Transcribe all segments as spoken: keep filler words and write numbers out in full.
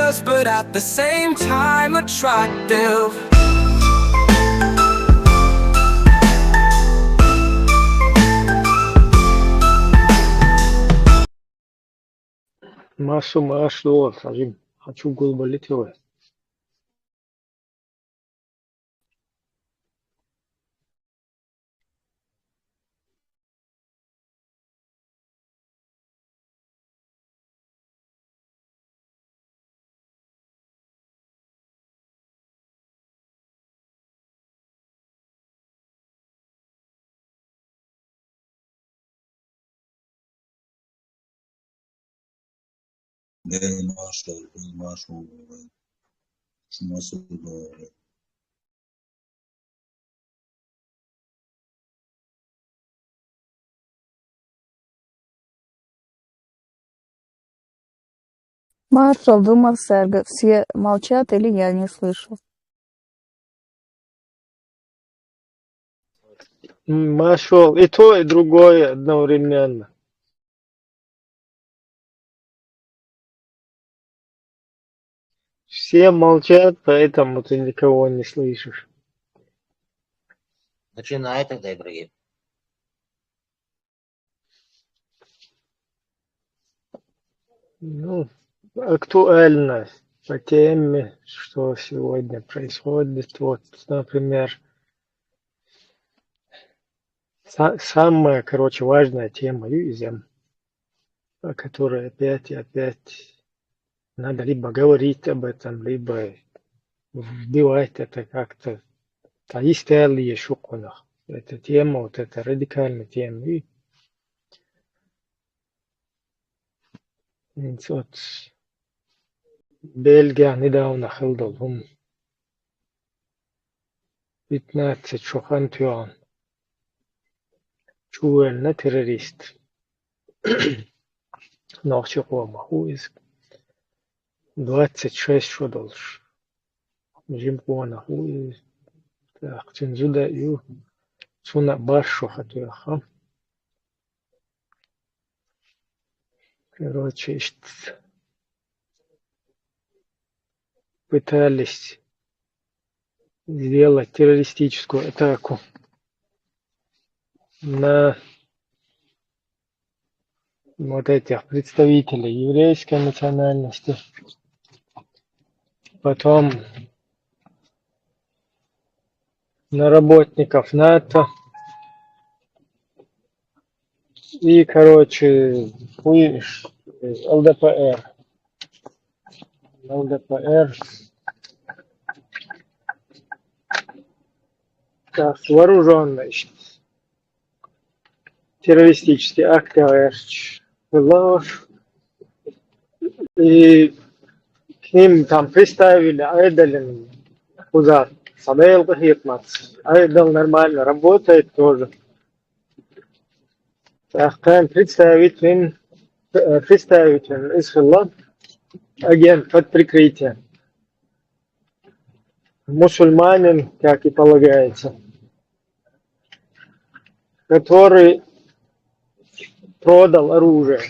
but at the same time attractive. Массо марш лоалл, Хьажим. Хьачу гулбаллитий вай? Бел машгьур, бел машгьур. Шума суд дора. Маршал, думал, Сергей, все молчат или я не слышу? М, Маршал, и то, и другое одновременно. Все молчат, поэтому ты никого не слышишь. Начинай тогда, Ибрагим. Ну, актуально по теме, что сегодня происходит. Вот, например, са- самая, короче, важная тема, ю изем, о которой опять и опять надо либо говорить об этом, либо вбивать это как-то. Та истали ешукъунах. Эта тема, вот эта радикальная тема. И вот Бельгия недавно хилдал хӀума. Пятнадцать шохан туьгӀан. Чувелна террорист. Нохчи къомах ву иза. Двадцать шесть шо долуш. Жима къонах ву иза. ТӀаккха цуьнан зуда а ю. Цунна а бархӀ шо хан туьгӀа. Короче, иштта пытались сделать террористическую атаку на вот этих представителей еврейской национальности. Потом на работников НАТО. И, короче, хуй, Л Д П Р. Л Д П Р. Так, вооружённость. Террористические акты, говорит, было. И к ним там приставили, айдалин, куда, садел, айдал нормально работает тоже. Так, представитель, э, представитель из хилла, агент под прикрытием. Мусульманин, как и полагается, который продал оружие.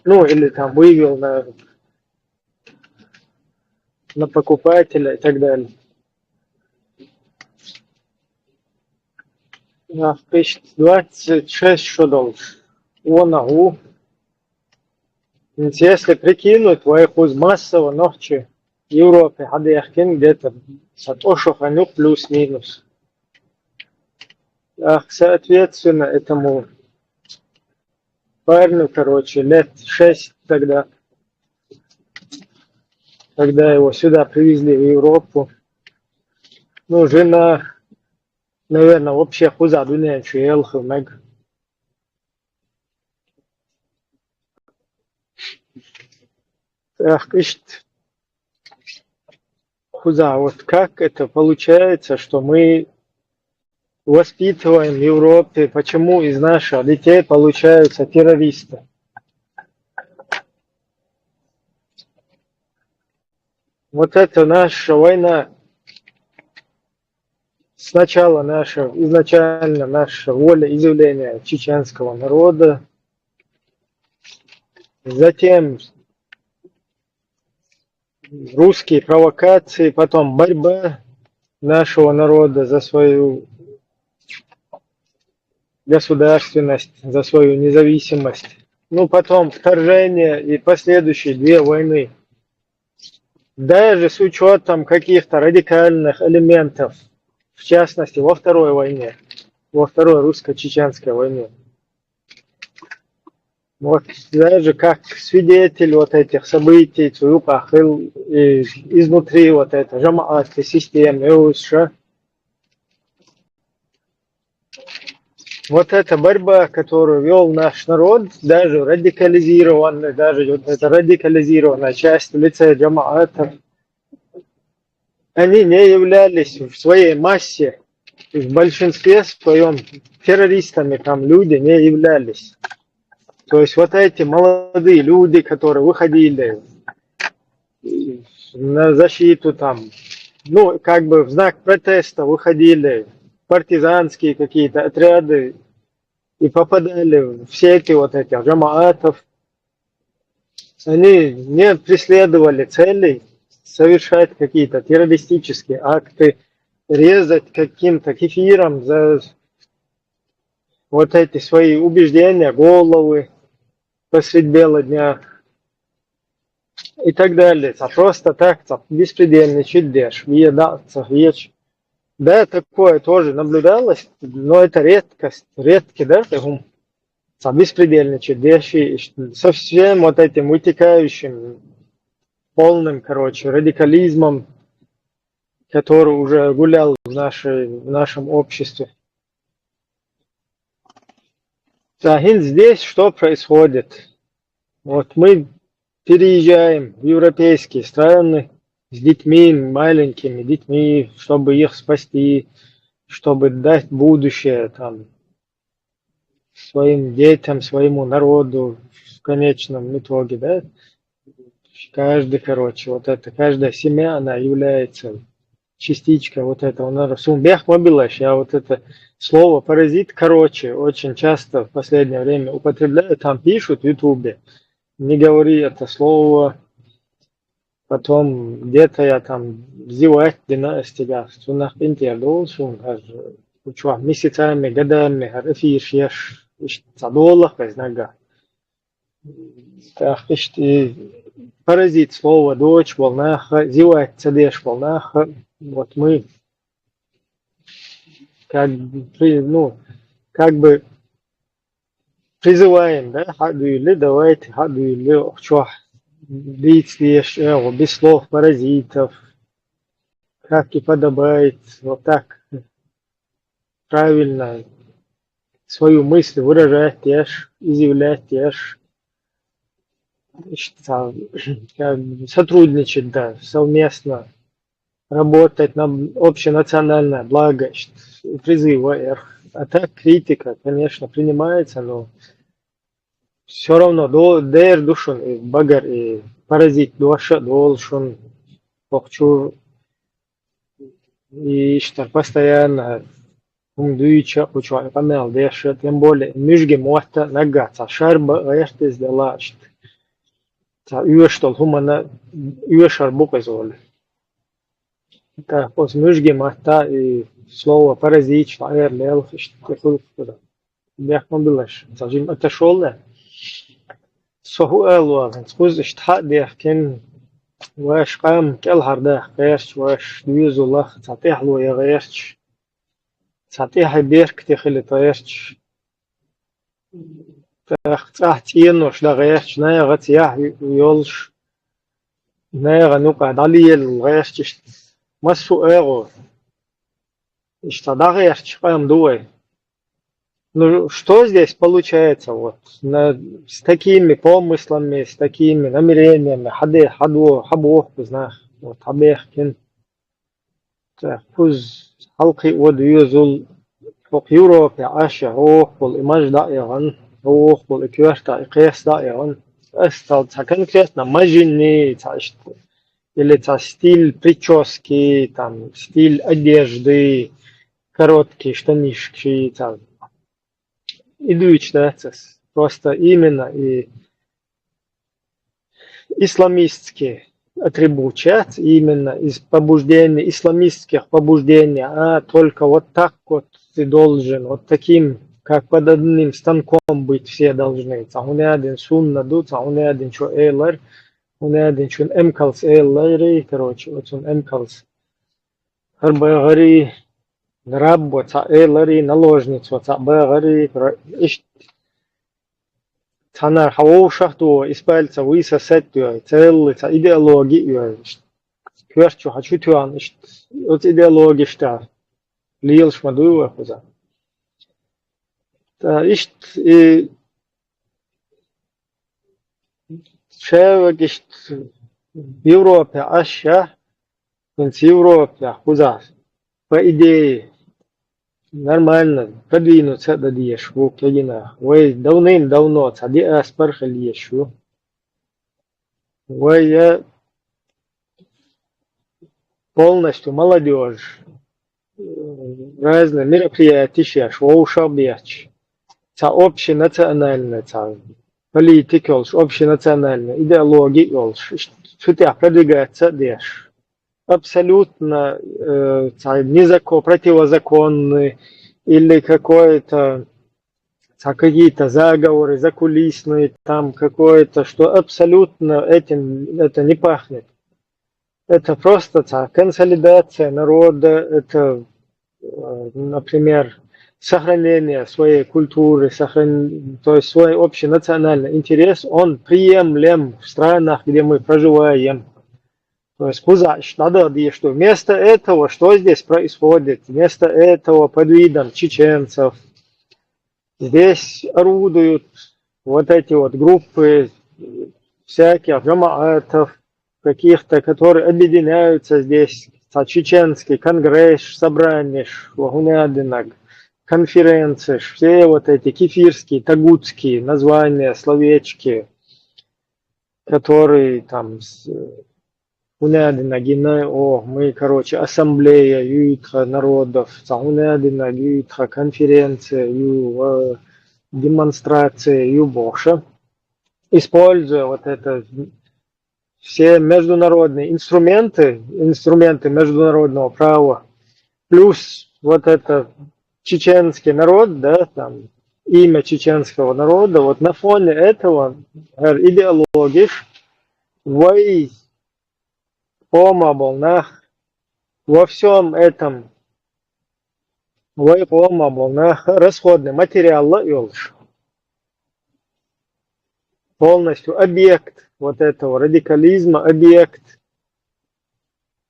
Ну, или там вывел на, на покупателя и так далее. Нах пишет, двадцать шесть шо долуш. Вон агӀу. Если прикинуть, вай кхуза массово нохчи Европе хьадаьхкина где-то са тӀо шо хан ю плюс-минус. Ах, соответственно, этому парню, короче, лет шесть тогда, когда его сюда привезли, в Европу. Ну, жена, наверное, вообще кхуза дуьнен чу яьлла хила мега. Эх, иштта. Кхуза, вот как это получается, что мы воспитываем в Европе, почему из наших детей получаются террористы? Вот это наша война. Сначала наша, изначально наша волеизъявление чеченского народа, затем русские провокации, потом борьба нашего народа за свою государственность, за свою независимость. Ну, потом вторжение и последующие две войны. Даже с учетом каких-то радикальных элементов, в частности, во второй войне, во второй русско-чеченской войне. Вот даже как свидетель вот этих событий, цу юкъа хилла, и изнутри вот это жамаатская система, и уж вот эта борьба, которую вёл наш народ, даже радикализированный, даже вот эта радикализированная часть в лице жамаатов, они не являлись в своей массе, в большинстве своём террористами там люди не являлись. То есть вот эти молодые люди, которые выходили на защиту там, ну, как бы в знак протеста выходили партизанские какие-то отряды и попадали в сети вот этих жамаатов. Они не преследовали целей совершать какие-то террористические акты, резать каким-то кефиром за вот эти свои убеждения, головы посредь бела дня и так далее. А просто так, ца беспредельничать деш, вие да, ца веч. Да, такое тоже наблюдалось, но это редкость, редкий, да, хӀума. Ца беспредельничать деш, и со всем вот этим вытекающим, полным, короче, радикализмом, который уже гулял в, нашей, в нашем обществе. А хӀинца здесь что происходит? Вот мы переезжаем в европейские страны с детьми, маленькими детьми, чтобы их спасти, чтобы дать будущее там своим детям, своему народу в конечном итоге, да? Каждый, короче, вот это, каждая семья, она является частичкой вот этого народа. Суна бехк ма биллалаш, я вот это слово паразит, короче, очень часто в последнее время употребляю, там пишут в Ютубе: «Не говори это слово», потом где-то я там зевать дина стига, цунах интер долчун, аж учуа месяцами, годами, аж эфир шеш, ишт ца долах, знага. Так, ишт и паразит слово доч болнаха, зевать ца деш болнаха, вот мы как бы, при- ну, как бы призываем, да, хьадуьлли, давайте хьадуьлли, чох дийц деш, э, без слов паразитов, как и подобает, вот так правильно свою мысль выражать деш, изъявлять деш, ишт ца, как бы сотрудничать, да, совместно работать на общенациональное благо, ишт призыв ва эр. А так критика, конечно, принимается, но все равно до, дер ду шун и багар, и паразит дош а дола шун, охчур, и иштта постоянно хӀума дуьйцуш а, кхучу а къамел деш а, тем более муьжги мотт а наггахь ца шарба гӀерташ дела, иштта ца оьшуш долу хӀуманна оьшур бу-кх иза олий. ТӀаккха оцу муьжги матта и слово паразиташ дӀаэр лелха, иштта тӀе хуьлу-кх иза. Бехк ма биллалаш, ца жима а ташолла. Со хӀун ала вахана, кхуза иштта хьа а дехкина, вайша къам кӀелхьардаккха гӀерташ, вайша доьзалх цхьа тӀаьхьало ян гӀерташ, цхьа тӀаьхье беркате хила гӀерташ, тӀаккха цӀахь цӀенош дан гӀерташ, нахаца яхь йолуш, нахана юкъа дӀалела гӀерташ, иштта массо а агӀо. Иштта дӀагӀерташ къам ду вай. Ну, что здесь получается? Вот, на, с такими помыслами, с такими намерениями, хьаде, хьадо, хьабохку знах, вот, хьабехкина. ТӀаккха кхуза хьалкхио доьзал, хӀокху Европе Ӏаш а, хӀокхул и маж дӀа а яхана, хӀокхул и коьрта, и кхес дӀа а яхана. Ас цхьа, цхьа конкретно мажинний, цхьа иштта, или цхьа стиль прически, там, стиль одежды, короткие штанишки, цхьа и дуьйцуш дац ас. Просто именно и исламистский, потребует именно из побуждений, исламистских побуждений, а только вот так вот ты должен, вот таким, как под одним станком быть все должны. Цхьа хӀуна аьлча сунна ду, цхьа хӀуна аьлча элар, хӀуна аьлча эмкалс элар, короче, вот он эмкалс. Хьарбагъари, раббо цхьа элари, наложница цхьа багъари, ишт цхьанар хьа вовшах ду, из пальца высосать ду, целый цхьа идеологи ю, ишт. Коьртачу хьа чу тоьхна, ишт, оцу идеологиш тӀа лелаш ма дуй вай кхуза. Та ишт, и шевак ишт Европе Ӏаш, хӀинца Европе кхуза, по идее, нормально продвинуться а дан дезаш ву кегийнах. Вай давным-давно цхьа диаспора хила езаш ву. Вай я полностью молодёжь, разные мероприятия еш, вовшах бетташ, цхьа общенациональная, цхьа политика йолуш, общенациональная идеология йолуш, цу тӀехь продвигаться а деш. Абсолютно, э, цхьа незако-, противозаконный или какой-то, цхьа какие-то заговоры закулисные, там какое-то, что абсолютно этим это не пахнет. Это просто цхьа консолидация народа, это, э, например, сохранение своей культуры, сохран-, то есть свой общий национальный интерес, он приемлем в странах, где мы проживаем. То есть кхуза ишт дӀадаха дезаш ду. Вместо этого, что здесь происходит? Вместо этого под видом чеченцев здесь орудуют вот эти вот группы всяких джамаатов, каких-то, которые объединяются здесь, цхьа чеченский конгресс, собрание, ва хӀуна аьлча конференции, все вот эти кефирские, тагутские названия, словечки, которые там с-, хӀуна аьлча гина, о, мы, короче, ассамблея ю тхан народов, цхьа хӀуна аьлча ю тхан конференция ю, э, демонстрация ю бохуш, используя вот это все международные инструменты, инструменты международного права, плюс вот это чеченский народ, да, там, имя чеченского народа, вот на фоне этого, э, идеологиш, вай къоман болу нах, во всём этом вай къоман болу нах расходный материал а йолуш, полностью объект вот этого радикализма, объект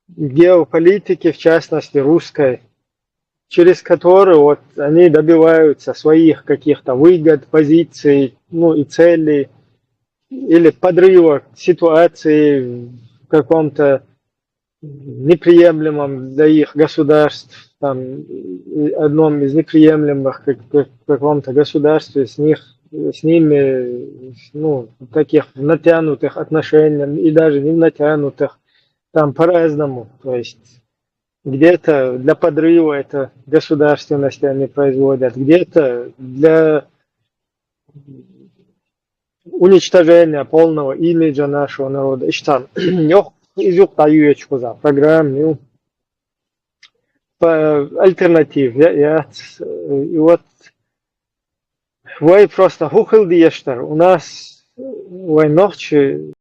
геополитики, в частности русской, через который вот они добиваются своих каких-то выгод, позиций, ну и целей, или подрыва ситуации в каком-то неприемлемом для их государств, там, и одном из неприемлемых как, как в каком-то государстве с них, с ними, ну, в таких натянутых отношениях, и даже не в натянутых, там по-разному, то есть где-то для подрыва это государственности они производят, где-то для уничтожения полного имиджа нашего народа. Иштта, йоху, иза юкъа дӀаюьйцуш кхуза программа ю. По альтернативе яц. И вот вай просто хӀун хила дезаш дара. У нас вай нохчи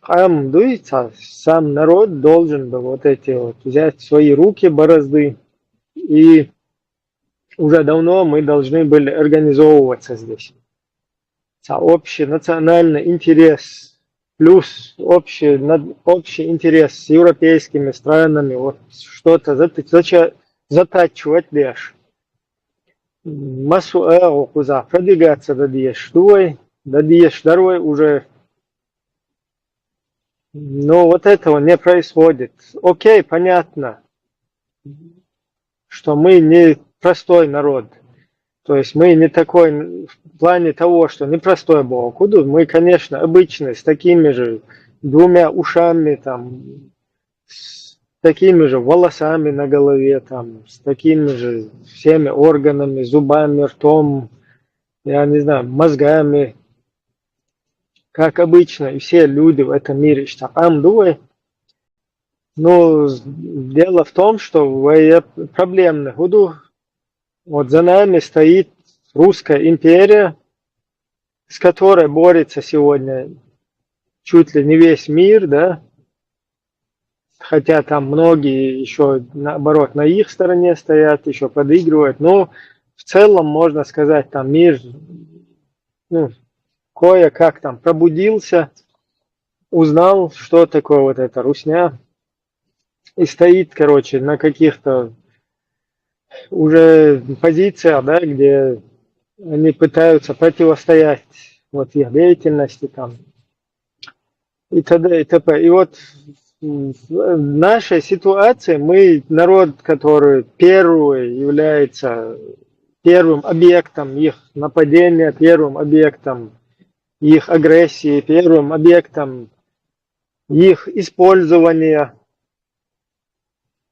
къам дуй, цхьа сам народ должен был вот эти вот взять в свои руки борозды и уже давно мы должны были организовываться здесь. Цхьа общий национальный интерес, плюс общий, над-, общий интерес с европейскими странами, вот что-то зат-, зача-, затачивать деш. Массо а агӀо кхузахь продвигаться дан дезаш ду вай, дан дезаш дара вай уже. Но вот этого не происходит. Окей, понятно, что мы не простой народ. То есть мы не такой, в плане того, что не простой бог. Куда мы, конечно, обычные, с такими же двумя ушами, там, с такими же волосами на голове, там, с такими же всеми органами, зубами, ртом, я не знаю, мозгами. как обычно, и все люди в этом мире иштта къам ду вай. Ну, дело в том, что вай проблемный хӀу ду, вот за нами стоит русская империя, с которой борется сегодня чуть ли не весь мир, да, хотя там многие ещё, наоборот, на их стороне стоят, ещё подыгрывают, но в целом, можно сказать, там мир, ну, кое-как там пробудился, узнал, что такое вот эта русня, и стоит, короче, на каких-то уже позициях, да, где они пытаются противостоять вот их деятельности там и т.д. и т.п. И вот в нашей ситуации мы народ, который первый является первым объектом их нападения, первым объектом их агрессии, первым объектом их использования.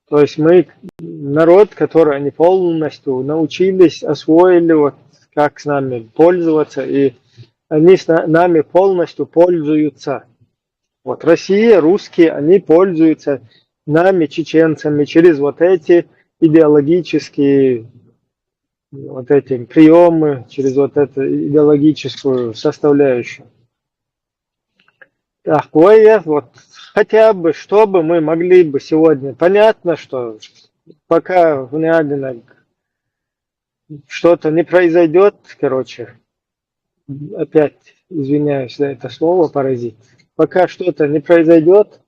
То есть мы народ, который они полностью научились, освоили, вот как с нами пользоваться, и они с на- нами полностью пользуются. Вот Россия, русские, они пользуются нами, чеченцами, через вот эти идеологические вот эти приемы, через вот эту идеологическую составляющую. Так, ой, вот хотя бы, что бы мы могли бы сегодня. Понятно, что пока в Нядинах что-то не произойдет, короче, опять извиняюсь за это слово, паразит. Пока что-то не произойдет,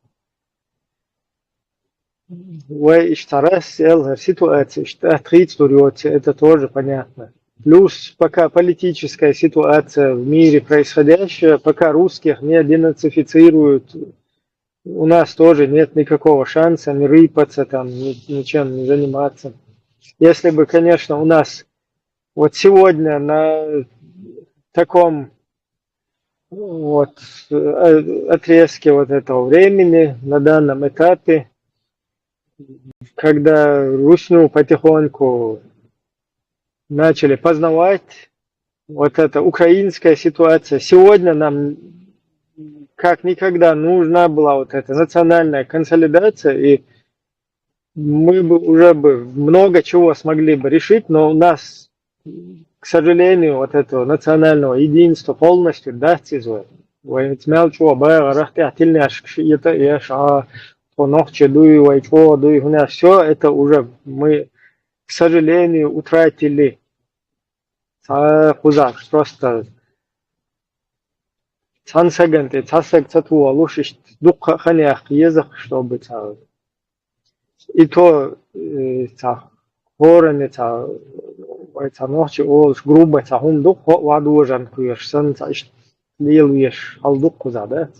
вай иштта раьза яьлар ситуация, иштта тӀехьа йоцу, это тоже понятно. Плюс пока политическая ситуация в мире происходящая, пока русских не денацифицируют, у нас тоже нет никакого шанса не рыпаться там, ни- ничем не заниматься. Если бы, конечно, у нас вот сегодня на таком вот э, отрезке вот этого времени, на данном этапе, когда русню потихоньку начали познавать, вот эта украинская ситуация, сегодня нам как никогда нужна была вот эта национальная консолидация, и мы бы уже бы много чего смогли бы решить, но у нас, к сожалению, вот этого национального единства полностью дац иза. Вай мел чӀогӀа багӀарах тӀехь тилнеш шиъ йита еш, а, тхо нохчий дуй, вай чӀогӀа дуй, хӀунда всё это уже мы, к сожалению, утратили. Цхьа кхузахь просто цхьана сагана тӀе цхьа саг ца тухалуш, иштта дуккха а хан яккха еза, чтобы цхьа и то, э, цхьа хӀоранна цхьа, вай цхьа нохчий олуш, грубо цхьа хӀума ду, кхоъ ван дожан кхоьруш санна, цхьа иштта лелавеш хьал ду кхузахь, да?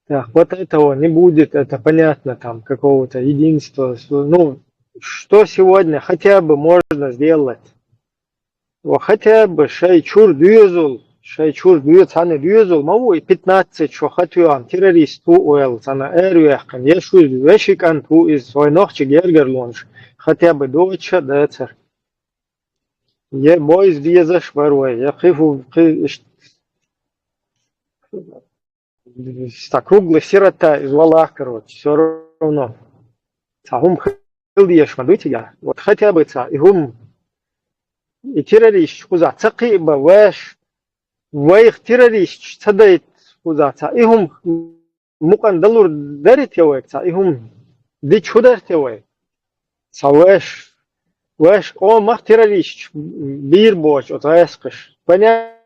Так, вот этого не будет, это понятно, там, какого-то единства. Ну, что сегодня хотя бы можно сделать? Ва хотя бы шайн чуьра доьзал, шайн чуьра доьзал, цхьана доьзал ма ву и пятнадцать шо хатоьхна террорист ву ойла, цхьана араваьккхина, я шуьйра вешин кӀант ву иза, вай нохчий гергарлонаш, хотя бы доцуш а дацара. Я бойза безаш бара вай, я кхин хӀу, кхин иштта. Ста круглый сирота из валахь, короче, всё равно. Цхьа хӀума хила дезаш ма ду цигахь. Вот хотя бы цхьа и хӀума, и террористаш кхузахь ца кхиъна, ваьш, вайх террористаш ца дайта кхузахь цхьа и хӀума мукъана далур дара те вайга цхьа и хӀума? Дича хӀу дара те вай? Цхьа ваьш, ваьш къомах террористаш бийр боцуш оцу гӀаскхаша. Понятно?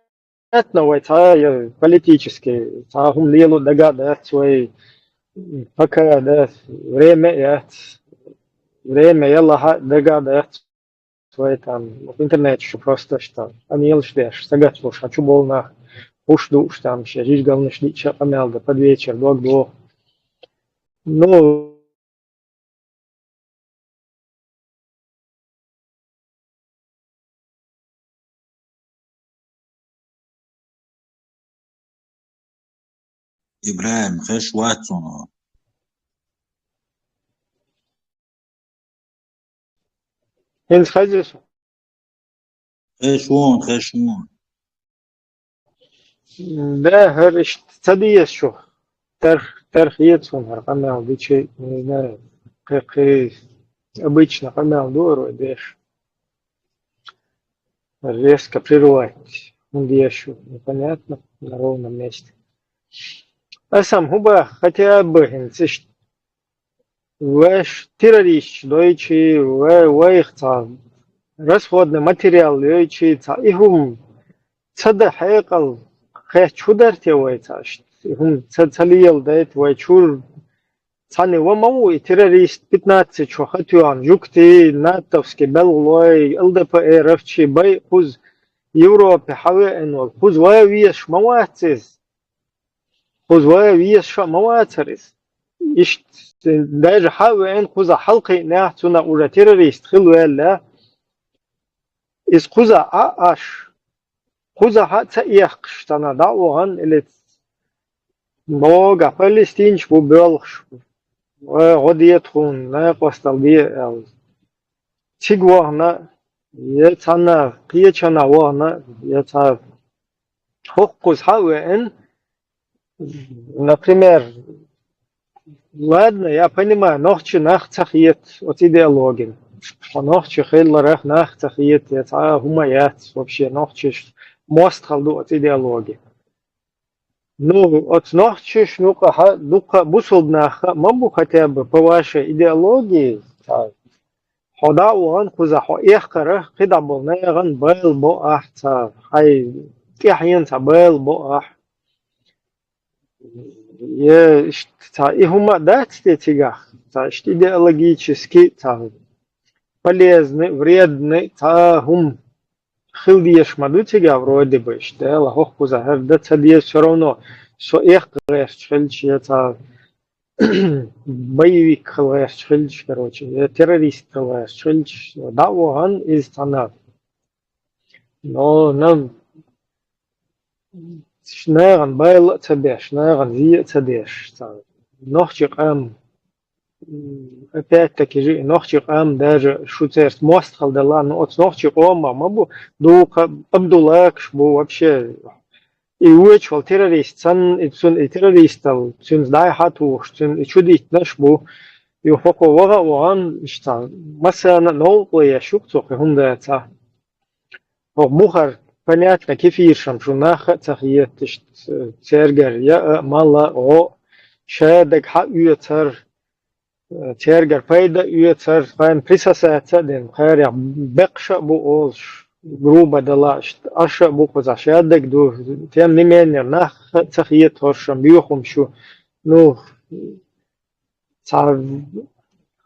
Понятно, вай цхьа я политический, цхьа хӀума лело дага а дац вай, пока, да, время а яц, время я лахьа а дага а дац вай там, интернет чу просто что, къамелаш деш, сагатчалуш, хьан чу болу нах, хӀуш дууш там, шен жижигалнаш диъча а къамел дан, под вечер дог доху. Ну, ИбрахӀим, хезаш вац хьуна? ХӀинца хеза шу? Хезаш ву хьуна, хезаш ву хьуна. Да, хӀара иштта ца дезаш шу. Тарх, тарх ецун хӀара къамел дичи, не знаю, кхы, кхы обычно къамел ду аро деш. Резко прервать. ХӀунда шу, непонятно, на ровном месте. Аса-м хӀун боху, хотя бы хӀинца иштта вайш террористаш дойчи, вай, вайх цхьа расходный материал йойчи, цхьа и хӀума ца дан хьекъал кхетчу дар те вай цхьа иштта? И хӀума ца, ца леладайта вай чур цхьанна ва ма ву и террорист, пятнадцать чу хатоьхна жугтий, натовский белхалой, Л Д П Р-овчий бай кхуза Европе хьавеана волу, кхуза вай везаш ма вац иза. Кхуза вай везаш а ма вацара иза. Иштта даже хьа а веана, кхуза хьалкхиънехь, цунах уже террорист хила ваьлла. Иза кхуза а Ӏаш, кхуза хьа а ца эккхаш, цхьана дӀа а вахана, или богахь палестинчу бу боьлхуш, ва гӀо де тхуна, накъостал де аьлла. Цига вахана, я цхьанна кхечанна вахана, я цхьа хӀокхуза хьа а веана, например, ладно, я понимаю, нохчи нах ца хета оцу идеологина. Хьо нохчи хиларах нах ца хета, я цхьа а хӀума яц вообще, нохчиш мостагӀалла ду оцу идеологина. Ну, оцу нохчиш, ну, къа хьа, дуккха а бусулба нах а ма бу, хотя бы по вашей идеологии, цхьа, хьо дӀа а вахана кхуза, хьо эккхарах кхидӀа болу нахана байла бо ахь цхьа, хьайн тӀаьхьенца байла бо ахь. Я иштта цхьа и хӀума а дац те цигахь, цхьа иштта идеологически цхьа полезный, вредный цхьа хӀума хила дезаш ма ду цигахь вроде бы иштта, Дала хӀокхуза хӀара дан ца деза, всё равно со эккха гӀерташ хилча, я цхьа боевик хила гӀерташ хилча, короче, я террорист хила гӀерташ хилча, дӀа а вахана иза цхьана. Но нам нахана байла а ца беш, нахана зен а ца деш, цхьа нохчи къам, м, опять-таки же и нохчи къам даже шу церан мостагӀалла делахь, ну, оцу нохчи къомах ма бу, дукха Абдуллакаш бу вообще. И вочу волу террорист санна, и цунна и террористал, цуьнца дӀай-хьа тухуш, цуьнан и чу диттинарш а бу. И хӀокхо ваха а вахана, иштта массарна а новкъарло еш ю-кх цо кхин хӀума дацахь. ХӀокху муххара, понятно, кефиршам шу нах а ца хета, иштта цергара яа а, мала а, гӀо а, шадерг хьан оьцар, цергара пайда а оьцар, тхайна присосаться а дина, кхарех бекхаш а бу олуш, грубо делахь, иштта Ӏаш а бу кхузахь, шадерг ду, тем не менее, нах а ца хета хӀоршам боьхамаш ю. Ну, цхьа,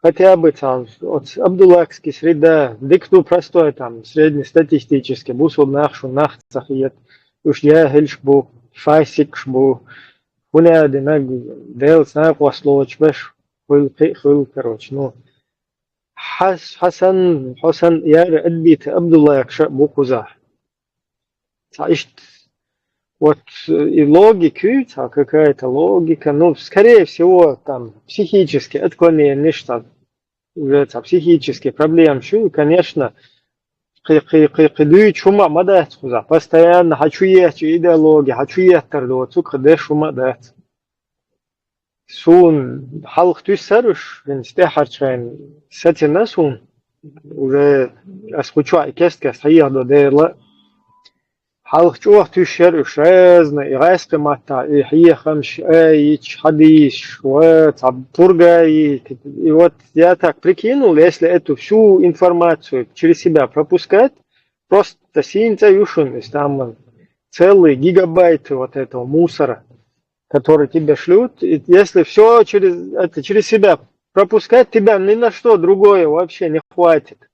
хотя бы цхьа, оцу Абдуллакский среда, дика ду простой там, среднестатистически, бусулба нах шу нах ца хета, уьш яхӀилш бу, фасикаш бу, хӀунда аьлла динарг, Делаца накъост лоцуш беш, хуьлу, кхин а хуьлу, короче, ну, хьас-, хьо санна, хьо санна яра адбита Абдуллакаш а бу кхузахь. Цхьа иштта, вот, э, и логика ю, цхьа какая-то логика, ну, скорее всего, там, психические отклонения, цхьа, уже цхьа психические проблемы ю, конечно, кхи, кхи, кхи, кхи дуьйцу хӀума а ма дац кхузахь, постоянно хьан чу еттачу идеология, хьан чу еттар доцу, кхи деш хӀума а дац. Суна хьалха туьссара уьш, хӀинца тӀаьххьарчу хенахь сацина суна, уже ас кху чохь и кест-кеста хьехадо дела. Хьалха чӀогӀа туьссара уьш, разный, и гӀаскхи маттахь, и хьехамаш, аяташ, хьадисаш, ва цхьа пургаи, и вот я так прикинул, если эту всю информацию через себя пропускать, просто сийна цӀа ю шуна, если там целый гигабайт вот этого мусора, который тебе шлют, и если все через, это через себя пропускать, тебя ни на что другое вообще не хватит.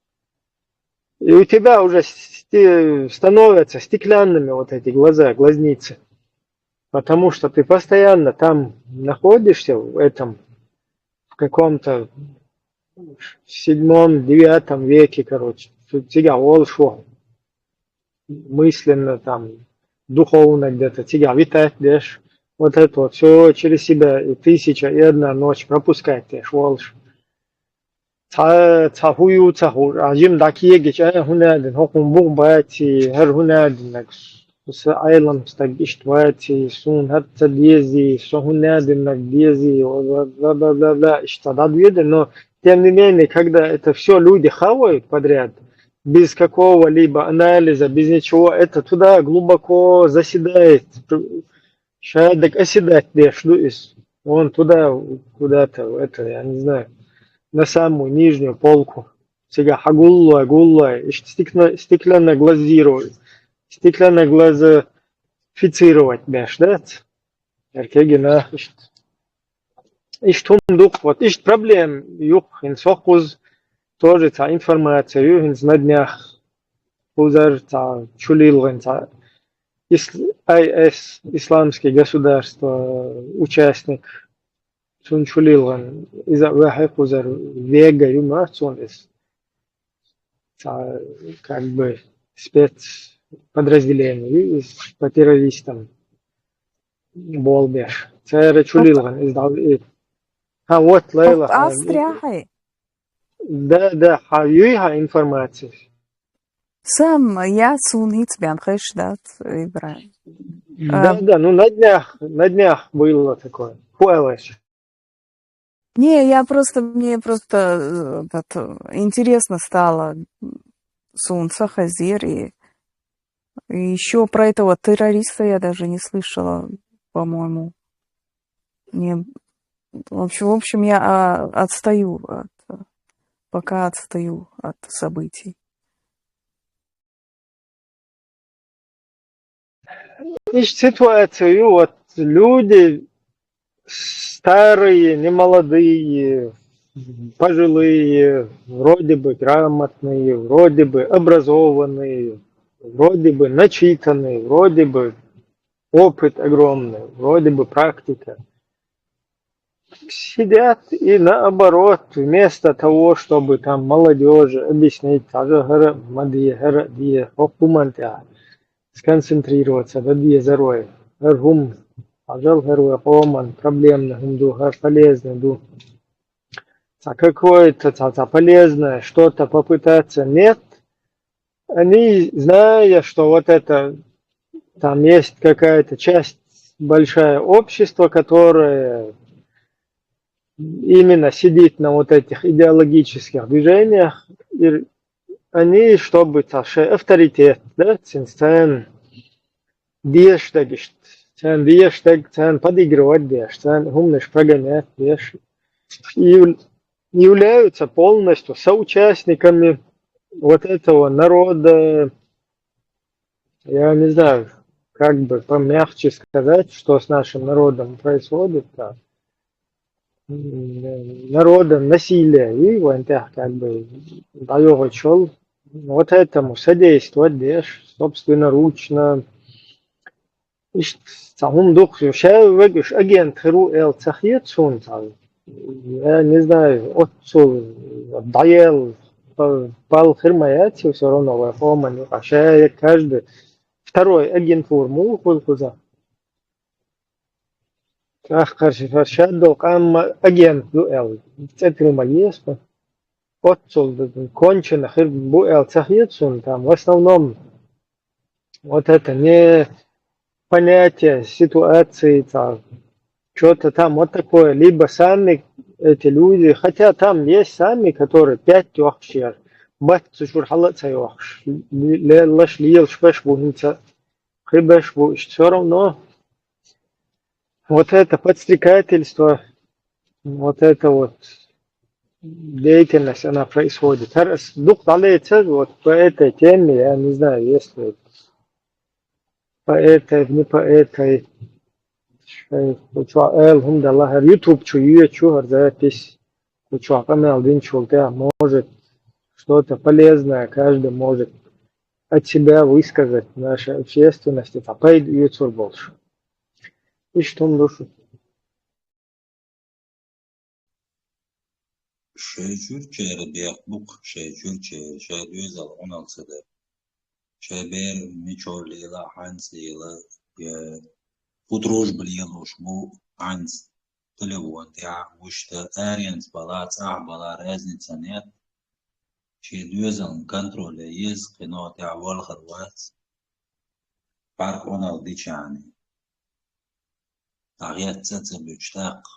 И у тебя уже сти-, становятся стеклянными вот эти глаза, глазницы. Потому что ты постоянно там находишься, в этом, в каком-то седьмом, девятом веке, короче. Тут тебя волшебство мысленно, там, духовно где-то, цигахь витать деш, вот это вот все через себя, и тысяча и одна ночь пропускать деш волуш. Цхьа, цхьа хӀун ю ца хууш, а жима дӀакегича, а, хӀунда аьлла, хӀокхунна бух бац, хӀара хӀунда аьлла, со Ӏелам стаг иштта вац, суна хӀара ца дезий, со хӀунда а динарг дезий, бла-бла-бла-бла, иштта дӀадоьду, но тем не менее, когда это все люди хавают подряд, без какого-либо анализа, без ничего, это туда глубоко заседает. Ша дага оседать деш ду иза. Вон туда, куда-то, в это, я не знаю, на самую нижнюю полку. Цига хьагуллой, гуллой, иштта стекна-, стеклянно глазируй, стеклянно глазифицировать беш, да? Эркеги нах иштта. Иштта хӀума дукха, вот иштта проблема юха хӀинца сохкуза, тоже цхьа информация ю, хӀинца на днях кхузара цхьа чулилгӀина цхьа ис-, ай эс, Исламское государство, участник, цунна чулилгӀина, иза ваьхьа кхузара, Вега ю моьтту суна иза. Цхьа, как бы, спецподразделение ю иза по террористам болх беш. Цара чулилгӀина иза дӀа-, и. Хьа, вот, Лайла, хьа, Австрия хьай? Да, да, хьа, юй хьа информация? Сам я сунниц бян хеш дат, Ибрахим. Да, да, ну, на днях, на днях было такое. Хуэлэш. Не, я просто, мне просто, э, этот, э, интересно стало. Сунца Хазир и, и еще про этого террориста я даже не слышала, по-моему. Не, в общем, в общем, я, а, отстаю от, пока отстаю от событий. Иштта ситуация ю, вот люди старые, немолодые, пожилые, вроде бы грамотные, вроде бы образованные, вроде бы начитанные, вроде бы опыт огромный, вроде бы практика. Сидят и наоборот, вместо того, чтобы там молодёжи объяснить, хьажал хӀара ма де, хӀара де, хӀокху хӀуманна тӀехь сконцентрироваться дан дезар вай. ХӀара хӀума, хьажал, хӀара вай къоман проблемный хӀума ду, хӀара полезный ду. Цхьа какое-то, цхьа, цхьа полезное что-то попытаться, нет. Они, зная, что вот это, там есть какая-то часть, большая общества, которая именно сидит на вот этих идеологических движениях, и они, чтобы цхьа шайн авторитет, да, цин сцен деш дагишт, цен деш даг, цен подыгрывать деш, цен хӀуманаш прогонять деш, и являются полностью соучастниками вот этого народа. Я не знаю, как бы помягче сказать, что с нашим народом происходит, да. М, народа насилие, и вайн тӀехь как бы дӀайохучул, вот этому содействовать деш, собственноручно. Иштта цхьа хӀума дукха ю, ша вегаш агент хир ву аьлла ца хета суна цхьа. Я не знаю, оццул дӀаяьлла па-, пал хир ма яц, всё равно вай къоман юкъа. Ша я каждый второй агентура муха хуьлу кхуза. Ахкхар ши фар шаддал къамма агент ду аьлла, цӀе тилла ма еза. Оццул кончено хир бу аьлла ца хета суна, там, в основном, вот это не понятие ситуации, там, что-то там вот такое, либо сами эти люди, хотя там есть сами, которые пять йохкуш яра, бац цу чуьра хьала а ца йохкуш, лелаш, лелаш беш бу хӀинца, кхин беш бу, иштта всё равно. Вот это подстрекательство, вот это вот деятельность, она происходит. ХӀара ас дукха дӀалецар, вот по этой теме, я не знаю, если по этой, не по этой, шайн кху чохь ала хӀума далахь, хӀара YouTube чу йоьчу хӀара запись, кху чохь къамел динчул тӀаьхьа, может, что-то полезное каждый может от себя высказать, наша общественность, цхьа пайда оьцур болуш. Иштта хӀума ду шу. Шайн чуьрачара бехк бу-кх, шайн чуьрачара, шайн доьзал Ӏуналла ца дара. Шайн бер мичахь лела а, хьаьнца лела а, я кху дружба лелош бу хьаьнца, телефон тӀехь а, вуьшта, аренца бала, цӀахь бала, разница нет. Шен доьзална контроль ян еза, кхин нохча тӀехь валхар вац. парк онал дичани. Тахьяц ца ца буьч тӀаккха.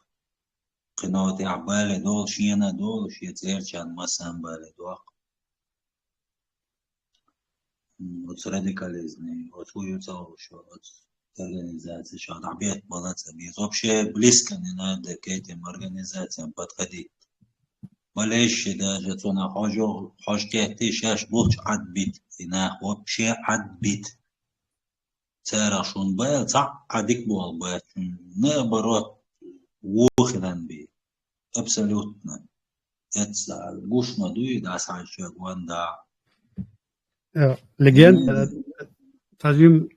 Кхино тӀехь бале долу, шена долу, шен цӀерачан массан бале доккху. М, оцу радикализме, оцу хӀун ю ца хуьлуш, оцу организацеш дӀабетта бала ца беза. Вообще близко не надо к этим организациям подходить. Малейший даже цунах хьожа, хьожа кхетти шаьш болчу Ӏадбит, и нах вообще Ӏадбит. Царах шуна баьлла, цхьаъ а дика болу бац, наоборот, вохилан бий. Абсолютно. Эцца гуш ма дуй, дас хьаьжчоьга ван да. Э, легенда, М. Тажим,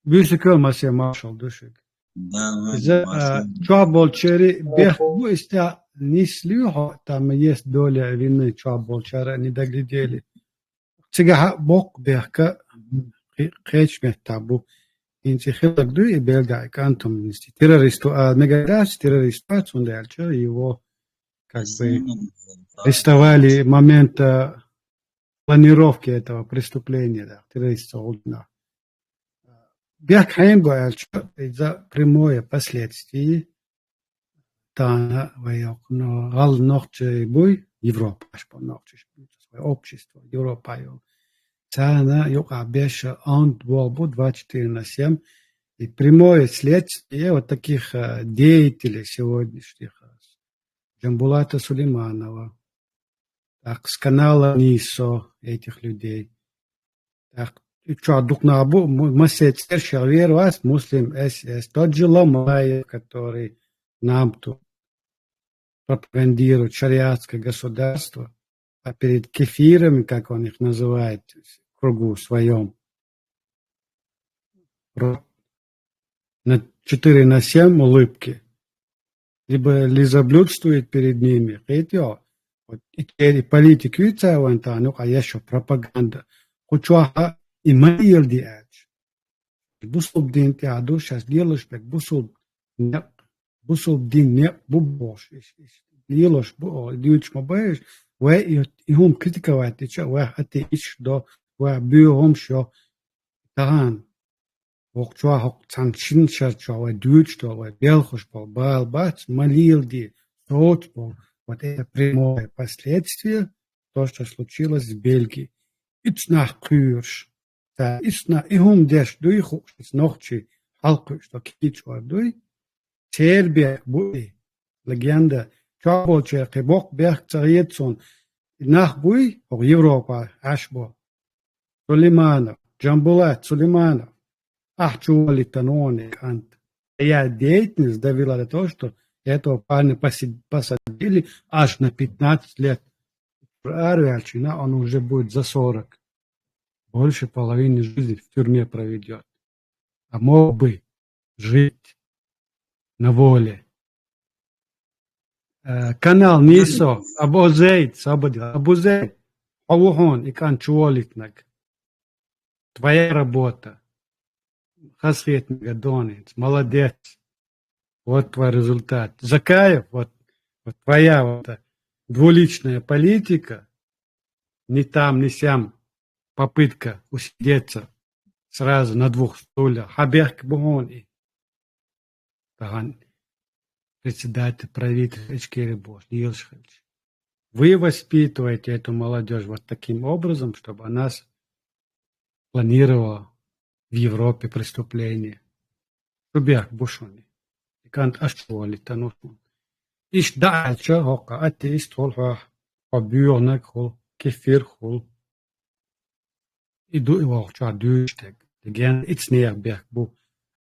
буьйса кел масе маршал ду шуьга. Да, вай Иза, маршал. А, чохь болчеран бехк бу, иштта нислуьй хьо, там есть доля вины чохь болчара, не доглядели. Цигахь а боккха бехк кхе-, кхечу меттехь бу. ХӀинца и хиларг дуй, и Бельгахь и кӀант хӀуманаш. Террорист ву ала мегар дац, террорист вац, хӀунда аьлча его, как бы, Мгм. арестовали момента планировки этого преступления, да, террористов. Бехк хьенан бу аьлча, иза прямое последствие тахана вай йоккхуна гӀалла нохчий буй, Европа аш бу нохчий, вай общество, Европа йолу. Царна юкъахь беш онда болу бу двадцать четыре на семь. И прямое следствие вот таких, э, деятелей сегодняшних, э, Джамбулата Сулейманова, так, с канала Нисо этих людей. Так, и чохь дукха нах бу, му-, массе цӀераш вер вац, Муслим С С, тот же Ломаев, который нам тут пропагандирует шариатское государство, а перед кефирами, как он их называет, в кругу своём, ро-, на четыре на семь улыбки, либо лизоблюдствует перед ними. Хетё, вот и теперь и политик юьца ван тахана, ну, а я ещё пропаганда. Кху чохь а и ма леладе аьлча. Бусулба дин тӀехь ду шаьш лелаш берг, бусулба некъ, бусулба дин некъ бу бохуш, иш, иш, лелаш бу, о, дуьйцуш ма баьш, вай и, и хӀума критиковать дича, вай атеисташ до, вай буьйхамаш йо. Тахана вокху чохь, хӀокху цхьана шина шар чохь вай дуьйцуш долу, вай белхаш болу бала бац, ма леладе, соцу болу, вот это прямое последствие, то, что случилось в Бельгии. Ицу нах кхуьйруш. Ца ицу нах, и хӀума деш дуй, хууш, ицу нохчий хьалкхуьуш до кийчор дуй. Церан бехк бу и. Легенда. Чохь болчеран кхин боккха бехк ца хета суна. И нах буй, хӀокху Европа Ӏаш бо. Сулейманов, Джамбулат Сулейманов, ахь чу волийтина вон и кӀант. Твоя деятельность довела до того, что этого парня поси-, посадили аж на пятнадцать лет. Арваьлчина, он уже будет за сорок. Больше половины жизни в тюрьме проведёт. А мог бы жить на воле. Э, канал Нисо, Абу Зейд, Сабадил, Абу Зейд, хьо ву хьуна и кӀант чу волийтинарг. Твоя работа. Хазахетнага донинц. Молодец. Вот твой результат. Закаев, вот, вот твоя вот эта двуличная политика, ни там, ни сям, попытка усидеться сразу на двух стульях. Хьан бехк бу хьуна и? Тахана председатель правительства Ичкерин бохуш, лелаш хилча. Вы воспитываете эту молодёжь вот таким образом, чтобы она с-, планировала в Европе преступление. Шу бехк бу шуна. И кӀант аш чу волийтина ву шуна. Иштта дӀа аьлча, хӀокху атеист хуьлу хьо, хьо боьханарг хуьлу, кефир хуьлу. И ду и вокху чохь дуьйцуш дерг. Деган ицу нехан бехк бу.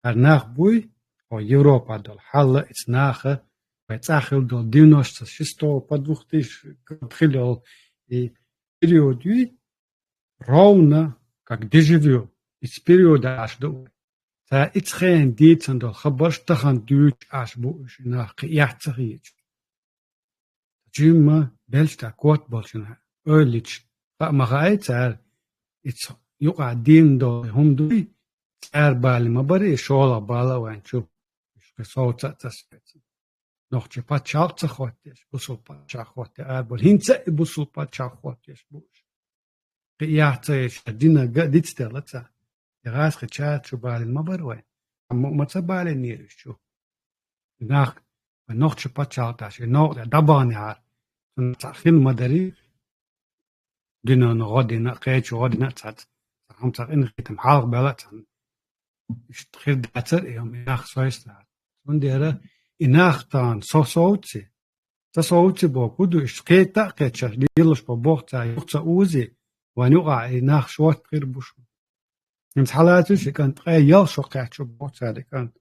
Хьара нах буй, хьо Европа долу хьалла ицу наха, вай цӀа хила долу девяносто шестого по две тысячи год хила йолу и период юй, ровно как дежавю, ицу периода Ӏаш ду. Ца ицу хенахь дийцина долу хабарш тахана дуьйцуш Ӏаш бу уьш и нах, кхин эхь ца хеташ. Жимма белш тӀе кот болчунна ойлича, хаа ма хаьа цара, ицу юкъахь дийна долу хӀума дуй, цара бала ма бара, и шолгӀа бала а вайн чу, уьш кхин совца а ца соьцу. Нохчий пачхьалкх ца хӀоттеш, бусул пачхьалкх хӀотте арабала. ХӀинца а и бусул пачхьалкх хӀоттеш бу уьш. Кхин яхь ца еш, динарг а дицделла цара. И гӀазкхи ча чу балийна ма бара вай. Амма ма ца балийнера уьш чу. И нах, вай нохча пачхьалкхаш, и новкъа дӀабахнехьара. Цунна цхьа хила ма дарий. Динана гӀо дина, кхечу гӀо дина цхьацца. Цхьа хӀума цхьа къинхетам хьалха бела цхьа. Иштта хир дацар, и хӀума и нах сойсна. Цундела и нах тахана со совци, ца совци боху ду, иштта кхета а кхетчаш, лелаш бо боху ца, юха ца узи, вайн юкъахь и нах шорта хир бу шу. ХӀинца хьалацуьш и кӀант, ткъе ялх шо кхаьччу боху цара и кӀант.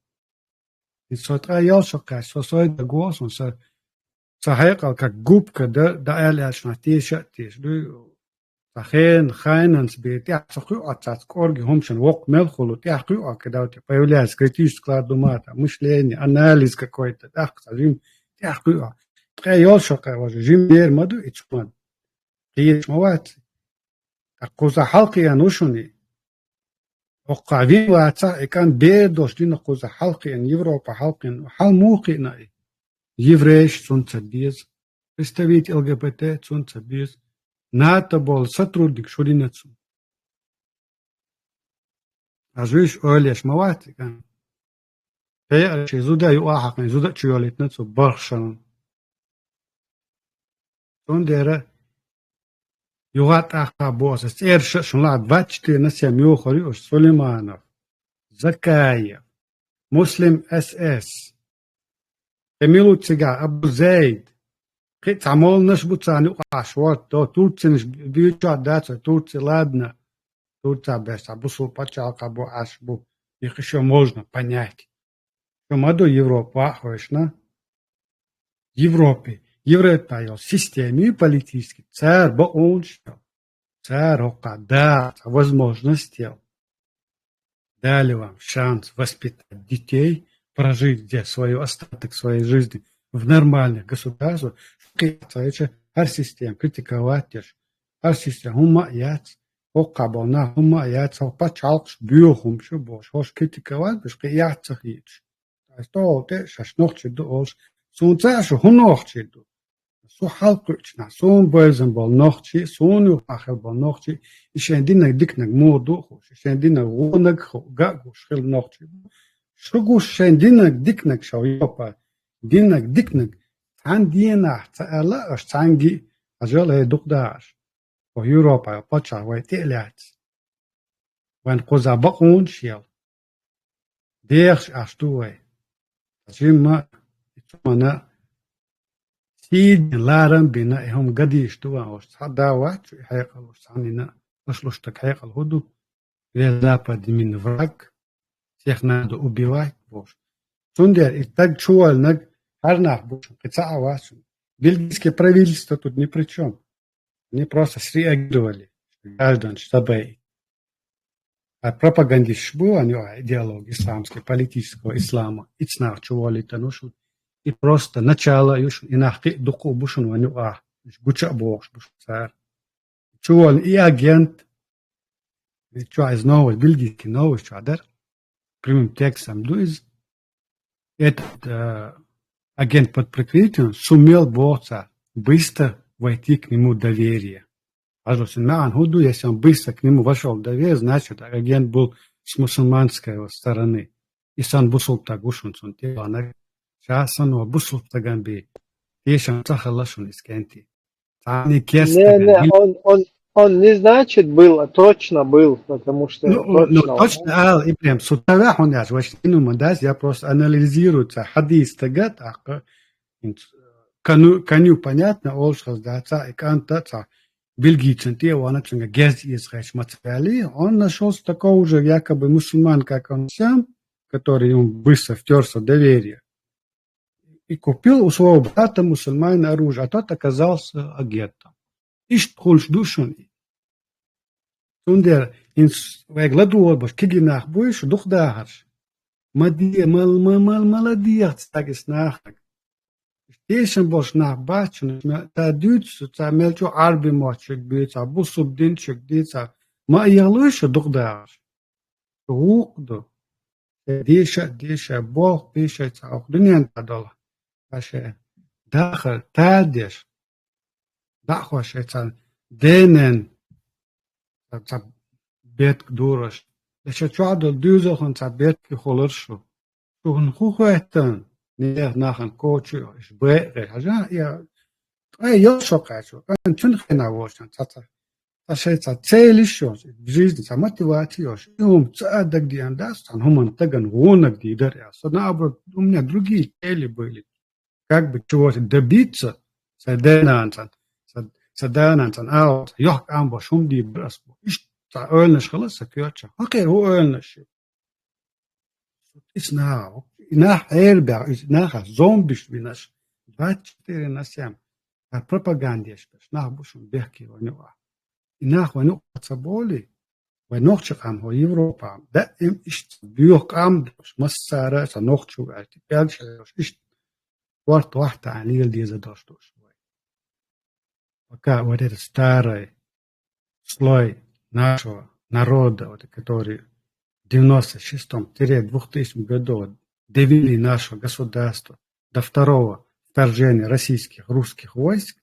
И со ткъе ялх шо кхаьччу, со сой даго, сон са, сан хьекъал как губка да, да аьлла аьлла шуна теша а теша дуй, сан хен, хайнанца бе, тӀаьхьа ца кхуьу а цац кӀорги хӀумашан воккха мел хуьлу, тӀаьхьа кхуьу а, когда у тебя появляется критический склад ума, там, мышление, анализ какой-то, тӀаккха сан жим, тӀаьхьа кхуьу а. Ткъе ялх шо кхаьччу, жим дера ма ду и цунна. Кхеташ ма вац. ТӀаккха кхуза хьалкхиъна ву шуна и. Оккха вин вацахь, и кӀант бер долуш дина кхуза хьалкхиъна, Европа хьалкхиъна. Хьал муха кхиъна и? Еврейш цунна ца беза. Представитель Л Г Б Т цунна ца беза. НАТО болу сотрудник шу дина цунна. Ас вуьйш ойлеш ма вац и кӀант. Пекъа ши зуда юкъа хьакхина, зуда чу йолийтина цу бархшана. Цундела юха а тӀаккха боху аса цӀераш а шуна лахьа двадцать четыре на семь йохур ю уьш: Сулейманов, Закаев, Муслим С С, Эмилу цигахь Абу Зайд, кхин а цхьа молланаш бу царна юкъахь шорта до, турцинаш буьйцуш а дац, Турци, ладно, Турци беш цхьа бусул пачхьалкх бу, Ӏаш бу, их ещё можно понять. Шу ма ду Европа ваьхьошна. Европе, Европа йолу система политически, цара бакъонаш йолу, цара хӀокху дакъа цхьа возможность йолу. Дали вам шанс воспитать детей, прожить здесь свою, остаток своей жизни в нормальных государствах. Кхин а ца хилча, хӀара система критиковать деш, хӀара система хӀумма а яц, хӀокху болу нах хӀумма а яц, хӀокху пачхьалкхаш боьха хӀума шу бохуш, хӀорш критиковать беш, кхин а яц ца хеташ. Ас тӀехула тӀе шаьш нохчий ду олуш, суна ца а шу хӀун нохчий ду? Со хьалакхуьучу нах, суна бойзам болу нохчий, суна юкъахь хила болу нохчий, и шайн динарг диканарг муха ду а хууш, и шайн динарг вонарг а хууш, га а гуш хила нохчий бу. Шу гуш шайн динарг диканарг ша Европа, динарг диканарг цхьана дийнахь ца аьлла, аша цхьаьнгге а, хьажал, хӀей, дукха дахарш. Хьо Европа паччахь вай тӀе а лаьцна. Вайн кхуза бакъонаш йолу. Дехаш Ӏаш ду вай. Жимма и цунна сийдина ларам бина, и хӀума гадийш ду ван, ош цхьа а да вац, и хьекъал ош цхьаннина, аша луш стаг хьекъал хӀу ду? Весь Запад именно враг, всех надо убивать, бохуш. Цундела и стаг чувоьллинарг хӀара нах бу шуна, кхин цхьа а вац шуна. Бельгийское правительство тут ни при чём. Они просто среагировали, граждан Шабай. А пропагандисташ бу, они, а, идеология исламская, политического ислама, и цунах чувоьллийтина шуна. И просто начало ю шуна, и нах кхин а дукха бу шуна ван юкъахь, гуча а бохуш бу шуна цара. Чувоьллина и агент, и чохь из новость, бельгийский новость чохь дара, прямым текстом ду иза. Этот, э, агент под прикрытием сумел, боху цара, быстро войти к нему в доверие. Хьажал, цуьнан маьӀна хӀун ду, если он быстро к нему вошёл в доверие, значит, агент был с мусульманской стороны. И сан бусулба стаг ву шуна цунна тӀе ваханарг. Ша санна бусулба стагана бен тешам ца хилла шуна иза кӀентий. Цхьанний керста Не, стагана не, бен. он, он, он не значит был, а точно был, потому что Ну, ну, точно точно ала, и прям с утра хьуна аьлча, ваьш дина ма дац, я просто анализирую цхьа хьадис стага, тӀаккха, хӀинца, коню, коню понятно, олуш хаза дац, цхьа и кӀанта, цхьа бельгийцан тӀе а вахана, цуьнга герз эца хеташ ма ца ваьлли, он нашёлся такой уже якобы мусульман, как он сам, который ему быстро втёрся в доверие. И купил у своего брата мусульманина оружие, а тот оказался агентом. Иштта хуьлуш ду шуна и. Цундела хӀинца вайга ладогӀар болуш кегий нах буй шу, дукха дахарш. Ма де, ма, ма, ма, ма ладегӀа цаьрга иза нахага. Тешам болуш нах бац шуна, ма, цара дуьйцу, цара мел чӀогӀа Ӏарби мотт шуьга буьйцу, цара бусулба дин шуьга дийцу, ма а ехалуй шу дукха дахарш. Шу вукху ду. Шайн деша а, деша а, болх бийша а, цхьа окху дуьнен тӀа долу. Ткъа шайн дахар тадеш, дӀахош шайн цхьа денен, цхьа, цхьа бетка дураш, Даша чохь долу доьзалхана цхьа бертахь хилар шу. Шуна хӀун хоьттан? Нехан нахана кочу йо, иш бекъе хьажа, я, ткъе йо шо кхачо, кхин цуьнан хенахь волчу цхьа, цхьа, цхьа шайн цхьа цель йолуш, жизни цхьа мотивация йолуш. И хӀума ца а дагадеана дац, цхьана хӀуманна тагана гӀонаг дийр дара аьлла. Со наоборот, у меня другие цели были. Как бы чего-то добиться, сан да-нанацан, сан, сан да-нанацан ала, йохк ам баш хӀума дийр дара ас бу. Иштта цхьа ойланаш хила сан коьртачу. ХӀокхера хӀун ойланаш ю? Ис наха, и нах Ӏер баьхна, и нахах зомбиш бинарш, двадцать четыре на семь, а пропагандеш берш нах бу шуна бехке вайн юкъахь. И нах вайн юкъахь ца болий, вай нохчи къам хӀо Европа, даим иштта боьха къам долуш, массара а сан нохчо аьлла, пӀелгаш хьоьжуш, иштта корта вахьтана лела деза долуш долуш вай. Пока вот этот старый слой нашего народа, вот, который в девяносто шестом-две тысячи году довели наше государство до второго вторжения российских, русских войск,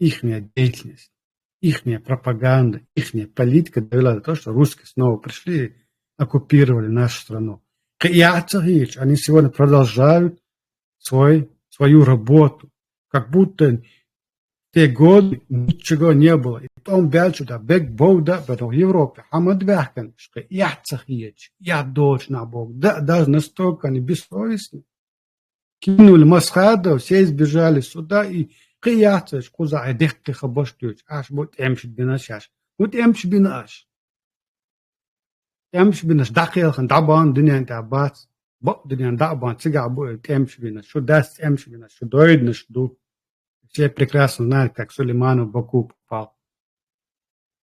ихняя деятельность, ихняя пропаганда, ихняя политика довела до того, что русские снова пришли и оккупировали нашу страну. Кхин яц ца хеташ, они сегодня продолжают свой, свою работу. Как будто в те годы ничего не было. И потом дальше, да, бег бов да, потом в Европе, хьамад ваьхкан, кхин яц ца хеташ, яц доцуш нах боху. Да, даже настолько они бессовестны. Кинули Масхадов, все сбежали сюда, и кхин яц аша кхузахь дехкхи хабаш дуьйцу. Аша бу тӀемаш бина шаьш. ХӀун тӀемаш бина аша? ТӀемаш бинарш дӀакхелхина дӀабахна дуьнен тӀехь бац. Бакъ дуьнен дӀа а бахна, цигахь бу и тӀемаш бинарш. Шу дац тӀемаш бинарш, шу дойданаш ду. Все прекрасно знают, как Сулейманов в Баку попал.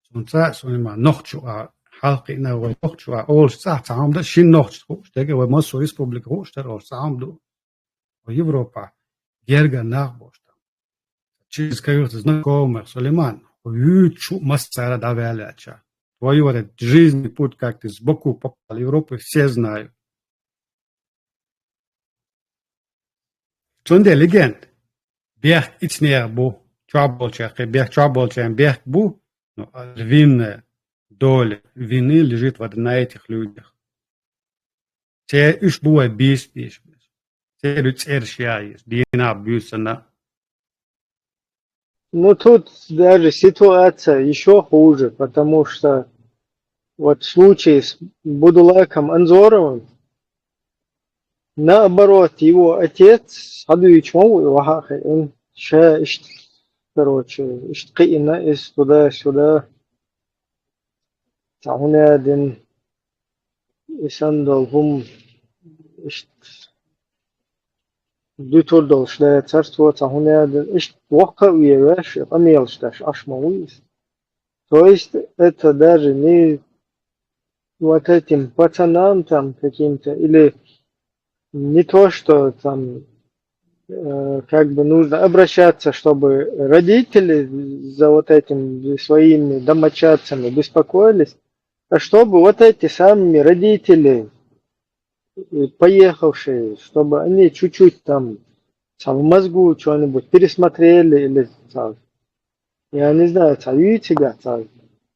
Цунца а Сулейман нохчо а хьалкхиъна, вай нохчо а олуш цхьа, цхьа хӀума ду, шина нохчо хууш дерг, вай массо республика хууш дара олуш цхьа хӀума ду. Европа гергара нах болуш там. Через каких-то знакомых, Сулейман, хьо вуьйцуш ву массара дӀаваьллача. Твою вот этот жизненный путь, как ты с боку попал в Европу, все знают. Цундела легенд, бехк ицнех бу, чохь болчех, бехк чохь болчех бехк бу, но львиная доля вины лежит вот на этих людях. Церан уьш бу вай бийса бийш. Церан цӀераш яйаш, дийнахь буьйсанна. Ну, тут даже ситуация ещё хуже, потому что вот в случае с Будулаком Анзоровым, наоборот, его отец схьадуьйчу ма ву и вахьа а хиъна, ша иштта, короче, иштта кхиъна иза туда-сюда. Цхьа хӀун яздина, и санна долу хӀума иштта дуьтур долуш дацара цо, цхьа хӀун яздина, иштта воккха а вевеш, и къамелаш деш Ӏаш ма ву иза. То есть это даже не вот этим пацанам там каким-то, или не то, что там, э, как бы нужно обращаться, чтобы родители за вот этим своими домочадцами беспокоились, а чтобы вот эти самые родители, э, поехавшие, чтобы они чуть-чуть там, там в мозгу что-нибудь пересмотрели или там, я не знаю, цхьа юьйцигахь цхьа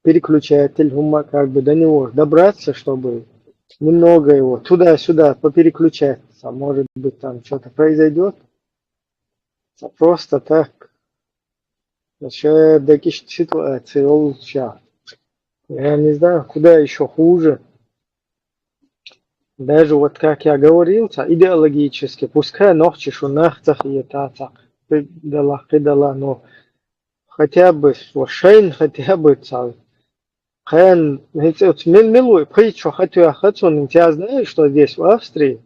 переключатель, хӀума, как бы до него добраться, чтобы немного его туда-сюда попереключать, цхьа, может быть, там что-то произойдёт. Цхьа просто так. Ша дакишта ситуация йолча. Я не знаю, куда ещё хуже. Даже вот как я говорил, цхьа идеологически, пускай нохчи шу нах ца хета, цхьа кхидала, кхидала, но хотя бы, вот шайн хотя бы цхьа. Кхин, хӀинца оцу мил-, мил вуй, пхийтта шо хатоьхна цунна, я знаю, что здесь, в Австрии,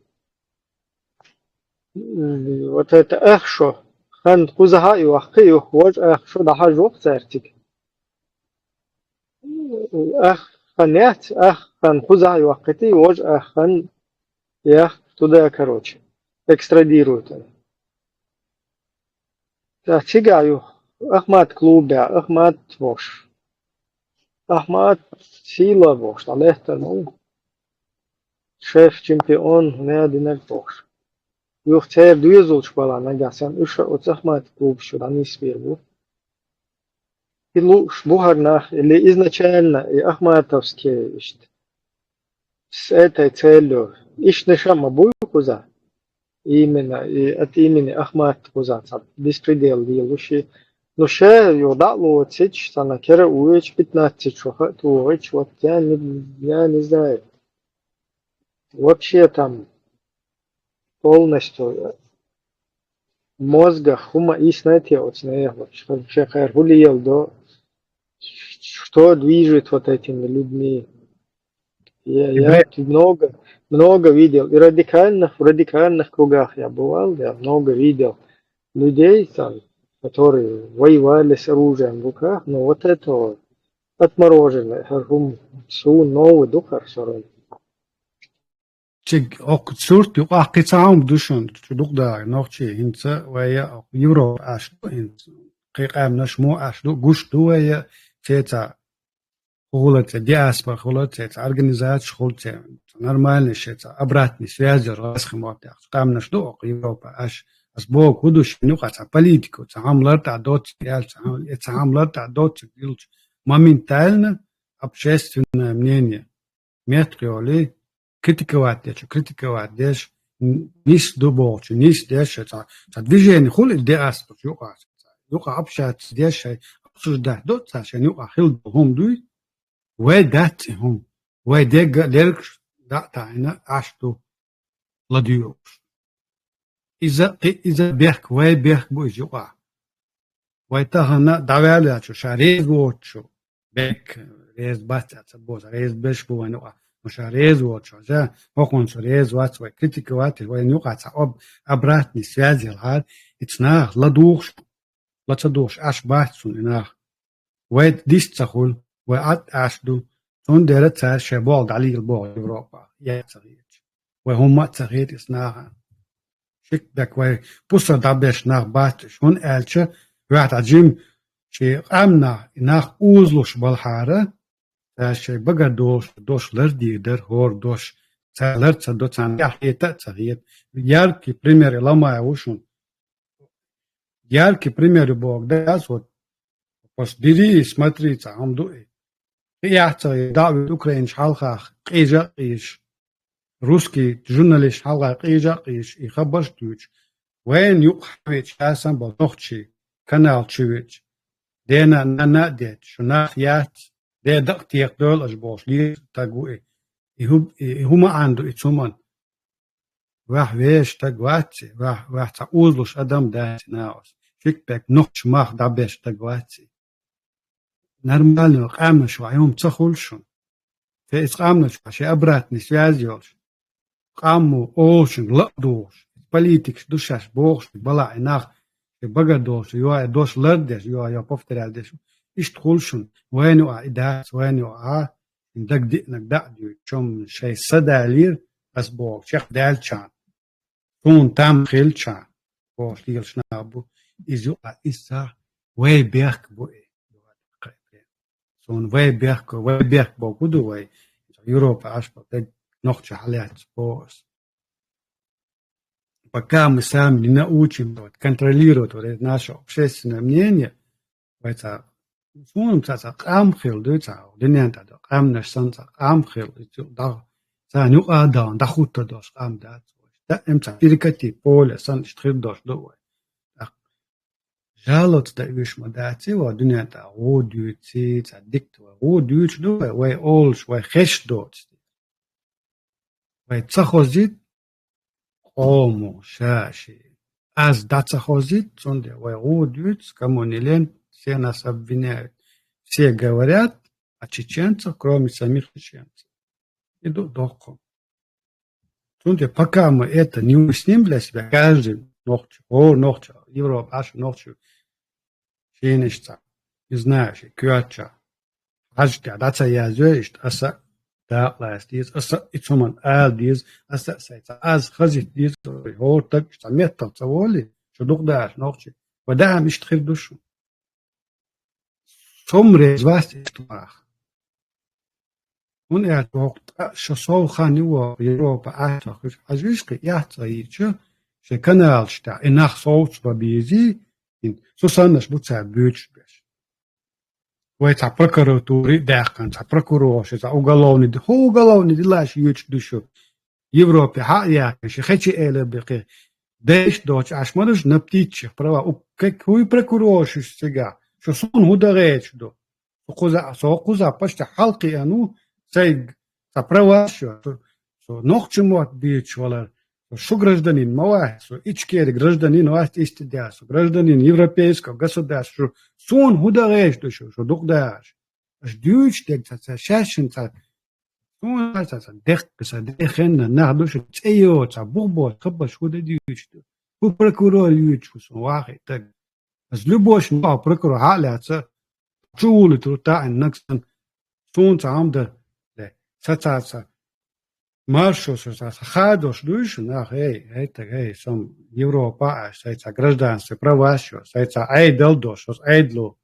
м, вот это ах шо, хан кхузахьа а йохкхи, юха вожа ах шо дӀахьажа воккха цаьрцига. Ах хан яц, ах хан кхузахьа йохкхийти, вожа ах хан ях туда, короче, экстрадируют. Цхьа цигахь ю Ахмат клубехь, Ахмат бохуш. Ахмат сила бохуш, дӀалаьттар ма ву. Шеф чемпион, хӀун а динарг бохуш. Юха церан доьзалш бала нагахь санна, уьш а оцу Ахмат клубаш чу дӀанисбийр бу. И лууш бу хӀара нах, или изначально и ахматовский иштта с этой целью. Ишна ша ма буй кхуза. Именно, и от имени Ахмат кхуза цхьа беспредел дилуш. Ну, ше ю дӀалоцич, сана кера уич пятнадцать шо ха тугъич, вот я не, я не знаю. Вообще там полностью мозга хума иснайте оцнея, вот, что вообще хайр хулиел до, что движет вот этими людьми. Я, я много, много видел. И радикальных, в радикальных кругах я бывал, я много видел людей, там, которые воевали с оружием в руках, но вот это вот отмороженное, хархум, су новый дух, харсорон. Чиг окку цурт юкъахкъи цаам душун, чу дукъдагъа нохчи хинца вая Европа аш ду, хинца кхи къамнаш мо аш ду, гуш ду вая, цеца хула це, диаспора хула це, ца организация хул це, ца нормальный ше, ца обратный связь раз химот яхш. Къамнаш ду окку Европа аш, ас бог худуш нюкъа ца политику, ца хамлар та доц, ял ца хам-, ца хамлар та доц, дилч моментально общественное мнение. Меткъёли, критиковать дечу, критиковать деш, н-, нис ду болчу, нис деш, ца, ца движение хули де ас, юкъа, юкъа общаться деш, обсуждать до, ца, шен юкъа хил ду хум дуй, вай даци хум, вай дега лерг да тайна, аш ду ладюш. Иза, иза бехк, вай бехк бу из юкъа. Вай тахана давял ячу, ша рез вочу. Бек, рез бац, аца боз, рез беш бу вай нуа. Ну ша рез вочу, жа, хокун шу рез вац, вай критиковать, вай нуа ца об, обратный связь ел хар, ицнах, ладухш, лаца духш, аш бац сун инах. Вай дис ца хул, вай ат аш ду, сун дера цар ше бол, далил бол Европа, я ца хич. Вай хумма ца хит ицнаха. Шик дак вай пуса дабеш нах бац, шун элча, вахт аджим, чи амна, инах узлуш балхара, та шей бага дош, дош лар дир дар, хор дош, ца лар ца до цан, я хета ца хет. Яркий пример ламая ушун. Яркий пример бог да, вот, пос дири, смотри, ца хам дуи. Яхца, да, Украинш халхах, къижа, къиж. Русский журналист хьалгӀай къижа-къиж и хабарш дуьйцу. Вайн юкъахь веча хьасан бо нохчий, канал чу веча. Дена нана а деча, шу нах яц, де дакъ текха дойла аш бохуш, лийр таг ву и. И хӀу-, и, и хӀума ан ду и цуман. Ваьхь веш таг вац и, ваьхь, ваьхь цхьа узлуш адам дац и наос. Фикбек нохча мах дӀабеш таг вац и. Нормально къамнаш ваьхь хӀума ца хуьлу шун. Фе иза къамнаш ваьхь ши обратный связь йолуш. Къаммо олушинг ла а духуш, политикаш ду шаьш бохуш, балахь и нах, ши бага долуш, йо, и дош лардеш, йо, йо, повторять деш. Иштта хуьлу шун, вайна а и дац, вайна а, и даг диънаг даа дуьйцу, чом шайн са далийра, ас боху, чекх даьлча. Суна там хилча, бохуш лелаш нах бу, иза юкъа, иза вай бехк бу и. Суна вай бехк, вай бехк боху ду вай. Европа аш бо, таг нохча хьалаьццо боху ас. Пока мы сами не научим вот контролировать вот это наше общественное мнение, вай ца, суна ца, ца къам хила дуй ца, дуьнен тӀа до, къамнаш сан ца къам хила, и цу дагӀ, ца нюкъа дан, дӀахутта дош къам дац. Да, эм ца перекати поле, сан иштта хир дош ду вай. Так. Жалоц да уьш ма дац, и ва дуьнен тӀа гӀо дуьйци, ца дикта вай. ГӀо дуьйцу ду вай, вай олуш, вай хеш доцу. Вай ца хозит, къомо, ша, ши. Аз да ца хозит, цунде вай гӀо дуьйцу, кому не лень, все нас обвиняют. Все говорят о чеченцах, кроме самих чеченцев. И ду доккху. Цунде пока мы это не уясним для себя, каждый нохча, о, нохча, Европа, аша нохча, шийнаш ца, не знаю, ши коьртача. Хьажа тӀе дӀа ца яздой, иштта аса дакъа лаца деза, аса и цуман ала деза, аса а сайца, аз хазит деза, хӀора таг ца меттах ца воли, шу дукха даьлча нохчий. Ва дахьа иштта хир ду шу. Сом реза вац иштта ваха. ХӀунда аьлча вокху тӀа шо сов хан ю воху Европа Ӏаьржа хуьлуш, хьажа виш кхин эхь ца йийча, шайн каналаш тӀехь и нах совца бан безий, хӀинца цу саннаш бу цара буьйцуш беш. Вай цхьа прокуратури даьккхина, цхьа прокурорша, цхьа уголовный де-, хӀу уголовный делаш юьйцуш ду шу. Европе хьа а яьккхина, ши хечи эла бекхи. Дайш доч аш мараш на птичьих права. У кек хуй прокурорша цига. Шу суна хӀу дагӀечу ду. Со кхуза, со кхуза почти хьалкхиану, сайг ца праваш ю, со, со нохча мотт бийцаш валар, со шу гражданин ма вац, со Ичкери гражданин вац исти дя, со гражданин европейского государства, шу суна хӀу дагӀеш ду шу, шу дукъ даш. Аш дуьйцу дег ца, ца, шашин ца, суна ца, ца, дехка ца, дехенна, нах ду шу, цӀе йо, ца, бухбо, хабаш хӀу да дуьйцу ду. ХӀу прокурор юьйцу, хӀу суна вахи таг. Ас любой ма прокурор хьалаца, чу улитру таӀин нагсан, сунца гӀамда, ле, сацаца. Маршо со са, са хадош дуйш, нах, эй, эй, так, эй, сам Европа, а, сайца гражданство, праваш, сайца айдал дош, ос айдлу.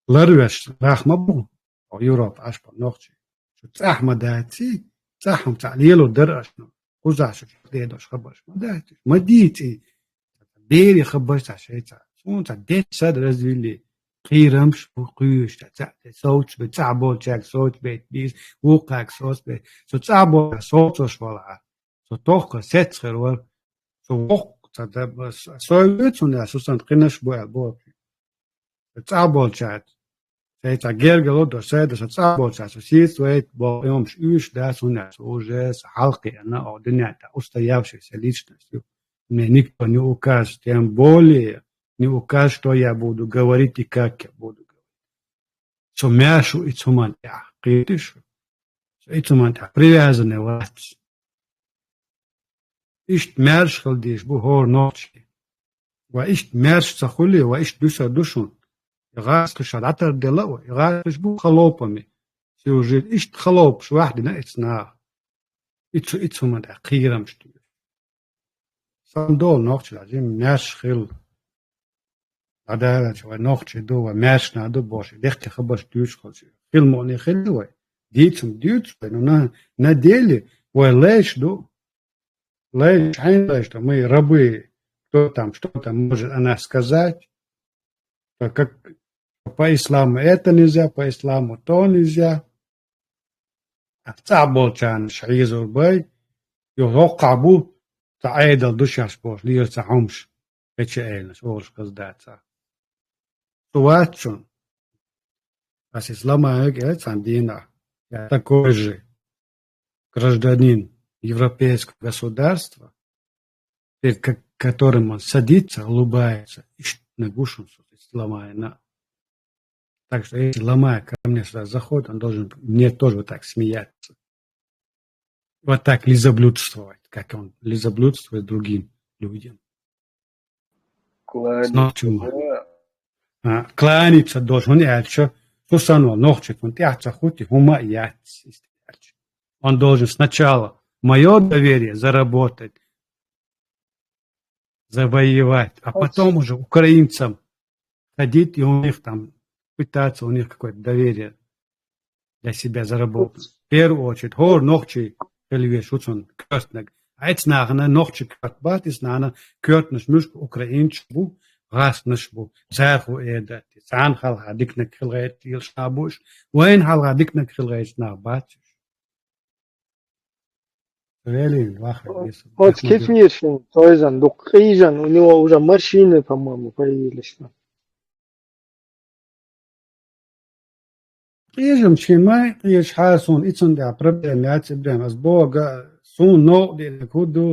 Ларвеш, нах ма бу, о Европа, аш по нохчи. Шу цӀахь ма даци, цӀахьам цӀа лело дар аш ну. Кхуза шу дедош хабарш ма даци. Ма дийци. Бери хабар ца шайца. Сунца десад развели. Кхирамш бу кхуьйш ца ца. Соц бе, цӀа болчаг соц бе, бис, вукхаг соц бе. Со цӀа бол соцош вала. Со тохка сецхер вар. Со вокх ца да, сой вецун я, со сан кхинаш бу я, бо. Со цӀа болчаг. Сайца гергало до, сайда со цӀа болчаг. Со сиц вейт, бо, ёмш уьш да, сунца уже, со хьалкхи, она, о, дуня, та, устоявшаяся личность. Мне никто не укажет, тем более не укажет, что я буду говорить и как я буду говорить. Со маьршу и цуман тӀехь кхетиш. Со и цуман тӀехь привязанный вац. Ишт маьрш хила деш бу хӀора нохчи. Ва ишт маьрш ца хули, ва ишт дуьса ду шун. И гӀаз кхиша дӀатар дела ва, и гӀаз кхиш бу халопами. Си уже ишт халопаш вахдина эц нах. И цу, и цуман тӀехь кхирамш ду. Сан дол нохчи лажи маьрш хил. Адарач вай нохчи ду, вай маьршна ду, бош. Дехке хабаш дүүч холчи. Хил мони хил вай. Дийцум дүүч вай. Ну на, на деле вай лэш ду. Лэш, хайн лэш, что мы рабы. Кто там, что там может о нас сказать? То как по исламу это нельзя, по исламу то нельзя. Ах цӀа болчарна шхьийзур бай, ю хӀоккхахь бу, цхьа Ӏедал ду шаьш бохуш, лела цхьа хьумаш, кхечи Ӏелнаш, олуш хаза дац цхьа. Цу вац шун. Ас иза ламаег э цхьана дийнахь. Я такой же гражданин европейского государства, перед ко-, которым он садится, улыбается, иштта гушун со иза ламаена. Так что если ломая ко мне сюда заходит, он должен мне тоже вот так смеяться. Вот так лизоблюдствовать, как он лизоблюдствует другим людям. Кланяться, да. А, кланяться должен, я ещё, Сусанова, нохчи, он тяхца хути, хума яц, он должен сначала мое доверие заработать, завоевать, а потом уже украинцам ходить и у них там пытаться у них какое-то доверие для себя заработать. В первую очередь, хӀора нохчи хила веш ву цунна коьртаниг. Айц нахана нохчи коьрта бац, ис нахана коьртанаш муьшка украинчаш бу, гӀаснаш бу, царху эда, царна хьалха диканиг хила гӀерташ лелаш нах бу уьш, вайна хьалха диканиг хила гӀерташ нах бац уьш. Велин, вахар, О, если вот так кефиршин, тойзан, дукха къижан, у него уже морщины, по-моему, появились там. Къижам ши май, къижаш хьа суна, и цунна тӀехь проблема яц, Ибрахим, ас бога, суна новкъа диъниг хӀу ду,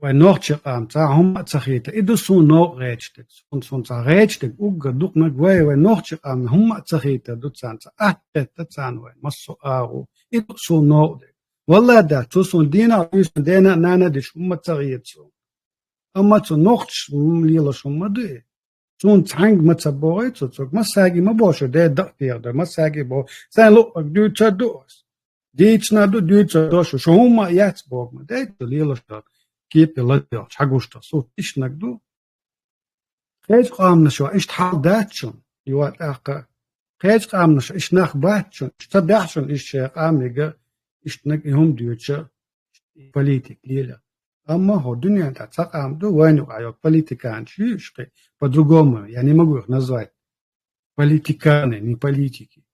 вай нохчи къам цхьа хӀумма а ца хийта, и ду суна новкъа гӀечтиг, суна, суна цхьа гӀечтиг, уггар дукханиг вай, вай нохчи къам хӀумма а ца хийта ду царна, цхьа атта хетта царна вай, массо а агӀу, и ду суна новкъа диг. Валла да, цу суна дийнахь, уьйсна дена а, нана а диш хӀумма а ца хийта суна. Амма цу нохчаш лелаш хӀумма ду и. Суна цхьаьнга ма ца бохий цо, цо массаьрга ма боху шу, де дакъа теха дар, массаьрга боху. Сайн луъург дуьйцур ду ас. Дийцина ду, дуьйцур ду шу, шу хӀумма а яц боху ма. Дай цо лелаш дар, кепе ладоьгӀча, хьагуш дар, суна иштаниг ду. Кхечу къаманаша иштта хьал дац шуна, юха а тӀаккха. Кхечу къаманаша иштта нах бац шуна, иштта ца баьхьа шуна иштта шайн къамига, иштаниг и хӀума дуьйцуш, политика лела. Амма хӀо дуьнен тӀа цхьа къам ду, вайна юкъахь йолу политиканаш ю уьш кхин, по-другому, я не могу их назвать. Политиканы, не политики.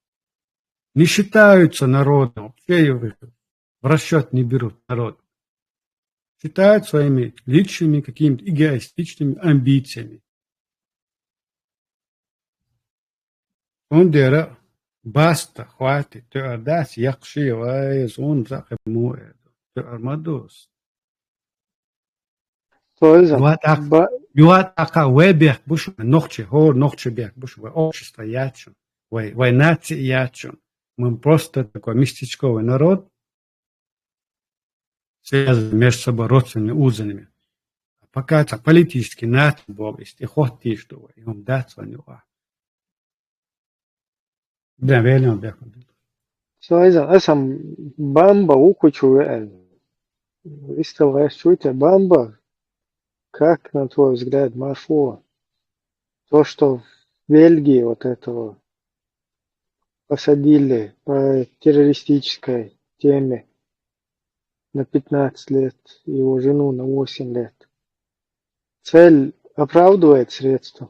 Не считаются народом, вообще его в расчет не берут народ. Считают своими личными какими-то эгоистичными амбициями. Цундела баста, хватит, тоьар дац, яккха ше вай, зун за кхе му э, тоьар ма дус. Цо иза. Юха тӀаккха, ба- юха тӀаккха вай бехк буш, нохчи, хӀора нохчи бехк буш, вай общество яц шун, вай, вай наци яц шун. Мы просто такой местечковый народ, связаны между собой родственными узами. А пока цхьа политически наци боху, иштта и хоттийш ду вай, и хӀума дац вайн юкъахь. Да, велин бехк. Цо иза, аса Бамба ву кху чу веана. Вистал гӀерташ ву те Бамба, как, на твой взгляд, Маршо, то, что в Бельгии вот этого посадили по террористической теме на пятнадцать лет, его жену на восемь лет. Цель оправдывает средства.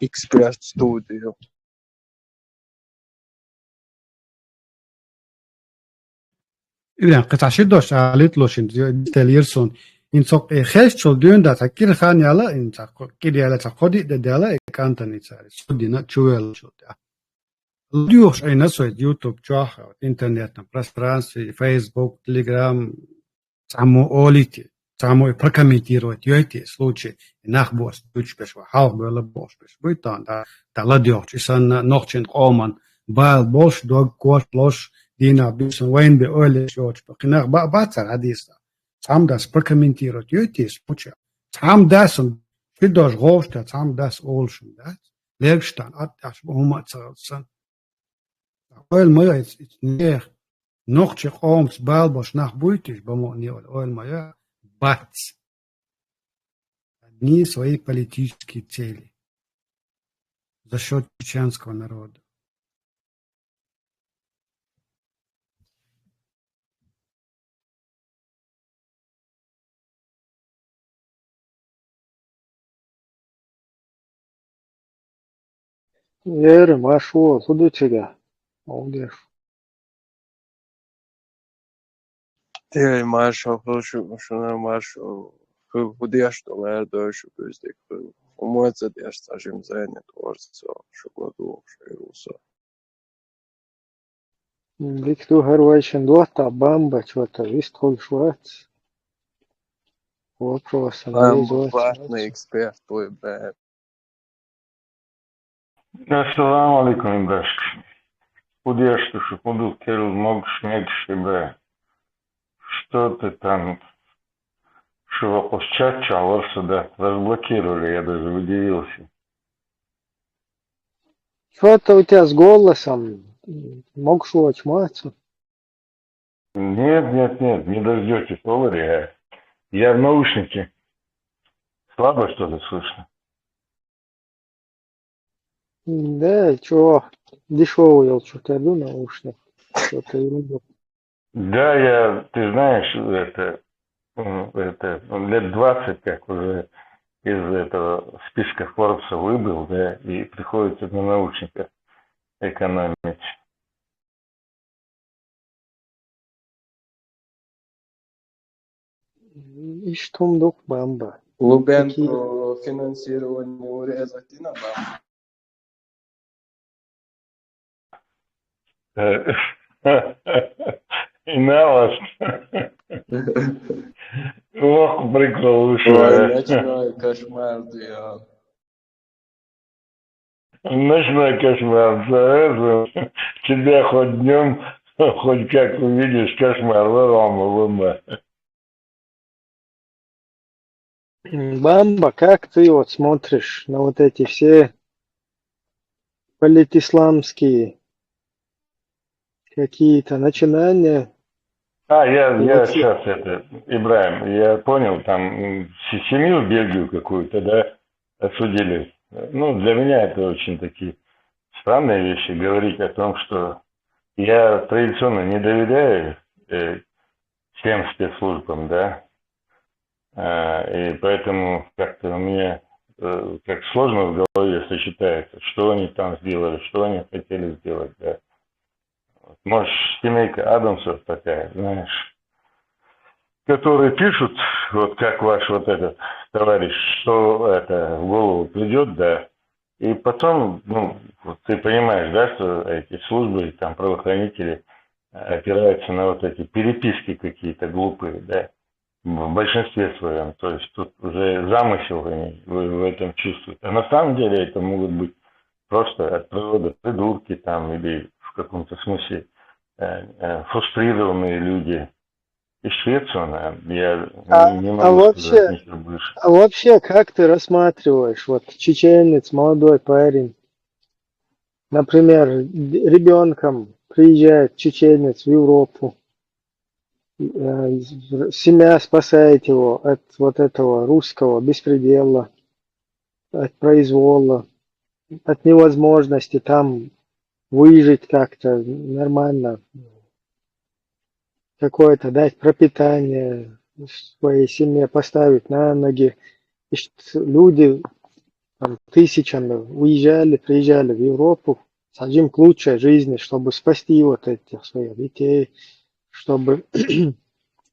Эксперт студию. Ира, кхин цхьа ши дош алийталуш, дистелира суна. ХӀинца хьо, э, хезчул дуьйна дац, цхьа кӀира хан яьлла, хӀинца кӀира яьлла, цхьа кхо-диъ де даьлла, э, кӀантана цара, судина чувеллачул тӀехь. ЛадоьгӀуш Ӏийна со YouTube чохь, интернетном пространстве, Facebook, Telegram, цхьаммо олийта, цхьаммо и прокомментировать йойта и случай, и нах бохуш дуьйцуш берш, вай хьалха бевлла бохуш берш буй тахана, да, да ладоьгӀучу, и санна нохчийн къоман бала болуш, дог коча луш, дийнахь буьйсанна вайна бен ойла еш йоцуш бу. Кхин нах баа бац цара хьадийса. Цхьамма дас прокомментировать йойта и случай. Цхьамма дас ши дош гӀовшта, цхьамма дас олуш дац. Лергаш тахана атта тӀехь бу хӀума а ца хилла санна. Ойла ма йо, иза, иза нехан, нохчийн къомаца бала болуш нах буй те, бан ма-, не ойла, ойла ма йо, бац. Одни свои политические цели. За счёт чеченского народа. Эр, Маршо, хӀун ду цигахь? Хьо деш. Эй, Маршо, хӀун шу, шуна Маршо, хӀу, хӀун деш ду, лаьрдой шу, буьззиг, хӀу, хӀумма ца деш, цхьа жимма занят вара со, шу гӀо ду, шу иру со. Дика ду, хӀара вайшин доттагӀа Бамба, чо-то вистхуьлуш вац. Вопросам Бамба реза вац. Платный эксперт твой, бля. Ассаламу алейкум, Ибрашка. ХӀун деш ду шу, хӀун ду, керла могуш, мегаш, Ибрай? Что ты там? Шу вакъус чат чохь вара со, да? Разблокировали, я даже удивился. Что-то у тебя с голосом, м, могуш воцуш ма вац? Нет, нет, нет, не дождётесь, Олари. Я в наушнике. Слабо что-то слышно. Да, чё, дешёвый йолчу, я думаю, наушник. Что-то ерунду. Да, я, ты знаешь, это, м, это, ну, лет двадцать как уже из этого списка Форбса выбыл, да, и приходится на наушниках экономить. Иштта хӀума ду-кх, Бамба. Лубен про финансирование урезать дина, Бамба? Э, и на вас. Ох, прикол вышел, ой, а. Ночной кошмар, ты, а. Ночной кошмар, да, это, тебя хоть днём, хоть как увидишь, кошмар, вырвал бы. М, Бамба, как ты вот смотришь на вот эти все политисламские какие-то начинания? А, я, я вот сейчас это, Ибраим, я понял, там, м, се-, семью в Бельгию какую-то, да, осудили. Ну, для меня это очень такие странные вещи, говорить о том, что я традиционно не доверяю, э, всем спецслужбам, да. А, и поэтому как-то у меня э, как сложно в голове сочетается, что они там сделали, что они хотели сделать, да. Вот. Может, семейка Адамсов такая, знаешь, которые пишут, вот как ваш вот этот товарищ, что это в голову придет, да, и потом, ну, вот ты понимаешь, да, что эти службы, там, правоохранители опираются на вот эти переписки какие-то глупые, да, в большинстве своем. То есть тут уже замысел они в, в этом чувствуют. А на самом деле это могут быть просто от природы придурки там или в каком-то смысле э, э, фрустрированные люди. И Швецию, наверное, я А, не а могу сказать вообще, ничего больше. а вообще, как ты рассматриваешь, вот чеченец, молодой парень, например, ребенком приезжает чеченец в Европу, э, семья спасает его от вот этого русского беспредела, от произвола, от невозможности там выжить как-то нормально, какое-то дать пропитание своей семье, поставить на ноги. И ш- люди там, тысячами уезжали, приезжали в Европу, сажим к лучшей жизни, чтобы спасти вот этих своих детей, чтобы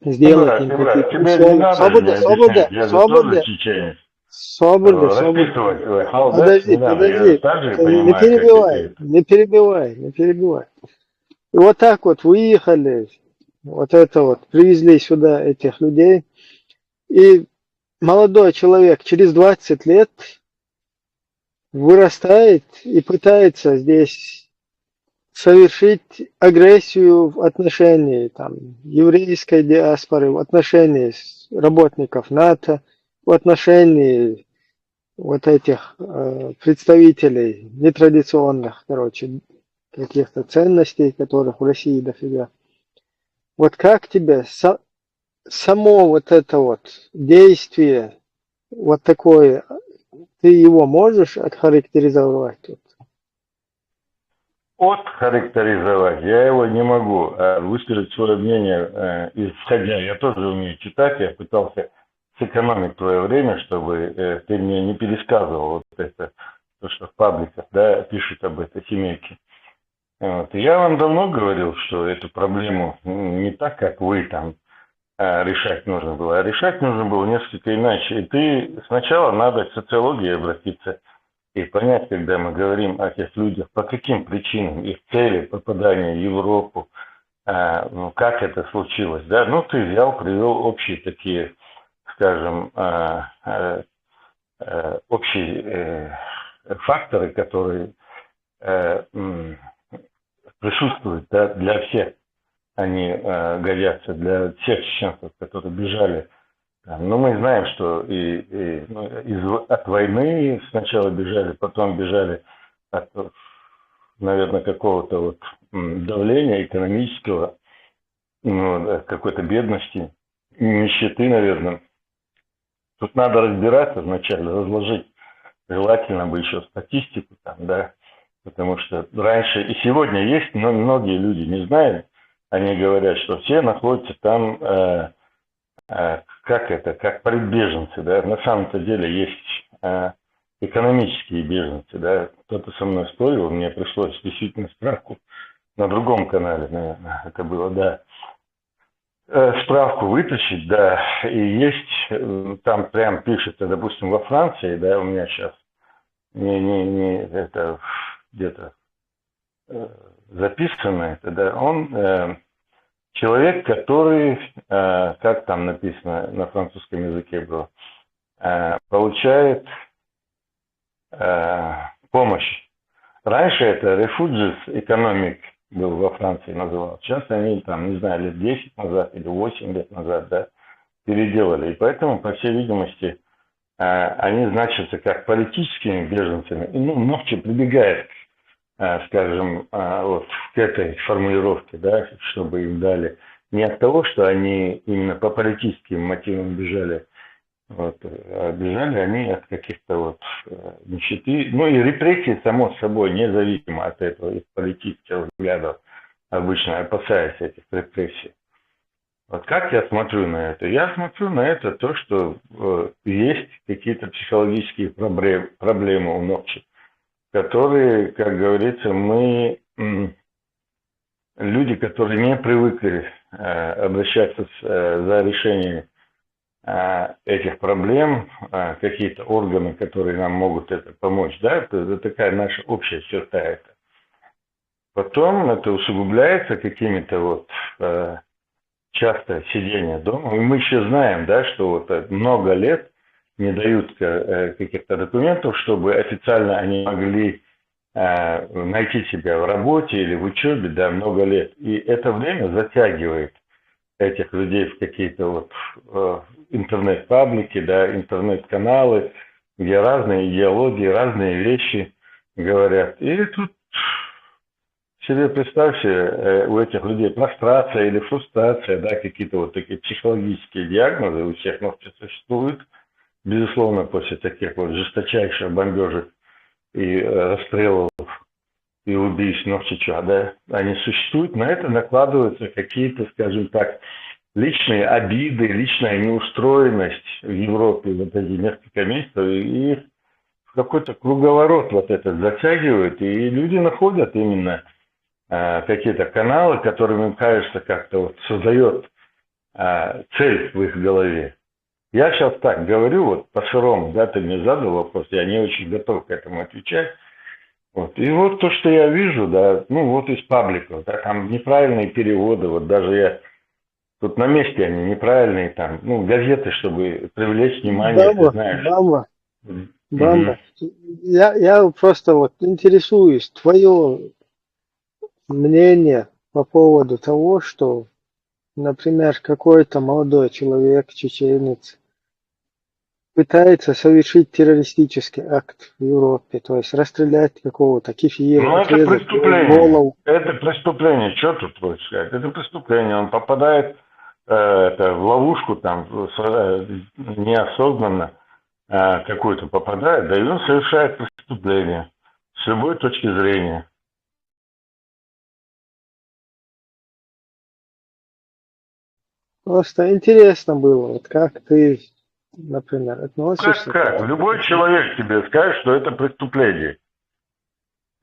сделать Брат, им брат, какие-то тебе не условия. надо Свобода, мне свобода, объяснять, я же тоже свобода, чеченец. свобода, свобода. Расписывать свой халдат Подожди, не надо, я подожди. так же Не понимаю, как и перебивай, ты. Не перебивай, не перебивай. И вот так вот выехали, вот это вот, привезли сюда этих людей. И молодой человек через двадцать лет вырастает и пытается здесь совершить агрессию в отношении там, еврейской диаспоры, в отношении с- работников НАТО, в отношении вот этих э, представителей нетрадиционных, короче, каких-то ценностей, которых в России дофига. Вот как тебе са- само вот это вот действие, вот такое, ты его можешь отхарактеризовать? Вот? Отхарактеризовать я его не могу, а высказать свое мнение, э, исходя. Я тоже умею читать, я пытался сэкономить твое время, чтобы э, ты мне не пересказывал вот это, то, что в пабликах, да, пишут об этой семейке. Вот. Я вам давно говорил, что эту проблему м, не так, как вы там э, решать нужно было, а решать нужно было несколько иначе. И ты сначала надо к социологии обратиться и понять, когда мы говорим о тех людях, по каким причинам их цели попадания в Европу, э, ну, как это случилось, да, ну, ты взял, привел общие такие, скажем, э, э, э, общие э, факторы, которые э, м, присутствуют, да, для всех. Они э, годятся для всех чеченцев, которые бежали. Там. Ну, мы знаем, что и, и, ну, из, от войны сначала бежали, потом бежали от, наверное, какого-то вот м, давления экономического, ну, э, какой-то бедности, нищеты, наверное. Тут надо разбираться вначале, разложить. Желательно бы еще статистику там, да, потому что раньше и сегодня есть, но многие люди не знают, они говорят, что все находятся там, э, э, как это, как политбеженцы, да, на самом-то деле есть э, экономические беженцы, да, кто-то со мной спорил, мне пришлось действительно справку на другом канале, наверное, это было, да, э, справку вытащить, да, и есть, э, там прям пишется, допустим, во Франции, да, у меня сейчас не, не, не это где-то э, записано это, да, он э, человек, который, э, как там написано на французском языке было, э, получает э, помощь. Раньше это refugees economic был во Франции называл. Сейчас они там, не знаю, лет десять назад или восемь лет назад, да, переделали. И поэтому, по всей видимости, э, они значатся как политическими беженцами. И, ну, много чего прибегает, э, скажем, э, вот к этой формулировке, да, чтобы им дали. Не от того, что они именно по политическим мотивам бежали, вот, э, бежали они от каких-то вот э, нищеты. Ну и репрессий, само собой, независимо от этого, их политических взглядов, обычно опасаясь этих репрессий. Вот как я смотрю на это? Я смотрю на это то, что э, есть какие-то психологические проблем- проблемы у ногчи, которые, как говорится, мы м, люди, которые не привыкли э, обращаться с, э, за решением э, этих проблем, э, какие-то органы, которые нам могут это помочь, да, это, это такая наша общая черта это. Потом это усугубляется какими-то вот э, часто сидение дома. И мы еще знаем, да, что вот э, много лет не дают э, каких-то документов, чтобы официально они могли э, найти себя в работе или в учебе, да, много лет. И это время затягивает этих людей в какие-то вот э, интернет-паблики, да, интернет-каналы, где разные идеологии, разные вещи говорят. И тут себе представьте, э, у этих людей прострация или фрустрация, да, какие-то вот такие психологические диагнозы у всех ногти существуют, безусловно, после таких вот жесточайших бомбежек и э, расстрелов и убийств Ногчича, да, они существуют, на это накладываются какие-то, скажем так, личные обиды, личная неустроенность в Европе вот эти несколько месяцев, и их в какой-то круговорот вот это затягивает, и люди находят именно э, какие-то каналы, которыми им кажется как-то вот создает э, цель в их голове. Я сейчас так говорю, вот по-сырому, да, ты мне задал вопрос, я не очень готов к этому отвечать. Вот. И вот то, что я вижу, да, ну вот из пабликов, да, там неправильные переводы, вот даже я тут на месте они неправильные, там, ну, газеты, чтобы привлечь внимание, ты Бамба, знаешь. Бамба, Мгм. Бамба. Я, я просто вот интересуюсь, твое мнение по поводу того, что, например, какой-то молодой человек, чеченец, пытается совершить террористический акт в Европе, то есть расстрелять какого-то кефира, Ну, это отрезать преступление. голову. Это преступление, что тут хочешь сказать? Это преступление. Он попадает э, это, в ловушку там с- э, неосознанно э, какую-то попадает, да и он совершает преступление с любой точки зрения. Просто интересно было, вот как ты, например, Как, относишься к как? этому. Любой человек тебе скажет, что это преступление.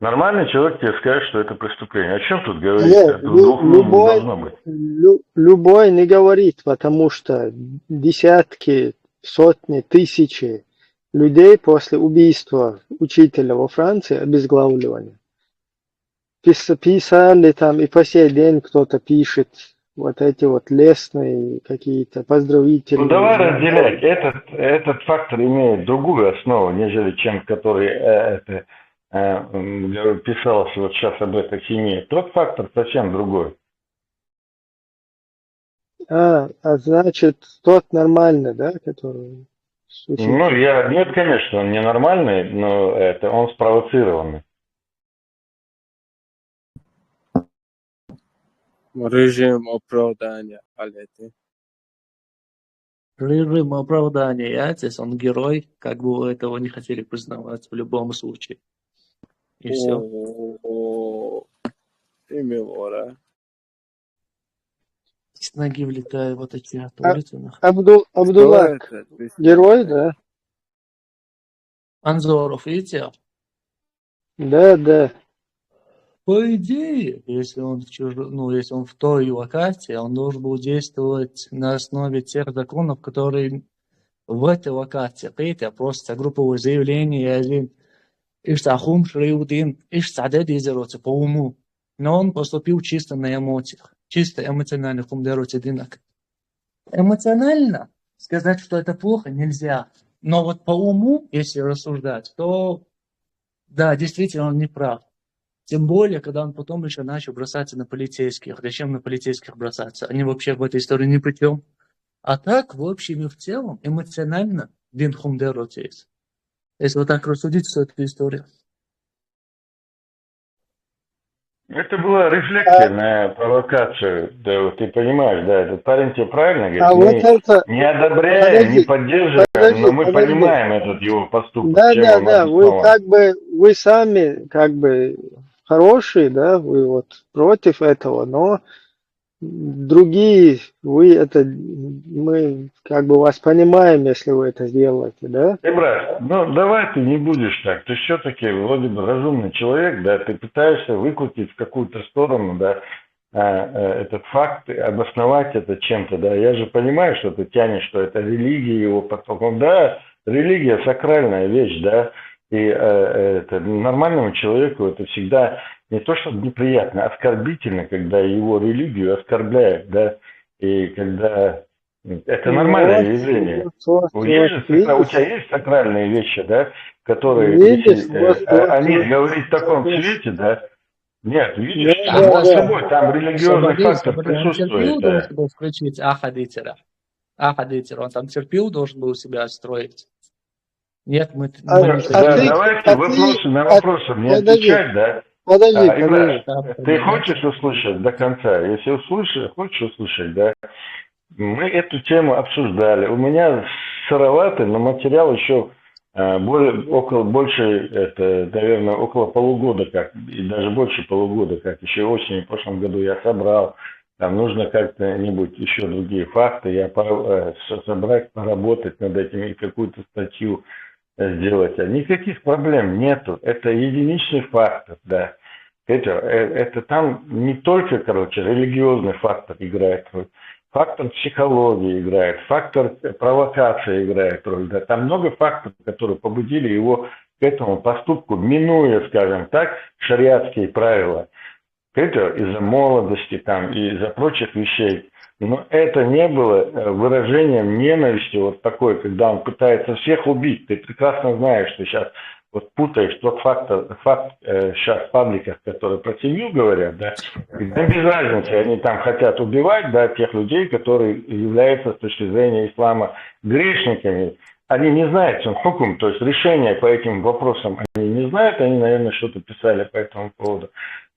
Нормальный человек тебе скажет, что это преступление. О чем тут говорить? Нет, Это лю- двух мнений не любой, должно быть. лю- любой не говорит, потому что десятки, сотни, тысячи людей после убийства учителя во Франции, обезглавливания, пис- писали там, и по сей день кто-то пишет вот эти вот лестные какие-то Ну поздравительные давай звонки. Разделять. Этот, этот фактор имеет другую основу, нежели чем который э, это, э, м, писалось вот сейчас об этой семье. Тот фактор совсем другой. А, а значит, тот нормальный, да, который случился? Ну, я нет, конечно, он ненормальный, но это он спровоцированный. Režim opravdanja, ali ti. Režim opravdanja, ja, то есть он герой, как бы вы этого не хотели признавать в любом случае. И все. O, i Milora. С ноги влетает вот эти вот А, улицы. Абдул, Абдуллах, Što je to? герой, да? Анзоров, видите? Да, да. По идее, если он в чуж- ну, если он в той локации, он должен был действовать на основе тех законов, которые в этой локации. Видите, просто групповое заявление один, ишта хумш реудин, ишта дедизероте по уму. Но он поступил чисто на эмоциях, чисто эмоционально хумдероте динак. Эмоционально сказать, что это плохо, нельзя. Но вот по уму, если рассуждать, то да, действительно, он не прав. Тем более, когда он потом еще начал бросаться на полицейских. Зачем на полицейских бросаться? Они вообще в этой истории ни при чем. А так, в общем и в целом, эмоционально, дин хумдероте есть. Если вот так рассудить всю эту историю. Это была рефлексия на провокацию. Да, вот ты понимаешь, да, этот парень тебе правильно говорит. А вот Мы это, не одобряем, не подожди, поддерживаем, подожди, но мы подожди. Понимаем этот его поступок. Да, Чем да, он да, вы обоснован. Как бы, вы сами как бы хорошие, да, вы вот против этого, но другие, вы это, мы как бы вас понимаем, если вы это сделаете, да? Ибраш, ну давай ты не будешь так. Ты все-таки вроде бы разумный человек, да, ты пытаешься выкрутить в какую-то сторону, да, а, э, этот факт, обосновать это чем-то, да. Я же понимаю, что ты тянешь, что это религия его потолком. Да, религия сакральная вещь, да. И э, это нормальному человеку это всегда не то, что неприятно, оскорбительно, когда его религию оскорбляют, да. И когда это нормальное Вот, явление. вот, вот, У есть же вот, сакра- у видишь? тебя есть сакральные вещи, да, которые, Видишь, если э, вот, э, вот, о них вот, говорить в таком вот. свете, да. Нет, видишь, Да, само да, да. собой, там религиозный Освободил, фактор освободил. Он терпил присутствует. должен Да. Был включить Ахадитера. Ахадитер, он там терпил должен был себя строить. Нет, мы, А, мы не а Да, ты, давайте а ты, вопросы на а, вопросы мне подожди, отвечать, да. подожди, А, подожди. Ибраш, там ты понимаешь. Хочешь услышать до конца? Если услышишь, хочешь услышать, да. Мы эту тему обсуждали. У меня сыроватый, но материал еще более, около, больше, это, наверное, около полугода, как, и даже больше полугода, как еще осенью в прошлом году я собрал. Там нужно как-то-нибудь еще другие факты, я по- э, со- собрать, поработать над этим и какую-то статью э, сделать. А никаких проблем нету. Это единичный фактор, да. Это, э, это там не только, короче, религиозный фактор играет роль. Фактор психологии играет, фактор э, провокации играет роль. Да. Там много факторов, которые побудили его к этому поступку, минуя, скажем так, шариатские правила. Это из-за молодости там и из-за прочих вещей. Но это не было э, выражением ненависти вот такой, когда он пытается всех убить. Ты прекрасно знаешь, что сейчас вот путаешь тот факт, факт э, сейчас в пабликах, которые про семью говорят, да, когда без разницы, они там хотят убивать, да, тех людей, которые являются с точки зрения ислама грешниками. Они не знают сам хукум, то есть решение по этим вопросам они не знают, они, наверное, что-то писали по этому поводу.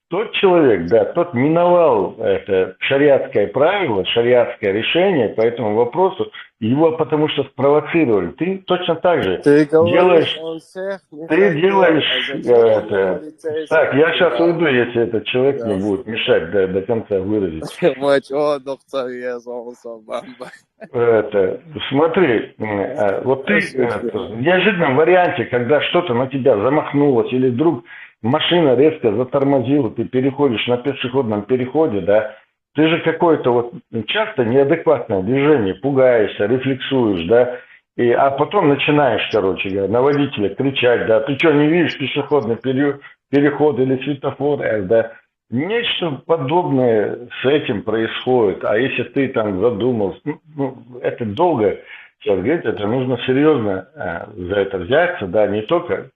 Тот человек, да, тот миновал это шариатское правило, шариатское решение по этому вопросу, его потому что спровоцировали. Ты точно так же Ты говоришь, делаешь, он всех не ты хотел, делаешь а зачем э, он это. полицейских Так, я сейчас убивал? Уйду, если этот человек не Ясно. Будет мешать до, до конца выразить. Мочо, доктор, я зовут Бамба. Это, смотри, м, э, вот ты Слушай. э, в неожиданном варианте, когда что-то на тебя замахнулось, или вдруг машина резко затормозила, ты переходишь на пешеходном переходе, да, ты же какое-то вот часто неадекватное движение, пугаешься, рефлексуешь, да, и, а потом начинаешь, короче говоря, на водителя кричать, да, ты что, не видишь пешеходный пере- переход или светофор, э, да, нечто подобное с этим происходит. А если ты там задумался, ну, ну, это долго сейчас говорить, это нужно серьезно э, за это взяться, да, не только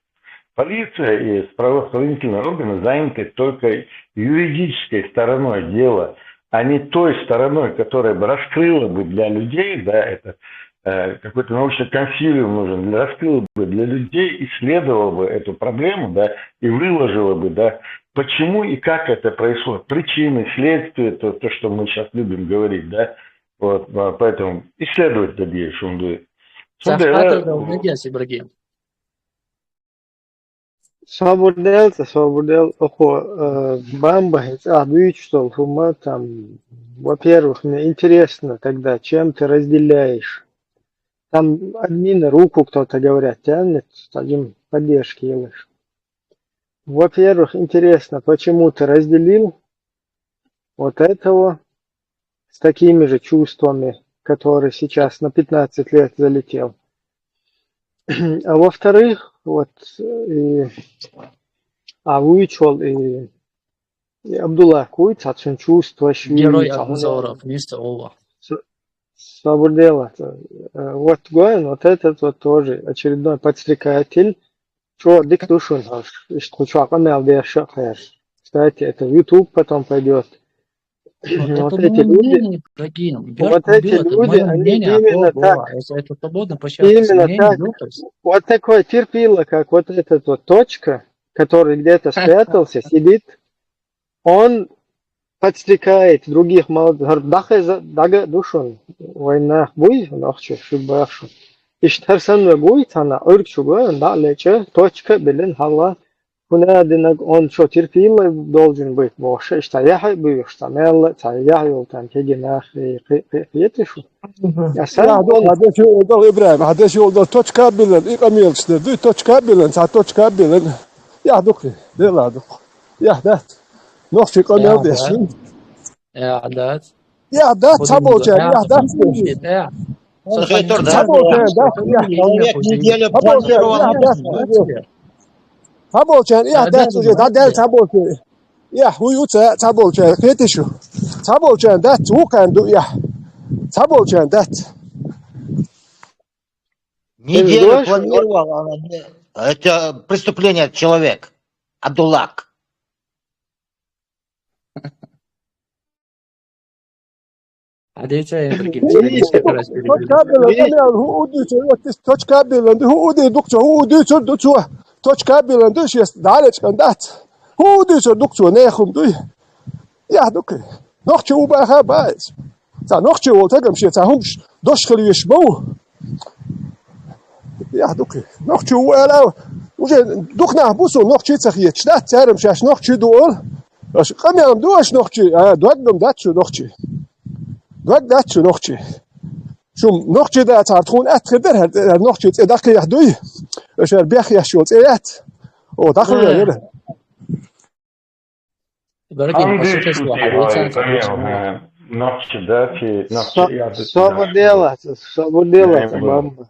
полиция и правоохранительные органы заняты только юридической стороной дела, а не той стороной, которая бы раскрыла бы для людей, да, это э, какой-то научный консилиум нужен, раскрыла бы для людей, исследовала бы эту проблему, да, и выложила бы, да, почему и как это происходит, причины, следствия, то, то что мы сейчас любим говорить, да, вот, а, поэтому исследовать надеюсь, он будет. Сахатов Галдагес, Ибрагим. Собурделца, собурдел, охо, э, Бамба, а, вычтол, хума, там, во-первых, мне интересно тогда, чем ты разделяешь? Там админы руку кто-то, говорят, тянет, таким поддержки делаешь. Во-первых, интересно, почему ты разделил вот этого с такими же чувствами, который сейчас на пятнадцать лет залетел. А во-вторых, вот и а вычтол, и, и Абдулла Куй, цацун чувство, Герой швили, обзоров, мистер Ола. Собурдела. Э, Вот Гоэн, вот этот вот тоже очередной подстрекатель. Чё, дик душун, ишт кучуа канал дерша. Кстати, это YouTube потом пойдет. Вот Вот это эти мое люди, мнение, Ибрагим. Вот эти люди, Мое они мнение, именно Абдулла, так, если это свободно, пожалуйста, именно мнение, так. Докторс. Вот такой терпило, как вот эта вот точка, который где-то спрятался, сидит, он подстрекает других молодых. Гьар даха за-, дага душун, война буй, нахчу, шибахшу. Иштарсан ва буй, тана урк чуга, да лече, точка билин хала, хӀуна динаг он чо терпила должен быть бохуш, иштта яхье буьйхуш цхьа мелла, цхьа яхье йолтан кегий нах, э, кхе-, кхе-, кхеташ ву. Мгм. Я сам Яхь ду, он хьан деш йолдал, Ибрахим, хьан деш йолдал точка а биллан, и къамелаш дер дуй, точка а биллан, цхьа точка а биллан. Яхь ду кхе, дела ду кхе. Яхь дац. Нохчий къамел Яхь деш дац. Шин. Яхь дац. Яхь дац, Худо цхьа болча, яхь яхь дац. Слушай, Артур, Цхьа да, болча, да, яхь. Человек неделю Цхьа болча, планировал яхь дац. Цхьа болча, яхь дац уже, да, дел цхьа болча. Яхь, хӀу ю ца, цхьа болча, кхеташ ю. Цхьа болча дац, вукхун ду яхь. Цхьа болча дац. Неделю Ты знаешь, планировал, а, это преступление человек. Абдуллак. Хьадийца, Эндрик, Видишь, точка а биллан, видишь? Ами, хӀу удуьйцур, вот здесь точка а биллан, хӀу удуьй дукха, хӀу удуьйцур ду цо. Точка а биллан ду, шес далечкан дац. ХӀу удуьйцур дукха цо, нехум дуй. Яхь ду кхе. Нохчи у баха бац. Ца нохчи вол тагам ше, ца хӀумш дош хила веш бу. Яхь ду кхе. Нохчи у ала, уже дукха нах бу со нохчи ца хеташ, дац, царам шаьш нохчи ду ол. Аш къамелам ду аш нохчи, а, доггам дац шу нохчи. Дог дац шу нохчи. Шум нохчи дац, хьар тхуна атта хир дара, хьар, хьар нохчи цӀе даккха яхь дуй. Аш хьар бех яш йол цӀе яц. О, даха яра. Баргин, Ам пошли деш слова, шути, Александр, ой, Александр. Э, нохчи дац, и нохчи Со-, я дац, собу да. Делаца, собу делаца, Бамба.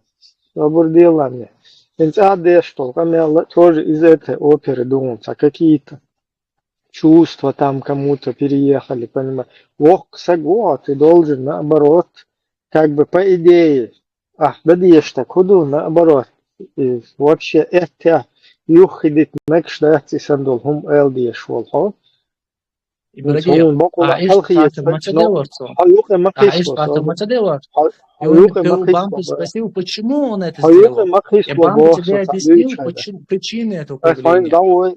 Собу делаца. Инца деш тол, къамелла, тоже из этой оперы думал, ца какие-то чувства там кому-то переехали, понимаешь. Вох саг ву, а ты должен, наоборот, как бы по идее, а, да деш так, худу, наоборот. И вообще, это юхидит мекш дац, и сандул хум эл деш вол хо. Ибрагим, Цун бокъула а иш халхи хатыр ецмек мача но, девар цо? Хьо юкъе ма А иш хатыр мача девар? Хьо, хьо Юн юкъе ма пил бампи хисба. Спросил, почему он это сделал? Хьо юкъе ма хисба. Я бампи тебе объяснил, почему, причины этого поведения.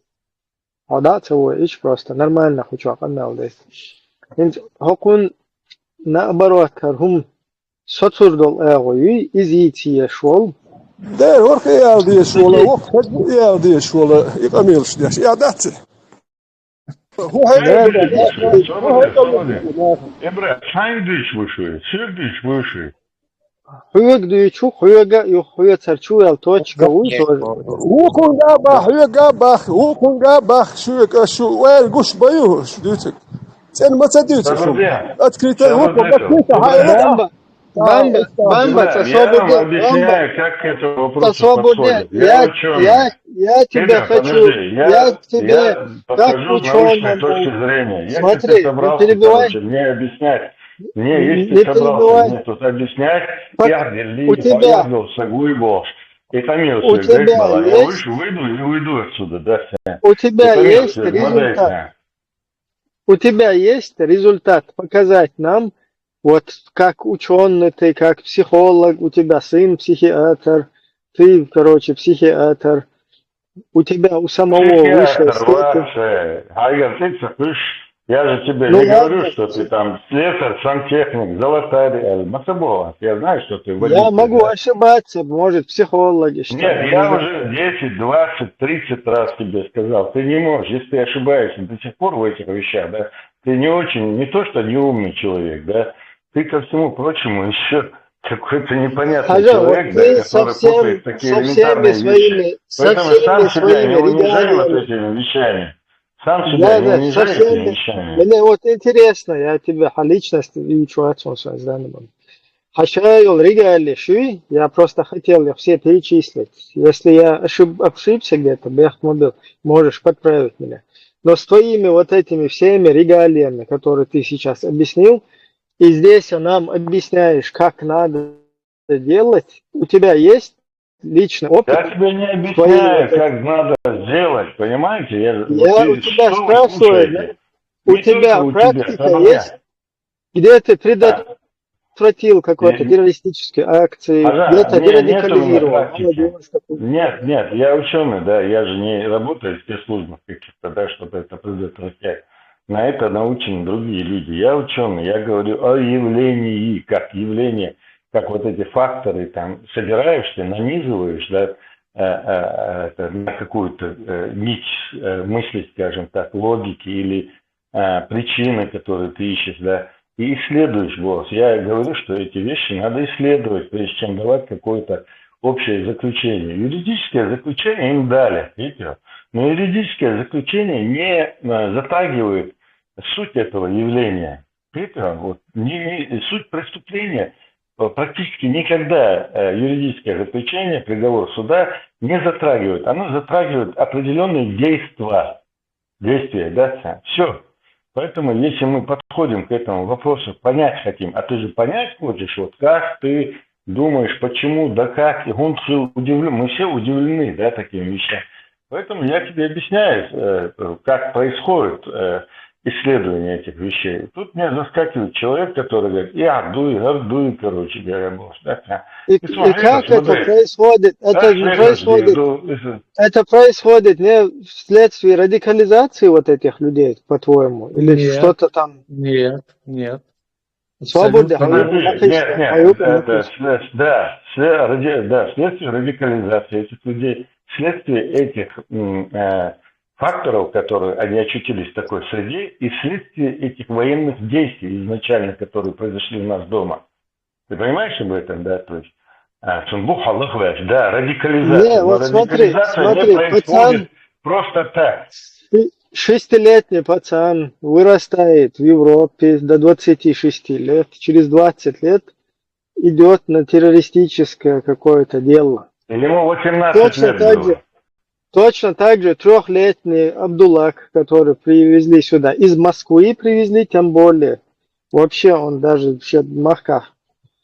Хьо да ца вой, иш просто нормально хуча къамел дес. Хинц хокун наоборот кар хум соцур дол агъо юй, из йийци еш вол. Дер, варх ял деш вола, вох хад ял деш вола, и къамелш деш. Я дац. Ху хай Эбра, чайн дыч выши, сир дыч выши. Хьоьга дуьйцу, хьоьга, ю хьоьцар чу вел точка вуй тоже. Вукхунга бах, хьоьга бах, вукхунга бах, шуьга шу вайл гуш баю, шу дуьйцук. Цен ма ца дуьйцу шу. Открыто, вукхунга, открыто, хай. Бамба, Бамба, ца собуде, Бамба, ца собуде, я, я, я тебя хочу, я тебе как учёному. Смотри, не перебивай. Мне объяснять. Не, если ты собрался мне тут объяснять, я, у тебя, я был с собой был. И там я у тебя есть, выйду и уйду отсюда, да, всё. У тебя есть результат. У тебя есть результат показать нам, вот как учёный ты, как психолог, у тебя сын психиатр, ты, короче, психиатр, у тебя у самого высшая степень. Психиатр, высшая. А я, ты слышишь, я же тебе не говорю, что ты там слесарь, сантехник, золотарь, э, масабола. Я знаю, что ты водитель. Я могу ошибаться, может, психологи что-то. Нет, я уже десять, двадцать, тридцать раз тебе сказал, ты не можешь, если ты ошибаешься до сих пор в этих вещах, да, ты не очень, не то что неумный человек, да, ты, ко всему прочему, еще какой-то непонятный человек, да, который путает такие элементарные вещи. Поэтому сам себя не унижай вот этими вещами. Сам себя не унижай этими вещами. Мне вот интересно, я тебе о личности и чувствую связанным. Хьан ша йолу регалеш юй, я просто хотел их все перечислить. Если я ошиб-, ошибся где-то, бехт ма бил, можешь подправить меня. Но с твоими вот этими всеми регалиями, которые ты сейчас объяснил, и здесь нам объясняешь, как надо делать, у тебя есть личный опыт. Я тебе не объясняю, как надо сделать, понимаете? Я у тебя спрашиваю, да? У тебя практика есть? Где ты предотвратил какой-то террористической акции, где-то дерадикализировал молодёжь какую-то? Нет, нет, я учёный, да, я же не работаю в спецслужбах каких-то, да, чтобы это предотвращать. На это научены другие люди. Я учёный, я говорю о явлении, как явление, как вот эти факторы, там, собираешься, нанизываешь, да, э, э, это, на какую-то э, нить э, мысли, скажем так, логики или э, причины, которые ты ищешь, да, и исследуешь голос. Я говорю, что эти вещи надо исследовать, прежде чем давать какое-то общее заключение. Юридическое заключение им дали, видите, но юридическое заключение не э, затрагивает суть этого явления. Видите, вот, не, не- суть преступления э, практически никогда э, юридическое заключение, приговор суда не затрагивает. Оно затрагивает определенные действия. Действия, да? Все. Поэтому, если мы подходим к этому вопросу, понять хотим, а ты же понять хочешь, вот как ты думаешь, почему, да как, и он все удивлен, мы все удивлены, да, таким вещам. Поэтому я тебе объясняю, э, как происходит э, исследование этих вещей. Тут мне заскакивает человек, который говорит, я дуй, дуй, короче говоря, босс, да? И, и как это происходит? Это же происходит, это происходит не вследствие радикализации вот этих людей, по-твоему, или Нет. Что-то там. Нет, нет. Свобода, Абсолютно. Подожди, нет, нет, это, след- да, след- ради- да, вследствие радикализации этих людей, вследствие этих м, э, факторов, которые они очутились в такой среде, и вследствие этих военных действий изначально, которые произошли у нас дома. Ты понимаешь об этом, да? То есть, а, сунбух Аллах вяж, да, радикализация. Не, Но вот смотри, радикализация смотри, не происходит пацан- просто так. Шестилетний пацан вырастает в Европе до двадцати шести лет, через двадцать лет идет на террористическое какое-то дело. Ему восемнадцать Точно лет так было. же, точно так же трехлетний Абдулак, который привезли сюда, из Москвы привезли, тем более. Вообще он даже вообще махка,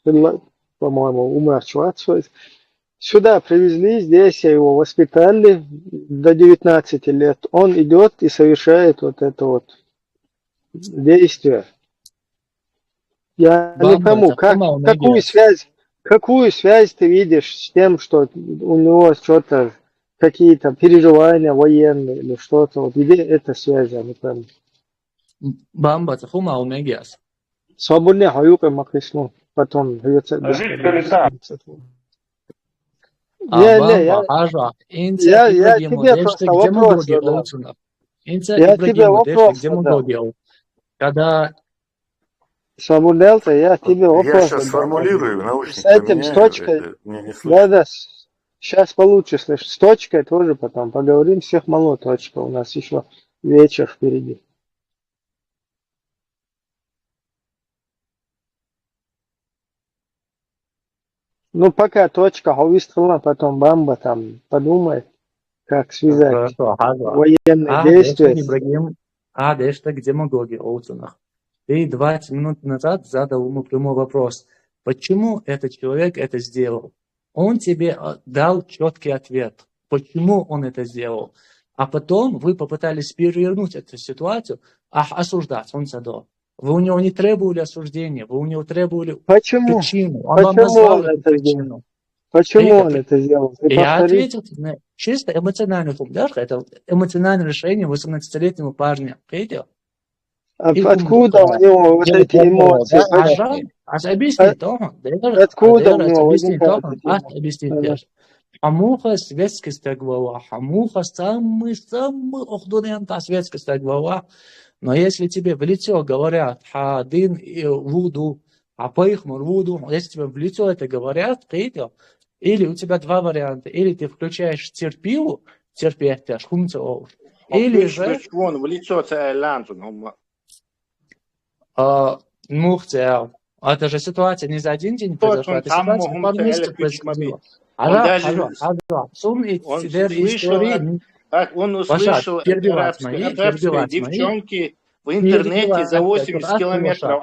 по-моему, умер человек. Сюда привезли, здесь его воспитали до девятнадцати лет. Он идет и совершает вот это вот действие. Я не Бамба, пойму, это как, по-моему, какую нет. Связь, какую связь ты видишь с тем, что у него что-то, какие-то переживания военные или что-то, вот где эта связь, я не пойму. Бамба, це хума у мегіас. Свободне хаюка макрисну, потом дается А жить ли там? А Я, бамба, не, я, хажа, инца я, и я Ибрагиму, тебе деште, просто где мы вопрос боги задал. Олцунов. Инца Я тебе Ибрагиму, деште, вопрос где мы задал. Боги Ол-, Когда Свободнелца, я тебе Я вопрос сейчас задал. сформулирую, наушники С этим, мне с точкой, э, не, не слышно. Да, да, сейчас получше слышно. С точкой тоже потом поговорим. Всех мало точка. У нас еще вечер впереди. Ну, пока точка, а выстрела, потом бамба там подумает, как связать Хорошо, хажа. Военные А, действия. Деште, Ибрагим, а, деште, где мы Боги Олцунов. Ты двадцать минут назад задал ему прямой вопрос. Почему этот человек это сделал? Он тебе а, дал четкий ответ, почему он это сделал. А потом вы попытались перевернуть эту ситуацию, а, осуждать, он задал. Вы у него не требовали осуждения, вы у него требовали Почему? Причину. Он вам Почему назвал он эту это сделал? Причину. Почему Это он при- это сделал? Ты Я повтори. Ответил на чисто эмоциональный хумдаш, это эмоциональное решение восемнадцатилетнего парня. Видел? А откуда у него вот эти эмоции? А, а, а объясни, Тома. Откуда у него возникают эти эмоции? Объясни, Тома. Хамуха светский стег вава, хамуха самый-самый охдунен та светский стег вава. Но если тебе в лицо говорят, хадин и вуду, а по их вуду, если тебе в лицо это говорят, ты идёшь, или у тебя два варианта, или ты включаешь терпилу, терпеть, аж хумца оуш. Или же... Он в лицо це лянцу, ну, а, мух це, это же ситуация не за один день произошла, это ситуация пару месяцев происходила. Ага, ага, ага. Сун и сидер истории. Как он услышал от арабской, арабской девчонки в интернете за восемьдесят километров.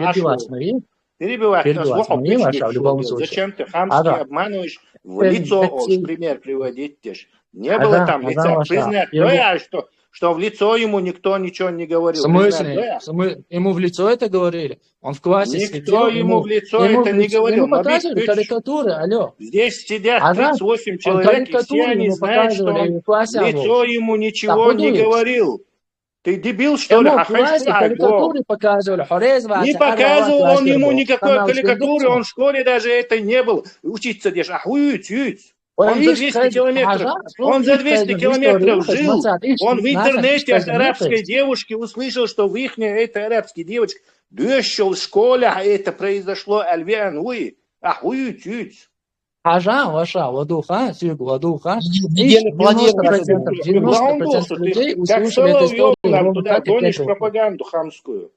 Перебивать, перебивать, в любом случае. Зачем ты хамски обманываешь? В лицо, пример приводить. Не было там лица. Признать, да, что, что в лицо ему никто ничего не говорил. В смысле? Ему в лицо это говорили? Он в классе никто ему в лицо это не говорил. Ему показывали карикатуры, алло. Здесь сидят тридцать восемь человек, и все они знают, что он в лицо ему ничего не говорил. Ты дебил, что ли? Ему в классе карикатуры показывали. Не показывал он ему никакой карикатуры, он в школе даже это не был. Учиться деш, а хуюц, юц. Он за двести километров, он за двести километров жил, он в интернете от арабской девушки услышал, что в ихней этой арабской девочки дӧшшал школе, а это произошло, аьле веана вуй, ахь вуй уьйтуьйту. Хьажа, ваша, ладувгӀа, соьга ладувгӀа. Ишта девяносто процентов, девяносто процентов людей услышали эту историю ровно так, как я говорю. Пропаганду хамскую.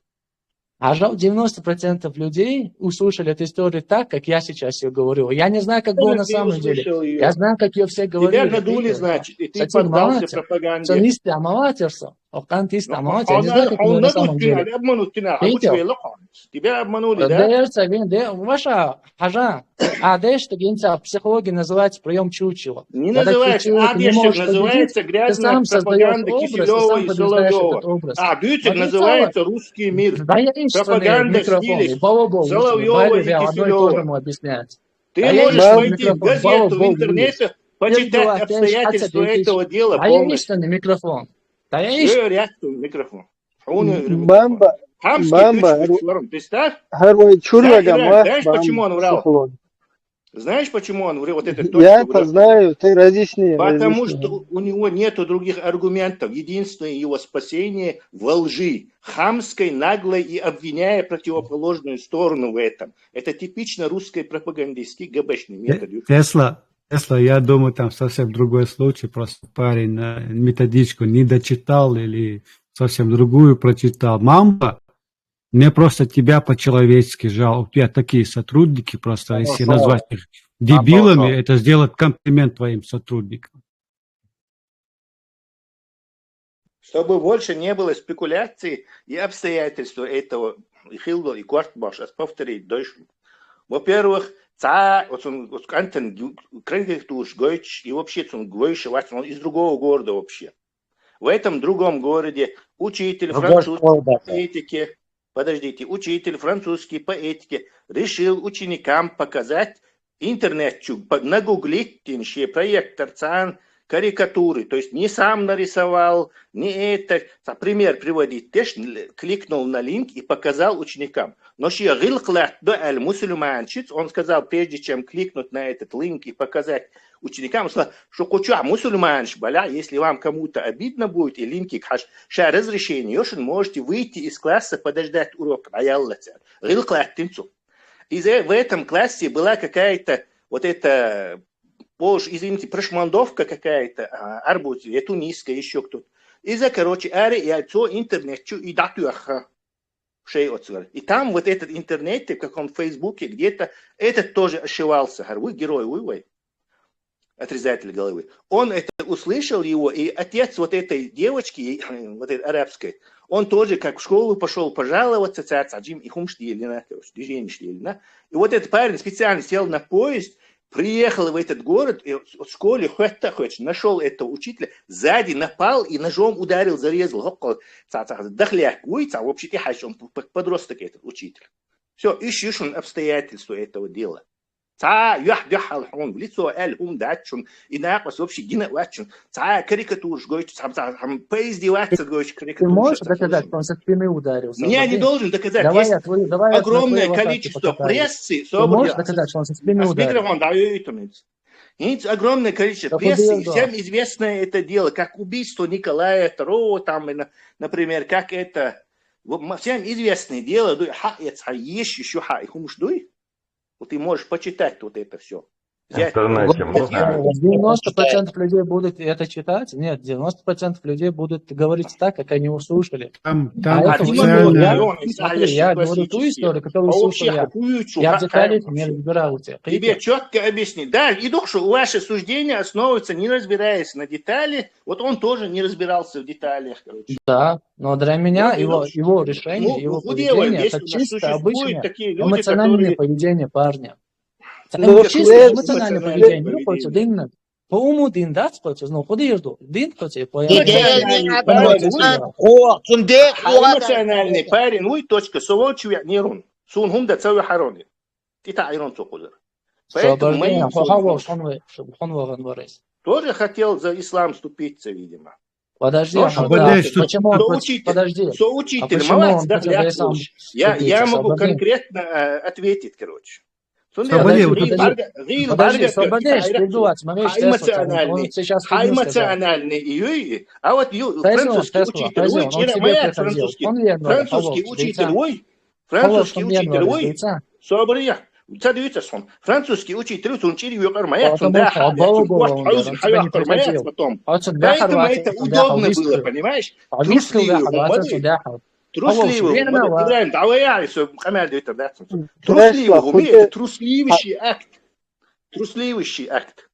Хьажа, девяносто процентов людей услышали эту историю так, как я сейчас её говорю. Я не знаю, как было на самом деле. Я знаю, как её все говорили. Тебя надули, значит, и ты поддался пропаганде. Со нисте амалатер со. Окъан тиста амалатер. Я не знаю, как было на самом деле. Тебя обманули, да? Тебя обманули, да? Да, ваша, хьажа. А дальше так, я не знаю, психология называется приём чучела. Не называется, а дальше называется грязная пропаганда Киселёва и Соловьёва. А дальше называется русский мир. Пропаганда Соловьёва и Киселёва. Ты можешь пойти в газету, в интернет, почитать обстоятельства этого дела полностью. Микрофон. Мамба, мамба, хӀара вай чура вега ма, знаешь, почему он врал? Знаешь, почему он врет? Вот это точно. Я-то знаю, ты разъясни. Потому что у него нету других аргументов. Единственное его спасение во лжи, хамской, наглой и обвиняя противоположную сторону в этом. Это типично русский пропагандистский ГБшный метод. Тесла, Тесла, я думаю, там совсем другой случай. Просто парень на методичку не дочитал или совсем другую прочитал. Мамба, мне просто тебя по-человечески жаль. У тебя такие сотрудники, просто если назвать их дебилами, это сделать комплимент твоим сотрудникам. Чтобы больше не было спекуляций и обстоятельств этого, и хилла, и корта бахьаш, повторить дальше. Во-первых, цхьа, вот он, вот кӀантана кредит уж гойтуш, и вообще цун гойтуш вац, он из другого города вообще. В этом другом городе учитель французский по этике, подождите, учитель французский по этике решил ученикам показать интернет чу, нагуглить, тин шен проектор цӀан карикатуры, то есть не сам нарисовал, не это, пример приводить, теш, кликнул на линк и показал ученикам. Но шен гӀиллакх латтадо аьле мусульманчица, он сказал, прежде чем кликнуть на этот линк и показать ученикам, он сказал, шу кху чу мусульманаш бале, если вам кому-то обидно будет, и линкага хьажа, ша разрешение йо шун, можете выйти из класса, подождать урок, дӀаяллалца. ГӀиллакх латтийна цо. И в этом классе была какая-то вот эта, боже, извините, прошмандовка какая-то, арабаьннаб, я тунисская, ещё кто-то. Иза, короче, араэцна цо интернет чу и дӀатоьхна шоай оцу. И там вот этот интернет, в каком Фейсбуке где-то, этот тоже ошивался, хӀара вуй герой, вуй вай. Отрезатель головы. Он это услышал его, и отец вот этой девочки, вот этой арабской, он тоже как в школу пошёл пожаловаться, цаьрца джим и хӀумаш деллина, короче, движенеш деллина. И вот этот парень специально сел на поезд, приехал в этот город, и от школы хоть-то хоть нашёл этого учителя, сзади напал и ножом ударил, зарезал, хӀокхо, цхьа, цхьа дахлек вуй, цхьа вообще тӀехьаьжча, он подросток этот учитель. Всё, ишта ю шун обстоятельства этого дела. Цхьа юьхь-дуьхьал хьуна, в лицо аьлла хӀума дац шуна, и накъост вообще гина а вац шуна. Цхьа карикатураш гойтуш, цхьа, цхьа, цхьа поэзди вац ца гойтуш карикатураш. Ты можешь доказать, что он со спины ударился? Мне не должен доказать. Есть огромное количество прессы, собрал. Ты можешь доказать, что он со спины ударился? Микрофон, да, ю, ю, ю, ю. Есть огромное количество прессы, и всем известное это дело, как убийство Николая второго, там, например, как это, всем известное дело, дуй, хьа, я цхьа еш, ещё хьа, и хӀумаш дуй. Вот ты можешь почитать вот это всё. В интернете можно. Девяносто процентов людей будут это читать? Нет, девяносто процентов людей будут говорить так, как они услышали. Там, там официально. Смотри, я говорю ту историю, которую услышал я. Я в деталях не разбирался. Тебе чётко объясни. Да, и дух, что ваше суждение основывается, не разбираясь на детали. Вот он тоже не разбирался в деталях, короче. Да, но для меня его, его решение, его поведение, это чисто обычное эмоциональное поведение парня. Эмоциональное поведение. Ну, чисто эмоциональное поведение. Ну, хоть один. По уму дин дац, хоть, ну, ходи ежду. Дин, хоть, по эмоциональный парень, уй, точка, со волчу я не рун. Сун хӀума да ца вехьарони. Тита айрон цо кхузара. Поэтому мои тоже хотел за ислам вступиться, видимо. Подожди, подожди. Со учитель, молодец, да, я могу конкретно ответить, короче. Цундела гӀийла бӀарга, гӀийла бӀарга, подожди, подожди, перебивать, смотри, хьа эмоциональный, хьа эмоциональный и юй, а вот ю, французский учитель вуй, чӀира ма яц французский. Французский учитель вуй, французский учитель вуй. Собар я. Ца дуьйцу ас хьуна. Французский учитель вуй, цунна чӀир юкъар ма яц, цунна дахьа а яц, цунна кӀорта хьовза хьайоаккхар ма яц потом. Поэтому это удобно было, понимаешь? Трусливый хӀума ма ду. Трусливый хӀума ду. Ибрахим, дӀавай ахьа, со къамел дуьйтар дац. Трусливый хӀума ду, трусливый акт. Трусливый акт.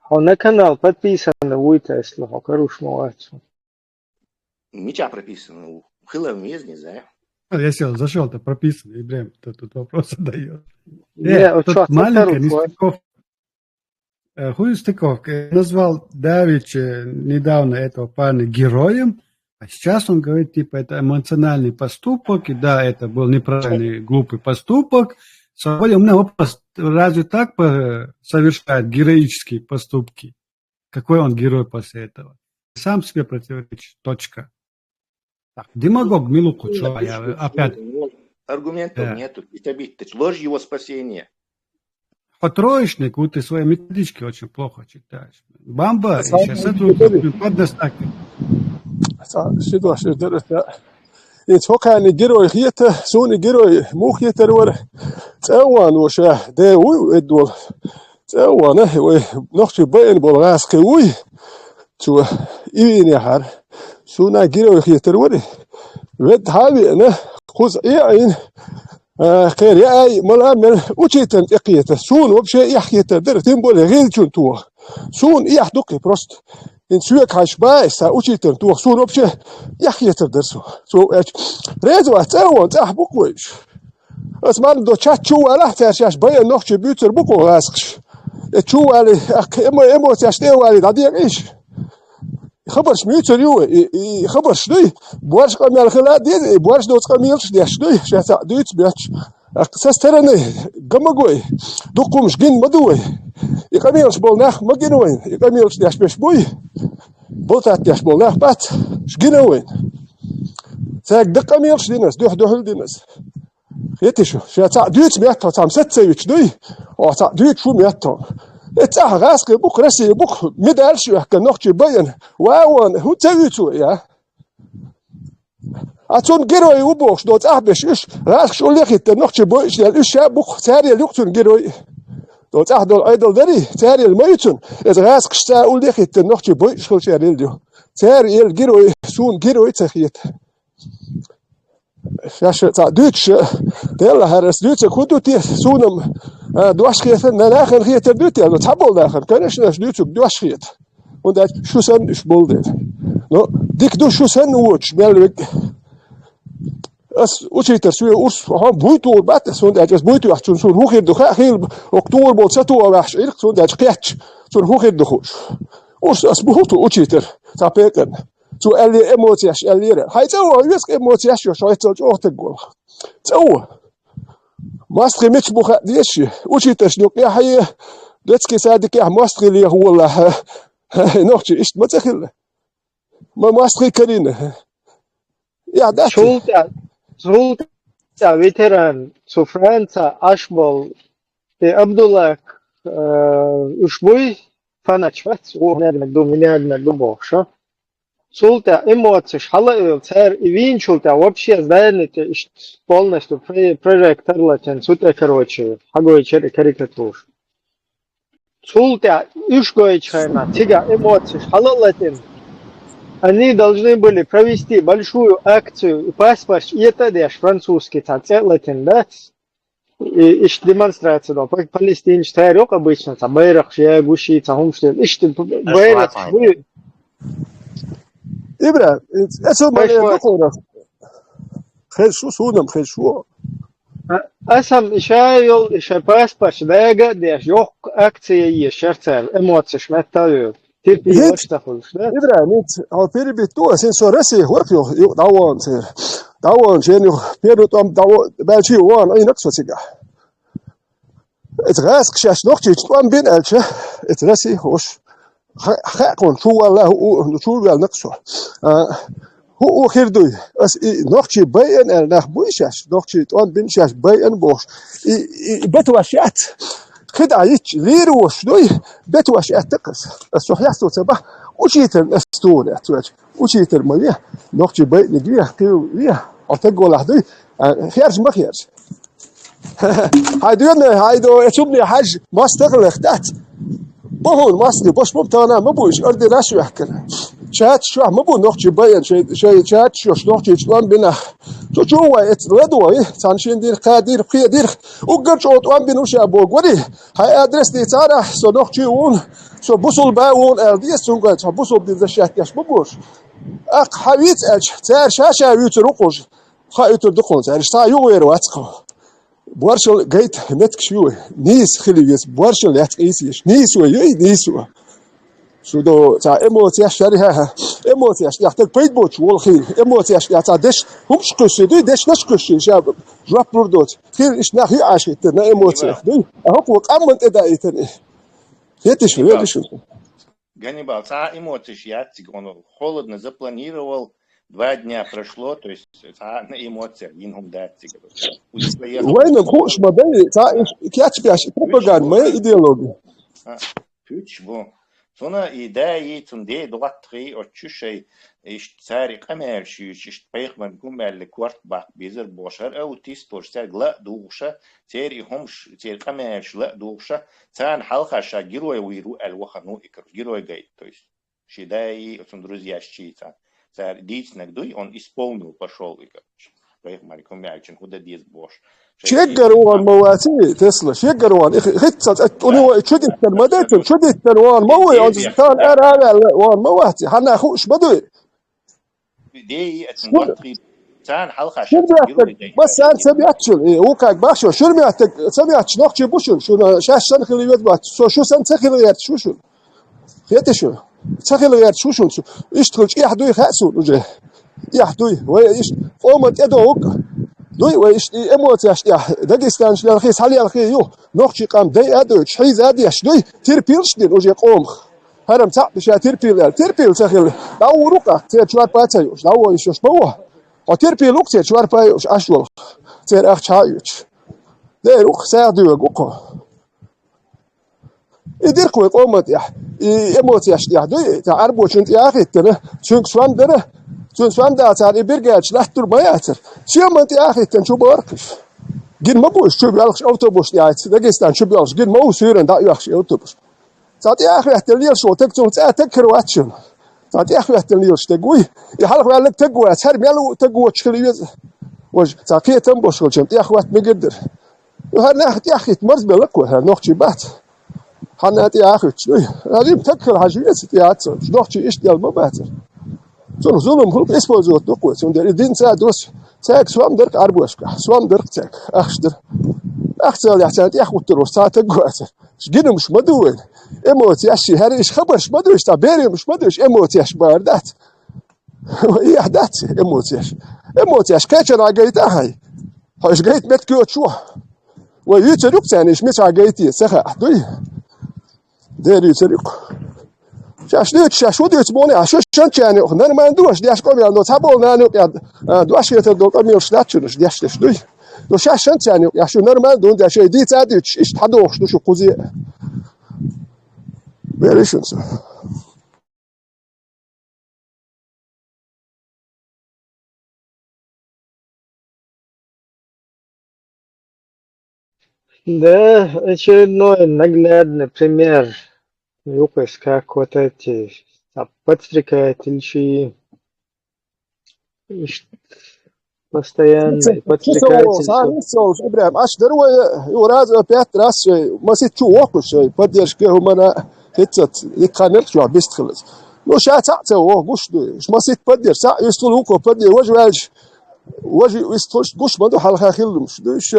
Хьо на канал подписан вуй, тесла хьо каруш ма вац. Мича прописан? Хила везде, не знаю. А, я сел, зашёл, то прописан, Ибрахим, тут, тут вопрос задает. Не, э, вот тут что, маленькая нестыковка. Э, хуй стыковка. Я назвал Давич, э, недавно этого парня героем, а сейчас он говорит, типа, это эмоциональный поступок, и да, это был неправильный, глупый поступок. Свободен. У меня вопрос, разве так по- совершают героические поступки? Какой он герой после этого? Сам себе противоречит. Точка. Так, демагог, милуку, чё я опять? Аргументов нету. Ложь его спасения. Хо троечник, вот ты свои методички очень плохо читаешь. Бамба, и сейчас это вот поднастакивай. Ши дош дара. Эц хӀокхарна герой хета, суна герой муха хетар вара. ЦӀа а ван вуша, де вуй эддол. ЦӀа а ван, вай нохчий байна болу гӀазкхи вуй. Цо и вийна яхьара. Суна герой хетар вара. Ведда хьа а веана, кхуза Ӏе а Ӏийна, а, кхера яа а яа, мала а мела, учитель тӀекхета. Суна вообще эхь хетар дара, тем более гӀиллачун тоха. Суна эхь ду-кх и просто. ХӀинца соьга хьаьжча баьхьа, сан учитель тоха, суна вообще эхь хетар дара со. Цо аьлча, реза вац, цӀа а вон, цӀахь бу-кх вай уьш. Ас марна до чат чу валахь, цаьршаш баян нохчий буьйцур бу-кх гӀазкхаш. Э, чу валий, ахкха эмо-, эмоцияш тӀе а валий, дӀадекъа уьш. Хабарш муьйцур ю, и, и хабарш дуй, борш къамел хила а деза, и борш доцу къамелаш деш дуй, ша цхьаъ дуьйцу бетташ. Ахкха со стороны ган ма гой, дукха хӀумаш гина ма ду вай. И къамелаш болу нах ма гина вайн, и къамелаш деш берш буй. Болу таттеш болу нах бац, ш гина вайн. Цаьрга дакъа къамелаш дина ас, дуьхь-дуьхьал дина ас. Хети шу, ша цхьаъ дуьйцу метта, цхьамма саца ца вича дуй, о, цхьаъ дуьйцу шу метта. Э, цӀахь гӀазкхи бу-кх, Россия бу-кх, медаль шу вехка нохчий баян, ва а вон, хӀун ца вуьйцу я? А цунна герой ву бохуш, до цӀахь беш уьш, гӀазкхаш уллехиттар нохчий бойуш дел, уьш ша а бу-кх, царел ю-кх цунна герой. До цӀахь долу Ӏедал дарий, царел ма ю цунна, иза гӀазкхашца уллехиттар нохчий бойуш хилчарел ю. Цара ел герой, суна герой ца хета. Шаьш цхьаъ дуьйцуш, делла хӀара ас дуьйцург хӀун ду те, суна-м, а, дош хетар, на нахана хетар дуй те, ну, цхьаболу нахана, конечно, аш дуьйцург дош хета. ХӀунда аьлча шу санна уьш болу дела. Ну, дика ду шу санна воцуш мел верг. Ас учитель суьйра урс, хьо буй тур бац, ас хӀунда аьлча ас буй туьйхьчун суна хӀун хир ду хаьа, хийла окху тур болу ца тугӀа ваьхьаш Ӏийрах, хӀунда аьлча кхетча, цунна хӀун хир ду хууш. Урс ас бу хӀу ту учитель, цхьа пекъарна. Цо аьллера эмоцияш, аьллера. Хьайн цӀа ван веза эмоцияш йо, шайцал чӀогӀа таг волу. ЦӀа ван. МостагӀий мича бу хаьа деза ши? Учительш ду къехье, детский садикехь мостагӀий леха волахь. Нохчий иштта ма ца хилла. Ма мостагӀий карийна. Я, да, цул тӀе, цул тӀе ветеран, цу Франца Ӏаш болу, и Абдуллах, э, уьш буй, фанач вац, о, миллиардниг ду, миллиардниг ду бохуш, а? Цул тӀе эмоцеш хьала а йолу, цара и вийначул тӀе вообще здание тӀе иштта полностью пре-, прожектор латина, цу тӀе, короче, хьагойчура и карикатураш. Цул тӀе уьш гойтучу хенахь, цигахь эмоцеш хьала а латина, они должны были провести большую акцию, и паспорташ эта а деш, французский цхьа цӀе а латина дац. И иштта демонстрация до. Па-, палестинчу цара йоккха обычно, цхьа байракхаш ягуш, цхьа хӀумаш дела. Иштта байракхаш буй. Ибра, эцу ма лер ду хьуна. Хезаш ву, суна-м хезаш ву. А, аса-м и ша йолу, и шайн паспорташ дага а деш, йоккха акция еш яра цара, эмоцеш меттахъевлла. Терпи ваша ца хуьлуш, да? Ибра, ниц, хьо перебить ду, ас хӀинца со Россия хӀорх ю, ю, дӀавон церан. ДӀавон, шен ю, первый тӀом дӀаво-, баьлчи вон, Ӏийнарг со цигахь. Эца гӀаскхи шаьш нохчийчу тӀом бина аьлча, эца Россия хӀуш. Ха-, хаьа кхунна, чу валла, у, у, чу ваьлла нах со. А, ХӀу а хир дуй. Ас и нохчий байъан аьлла нах буй шаьш, нохчий тӀом бина шаьш байъан бохуш. И, и, и бетош яц. Хи дӀа йитча, лийр вош дуй, бетош аьттакх ас. Ас цу хьесто ца бахь, учитель ас тухур яц ваьча. Учитель ма ве, нохчий байъаниг ве, кхин ве. Хьо таг валахь дуй, а, херж ма херж. Хьай дуьйна, хьай до, э, цумне хьаж, мас тахлах дац. Бо хьуна маске, бош бу тахана ма бу, иш орден аш вехкана. Чаьрча чохь ма бу нохчий байъан, шай, шай чаьрча чохь нохчий тӀом бина. Цу чу вай эц ладой, цхьана шин дирх, кхаа дирх, пхе дирх. Уггар чӀогӀа тӀом бина уша богу вари. Хьай адрес дийцара, со нохчий вун, со бусулба вун аьлла деза цуьнга, цхьа бусулба дин защищать деш ма бу уш. Аккха хьан вийца аьлча, цара ша-ша вуьйцур ву кхуш. Хаийтур ду кхунца, аьлча, цхьа югӀера вац кху. Боршал гайта меттигаш ю вай. Нийса хила веза. Боршал яц къийса еш. Нийсо ю и нийсо. Шу до цхьа эмоцияш шариха. Эмоцияш тӀехь таг пайда боцуш волу хила. Эмоцияш тӀехь цхьа деш хӀумаш кхуьссий дуй, дешнаш кхуьссий ша жоп лур доцу. Хила иштта нах ю Ӏаш хӀиттар на эмоциях дуй. А хӀокхо къамман тӀе даийтан и. Хетиш велиш. Ганнибал, цхьа а эмоцеш яц цига, он холодно запланировал, два дня прошло, то есть цхьа а на эмоциях йина хӀума дац цига. Уже поехал. Вайна хууш ма дай, цхьа а кечбеш, пропаганда, моя идеология. А, пуьч бу. Цуна и да, и цун де, доттагӀий, оцу шай, иштта цара и къамелаш юьйцуш, иштта пайхамарна кумаьлла корта баккха безар бохуш, хӀара аутист волуш, цаьрга ла а дугӀуша, церан и хӀумаш, церан къамелаш ла а дугӀуша, царна хьалха ша герой вийр ву аьлла вахана ву и, короче, герой гайта, то есть. Ши дай, оцун друзьяш чийца. Цара дийцинарг дуй, он исполнил, пошёл и, короче. Пайхамарна кумаьллачун хӀу дан деза бохуш. Чеггара вон ма вац и, Тесла, чеггара вон. И хи-, хица цӀа, у него и чудиттар ма дайтан, чудиттар вон ма вуй, он цхьана ара а ваьлла, вон ма вац и, хьанна хууш ма дуй. Де и ацун доттагӀий, царна хьалха шуьра ша меттиг, герой дай. Массарна ца меттиг шуна, и, вукхаг бах шо, шуьра меттиг ца меттиг нохчий бу шуна, шуна шаьш санна хила веза бац, со шу санна ца хила гӀерташ ву шуна. Хетий шу? Ца хила гӀерташ ву шуна шу. Иштта хилча эхь дуй хаьа суна уже. Эхь дуй, вай иштта къоман тӀедогӀуг дуй, вай иштта и эмоцияш тӀехь, Дагестанаш лелхий, схьалелхий ю, нохчий къам дайа а дойтуш, хьийза а деш дуй, терпилаш дина уже къомах. ХӀара-м цхьаъ ду ша терпил аьлла. Терпил ца хилла, дӀавур ву-кх, церан чорпа ца юуш, дӀавур йиш йолуш ма ву. Хьо терпил ву-кх церан чорпа а юуш, Ӏаш волу. Церан ахча хьа а оьцуш. Дера ву-кх, сагӀа доьгу ву-кх хьо. И дира-кх вай къоман тӀехь, и эмоцияш тӀехь дуй, цхьа Ӏарбочун тӀе а хӀиттина, цуьнга сом дара, цуьнан сом дацахьара и биргадаш латтур ма яцара. Соьман тӀе а хӀиттина, чу бара-кх уьш. Гина ма бу уьш чу боьлхуш автобус тӀехь, Дагестан чу боьлхуш, гина ма ву суьйранна дӀа а оьхуш и автобус. Цхьа тӀе а хӀоьттина лелаш волу таг цунах цӀа таг хир вац шуна. Цхьа тӀе а хӀоьттина лелаш таг вуй. И хьалха ваьлларг таг вац, хӀара мел ву таг воцуш хила веза. Важа, цхьа кхетам болуш хилча-м тӀе а хӀотта мегар дара. ХӀара нах тӀе а хӀитта марзбелла-кх вай, хӀара нохчий бац. Хьанна тӀе а хӀуьттуш дуй. ХӀара-м таг хила хьажа веза, тӀе а ца. Нохчий иштта дела ма бацара. Цунах зулам хуьлу-кх, использовать ду-кх вай. Цундела и динца а доцу. Цаьрга сом дара-кх Ӏарбошка. Сом дара-кх цаьрга. Ахча дара. Ахча ца ялахь, царна тӀе а хӀуттур ву, цхьа таг вацара. Гинамаш ма ду вайна. Эмоцияш ши, хӀара иштта хабарш ма ду, иштта берамаш ма ду, иштта эмоцияш бара дац. Эхь дац эмоцияш. Эмоцияш кхечанхьа гайта а хьайн. Хьо иштта гайта меттиг йоцуш ву. Вай юьйцур ю-кх царна, иштта мичахь гайта ца хаьа, дуй? Дера юьйцур ю-кх. Шаьш дуьйцу, шаьш хӀун дуьйцу боху, шу шанчарна юкъа нормально ду аша деш къамел, но цхьаболу нана юкъа, а, дош хетар долу къамелаш дац шуна аша деш деш, дуй? Но шаьш шанчарна юкъа, шу нормально ду, хӀунда аьлча шайн дийца а дуьйцуш, иштта хьадохуш ду шу кхуза а. Вери шуна со. Да, очередной наглядный пример. Юкъа как вот эти, а, подстрекать или ши, иш-, постоянно подстрекать или ши. Сан исцолуш, Ибрахим, аш дар вай, ю раз, пять раз шай, масит чу воккхуш шай, поддержка хӀумана, хӀиттаца, иккха мелча бистхилаз. Ну, ша цхьаъ ца вогӀу, гуш ду. Масит поддержка, цхьаъ юьстул вукхо поддержка, важа ваьлча, важа вистхуш, гуш ма ду, хьалха хиллумаш ду иш.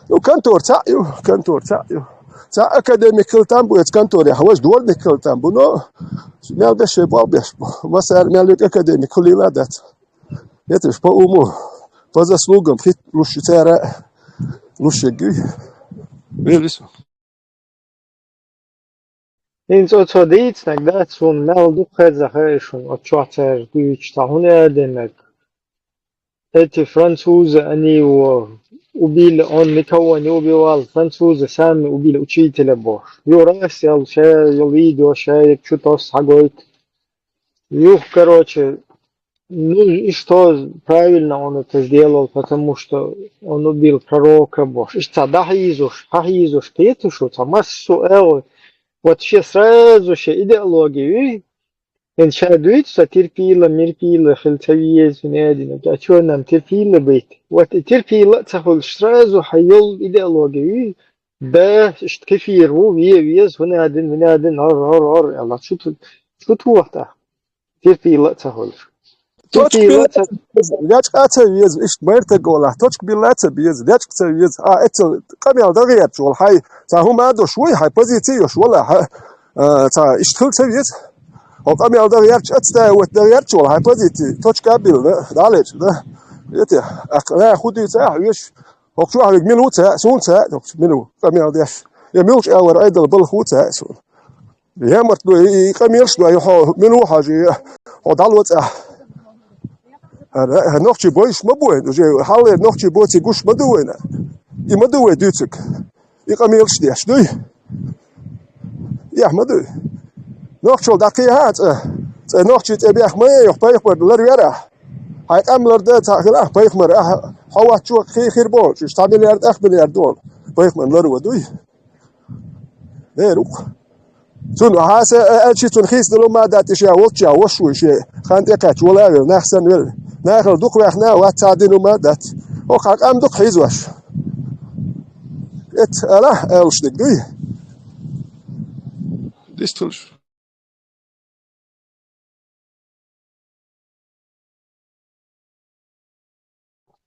Ну, контор цхьаъ ю, контор цхьаъ ю. Цхьа академик хила там бу эца конторехь, важа дворник хила там бу, но мел беш шай болх беш бу. Масар мел юкъа академик хулийла а дац. Еташ по уму, по заслугам хит луш ю цара, луш егги. Велис. ХӀинца оцо дийцинарг дац суна, мел дукха хеза хаа шуна, оцу чохь цара дуьйцуш цхьа хӀун аьлла динарг. Эти французы, они его убили, он никого не убивал, французы сами убили учителя бохуш. Юрас ял ша йол видео ша чу тос хьагойту. Юх, короче, ну и что правильно он это сделал, потому что он убил пророка бохуш. Иштта дӀахьийзуш, хьахьийзуш, кхеташ ву, цхьа массо а агӀо. Вот шен сразу шен идеология, ХӀинца ша дуьйцу сан терпила, мирпила хила ца веза вина аьлла, а чо нам терпила бийта? Вот и терпила а ца хуьлуш, сразу хьан йолу идеология, да, иштта кефир ву, ве веза, хӀун аьлла, вина аьлла, гӀор, гӀор, гӀор, аьлла, шу ту-, шу тохта? Терпила а ца хуьлуш. Точка Терпила а билла ца ца веза, лечкъа а ца веза, иштта мартаг олахь, точка билла а ца беза, лечкъа ца веза. А, эццал къамел дан гӀерташ волу хьай, цхьа хӀума а долуш вуй, хьай позиция йолуш волу хьа, а, цхьа иштта хила ца веза. Хьо къамел дан гӀерташ, отстаивать дан гӀерташ волу хьай позиция, точка а билла, дӀа а лечкъина. Эти, ахь, нах хӀун дуьйцу ахь, веш, хӀокху чохь вега мила ву ца, суна ца, хӀокху мила ву, къамел деш. Я муьлхачу агӀор Ӏедал балха ву ца, суна. Ямарт ду, и, и къамелаш ду, и хьо мила ву хьажа, и хьо дӀалоцӀа. ХӀара, хӀара нохчий бойуш ма бу вайн, уже хьалхара нохчий боций гуш ма ду вайна. И ма ду вай дуьйцург. И къамелаш деш дуй? Эхь ма дуй. Нохчалла дӀакхехьа а цӀа, цӀа нохчий цӀе бех ма е, юха пайхамар ларвер ахь. Хьайн къам ларда цхьаъ хила ахь пайхамар, ахь хьо ваччо кхий хир бохучуьш, цхьа миллиард, ах миллиард долу пайхамар ларва дуй? Э, рукъ. Цунна хьаса, а, а, чи цунна хийцадала ма дац, и ша волчча, вош вуй, шен хан тӀекхаьчча, вала а велла, нах санна велла. Нахала дукха ваьхна, вац цхьа дина ма дац. Оха къам дукха хьийзош. Эт, ала, алушниг дуй? Дистулш.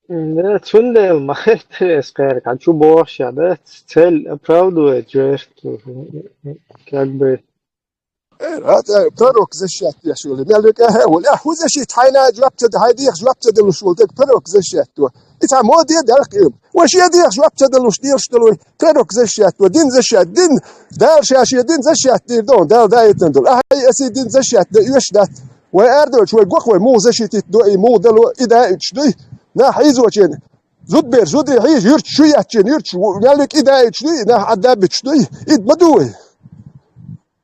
Да, цундела ма хеттара эс кхаьрга, хьан чу бохуш а, да, цель оправдывает жертву, как бы. Э, а, э, пророк защищать деш волу. Мел векӀа хӀе волу. Ахь хӀун защищать, хьайна жоп ца де, хьайн дехьа жоп ца далуш волу, дерг пророк защищать до. И цхьа моде делкъ ю. Вай шен дехьа жоп ца далуш, делаш долу вай пророк защищать до. Дин защищать, дин, Дала ша шен дин защищать дийр ду, Дала даийтина долу. Ахьа и аса и дин защищать дан оьшуш дац. Вай арадойчу вай гох вай муха защитить до, и муха дало, и даийтуш дуй. Нах хьийзочен. Зудбер, зуде хьийза, юьрташ шу яьччен, юьрташ мел векӀа и даийтуш дуй, нах Ӏадда а битуш дуй. И ма ду вай.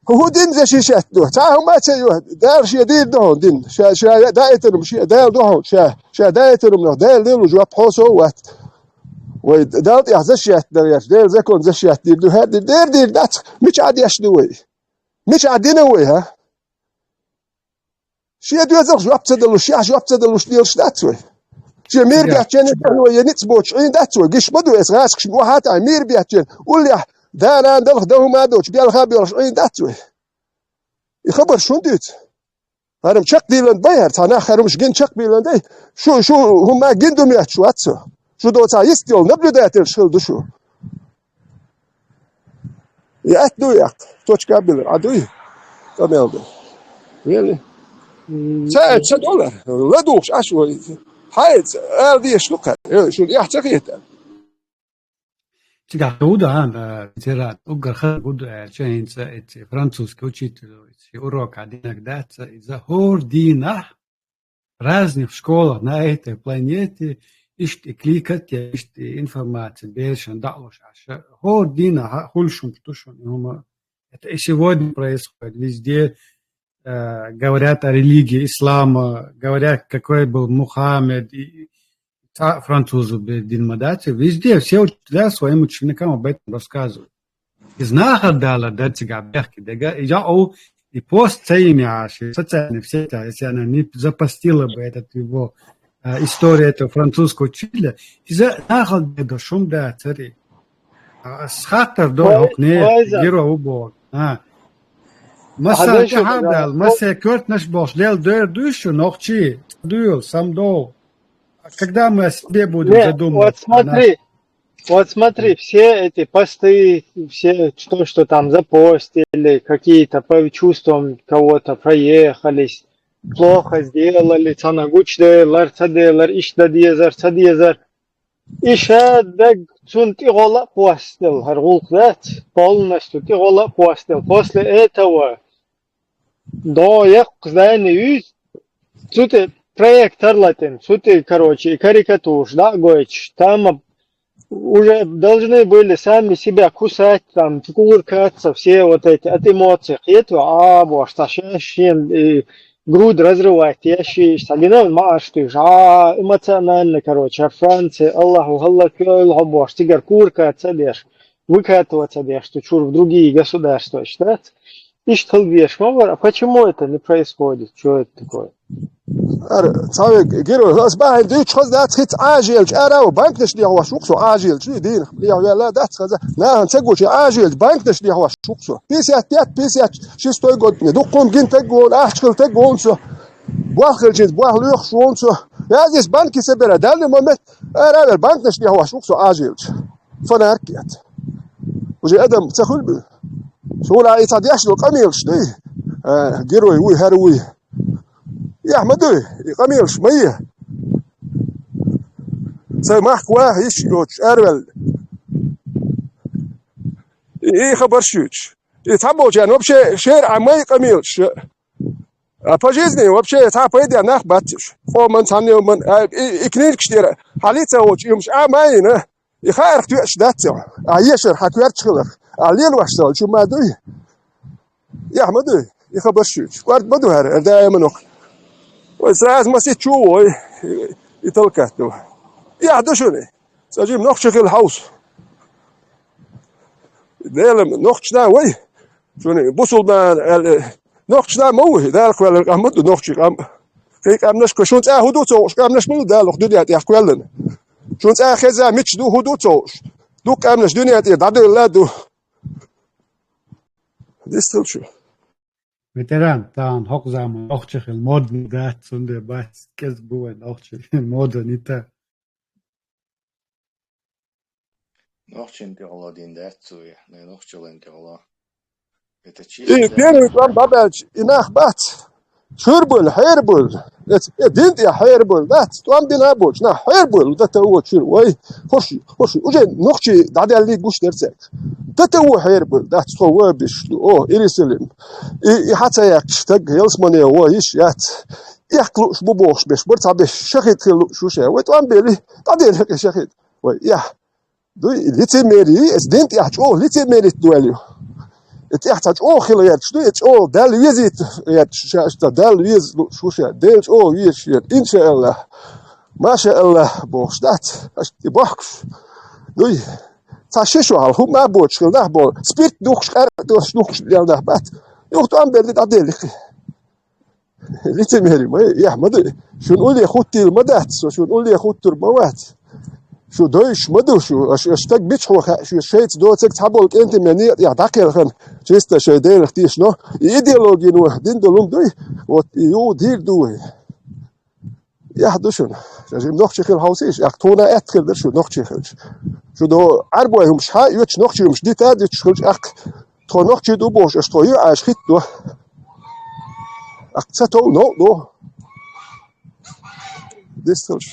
ХӀун дин защищать до? Цхьа хӀума а ца йо. Дала шен дийр ду хьуна дин. Ша, ша даийтина хӀума шен Дала ду хьуна. Ша, ша даийтина хӀума нах Дала лелу жоп хьо со а вац. Вай Дала тӀехь защищать дан веш, Дала закон защищать дийр ду, хӀара дийр, дера дийр дац. Мича Ӏа деш ду вай? Мича Ӏа дина вай, хӀа? Шен доьзалх жоп ца далуш, шех жоп ца далуш лелаш дац вай. Шен мер беттачен вай я ницкъ боцуш Ӏийна дац вай. Гиш ма ду эс гӀасакхаш охьа а таьӀна, мер беттачен уллехь, да-нана далха дан хӀума а доцуш, белха а боьлхуш Ӏийна дац вай. И хабар шун дуьйцу? ХӀара-м чекхдийлан бай хӀара, цхьа нах хӀара-м гин чекхдийлан дай. Шу, шу хӀума гин ду моьттуш вац со. Шу доцахь йист йолу наблюдательш хила ду шу. И атта ду яккха. Точка а биллар, Ӏа дуй? Къамел ду. Вели? М. Ца, ца дола. ЛадугӀуш Ӏаш вай. Хьайца, ала дезаш ду кхаьр. Э, шуна эхь ца хета. Цигахь ду да, а, цера уггар хаза гуду аьлча, хӀинца эци французский учитель, эци урок а динаг дац, иза хӀор дийнахь разных школах на этой планете иштта и кликат, я иштта и информация бершан даалуш аша. ХӀор дийнахь хуьлуш хӀумаш ду шуна, и хӀума. Это и сегодня происходит везде. Э, говорят о религии ислама, говорят, какой был Мухаммед, и, и ца французу бе дин ма дац. Везде все учителя своим ученикам об этом рассказывают. Из нахал дала дацигахь бехке дега, и я о, и пост ца йина яхьаш, социальные сети, если она не запостила бы этот его, а, история этого французского учителя, иза нахал дега шум да цари. А, ас хаттар до хӀокху не, гиро ву боху. А. Масса тӀаьхьа дала, массе коьртнаш бохуш, лел дер дуй шу, нохчий, дуьйла, сам дов. А когда мы о себе будем задумываться? Вот смотри, Вот смотри, все эти посты, все то, что там запостили, какие-то по чувствам кого-то проехались, плохо сделали, цана гучде, лар ца де, лар ишта дезар, ца дезар. И ша даг цунна тӀе гӀолла а постел, хӀара гӀуллакх дац, полностью тӀе гӀолла а постел. После этого дӀо яккха здание юьйцу, цу тӀе проектор латина, цу тӀе, короче, и карикатураш дӀа а гойтуш, там уже должны были сами себя кусать, там, кувыркаться, все вот эти от эмоций. Кхетаве, а, бохуш, цхьа шаьш шена и грудь разрывать еш, и цхьа гина маӀарш туьйш, а, эмоционально, короче, а Франция, Аллаху, хӀаллакьйойла хьо, бохуш, цигара кувыркаться а деш, выкатываться а деш, цу чуьра в другие государства, дац? Иштта хила дезаш ма вара. А почему это не происходит? Что это такое? Ара, цхьа вег герой, ас бахьана дуьйцуш хаза дац, хӀинца Ӏажелча ара ву, банкнаш дехьош ву-кх со, Ӏажелча, дуй дийна, лехьа ваьлла дац хаза. Нахана ца гуча Ӏажелча, банкнаш дехьош ву-кх со. Пятьдесят пять, пятьдесят шестой год, дуккха гина таг ву, ахча хила таг ву со. Болх хилча, болх лоьхуш ву со. Я здесь банки собираю, данный момент ара вер, банкнаш дехьош ву-кх со Ӏажелча. Фонарик эцна. Уже адам ца хуьлу бу. Суна и ца деш долу къамелаш дуй? А, герой вуй, хӀара вуй. Эхь ма дуй, и къамелаш ма е. Сайн махка ваха йиш йоцуш, араваьлла. И, и хабарш юьйцуш. И цхьаболчарна вообще шера Ӏа ма е къамелаш. А по жизни вообще цхьа пайда нах бац уьш. Къоман цхьанна йоман, а, и, и книжкаш тӀера хьалица воцуш, уьш Ӏа ма йина. И хаарх тоьаш дац цо. А ешар хьан коьртачу хиларх. А лелош цо, чу ма дуй. Эхь ма дуй. И хабарш юьйцуш. КӀорд ма ду хӀара, эр даима нох. Вай сразу масит чу вой. И, и талкат ду. Эхь ду шуна. Ца жим нохча хила хьовса. Делам нохча вай. Шуна бусулбан аьлла, нохча ма ву, Дала кхоьллина къам ма ду, нохчий къам. Кхин къаьмнаш кху, шуна цӀа хӀун ду ца хууш, къаьмнаш ма ду Дала кху дуьнен тӀехь кхоьллина. Шуна цӀа хеза мича ду, хӀун ду ца хууш. Дукха къаьмнаш дуьнен тӀе дӀаделла ду. Дистхила шу. Ветеран, тахана хӀокху заман нохча хила модный дац, цундела бац, кӀезиг бу вайн нохча мода нита. Нохчийн тӀехула дин дац цо, я, най нохчаллин тӀехула. Это И чисто первый тӀом бабаьлча, и нах бац. Чуьра буьллу, хьера буьллу. Эц-, э, дин тӀехь хьера буьллу, дац. ТӀом бина а боцуш, нах хьера буьллу, дан тан вочуьра. Вай, хӀорш, хӀорш, уже нохчий дӀадаьллий гуш дара цаьрга. Дан тан во хьера буьллу, дац, тхо вон беш ду, о, Иерусалим. И, и хьан ца яьккхаш, стаг, ялсамане вон йиш яц. Эккха лууш бу бохуш беш, бара цхьа беш, шахид хила лууш ву ша. Вай тӀом бели, дӀадели хьекъе шахид. Вай, я. Дуй, лицемерие, эс дин тӀехь чӀогӀа лицемерить доьлла ю. И тӀехь цхьа чӀогӀа хила гӀерташ дуй, и чӀогӀа Далла везийта гӀерташ, ша, ша, Далла веза лууш ву ша, Дела чӀогӀа везаш верг. Иншааллах, машааллах, бохуш дац, аша и бохкуш. Дуй, цхьа ши шу хьал, хӀума а боцуш хила нах боху, спирт духкуш, къаьркъа духкуш, духкуш дел нах бац. Юха тӀом берли дӀаделли кхин. Лицемерие ма, эхь ма ду. Шуна улле хуттийла ма дац, со шуна улле хуттур ма вац. Шу дойуш ма ду шу, аш, аш стаг бичхьо хаьа, шу шайца доцург цхьаболу кӀентий мел некъа тӀехь дӀакхелхина, чисто шайн Делах тийшано. И идеология ну дин долу дуй, вот и ю дийр ду вай. Эхь ду шуна. Ша жим нохчий хила хьовсийша, ахь тхуна аьтта хир дара шу нохчий хилча. Шу до Ӏарбой хӀумаш хьа а оьцуш, нохчий хӀумаш дита а диташ хилча, ахь тхо нохчий ду бохуш, аша тхо ю Ӏаш хӀитто. Ахь ца тов новкъа до. Дистхилаш.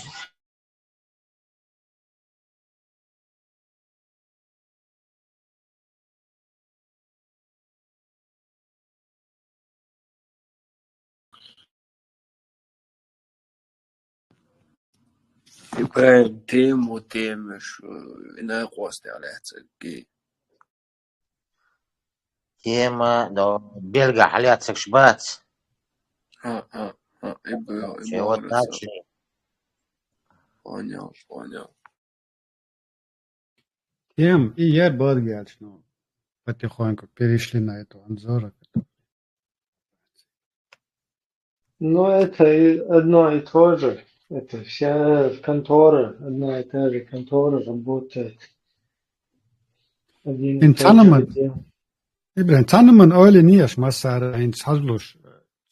ИбрахӀим, тема, темаш, э, накъостехь лаьцна. Тема, но, белгахь лаьцнарш бац. А, а, а, и бу-, и Чего бу-, значит? Понял, понял. Тем и я бадгелч, ну, потихоньку перешли на эту Анзора. Ну, это и одно и то же. Это вся контора, одна и та же контора работает. Один и тот же отдел. Ин цхьанаман, ИбрахӀим, цхьанаман ойла еш массара хӀинца хьажалуш.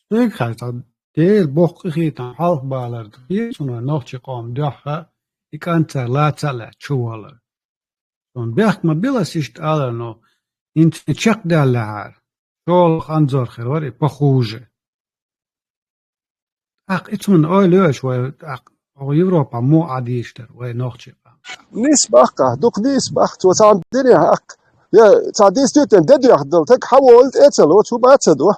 Соьга хаьа, цхьа Делан боккха къинхетам хьалха балар ду. Хьеца хӀуна нохчийн къоман дуьхьа и кӀант цара лаца а лаьцна чу валар. Суна бехк ма билла ас иштта алар, но хӀинца и чекхдаьллехьара, шолгӀа Анзор хир вара и похуже. ТӀаккха и цунна ойла еш вай, тӀаккха хӀокху Европа муха Ӏадийша дара вай нохчийн къам? Нийса баккха, дукха нийса баккха, цо цхьаьна динехь аккха. Я цхьа действительно де доьхна долу, таг хьан волу тӀе а ца ло, цу ма ца до.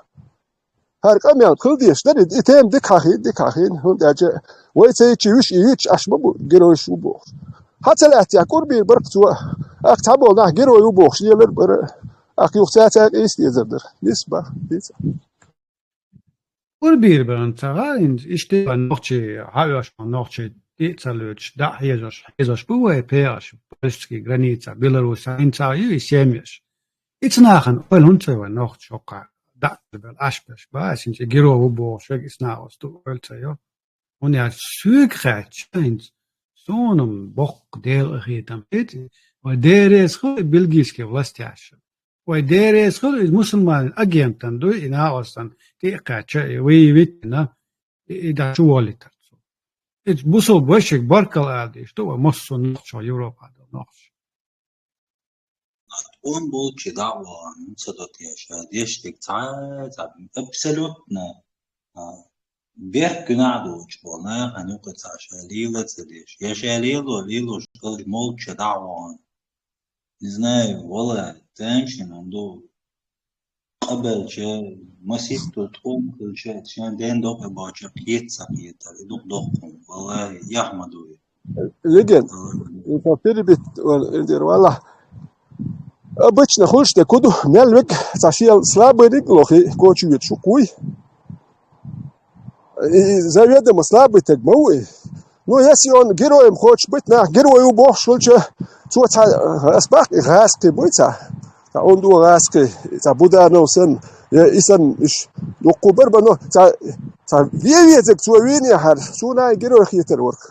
ХӀара къамел хила дезаш дара, и тема дика хьахийна, дика хьахийна, хӀунда аьлча вай ца йичи виш и йичи Ӏаш ма бу, геройш ву бохуш. Хьан ца лаьццехь кӀурбийр бара цо, аккха цхьаболу нах герой ву бохуш лелар бара, аккха юха цаьрца къийса дезар дара. Нийса баккха, нийса. Курбийр баран ца гӀа, хӀинца иштта нохчий, хьаоьшуш нохчий тӀе а ца лоьцуш, дӀа а хьежош, хьежош бу вай пхьегӀаш, польский граница, Беларусь, хӀинца а ю и семьяш. Ица нахана ойла хӀунда ца вай нохчий хӀокху дӀа а бел Ӏаш берш бац, хӀинца и герой ву бохуш, вега ица нахана ойла ца йо. ХӀунда аьлча соьга хаьттича хӀинца, суна-м боккха Дела къинхетам хета, вай дерриг хуьлу и бельгийский властяша. Вай дерриг хуьлу иза мусульманийн агентан дуй, и накъостан тӀе а кхаьчча, и выявить а йина, и, и дӀа чу воллийтар цо. Иза бусулба вайшиъ баркалла ала дезаш ду вай массо а нохчо, Европа долу нохчо. ТӀом болчу дӀа а вахана, хӀунда ца до теша, дешниг цхьа, цхьа, абсолютно, а, берг гуьнахь доцуш болу нахана юкъа цхьа ша лела ца деш. Я ша лело, лелош долчу молча дӀа а вахана. Не знаю, валлахӀи, теншина ду. Къабелча, масийтта тӀом хилча, шен ден докъе бача кхета ца кхетар, и дукха доккха хӀума. ВаллахӀи, яхь ма ду и. Легенд. ВаллахӀи. Перебить, валлахӀи. Обычно хуьлуш де куду, мел вег, цхьа шел слабый риг лохи, кочу вет шу куй. И заведомо слабый таг ма ву и. Ну, если он героем хочет быть, нах герой ву бохуш хилча, цо цхьа, ас баккха, и гӀазкхи буй цхьа. Цхьа онда гӀазкхи, цхьа Буданов санна, я и санна, иш дуккху бар бано, цхьа, цхьа вен везаг цо вийнехьара, суна и герой хетар варх.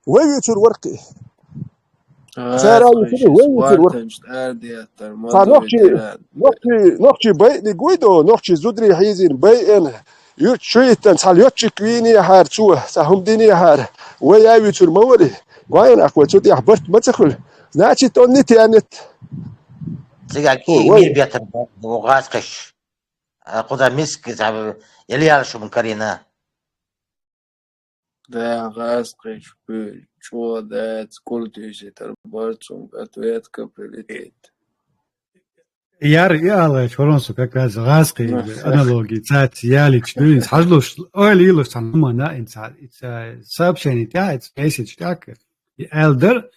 Вай вуьйцур варх и. Цара а вуьйцур, вай вуьйцур варх. Цхьа нохчий, нохчий, нохчий байъниг вуй до, нохчий зударий хьийзийна байъина, юьртахь шу йиттан цхьа летчик вийнехьара цо, цхьа хӀума динехьара, вай а вуьйцур ма вари. Гой нах вай цу тӀехь барт ма ца хуьлу. Значит, он не тянет. Цигахь и мир бетар бу гӀазкхиш. А, кхуза миска, цхьа, ялъяла шуна карийна. Да, гӀазкхиш, пуьль, чӀогӀа дац, куртуьйситар бар цунга, ответка прилетит. Яр и алгӀайчу хӀоронсо как раз гӀазкхи аналогия цаьрца ялийча дуьйна. Хьажлуш, ойла йилуш цхьа хӀумана, инца, сообщение тӀехь, месседж тӀехь, и аьлла дара,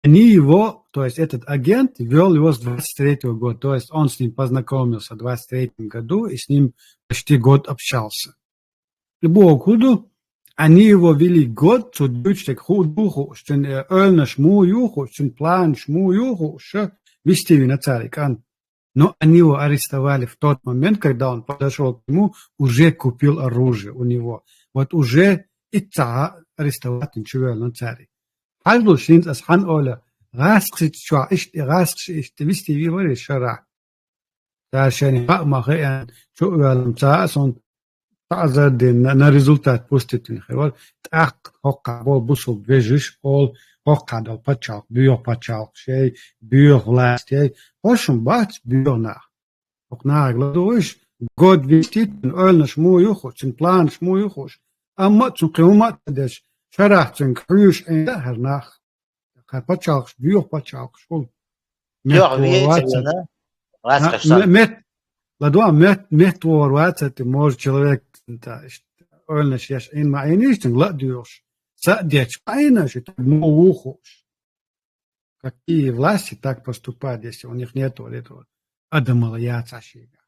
они его, то есть этот агент вёл его с двадцать третьего года, то есть он с ним познакомился в двадцать третьем году и с ним почти год общался. И боху хӀун ду, они его вели год, цо дуьйцуш дерг хӀун ду хууш, цуьнан, э, ойланаш муха ю хууш, цуьнан планаш муха ю хууш, вистхилийна цара и кӀант. Но они его арестовали в тот момент, когда он подошёл к нему, уже купил оружие у него. Вот уже ицца арестовать йина чувоьллина цара. Хьажлуш хӀинца ас хьан ойла, гӀазкхашца чохь иштта, гӀазкхаша иштта вистхилийна вара шарахь. Цара шайна хаа ма хаьа, чу а ваьлла, цхьа а сон таӀзар дина, на, на результат пуститина хир вара. ТӀаккха хӀокхахь болу бусулба вежарий олу, хӀокхахь долу пачхьалкх, боьха пачхьалкх шай, боьха власть яй. ХӀорш-м бац боьха нах. ХӀокху нахе ладугӀуш, год вистхилийна, ойланаш муха ю хууш, цуьнан планаш муха ю хууш. Амма а цунна кхин хӀума а ца деш, шарахь цуьнга хьоьжуш Ӏийна хӀара нах. Кхара пачхьалкхаш, боьха пачхьалкхаш хуьлу. МеттавогӀур вац. ЛадогӀа, мет-, меттавогӀур вац, ты, может, человек, та, иштта, ойланаш еш Ӏийна ма Ӏийна, иштта, ла а доьхуш, са а детташ ма Ӏийна, шу, таг муха ву хууш. Какие власти так поступают, если у них нету вот этого адамала яц шайга?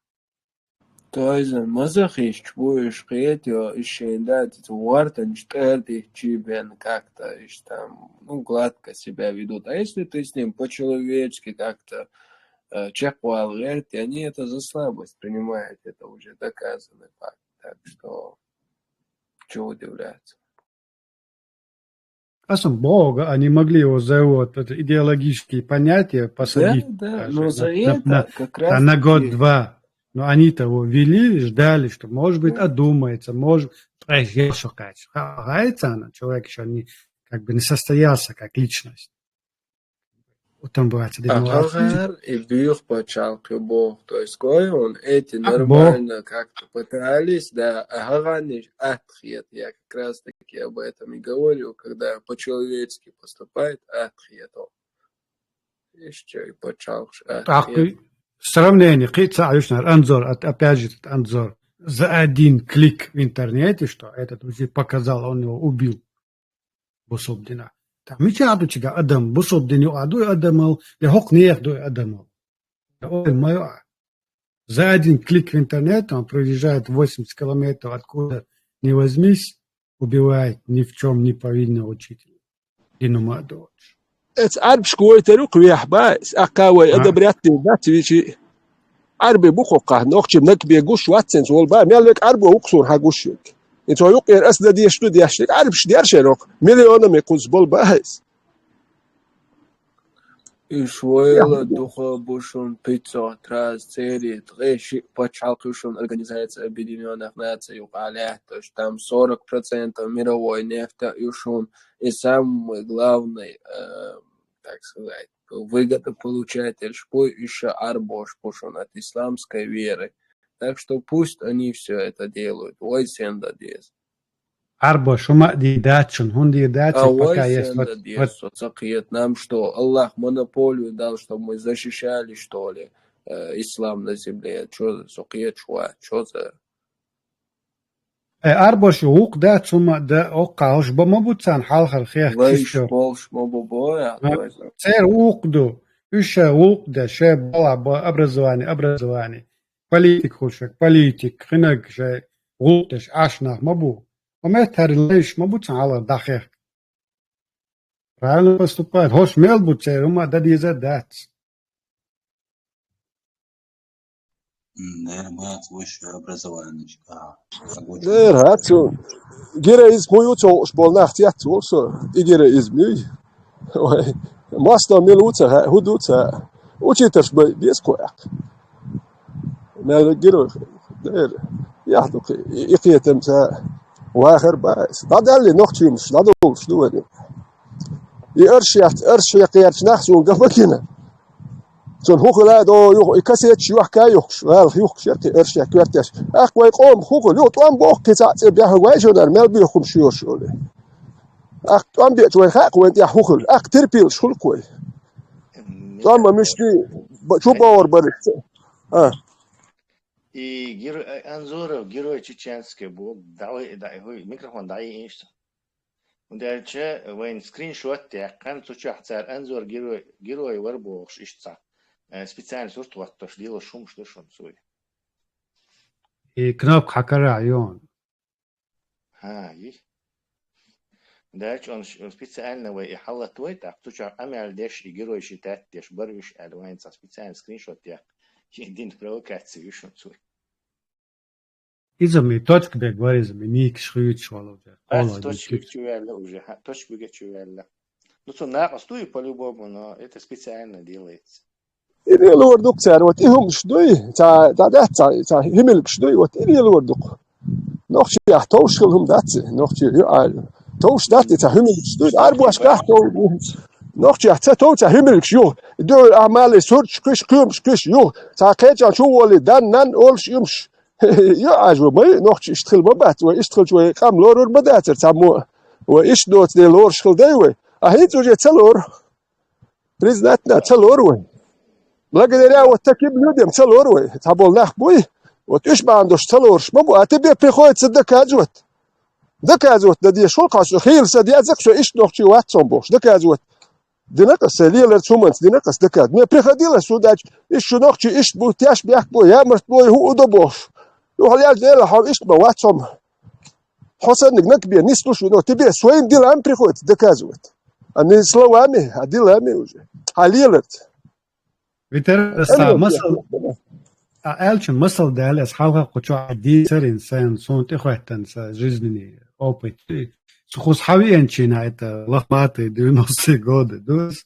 Тоьзан маза хиш чу бу уьш кхетайо, уьш шайн дац, ГӀортанчу тӀера тӀе чу бен как-то уьш там, ну, гладко себя ведут. А если ты с ним по-человечески как-то, э, чекхвала гӀерта, они это за слабость принимают, это уже доказанный факт. Так что, чё удивляться? Ас-м боху, они могли его за его вот это идеологические понятия посадить. Да, да, но за это как раз на год-два. Но они-то его вели, ждали, что, может быть, одумается, может, ха-, ха-, человек ещё не, как бы, не состоялся как личность. Утам бац, дерг ма вац. АхӀар и боьха пачхьалкх ю боху. То есть, гой хьуна, эти нормально как-то пытались, да, а хӀагӀанниш атта хета, я как раз таки я об этом и говорю, когда по-человечески поступает, а, отхету. Ишча и пачалхш, а, ТӀаккха отхет. Сравнение, кхы ца а вишнар, Анзор, от-, опять же, этот Анзор. За один клик в интернете, что этот уже показал, он его убил. Бусулба дина. Та мича аду чига адам, бусулба дин ю аду адамал, я хок нех ду адамал. Я ой, моё. За один клик в интернет он проезжает восемьдесят километров, откуда не возьмись, убивает ни в чем не повинного учителя. Дину ма дочь. Эц арбш кой теру квех ба, с акавой А. Одобрят ты, да, твичи. Арби бу хоккха, нохчим накбе гуш ватсенц вол ба, мел век арбо уксун ха гуш век. Ин цо юкъер ас да деш ду деш, арбш дерше нох, миллионами куз бол ба хайс. Ишвоела духа бушун пятьсот раз цери, треши пачалкушун Организация Объединённых Наций юкъале, то есть там сорок процентов мировой нефти ушун, и самый главный, э, так сказать, выгодополучатель шпой ещё арбош пушун от исламской веры. Так что пусть они всё это делают. Ой, сен да дез. Арбош ума ди дачун, хун ди дачун, а пока есть вот, вот. Со цакиет нам, что Аллах монополию дал, чтобы мы защищали, что ли, э, ислам на земле. Чё за сокиет шуа? Чё за Э, арбош ук да, цума да, оккалш ба ма буцан, халхар хех Лайш кишо. Болш ма бу боя, А, то есть. Цер ук ду, уша ук да, ше бала ба, образование, образование. Политик хушак, политик, хинаг ше ук даш, ашнах ма бу. Омет тари лайш ма буцан, халхар да хех. Правильно поступает. Хош мел бу цер, ума да диза дац. М, наверное, бац высшее образование, а, рабочий. Наверное, а цу героизм ю цо уж бол нах тет цо, и героизм ю. Ой, масло мел уца, ху дуца. Учитель бы без кояк. Наверное, герой. Наверное. Я, ну, и, и киетем ца вахар ба. Надо ли ногчим, надо уж, ну, И аршият, аршият ярч нах сун габакина. Цун хухла до юх, и касет юх ка юх, вал юх шерти аршият квертеш. Ах вай къом хухл, ю тон бох ки ца ци бяха вай жонар, мел би хум шур шули. Ах тон би чвай хак вай я хухл, ах терпил шул квай. Тон ма мишти, ба-, чу баур барит. А. И геро-, э, Анзоров, герой чеченский, бу, давай, да, хуй, микрофон дай, иншта. Ундалча вайн скриншот яххан, цу чахцар Анзор герой, герой вар бохш ишца. Э, специально сурт ваттош, дила шумш да шун суй. И кнопка хакара, ё. Ха, и. Дальше он ш-, специально вай и халат вай, так, цу чах амял деш, и герой считать деш, бар виш аль вайн ца специально скриншот ях. И дин провокация вишун суй. Иза ми точка бе говори, иза ми микш хуйч вала уже. А, Ола точка микш. Бе чувелла уже, ха, точка бе чувелла. Ну, цо нахас туй по-любому, но это специально делается. Или лордук цар, вот и хумш дуй, ца, да, да, ца, ца, химилкш дуй, вот или лордук. Нохчи я товш хил хум даци, нохчи ю а. Товш даци, ца, химилкш дуй, арбуаш ках тов. Нохчи я ца тов, ца, химилкш ю. Ду амали сурч, киш, кумш, киш ю. Ца, кечан, чу воли, дан, нан, олш, юмш. Ё, ажу, май, нохчи ишт хил ма бац, вай ишт хил чу вай къам лорур ма дацар, ца мо. Вай ишт доц де лорш хил дай вай. А хинц уже ца лор. Признать надо, ца лор вай. Благодаря вот таким людям ца лор вай. Ца бол нах буй. Вот иш бандош ца лорш ма бу. А тебе приходится доказывать. Доказывать надо, шо касу, хил са дязак, шо ишт нохчи ватсон бош. Доказывать. Динакас, лиалар цуманц, динакас дакад. Мне приходилось сюда, иш шу нохчи, иш бу, тяш бяк бу, я мрт бу, ху удо бош. Ну, хал я дела, хав ишт ма ватсом. Хосанник нак бе, не слушай, но тебе своим делами приходится доказывать. А не словами, а делами уже. А лиалар. Витер са Эмиль, масал, а, элчин масал дали, ас халха кучу ади сарин сэн, сон тихвайтан са жизненный опыт. Сухус хави энчина это лохматые девяностые годы. Дус,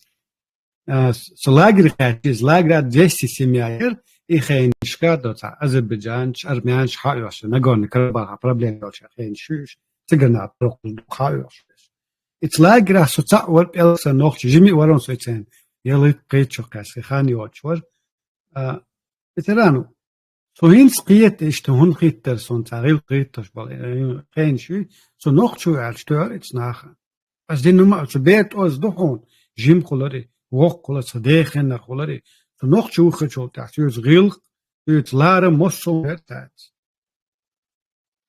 а, с-, с лагерь хачи, с лагеря двести семья ир, и хейнишка, то ца, азербайджанч, армянч, хаёш, Нагорный Карабаха, проблема ёш, хейнишуш, цыгана, прохуз, хаёш. Ицлагира со цаӀ вар пӀелгса нохчи, жими варон со ицен. Ялыт кхечо каси хан йочвар. А, ветерану. Со хӀинца кхета иштта, хӀунда хийттар сона цхьа гӀиллакх хийтташ бола, э, кхенаш ю, со нохчо аьлча тоьар ица наха. Ас дина ма, со бертӀоз ду хьона, жим хулари, воккха хулари, ца дехеннар хулари, со нохчо вухачул тӀехь, соьца гӀиллакх, соьца ларам массо а вертац.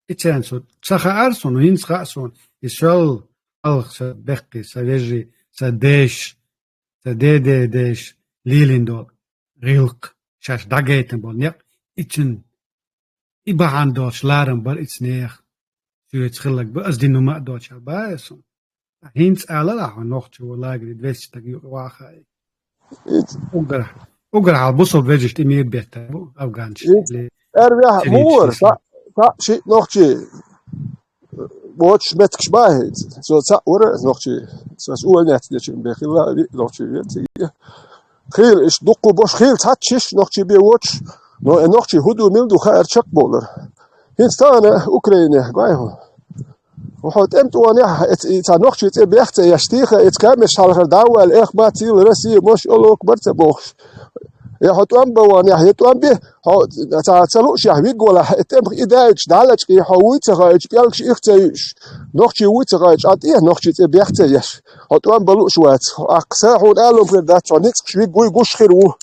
Ицен со ца хаьар сона, хӀинца хаьа сона, и сол алх са бехки, са вежи, са деш, са деде деш, лилин дол, гӀиллакх, шаш дагайтан бол, некъ, ицин, и бахьан долш ларам бар иц нех, соьца хиллаг ба, аз дина ма а доч, ба сона. ХӀинца алала хьо нохчо лагере двести таг ю вахай. Угар, угар хьал бусул вежишт имир бетта бу афганч. Эрвяхь мур, са, са ши нохчи. Боч меткш бахи. Со ца ура нохчи. Со увольнять дечим бехила ви нохчи вен циге. Хил иш дукку бош хил цачиш нохчи бе воч. Но э нохчи худу мил духа эр чак болар. ХӀинца тана Украине гайху. Хьо тӀем тӀонехь, эц-, и ца нохчий цӀе бехце яш тийха, эц камеш хьалхар даввал, эх, ма цил Россия, мош олок барца бохуш. Я хьо тӀом баванехь, я тӀом би, хьо ца, ца луушехь вигвалахь, э тӀемх и даьлча, дӀалачкъий, хьо вуй ца хаьлча, пӀелгаш их ца юьш. Нохчий вуй ца хаьлча, а тӀе нохчий цӀе бехце яш. Хьо тӀом ба лууш вац. Хьо аккха са хьуна алум хир дац, хьо ницкъаш виг вуй гуш хир ву.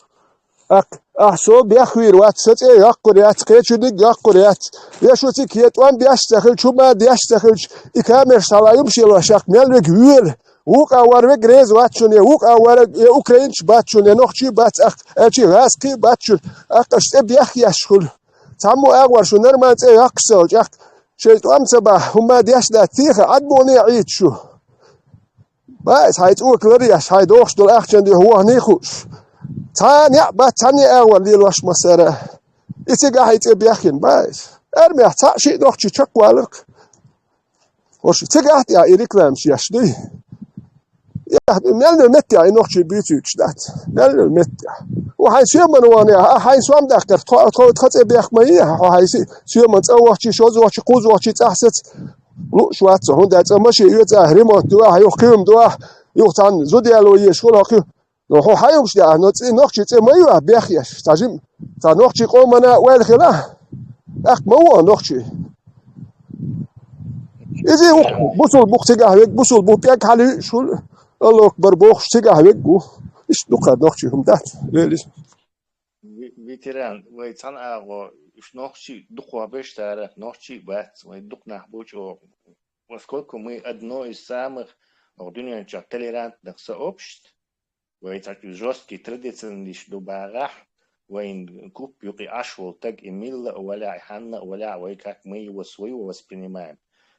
Ах, ах, со бехвийр вац, са цӀе йоккхур яц, кхечуниг йоккхур яц. Я шу цик, я тӀом беш ца хилча, хӀума деш ца хилча, и камеш схьала юм шелош, ах, мел вег вуьйр. Вукъа вар вег реза вац шуна, я вукъа вар, я украинч бац шуна, я нохчий бац, ах, я чи гӀазкхий бац шуна. Ах, аш цӀе бех еш хуьлу. Цхьаммо агӀор шу нормально цӀе йоккхуш ца волчу, ах, шайн тӀом ца бахь, хӀума деш дац, тийха, Ӏадмуне Ӏийта шу. Баьс, хьайн цӀока ларъеш, хьайн дохуш долу ахчан дуьхьа вохний хууш. Цхьа а неӀ бац, цхьанне а агӀор лелош массара. И цигахь и цӀе бехкина, баьс. Армехь цхьаъ шиъ нохчий чекхваларх. Хьо шу цигахь тӀехь и рекламаш еш дуй? Мел меттехь и нохчий буьйцуьйтуш дац. Мел меттехь. Хьо хьайн соьман вахана, а хьайн сом даккхар, тхо, тхо, тхо цӀе бех ма йий, хьо хьайн си-, соьман цӀа вахчий, шоза вахчий, кхуза вахчий, цӀахь сац. Лууш вац со, хӀунда аьлча машин оьцу ахь, ремонт ду ахь, юха кхин хӀума ду ахь, юха цхьанна зуда яло езаш хуьлу хьо кхин. Ну, хьо хьан юкъаш де ахь, но цӀе-, нохчий цӀе ма ю ахь бех еш. Цхьа жим, цхьа нохчий къомана ойла хила. ТӀаккха ма ву ахь нохчий. Иза ву, бусул бух цигахь вег, бусул бух пӀег хьалуьйш хуьлу. Алло акбар бохуш цигахь вег ву. Иштта дукха нохчий хӀума дац. Лелис. Ви-, ветеран, вай цхьана агӀо, уьш нохчий дукхох беш цара, нохчий бац, вай дукха нах бу чӀогӀа. Поскольку мы одно из самых, ох, дуьнен чохь толерантных сообществ, вай цхьа жёсткий традиционалист ду багӀахь, вайн куп юкъе Ӏаш волу таг и милла а валахь, и хьанна а валахь, вай как мы его своего воспринимаем.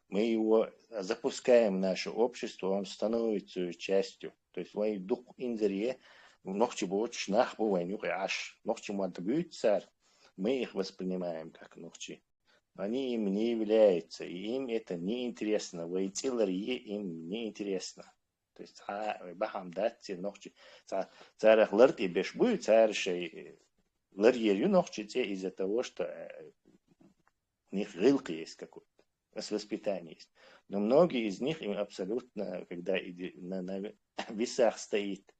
Мы его запускаем в наше общество, он становится её частью. То есть вай дукха инзаре нохчий боцуш нах бу вайн юкъе Ӏаш. Нохчий мотт буьйцу цара, мы их воспринимаем как нохчий. Они им не являются, и им это неинтересно. Вай цӀе ларъе им неинтересно. То есть цхьа а бахьана дац церан нохчий, цхьа царах лар тӀе беш буй, цара шайн лар ер ю нохчий цӀе из-за того, что, э, у них гӀиллакх есть какой-то, с воспитанием есть. Но многие из них, им абсолютно, когда иде-, на, на весах стоит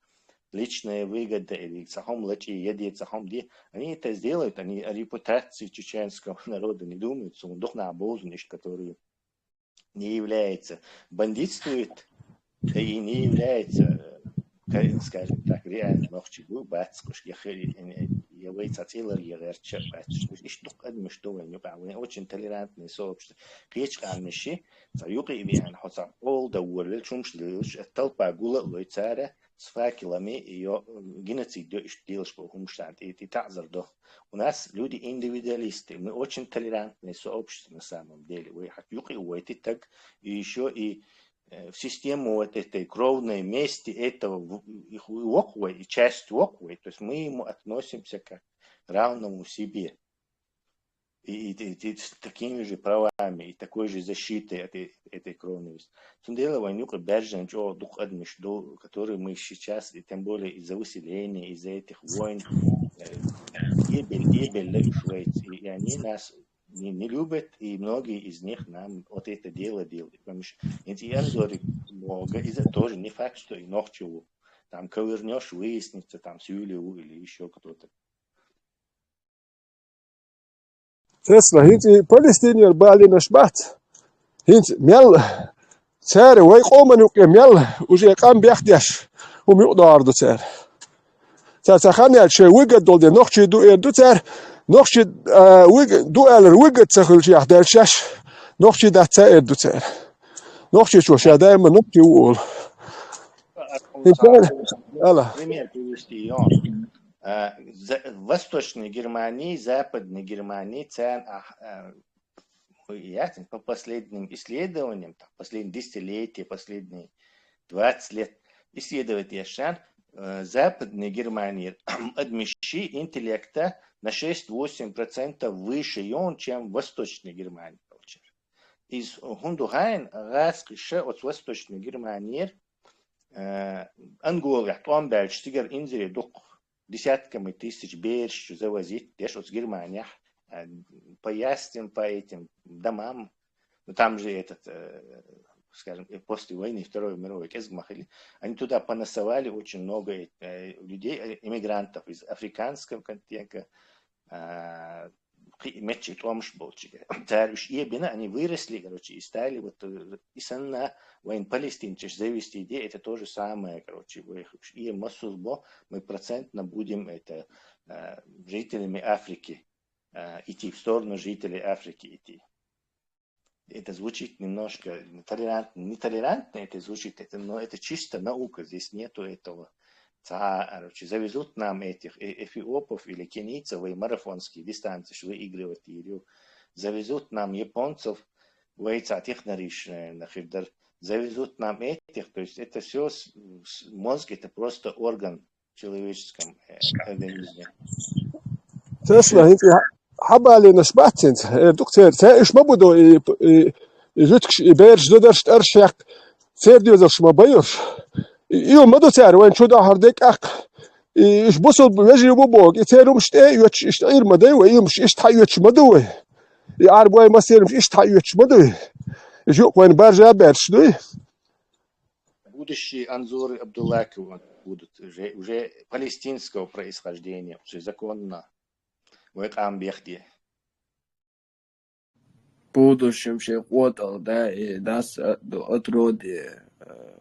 личная выгода или цхьа хӀума лачкъий, я де цхьа хӀума де, они это сделают, они о репутации чеченского народа не думают, цунна дукха нах бовзу иштта, которые не является, бандитствует, да и не является, э, ка-, скажем так, реально нохчий бу, бац, кхуш, я хи-, я вай цхьа цӀе лар, я гӀерташ а бац. Иштта дукха адамаш ду вайн юкъахь, вайн очень толерантное сообщество. Кхечу къаьмнаши, цхьа юкъе а веана, хьо цхьа къола дан волавелча, хӀумаш лелаш, а талпа гула а лой цара, с факелами, и йо-, геноцид йо иштта делаш бо хӀумаш царна тӀе, тӀе таӀзар до. У нас люди индивидуалисты, мы очень толерантное сообщество на самом деле. Вай хьан юкъе а вайтитаг, и ещё и, э, в систему вот этой кровной мести этого в-, их вокху вай, и часть вокху вай. То есть мы ему относимся как равному себе. И, и, и, и с такими же правами, и такой же защитой этой, этой кровной мести. Цундела вайн юкъа баьржина чӀогӀа дукха адамаш ду, которые мы сейчас, и тем более из-за выселения, из-за этих войн, э, гибель, гибель лаьуш вайца. И, и они нас не, не любят, и многие из них нам вот это дело делают. Потому что и Анзорик много, из-за тоже не факт, что и нохчо. Там ковырнёшь, выяснится, там Сюлев или ещё кто-то. Тесла, хӀинца и Палестинера балийнаш бац. ХӀинца мел цара вай къоман юкъе мел уже къам бехдеш хӀума юкъадоагӀар ду цара. Цара цхьа хан яьлча шоай выгода долу дела нохчий ду эр ду цара. Нохчий, а, выг-, ду аьллар выгода ца хуьлуш яхь даьлчаш, нохчий дац ца эр ду цара. Нохчийчо ша даима нохчий ву олу. ХӀинца ала. Пример привести, Йон. А, за-, Восточная Германия, Западная Германия, царна, а, а, ясно, по последним исследованиям, там, последние десятилетия, последние двадцать лет исследовать яшан, э, Западная Германия, адмиши интеллекта на шесть-восемь процентов выше йон, чем Восточная Германия, получается. Из хунду хайн, гӀаскхиша оцу Восточная Германия, э, Анголехь тӀом баьлча цигара инзаре дукха десятками тысяч бераш чу завозить деш оцу Германехь, э, по яслям, по этим домам. Ну, там же этот, э, скажем, э, после войны Второй мировой кӀезиг ма хили. Они туда понасовали очень много, э, людей, э, иммигрантов из африканского континента, а, кхин а меттигашка тӀом болчу. Цара уьш эбина, они выросли, короче, и стали вот, э, и санна вайн палестинцаш завести, где это то же самое, короче, вай уьш э массо а бо, мы процентно будем это, э, жителями Африки, э, идти, в сторону жителей Африки идти. Это звучит немножко толерантно, нетолерантно это звучит, это, но это чисто наука, здесь нету этого. Ца, короче, завезут нам этих э-, эфиопов или кенийцев, и марафонские дистанции ж выигрывать или завезут нам японцев, вай ца технариш, э, нахир дар, завезут нам этих, то есть это все с-, с-, мозг это просто орган в человеческом, э, организме. Тесла, хӀинца хьан балийнаш бац хӀинца, эр ду-кх церан. Церан уьш ма бу ду, и, и, и жуьгташ, и бераш, зударш тӀарш хьекх, церан доьзалш ма байуш. И, и ма ду цара, вайн чу дахьар де кӀаккха. И уьш бусулба вежарий бу боху, и церан хӀумаш тӀе а оьцуш, иштта Ӏийр ма дай вай, и хӀумаш иштта хьаоьцуш ма ду вай. И Ӏарбой массеран хӀумаш иштта хьаоьцуш ма ду вай. И жуьгтий вайн баржа берш дуй. Будущие Анзоры Абдуллакова будут уже, уже палестинского происхождения, уже законно. Вай къам бехде. Будущем шен къотӀал да, и дас, а, ду, от роде, э,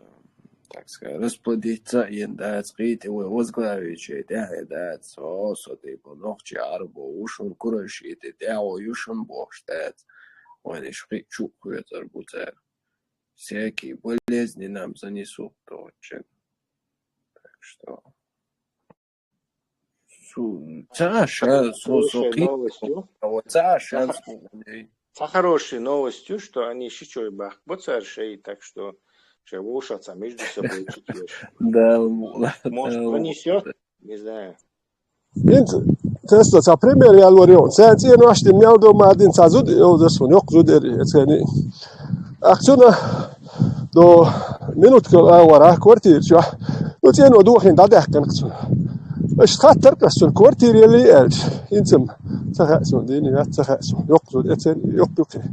так сказать, расплодиться а йина дац, кхин тӀе вай возглавить шен тӀехь а дац. О, со тӀе бу нохчий Ӏарбо, ву шун курайши тӀе тӀехь а ю шун бохуш дац. Вайн иштта кхин а чу а хьоьцур бу цара. Всякие болезни нам занесут, то чен. Так что су-, ца ша-, со-, со-, Хорошая кхин-, новость, ю? А вот ца ша-, Ца ха-, ца хорошая новость, ю, что они шичой бахк бу цара шай, так что ша вовшах ца между собой чуть еш. Да, м, может, да, понесёт? Не знаю. ХӀинца тесто цхьа пример яьлла вара йо. Цаьрца цӀенош дина мел ду ма дина цхьа зуда, йо, зас ван йоккха зуда яра, эцгани. Ах цуьнан до минуткал агӀора квартира чохь. Ну, цӀено дохийна дӀадаьккхина цунна. Аша хаттар ас цунна квартира елли аьлча. ХӀинца ца хаьа суна, дийна яц, ца хаьа суна. Йоккха зуда, эцгани, йоккха юккхе.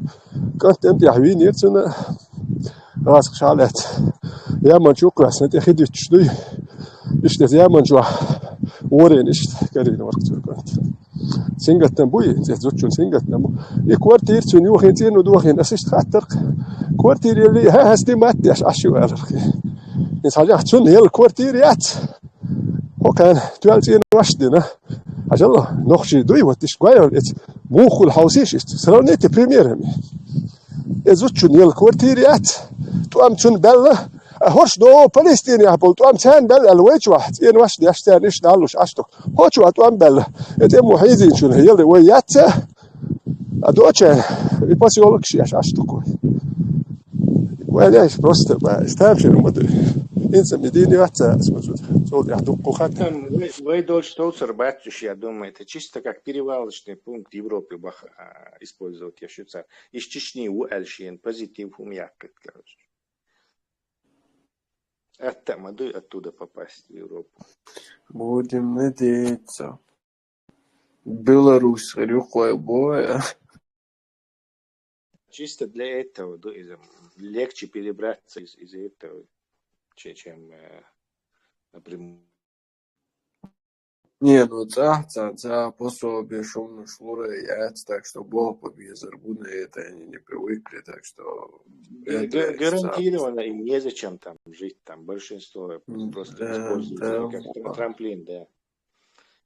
КӀант тӀем тӀехь вийнера цунна. ГӀазкхаша лаьцна. Яман чу кхоьссина тӀе хи дуьттуш дуй. Иштта заман чохь ворийна иштта карийна вара цуьнан кӀант. Сингаттам бу и, цӀе зудчун сингаттам бу. И квартира цуьнан юххе цӀено дохийна, ас иштта хаттар-кх. Квартира елли, хӀа, хьастий ма деш, Ӏаш ю аларх. Иза хьажахь, цунна елла квартира яц. ХӀокхарна тоьлла цӀенош а дина. Хьажал, нохчий дуй, вот иштта гой вара эца. Муххул хьовсийша иштта. Сравните примерами. Иза зудчун елла квартира яц. ТӀом цунна баьлла. А хӀорш до Палестинехь болу тӀом царна баьлла аьлла вай чохь. ЦӀенош а деш царна иштта даллуш Ӏаш ду-кх. ХӀо чохь тӀом баьлла. И тӀе мо хьийзийначунна елла вай яц а. А доча и посёлок шеш Ӏаш ду-кх вай. Вай леш просто, ба, стам шина ма ду. Инца ми дийна яц а, ас ма зуда. Цул тӀехь дуккха хан. Там вай, вай долчу товцар бац уьш, я думаю, это чисто как перевалочный пункт Европы баха, а, использовать я шу цара. Из Чечни ву аьлла шена позитив хӀума яккхийта, короче. Атта а ма дуй оттуда попасть в Европу. Будем надеяться. Беларусь гӀирюкхой боя. Чисто для этого ду иза, легче перебраться из, из этого, че-, чем, э, например, Не, ну цӀа, цӀа, цӀа пособие шумна шлура яц, так что боху по безар буна, это они не привыкли, так что Г- это г- цӀа. Гарантированно им незачем там жить, там большинство М, просто да, используют да, это как тра- вот. Трамплин, да,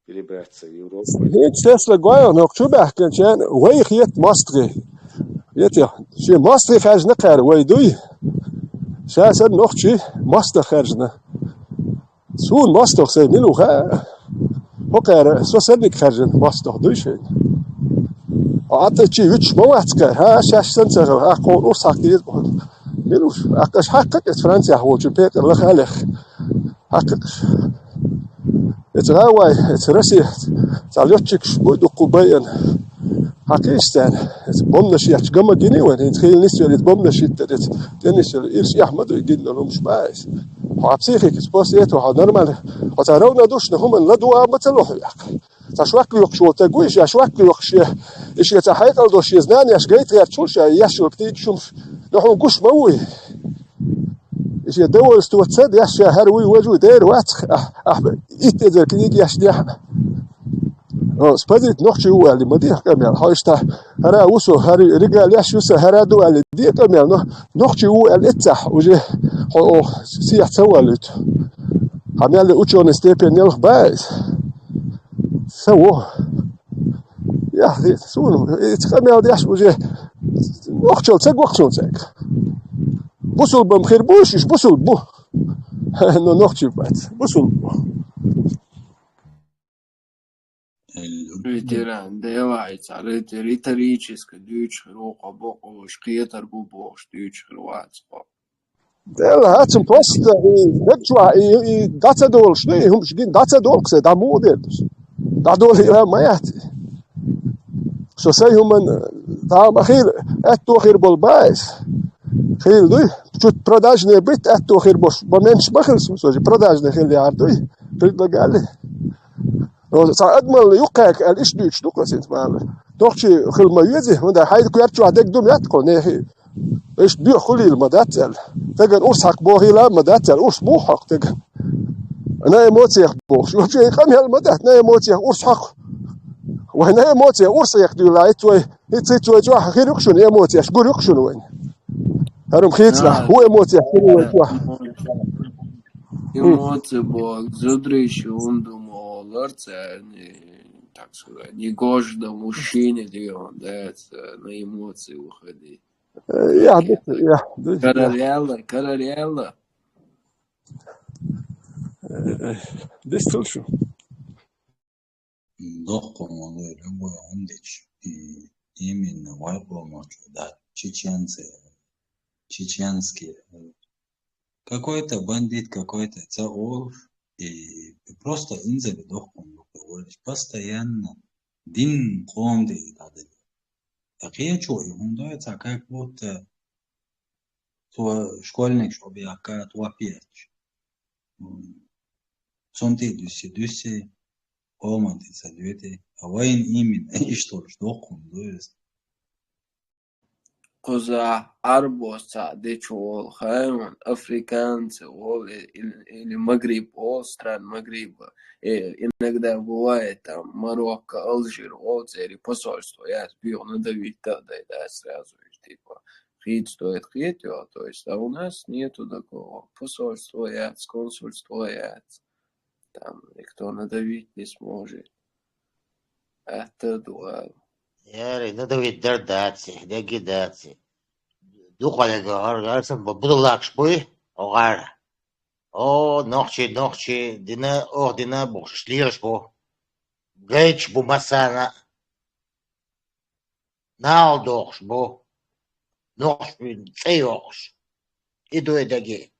перебраться в Европу. ХӀинца Тесла гойла нохчо баьхкинчен, вай хет мостагӀий. Эти, ши мостагӀий хаьржина кхаьра вай дуй. Ша сар нохчий мостагӀа хаьржина. Суна мостагӀа сай мила ву хаьа? ХӀо кхаьра, со санниг хаьржина мостагӀа дуй шайна. Ата чи вича ма вац кхаьра, хӀа, шаьш санна ца хила, хӀа, кхо урс хьакхийра. Мила ву шу? Аккаш хьакха кӀец Францияхь волчу пекъар лаха а леха. Хьакха кӀец. Эца гӀа вай, эца Россия, цхьа лётчикаш буй дуккху байъина. Хьакхийча царна, эца бомбанаш етташ гама гиний вайн, хӀинца хила нисвелла, эца бомбанаш йиттар, эца тӀе нисвелла, ирс эхь ма дуй гина долу хӀумаш баьхьа. Хьо психикаца после этого, хьо нормально, хьо цхьа равнодушна хӀуманна ладугӀа ма ца лохьу яккха. Цхьа швак лоькхуш волу стаг вуй, ша швак лоькхуш, ша, и ша цхьа хьекъал долуш, ша знанеш гайта гӀерташ волуш, ша еш йолу книгаш хӀумаш, но хьуна гуш ма вуй. И ша довольство ца деш, ша хӀара вуй, важа вуй, дера вац, ахь, ахь, итт эзар книга еш дехьа. О, спазит нохчий ву аьлла, ма дехьа къамел. Хьо иштта, хӀара ву со, хӀара рига леш ю со, хӀара ду аьлла, де къамел, но нохчий ву аьлла, эццахь, уже хьо сехьа ца валуьйту. Хьан мел учёный степень елха баьхьа иза. Ца во. Яхь, суна, и ца къамел деш уже нохчалла ца гохчун цаьрга. Бусулба-м хир бу, шиш бусулба бу. Но нохчий бац, бусулба бу. Эл- Ветеран, делай, цара ретор-, риторически дуьйцуш хир ву, кхо бокъо уьш кхетар бу бохуш дуьйцуш хир вац кхо. Делла хьацам просто, и, хӀеччохь, и, и, дӀа ца долуш ду, и хӀумаш гина дӀа ца долу кхуза, дӀа муха дер ду? ДӀадолийла ма яц. Со сайн хӀуманна, дӀа ма хир, аьтто хир болу баьхьа иза. Хир дуй, чуть продажный бит, аьтто хир болуш, бо менш ма хир су, со же продажный хир яхьар дуй, предлагали. Цхьа адамалла юккхаька аьлла, иштта дуьйцуш ду кхо синца бала. Нохчий хила ма вези, хӀунда хьайда коьрта чохь дерг ду моьтту кхо нехий. Иштта боьха хуьлийла ма дац аьлла. Стеган урс хьакха бохийла а ма дац аьлла, урс муха хьокху стеган? На эмоциях бохуш. Вообще, и къамел ма дац, на эмоциях урс хьокху. Вай на эмоциях урс хьекха дуьйла, хӀинца вай, хӀинца, хӀинца вай чохь хир ю-кх шуна эмоцияш, гур ю-кх шуна вайн. ХӀара-м хийцалахь, хӀун эмоциях хир ю вай чохь? Эмоции бо, зударий шуна ду ма олар царна, так сказать, негоже до мужчины, да, на эмоции выходить. Э, я, я, я. Карарелла, карарелла. Э, дестал шу. Доккхун вале любой хӀума дича, и именно вай къоман чу дац, чеченцы, чеченские. Какой-то бандит, какой-то ца олуш, и просто инзаре доккхун дукха валиш. Постоянно дин къом де и дадали. Кхечо и хӀума дой ца, как будто цо школьник шо бехка тхо петаш. Цунна тӀе дуьсси, дуьсси, къоман тӀе ца дуьти. А вайн именно иштта долуш доккхун ду иза. Кхуза Ӏарбос цхьаъ дечу волу хайман, африканцы волу, или, или Магриб волу, стран Магриба. Э, иногда бывает там Марокко, Алжир волу, церий посольство яц, бюгна давить да, да, да, сразу, типа, хит стоит, хит, то есть, а у нас нету такого. Посольство яц, консульство яц. Там никто надавить не сможет. Это дуал. Яри, надавить дар даци, деги даци. Дукха дега, гар, гар, сан бу-, буду лакш буй, огар. О, нохчи, нохчи, дина, ох, дина, бу, шлирш бу. Гайч бу масана. Нал дохш бу. Нохш бу, цей охш. И дуй деги.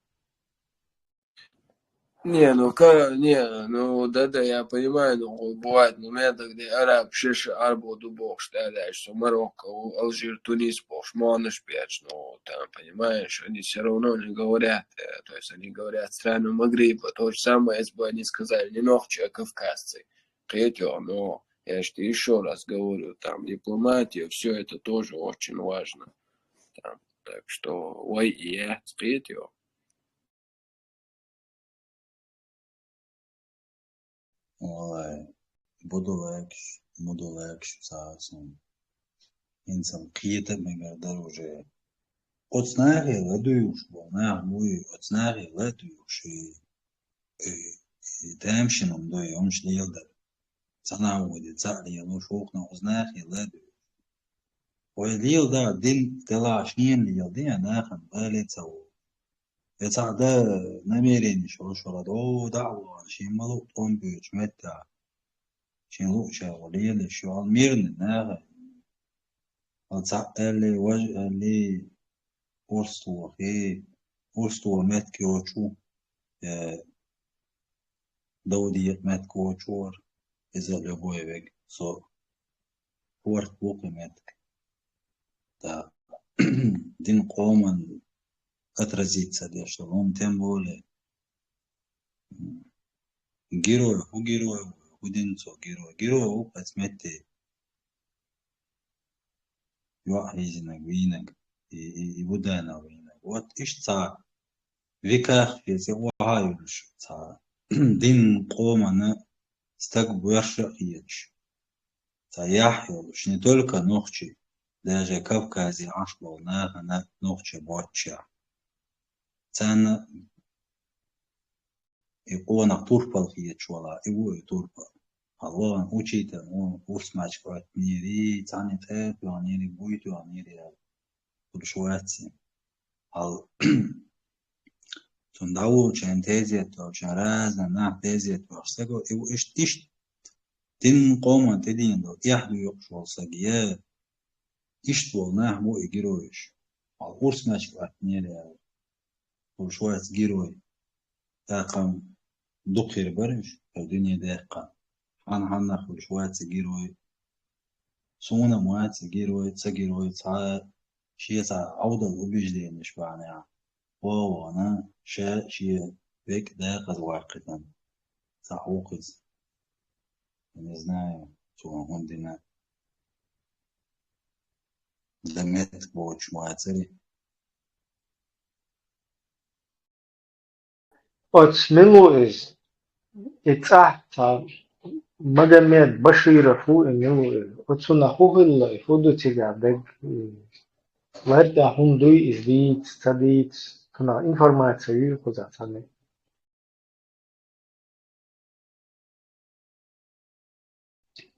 Не, ну ка-, не, ну да, да, я понимаю, ну бывает момент, где араб, шиш, арбо ду бохш, да, да, что Марокко, Алжир, Тунис бохш, манаш пять, ну там, понимаешь, они все равно не говорят, э, то есть они говорят страну Магриба, то же самое, если бы они сказали не нохчи, а кавказцы. Кхетё, но я же тебе еще раз говорю, там дипломатия, все это тоже очень важно. Там, так что, ой, я, кхетё. Валлай, буду лайкаш, буду лайкаш цхьа а сона. ХӀинца кхета а мегар дара уже. Оцу нахе ладугӀуш болу нах буй, оцу нахе ладугӀуш и, и, и тамашийна хӀума ду, и хӀумаш леладар. Цхьа нах ву де, цхьаъ лелош, вукхунах оцу нахе ладугӀуш. Вай леладар дин делахь шена леладе, нахана бале ца ву. Я цхьаъ дан намеренеш йолуш вара, о, дӀа а вахана, шен ма луъу тӀом боьчу меттехь. Шен луъучара лелаш, шу хьал мирна наха. Хьал цхьаъ аьллий, важа аьллий, урс вохий, урс воху меттиг йоцуш ву, э, дов декъа меттиг йоцуш вара, иза любой вега, со хӀорд ву кху меттиг. Да. Дин къоман отразиться деш долу хӀума, тем более. Герой, хӀун герой ву, хӀун дина цо герой? Герой ву хӀокху метте йоӀ хьийзинарг, вийнарг, и, и, и Буданов вийнарг. Вот иштта цхьа веках шен цӀе охьа а йолуш, цхьа дин къомана стаг боьрша а хеташ, цхьа яхь йолуш, не только нохчий, даже Кавказе Ӏаш болу нахана нохчий боццушехь. Царна и къонах турпал хеташ вала, и ву и турпал. Хьан вахана учитель, ву урс мачка Ӏоьттинера, цхьаьна тӀе а тоьхнера, буй тоьхнера аьлла, хуьлуш вац и. Хьал цунна дӀаволучун, тезет долчун, разный нах тезет бохуш стага, и ву иштта, иштта дин къоман тӀедийна долу, эхь доькъуш волу стаг, я иштта волу нах бу и геройш. Хьал урс мачка Ӏоьттинера аьлла, хуьлуш вац герой. ТӀаккха дукха хир бара уьш, хӀара дуьне даьккхина. Хьан-хьаннах хуьлуш вац и герой. Суна а вац и герой, ца герой, цхьа а шен цхьа Ӏовдал убежденеш бахьанехь, вон-вона ша шен векӀ дакъаза ваккхийтина. Цхьа ву кхуза. Не знаю, цо хӀун дина. Дан меттиг боцуш ма вацара. Оцу мила ву иза? И цӀахь цхьа Магомед Баширов ву, и мила ву иза? Оцунах хӀун хилла, и хӀун ду цигахь дерг? И лар тӀехь хӀума дуй иза дийца, ца дийца? Цунах информация юй кхузахь цхьаьна?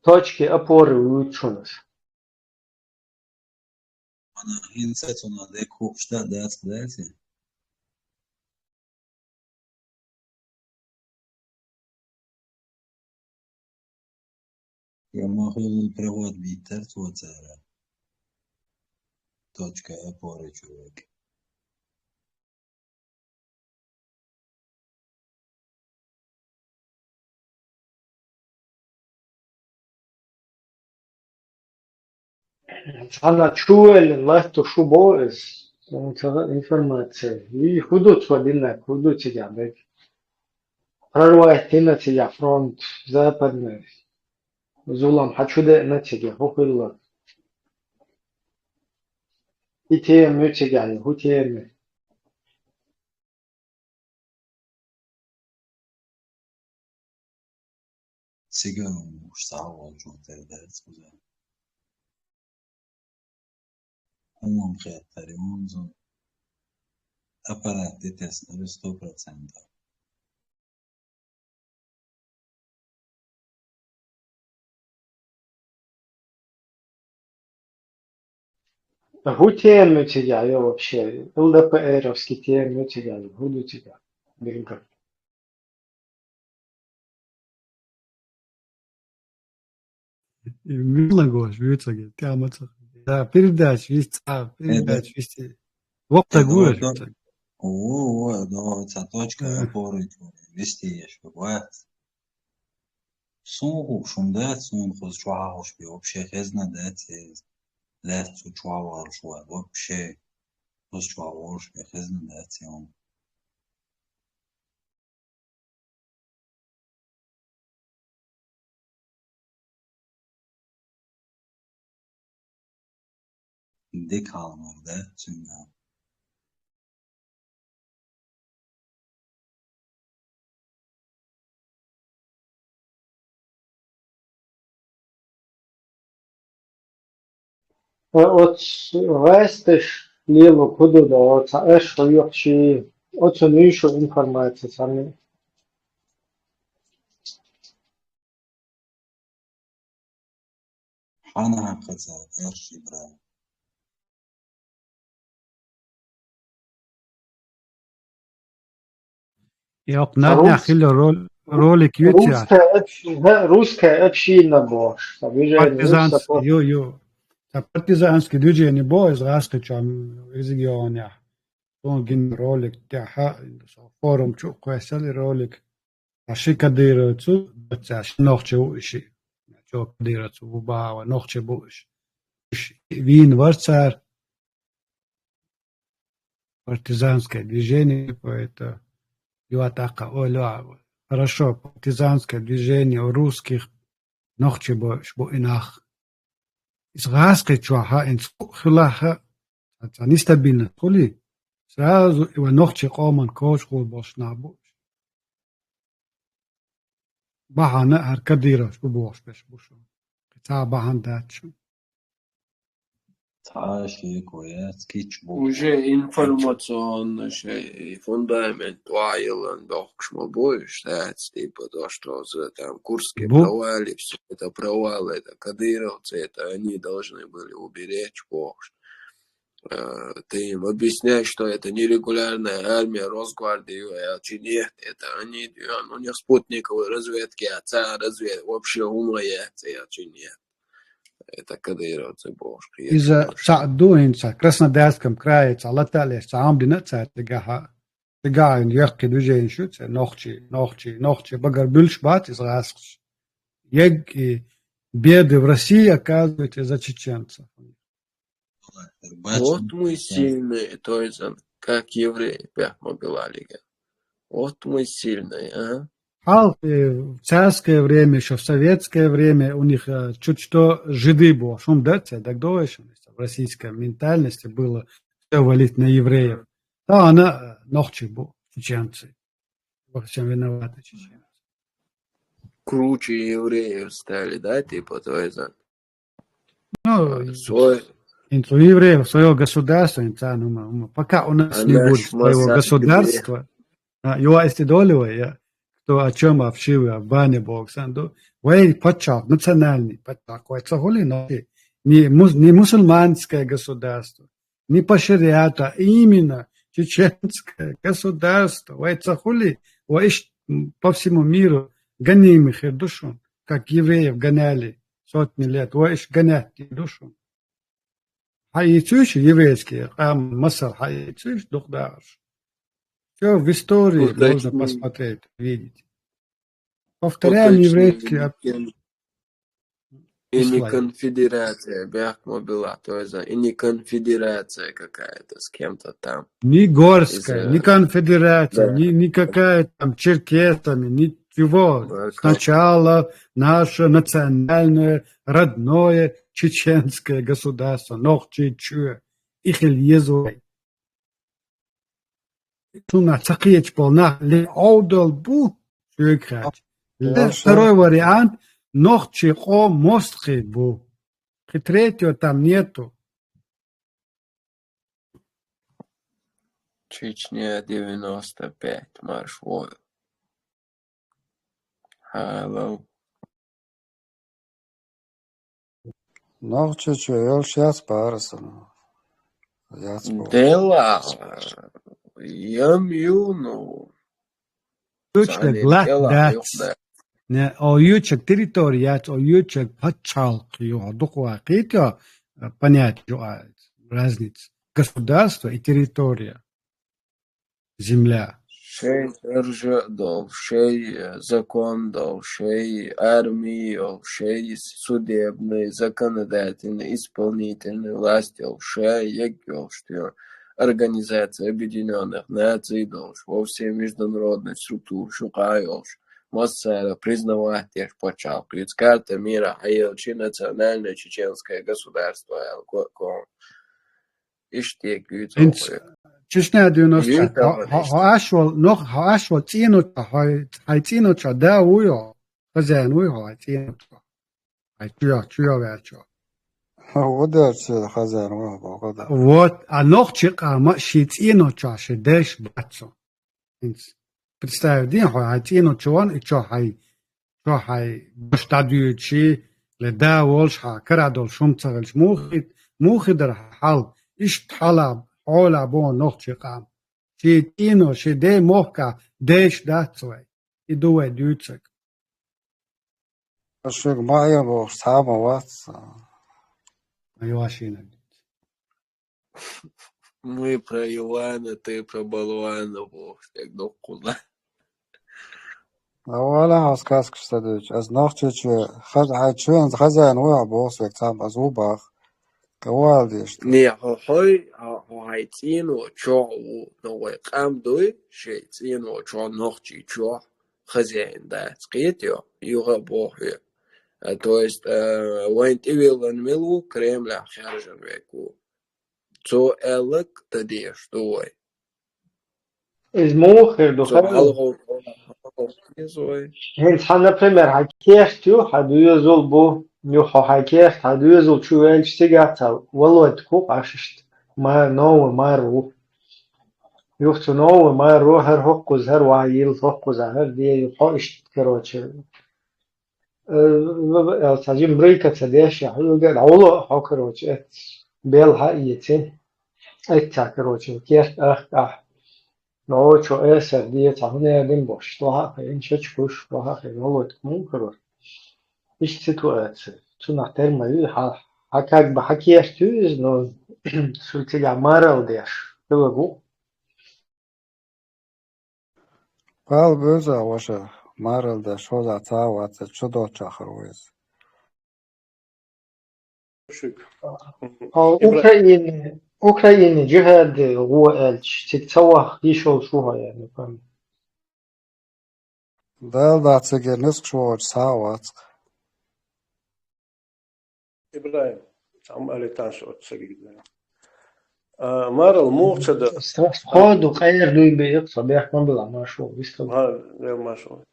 Точки опоры вуьйцу шуна аса. Ана хӀинца цунах дерг хууш дан дац, дац и? Я ма хуьлу проход биттар цо цара. Точка опоры чу вега. Цхьана чу ваьллина латтош ву боху иза. Суна ца хаьа информация. И хӀун ду цо динарг, хӀун ду цигахь дерг? Прорвать дина цигахь фронт, западный. Зулам хьан чу деана цигахь, хӀун хилла? И тема ю цигахь, хӀун тема ю? Цига уьш схьа а волчунна тера дац кхуза. ХӀуманна хеттара юнзу аппарат тӀетесна ду сто процентов. ХӀун тема ю цигахь йо вообще? ЛДПРовский тема ю цигахь йо? ХӀун ду цигахь? Билггал. Мила гош, вуьйцуьйтуш, тӀехь ма ца. Да, передача вист, а, передача вист. Воккхаг ву, ву, ву, цхьа точка опоры вести еш вац. Суна хууш хӀума дац, суна кхуза чохь а хууш бен, вообще хезна дац иза. Лаьцна цу чохь а волуш ван, вообще кхуза чохь а волуш бен, хезна дац и хӀума. Дика хьалмагӀ дац цуьнан. Э, оцу гӀесташ лело куду до, оцу эш хьоьхуш, оцу нуьйшу информаци санна. Хьанна хьан кхаьчна, эрши бра? Йокх, нагахь хила рол-, ролик ю цигахь. Русская община, русская община бохуш. Сан вижен партизанс-, ю, ю. Сан партизанский движение бо, иза гӀаскхичу регионехь. Цунна гина ролик тӀехь, форум чу кхоьссина и ролик. Ткъа ши кадыровцу, ткъа ши нохчи ву иши. Чо кадыровцу ву бахьа, нохчи бу иши. Иши вийна вара цара. Партизанское движение какое-то. Юа тӀаккха, ой, луа. Хорошо, партизанское движение у русских, нохчи бу иш бу и нах. Иза гӀаскхичохь хӀинца хилахь, цхьа нестабильность хуьлий, сразу и вайн нохчи къоман коча гӀур болуш нах бу. Бахьана хӀара кадыровцу бу бохуш берш бу шуна. Цхьа бахьана дац шуна. Цхьа шеко яц, кийча бу. Уже информационно шей фундамент тӀаьхьа йиллина бохкуш ма бу уьш, дац, типа, то, что за там Курский провал и всё это провал, это кадыровцы, это они должны были уберечь бохуш. Э, ты им объясняешь, что это нерегулярная армия, Росгвардия, я чи нет, это они, у них спутниковой разведки, а ца развед-, вообще умая, я чи нет. Это кадыровцы бохуш. Иза цхьаъ ду хӀинца, Краснодарском крае цхьа латалеш, цхьа хӀума дина цара цигахь. Цигахь йоккхий движенеш ю, цхьа нохчи, нохчи, нохчи, багара буьллуш бац иза гӀаскхаш. Ег и беды в России, оказывается, из-за чеченцев. Вот мы сильные, то есть, как евреи, бехма билалига. Вот мы сильные, а? Хьал, э, в царское время, ещё в советское время у них, э, чуть что жиды было. Шум, да, це догадываешь, в российской ментальности было всё валить на евреев. Да, она, э, нохчи бу, чеченцы. Во всём виноваты чеченцы. Круче евреев стали, да, типа, то есть, а? Ну, свой. ХӀинца у евреев своё государство, хӀинца, ну, ма-, ма-, пока у нас не будет своего государства, а, юа эсти долевой, я, кто о чём вообще, а, в бане боксан, ду, вай паччахь, национальный паччахь, кой ца хули, но не мус-, не мусульманское государство, не по шариату, а именно чеченское государство, вай ца хули, вай иш, м, по всему миру гонимы хир ду шун, как евреев гоняли сотни лет, вай иш гонять ду шун. Хьаийцуьш еврейский, къам масал хьаийцуьш, дукха дахарш. Всё в истории можно посмотреть, видеть. Повторяем еврейский об-, и не конфедерация, бехма была, то есть, и не конфедерация какая-то с кем-то там. Ни горская, ни конфедерация, ни, никакая там черкесами, ничего. Сначала наше национальное, родное чеченское государство, нохчи чу, и хил езу. Шуна ца кхеча болу нах ле Ӏовдал бу, шуьга хаьттича. Ле второй вариант, нохчи къо мостхий бу. Кхи третьего там нету. Чечня девяносто пять, марш вон. Хьалал. Нохчийчоь йолуш яц бара сан. Яц боху. Дела, ям ю, ну. Юьчуьнга латта дац. Не, о юьчуьнга территори яц, о юьчуьнга пачхьалкх ю, хьо дукха вакхийта, понятие ю, разница. Государство и территория. Земля. Шей РЖ долу, шей, э, закон долу, шей арми йолу, шей судебный, законодательный, исполнительный власть йолу, шей егг йолу, что Организация Объединённых Наций долу, во все международные структуры шуьга йолу, массара признавать деш пачхьалкх, карта мира хьаелчи национальное чеченское государство, аьлла, ко-, ко-, Иштта гуьйцу. ХӀинца Чечня девяносто, хьо, хьо, хьо аш волу, нох, хьо аш волу цӀеночохь, хьо, хьайн цӀеночохь да вуй хьо, хозяин вуй хьо хьайн цӀеночохь. Хьайн чуьйохь, чуьйохь ваьлча. Удачи хозяин, ва, богу, да. Вот, а нохчи къама ши цӀено чу ши деш бацу. Инц. Представь, дин хьо, хьай цӀено чу ван, и чу хьай, чу хьай баш дадуючи, ле да волш хьа, кара долш хӀума ца хилча, мухит, мухидар хьал, ишт хьала, хьола бо нохчи къам. Ши цӀено, ши де мохка, деш дац вай. И ду вай дуьйцаг. Шуьга ма е бохуш, цхьа а ма вац. Ай, вашина. Мы про Ивана, ты про болвана, бохуш, тек доккхула. А вала хьо сказкаш ца дуьйцу. Ас нохчичу хаз-, хьай чуьнца хозяин ву ахь боху соьга цхьамма, ас ву бах. Кавал деш. Не, хьо хьой, хьо, хьо хьай цӀено чохь ву, но вай къам дуй, шей цӀено чохь, нохчий чохь, хозяин дац, кхетий, юха а боху хьоьга. А, то есть, а, вайн тӀевиллан мила ву, Кремлехь хаьржина верг ву. Цо аьлларг дан дезаш ду вай. Иза муха хир ду, Цо хаза? Хьалхо, хьалхо хеза вай. ХӀинца хьан, например, хьан керт ю, хьан доьзал бу, юха хьо хьан керт, хьан доьзал чу ваьлча цигахь ца валойта хӀу къашишта. Ма-, новый мар ву. Юха цу новый мар ву, хӀара хӀокхуза, хӀара ван йилла хӀокхуза, хӀара де ю, хьо иштта, короче. Э, в-, в-, э, цхьа жим брыйка ца деш, я, хьуьга, дӀавало хьо, короче, эц, бел хьаэци. Эц цхьа, короче, керт ах, ах. Но чо эсар де, цхьа хӀун эр дин бош, тӀохьа а хиъна, шачу куш, тӀохьа а хиъна, Володька муха карор. Иштта ситуация. Цунах тера ма ю, хьа, хьа как бы хьа керт ю иза, но цу цигахь марал деш, хила гу. Пал буьйза, ваша, марал деш, хӀоза ца вац, чу доцчахар ву иза. Шуьга. Хьо Ибра- Украине, Украине жихӀад гӀо аьлча, цига ца ваха йиш йолуш ву хьо, яьнна, пан. Дала дахь цигара нисхаш вогӀучу схьа а вац. Ибрахим, цхьа ма аллитанаш оцу сагийга. А, марал муха ца дан? Сходу къера дуй бе, ца бехк ма била, машо, вистал. Ха, вел машо.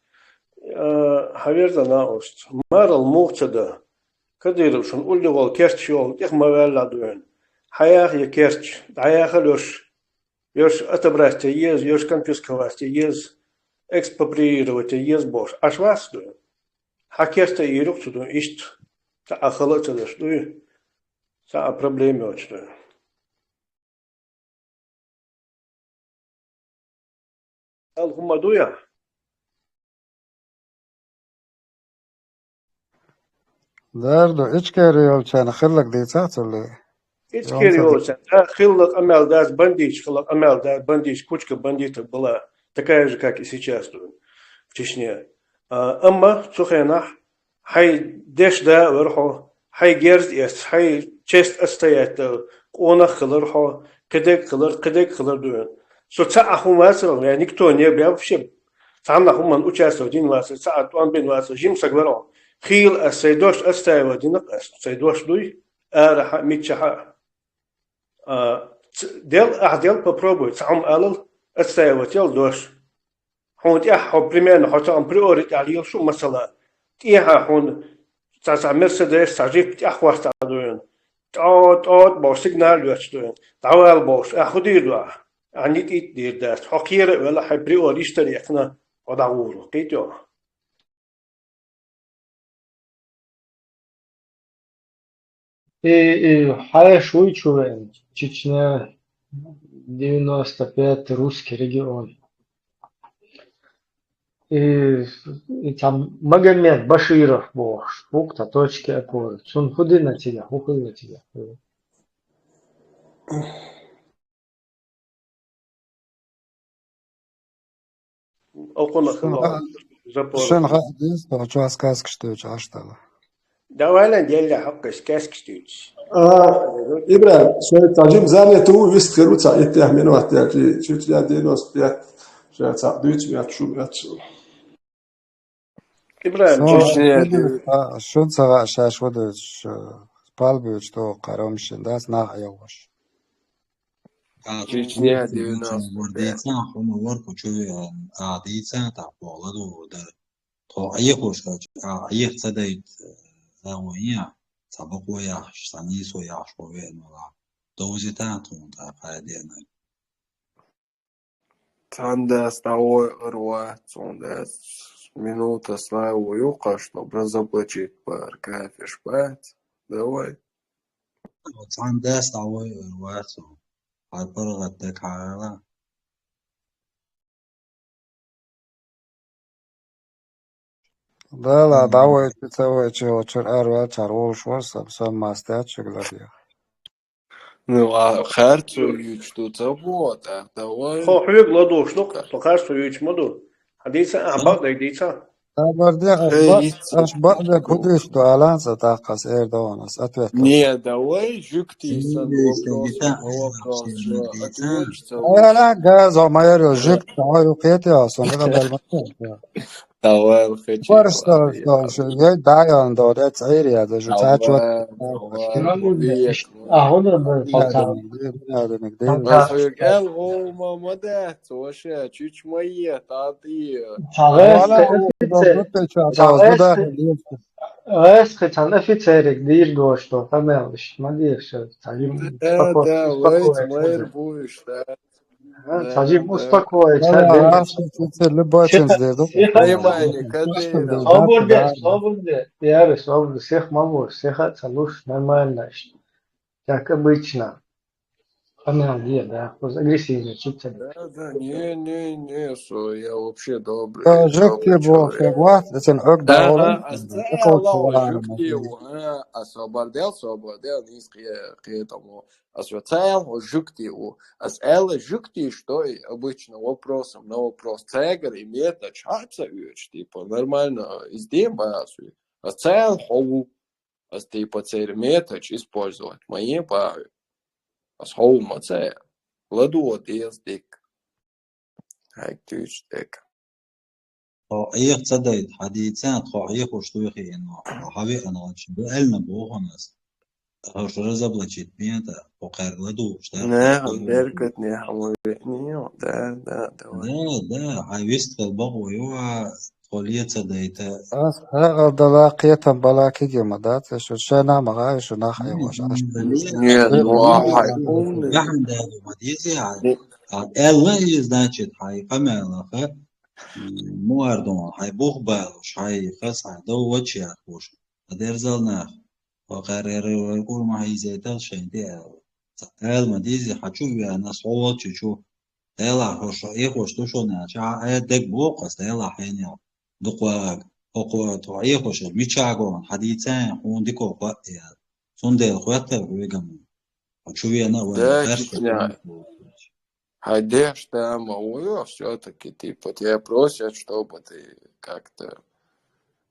А, хьан верза на оцу. Марал муха ца дан? Кадыров, шуна уллигӀол керчаш йолу, тӀех ма ваьлла дуьйна. Хьан яха я керчаш, дӀаяхал йош, йош отобрать е еза, йош конфисковать е еза, экспроприировать е еза бохуш. Аш вац дуьйна? Хьан керта а йийр ю-кх цу дуьйна иштта, цхьа а хала а ца деш дуй, цхьа а проблема йоцуш дуьйна. Ал хӀума дуй ахь? Дара ду, Ичкери йолчарна хилларг дийцахь цулли? Ичкери йолчарна, да, хилла къамел дац, бандиташ хилла къамел дац, бандиташ, кучка бандитов была такая же, как и сейчас, ду, в Чечне. А, амма цу хенахь хьайн деш да а вара хьо, хьайн герз эцна, хьайн честь отстоять дан къонах хилар хьо, кхидерг хилар, кхидерг хилар ду вайн. Со цхьа а хӀума вацара, я никто не б-, я вообще цхьанна хӀуманна участвовать дина вацара, цхьа а тӀом бина вацара, жима саг вара хьо. Хийла ас сайн дош отстаивать дина-кх ас, сайн дош дуй, арахьа а, миччахьа а. А, ц-, дел, ахь дел попробуй, цхьа хӀума алал, отстаивать ял дош. Хьуна тӀехь хьо примерно, хьо цхьа хӀума приори тӀехь лелаш шу, масала, тӀехьа хьуна цхьа, цхьа Мерседес, цхьа жип тӀехь хӀоттаьа дуьйна. ТӀо-, тӀо-, бохуш сигнал йоьттуш дуьйна. ДӀавала бохуш, ахь хӀун дийр ду ахь? Ахь нитӀ-итӀ дийр дац. Хьо кхера а велахь, хьайн приори иштта яьккхина, хьо дӀагӀур ву. Кхийтий хьо? И, и хьаеш вуй чу веана, Чечня, девяносто пятый русский регион. И, и цхьа Магомед Баширов бохуш, вукху цхьа точки опоры. Цунна хӀун дина цигахь, хӀун хилла цигахь? Окхунах Шуна хаа, запор. Шуна хаа деза, тхо чохь сказкаш дуьйцу Ӏаш дала. Давай лан делла хьакхаш сказкаш дуьйцу. А, Ибрахим, шайн цхьа жима занят ву, вист хир ву цхьа иттех минот яьлча, чуть я девяносто пять, ша цхьа дуьйцу метташ, шу метташ. Ибрахим, Со Чечня, шуна ду-, а, шуна ца хаьа шаьш хӀун дуьйцуш, э, пал буьйцуш догӀу кхара хӀума шина дац, нах Ӏехош. А, Чечня, Чечня, девяносто пять. Вар дийца, хӀума вар кху чу веана, а, дийца, тӀаккха боху ладугӀур дара. Тхо Ӏехош хилча, а, Ӏеха ца дайта, а, ван я. Цхьа бакъо яхаш, цхьа нийсо яхаш хьо веана валахь. Довзийтахьа тхуна тӀаккха хьай деанарг. Цхьана дас дӀавойур вац, цхьана дас минута славу юкъа, чтоб разоблачить бар кафеш бац. Давай. Цхьана дас дӀавойур вац, хьай паргӀат дага хьаала. Дала, дӀавайчи, ца вайчи, очур ар ваьлчар волуш вар, сам, сам мастаьчиг ладийгӀа. Ну, а харцо юьйчу ду ца боху, тӀаккха давай. Хьо хьоьга ладугӀуш ду, тхо харцо юьйчу ма ду. Хьан дийца, ахьа бакъдерг дийца? Хабар де, аш Эй, бакъ, ицци аш бакъдерг хӀун дуьйцу ду, алан ца тӀаккха ас эр ду хьуна, ас ответ дала. Не, давай жуьгти сан вопросу, ма вопрос, что отвечу ца вуш. Ара, газо, ма яр ю, жуьгти, ой, ю кхетий, сон, бала, бала, ма. Давай, хечи. Барс, сон, сон, шу, ей, дай, он, до, де, цӀийр, я, да, жу, ца, чу. Давай, давай, век, а, хӀун ду, век. Бинадамиг, бинадамиг, дин. Ас век эл, о, ма, ма, да, цо, ша, чуьч ма е, та, ти. Цхьа гӀеска офицер, цхьа гӀеска, гӀеска цхьана офицериг дийр дош ду, къамел иштта ма дийр шу, цхьа жим, э, споко-, да, вайца спокойно майра бу иштта. А, цхьа жим успокоиться, да, дин. Аш шу цу любой ченц дер ду. Сиха, сиха. Внимание, кадира. Собур де, собур де. Яра, собур де, сиха ма бу, сиха ца луш, нормально иштта. Как обычно. Она, не, да, просто агрессивный, чуть-чуть. Да, да, не, не, не, со, я вообще добрый, да, жуьгти добрый бу, человек. Хе, вот, это ог, да, ага, он, а да, ца это вот ала, ва, жуьгти, а, а собардел, собардел, не скрытому. А со ца ала, жуьгти у. А с ала жуьгти, что и обычно вопросом на вопрос. Цегар и мета, чаца уч, типа, нормально, а, из дем, а, со. А ца ала, хову. Ас типа церан методаш использовать ма е баьхьа. Ас хьо ма ца ладугӀа деза дика. Хьайга туьйсу дика. Хьо Ӏеха ца дайта, хьан дийца, тхо Ӏехош туй хиъна, хьо хьан веана вац, ду аьлла боху ас. Хьо шу разоблачить бен тӀа, хьо кхаьрга ладугӀуш, да? Не, хьо беркат не хьан веана, да, да, давай. Да, да, хьан вистхила бакъо ю, а, Хьо леца дайта. Ас хьекъал дала кхетам бала кегий ма дац, шу шайна ма гӀай, шу нах хьеваш, аш. Нет, ну, а хьай умный. Яхьан дали ма деза, а, а, аьлла и, значит, хьай къамелаха, м, муардон, хьай бух балуш, хьай хас, хьай дов вачи ахуш. А дерзал нах, хьо кхаьргара вай кур ма хьийзайтал шайн де аьлла. Ца аьлла ма деза, хьан чу веана, ас хьо волчу чу. Делахь хӀорш Ӏехош ду шуна аьлча, хьан Ӏе дегбоху ас, делахь хьенел дукха вагӀаг. ХӀокхо тхо Ӏехош мича гон, хьан дийца, хьуна дико хӀоъ яьлла. Цундела хӀоьттар хьоьгам. Хьо чу вена а вай, да, перс честно. Хьан деш да ма вуйо, всё-таки, типа, тебя просят, чтобы ты как-то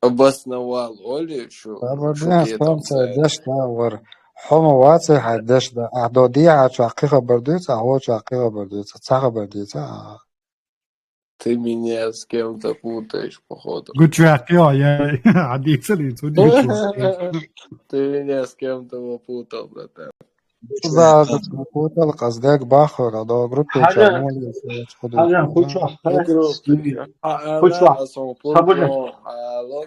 обосновал, оли шу, шу кхетам ца. Деш да вар. Хьо ма ваций хьан деш да. Ахь до дехьа чохь кхин хабар дуьйцу, ахь вочохь кхин хабар дуьйцу, цхьа хабар дийца, а. Ты меня с кем-то путаешь, походу. Гучвехь кхио, я, хьан дийцалий, цу дийцу. Ты меня с кем-то попутал, братан. Зада кутал къаздег баххара до группе. Хьажа, чамоли хьажа, хучох хучох. Хучох. Сабур.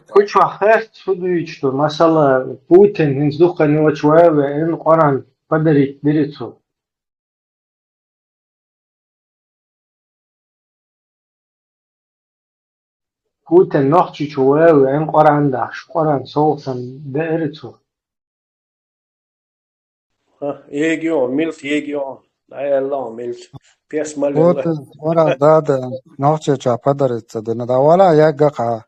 Хучох херц фу дуьйцу, масала, Путин хӀинца дукха ночь ваьве, эн Къуръан подарить дирицу. Путин нохчи чу ваьве, эн Къуръан дахьаш, Къуръан совгӀатан деара цо. Ха, еги он, милт еги он. Ай, Алла он, милт. Пес малин ла. Путин, вара дада, нохчи ча подарить ца дина. Да, вала, я гаха.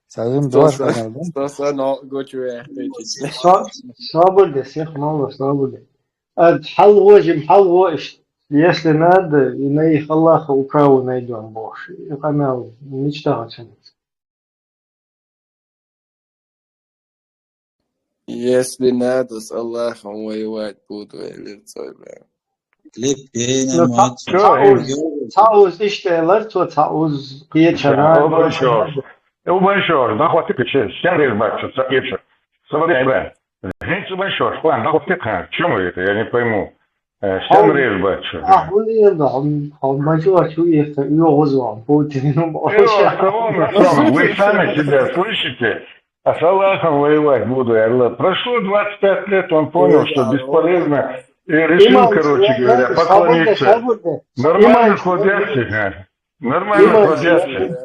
Саим дуаш. Со, со, но, гочу я, ты чуть. Со-, собур де, сих мало, собур де. А, хьалгӀо, жим хьалгӀо иштта. Если надо, и на их Аллаха управу найдём, бохуш. И къамел мечта хачан. Если надо, с Аллахом воевать буду, я лирцой, бля. Клип, ну, ца-, ца уз, ца уз иштта элар, цо ца уз кхечара. Обан шош. Обан шош, нахватика че, стен режбачу, ца кеча. Сабаде, бля. Жень цу большой, план, да вот ты как, чё мы это, я не пойму. Э, что мы режем, батюшка? А, он и, да, он, он большой, а чё их-то, и его звал, Путин, ну, вообще. Э, кого мы, что мы? Вы сами себя слышите? А с Аллахом воевать буду, я говорю. Прошло двадцать пять лет, он понял, что бесполезно, и решил, короче говоря, поклониться. Нормально ходящий, а? Нормально ходящий.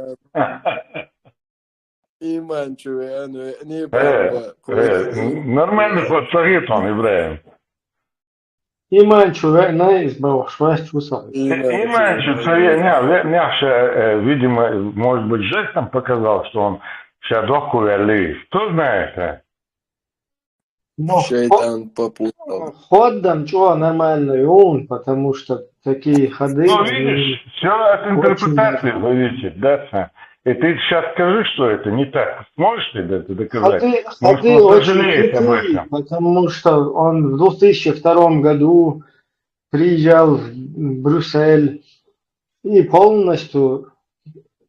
Иманчу, я, ну, не Э, э, Нормально ход совет он, Ибраим. Иманчу, ве, на избаву, швест вусал. Иманчу, совет, не, не, не, э, видимо, может быть, жестом показал, что он сейчас дохку вели. Кто знает, а? Ну, Шайтан попутал. Ходом чего нормально, и он, потому что такие ходы... Ну, видишь, все от интерпретации зависит, да? И ты сейчас скажи, что это не так. Сможешь ты это доказать? Ходы, Может, ходы он очень сожалеет об крутые, этом. Потому что он в две тысячи втором году приезжал в Брюссель и полностью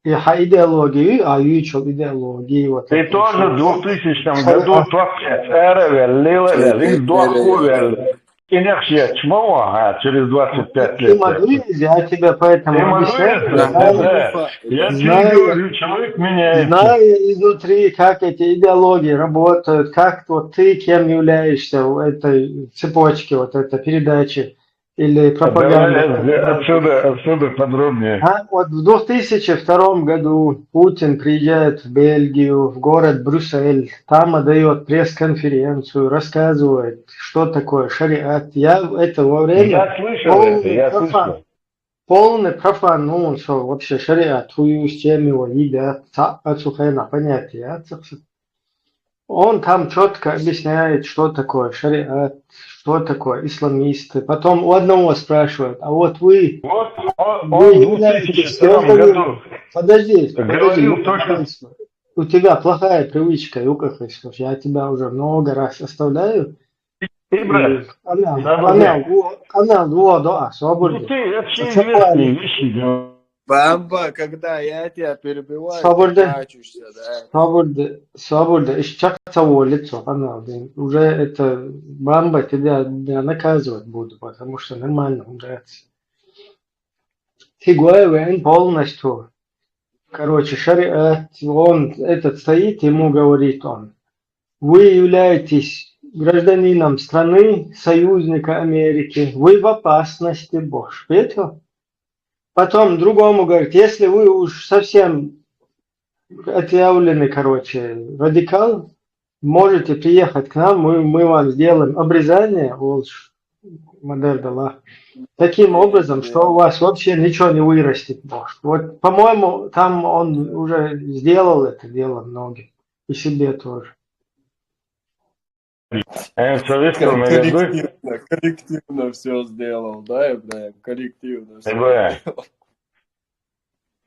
и ха идеологию, а ючил идеологии. Вот Ты это тоже в всё. двухтысячном году только эра веллила, веллила, дохку веллила. И не все чмо, а через двадцать пять Ты лет. могу, я тебя поэтому Ты могу, объясняю, да, знаю, да. Я тебе знаю, говорю, человек меняется. Знаю изнутри, как эти идеологии работают, как вот ты кем являешься в этой цепочке, вот этой передачи или Давай пропаганды. отсюда, отсюда подробнее. А, вот в две тысячи втором году Путин приезжает в Бельгию, в город Брюссель, там отдает пресс-конференцию, рассказывает, что такое шариат. Я это во время Я слышал это, я профан. Слышал. Полный профан, ну, он что, вообще шариат, хуй с чем его едят, ца-, ацухена, понятие, а, ца-, ца-. Он там четко объясняет, что такое шариат, что такое исламисты. Потом у одного спрашивают, а вот вы, Вот он, вы он в являетесь двухтысячном гражданином... году Подожди, подожди, говорил ну, то, что пожалуйста. У тебя плохая привычка, Юкахай, слушай, я тебя уже много раз оставляю. Ибра, Канал, да, канал, во, канал, во, да, ну свободно. Ты вообще Зачем известные парень? Вещи делал. Бамба, когда я тебя перебиваю, Свобода. Ты мачешься, да. Свобода, свобода. Ища того лицо, канал, блин. Уже это бамба тебя, тебя наказывать буду, потому что нормально, он нравится. Хигуаевен полностью. Короче, шариат, он этот стоит, ему говорит он, вы являетесь гражданином страны, союзника Америки, вы в опасности, Бош. Видите? Потом другому говорит, если вы уж совсем отъявленный, короче, радикал, можете приехать к нам, мы, мы вам сделаем обрезание, Мадер Дала, таким образом, что у вас вообще ничего не вырастет, Бош. Вот, по-моему, там он уже сделал это дело многим. И себе тоже. Э, Советского Ноября. Коллективно, коллективно все сделал, да, Ибраим? Коллективно все Ибраим. сделал.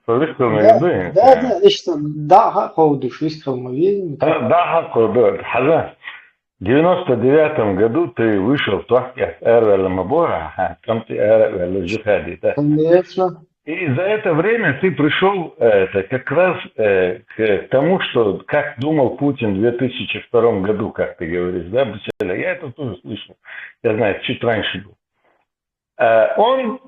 Советского Да, Ноября. да, да, нечто, да, ха, ходишь, искал мы видим. Да, да, ха, да, хаза. В девяносто девятом году ты вышел в Туахкет, Эрвелла Мабора, а там ты Эрвелла Джихади, да. Конечно. И за это время ты пришел э, это, как раз э, к тому, что как думал Путин в две тысячи втором году, как ты говоришь, да, Буселя? Я это тоже слышал. Я знаю, чуть раньше был. А он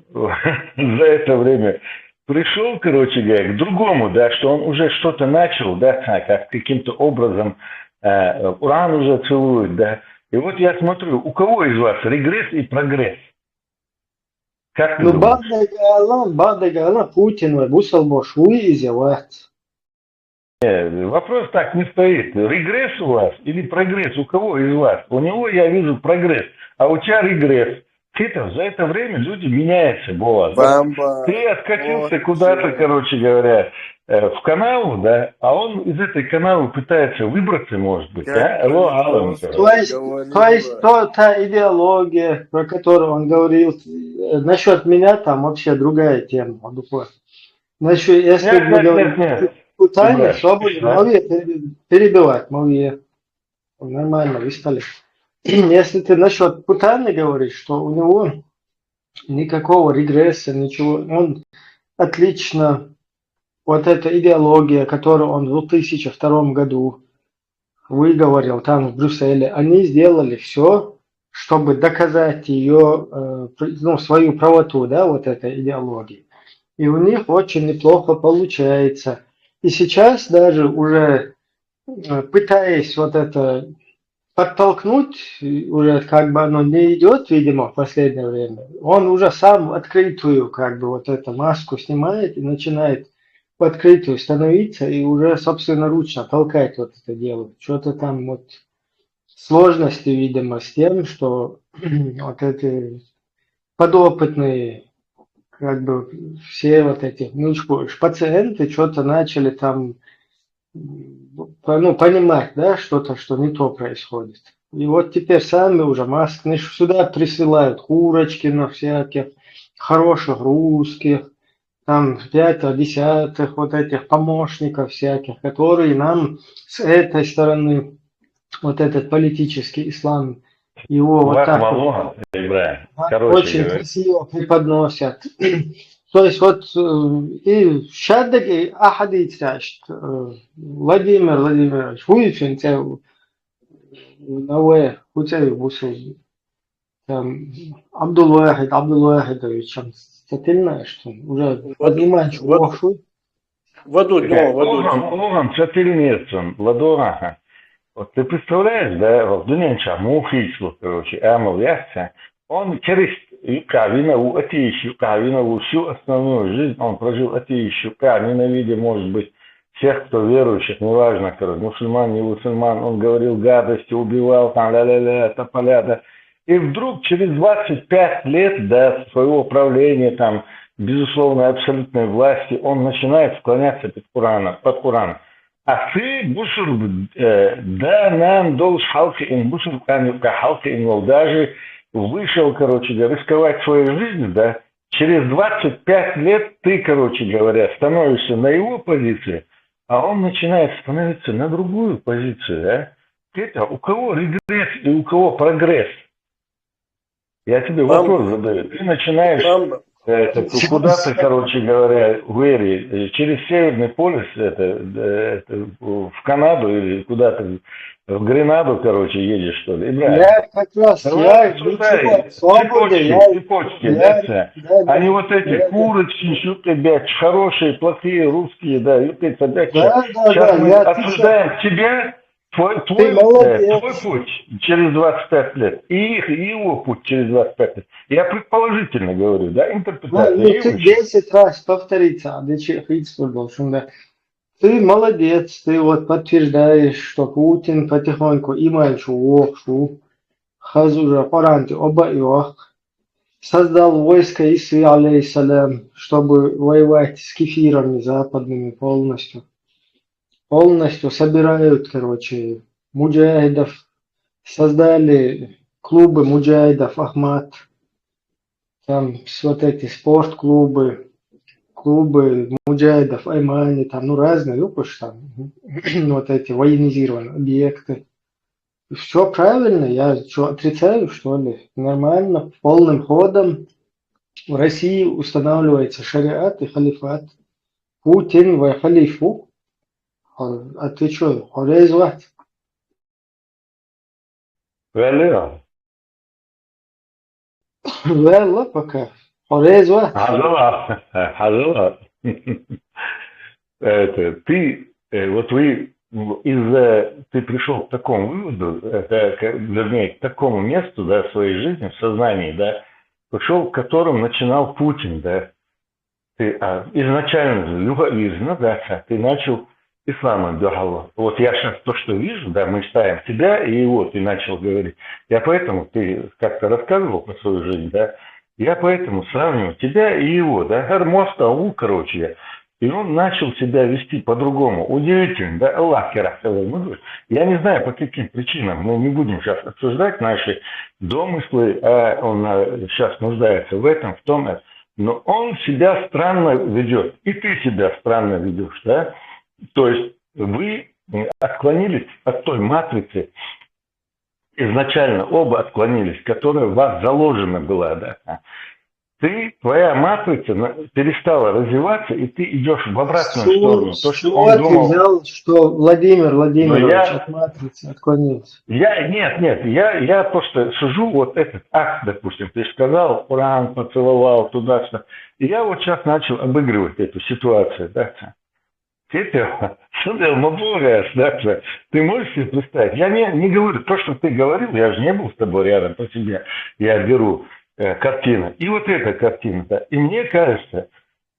за это время пришел, короче говоря, к другому, да, что он уже что-то начал, да, как каким-то образом э, Коран уже целует, да. И вот я смотрю, у кого из вас регресс и прогресс? Как ты Ну, думаешь? Бадагала, Бадагала, Путин, Бусалбош, вы из Яват. Э, Вопрос так не стоит. Регресс у вас или прогресс? У кого из вас? У него я вижу прогресс, а у тебя регресс. Ты-то за это время люди меняются, Боаз. Бамба. Ты откатился Вот куда-то, всё. Короче говоря, э, в канаву, да, а он из этой канавы пытается выбраться, может быть, Как а? Алло, Александр Алло, То есть, говорил, то есть то, та идеология, про которую он говорил, э, насчет меня там вообще другая тема, вот буквально. Значит, если Нет, мы нет, говорим нет, нет. путание, Ибраш, свободно, да. Маве, пере- перебивать, Маве. Нормально, выстали. Если ты насчет путания говоришь, что у него никакого регресса, ничего, он отлично, вот эта идеология, которую он в две тысячи втором году выговорил там в Брюсселе, они сделали все, чтобы доказать ее, э, при- ну, свою правоту, да, вот этой идеологии. И у них очень неплохо получается. И сейчас даже уже э, пытаясь вот это подтолкнуть, и уже как бы оно не идет, видимо, в последнее время, он уже сам в открытую как бы вот эту маску снимает и начинает в открытую становиться и уже собственноручно толкает вот это дело. Что-то там вот сложности, видимо, с тем, что вот эти подопытные, как бы все вот эти, ну, шпо- пациенты что-то начали там м, по- ну, понимать, да, что-то, что не то происходит. И вот теперь сами уже маскны сюда присылают, курочки на всяких хороших русских, там, пятых, десятых, вот этих помощников всяких, которые нам с этой стороны, вот этот политический ислам, его вот Вах так вот мало, Ибраим. а, Короче очень говоря. Красиво преподносят. То есть вот э, и шаддаги ахадицяшт, э, Владимир Владимирович, хуйфин те наве хуцеви бусу там Абдул-Вахид Абдул-Вахидович, там статильно, что уже Вот- понимаешь, вот- охуй. Вадут, да, Вадут. Олган, олган, сатилмецен, ладога. Вот ты представляешь, да, вот дунянча мухичлу, короче, амал яхца. Он через юкавина, у атеист юкавина, у всю основную жизнь он прожил атеист юкавина, виде, может быть, всех, кто верующих, неважно, короче, мусульман, не мусульман, он говорил гадости, убивал, там, ля-ля-ля, тополя, да. И вдруг через двадцать пять лет, да, своего правления, там, безусловной абсолютной власти, он начинает склоняться под Коран, под Коран. А ты бусур, э, да, нам долж халкы ин, бусур кан халкы ин, он даже вышел, короче говоря, рисковать своей жизнью, да, через двадцать пять лет ты, короче говоря, становишься на его позиции, а он начинает становиться на другую позицию, да? Это у кого регресс и у кого прогресс? Я тебе Мам- вопрос задаю. Ты начинаешь Мам- это, куда-то, короче говоря, в Эри, э, через Северный полюс, это, э, это, в Канаду или куда-то, в Гренаду, короче, едешь, что ли? Ибраим, Я как раз, давай я обсуждай ничего, свобода, цепочки, я, цепочки, я, да, да, да, а не вот эти да, да. Курочки, щуки, блядь, хорошие, плохие, русские, да, юты, да, Да, да, Сейчас да, мы я обсуждаем тебя, твой, твой, э, молодец. Твой путь через двадцать пять лет и их, и его путь через двадцать пять лет. Я предположительно говорю, да, Ну, интерпретация. ну, и ты выше. десять раз повторится, а ты че хитство должен, да. Ты молодец, ты вот подтверждаешь, что Путин потихоньку иманчу вохшу, хазура Коран ти оба и ох, создал войско Исы, алейхиссалям, чтобы воевать с кефирами западными полностью. Полностью собирают, короче, муджахидов, создали клубы муджахидов Ахмат, там с- вот эти спортклубы, клубы муджахидов Аймани, там, ну, разные, ну, потому что там вот эти военизированные объекты. Все правильно, я что, отрицаю, что ли? Нормально, полным ходом в России устанавливается шариат и халифат. Путин в халифу. А а ты что, Хорезва? Валера. Валла пока. Хорезва. Хазала. Хазала. Это, ты, э, вот вы, ну, из-за, ты пришел к такому выводу, это, к- вернее, к такому месту, да, в своей жизни, в сознании, да, пришел, к которым начинал Путин, да. Ты, а, изначально же, любовизна, да, ты начал исламом, да, Аллах. Вот я сейчас то, что вижу, да, мы ставим тебя и его, ты начал говорить. Я поэтому, ты как-то рассказывал про свою жизнь, да, я поэтому сравниваю тебя и его, да, Гармоста, у, короче, я. И он начал себя вести по-другому. Удивительно, да, Аллах керах, я не знаю, по каким причинам, мы не будем сейчас обсуждать наши домыслы, а он сейчас нуждается в этом, в том, это. Но он себя странно ведет, и ты себя странно ведешь, да? То есть вы м, отклонились от той матрицы, изначально оба отклонились, которая в вас заложена была, да? Ты, твоя матрица на- перестала развиваться, и ты идешь в обратную С чего- сторону. с То, что чего он ты думал. Взял, что Владимир Владимирович Но я- от матрицы отклонился? Я, нет, нет, я, я просто сужу, вот этот акт, допустим, ты же сказал, Коран поцеловал, туда-сюда. И я вот сейчас начал обыгрывать эту ситуацию, да. Ты это, смотрел, ну, Бога, да, ты можешь себе представить? Я не, не говорю, то, что ты говорил, я же не был с тобой рядом, по себе я беру э, картина. И вот эта картина, да. И мне кажется,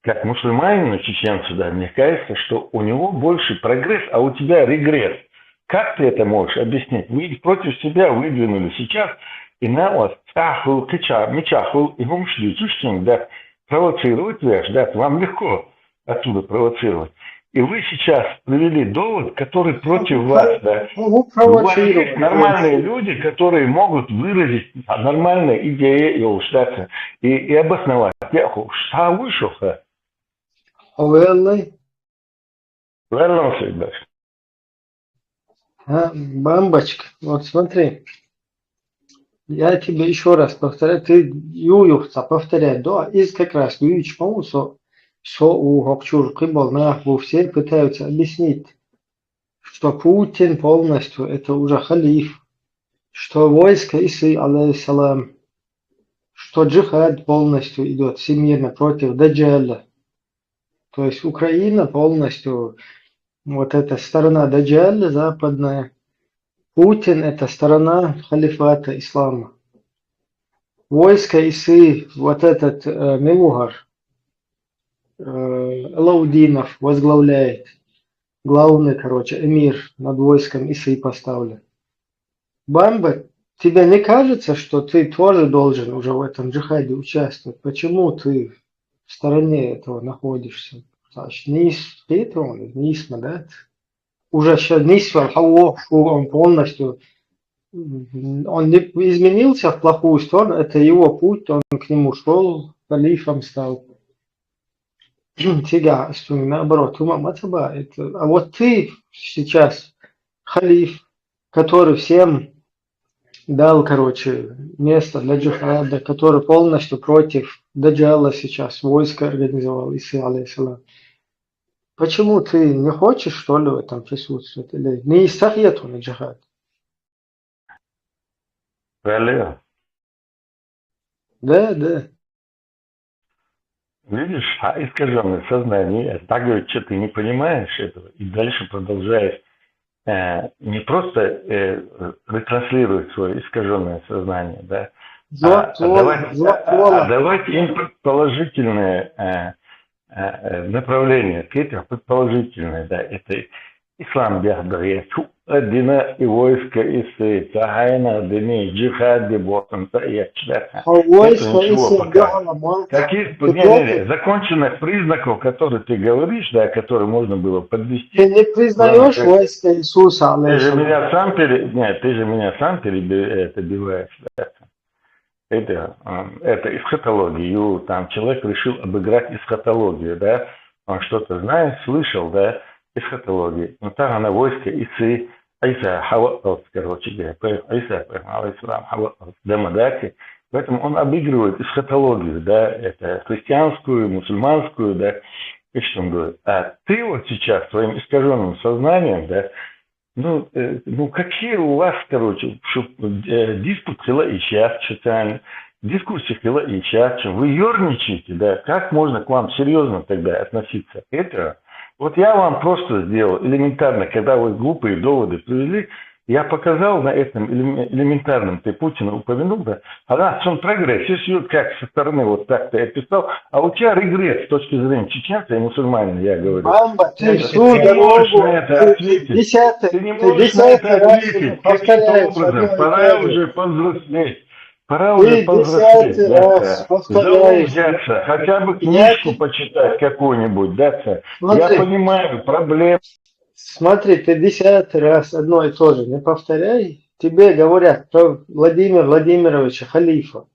как мусульманину, чеченцу, да, мне кажется, что у него больше прогресс, а у тебя регресс. Как ты это можешь объяснить? Вы против себя выдвинули сейчас, и на вас чахул, кыча, мечахул, и вы ушли, чувствуем, да, провоцировать веш, да, вам легко отсюда провоцировать. И вы сейчас привели довод, который против вас, да. Кого У вас есть провоцировать? Нормальные люди, которые могут выразить нормальные идеи и уж, да, и, и обосновать. Я ху-, ша вышел, ха. Овеллы. Ладно, Василий Иванович. А, Бамбочка, вот смотри. Я тебе еще раз повторяю, ты ююхца повторяй, да, из как раз юич, по-моему, со, со у Хокчур Кыбал, на, все пытаются объяснить, что Путин полностью это уже халиф, что войско Исы, алейхиссалам, что джихад полностью идет всемирно против Даджаля. То есть Украина полностью, вот эта сторона Даджаля западная, Путин это сторона халифата ислама. Войско Исы, вот этот э, Милугар, э, Алаудинов возглавляет, главный, короче, эмир над войском Исы поставлен. Бамба, тебе не кажется, что ты тоже должен уже в этом джихаде участвовать? Почему ты в стороне этого находишься? Значит, не из этого, не из, да? Уже сейчас не из, он полностью, он не изменился в плохую сторону, это его путь, он к нему шел, халифом стал. Тебя, наоборот, ума матаба, это, а вот ты сейчас халиф, который всем дал, короче, место для джихада, который полностью против Даджала сейчас войско организовал, Иса, алейхиссалам. Почему ты не хочешь, что ли, в этом присутствовать? Или не из Сахьяту на джихад? Алло. Да, да. Видишь, а искаженное сознание, так говорит, что ты не понимаешь этого, и дальше продолжаешь э, не просто э, ретранслировать свое искаженное сознание, да, а, а, давать, а, а давать им предположительное э, э, направление, к этим предположительное, да, это ислам биахдагъя, чу дина и войска исы, цахайна дини, джихад ди ботан, та и член. А войска Исы, да, Каких, не, не, не, законченных признаков, которые ты говоришь, да, которые можно было подвести. Ты не признаешь войска Иисуса, Ты же меня сам пере... Нет, ты же меня сам перебиваешь. Да. Это, это эсхатологию. Там человек решил обыграть эсхатологию, да. Он что-то знает, слышал, да, эсхатологию. Но так она войска Исы, Иса, Хава, короче говоря, Иса, алейхиссалам, Хава, Дамадати. Поэтому он обыгрывает эсхатологию, да, это христианскую, мусульманскую, да, и что он говорит. А ты вот сейчас своим искаженным сознанием, да, ну, э, ну какие у вас, короче, э, диспут хила и сейчас, читаем, дискуссии хила и сейчас, вы ерничаете, да, как можно к вам серьезно тогда относиться? Это, вот я вам просто сделал элементарно, когда вы глупые доводы привели, я показал на этом элементарном, ты Путина упомянул, да? А нас он прогресс, если вот как со стороны вот так ты описал, а у тебя регресс с точки зрения чеченца и мусульманина, я говорю. Бамба, ты всю дорогу, ты не можешь на это ответить. Ты не можешь на это ответить. Каким-то образом, пора уже повзрослеть. Пора уже повзрослеть. Заужаться, хотя бы книжку почитать какую-нибудь, да, я понимаю проблему. Смотри, ты десятый раз одно и то же не повторяй. Тебе говорят про Владимира Владимировича Халифа.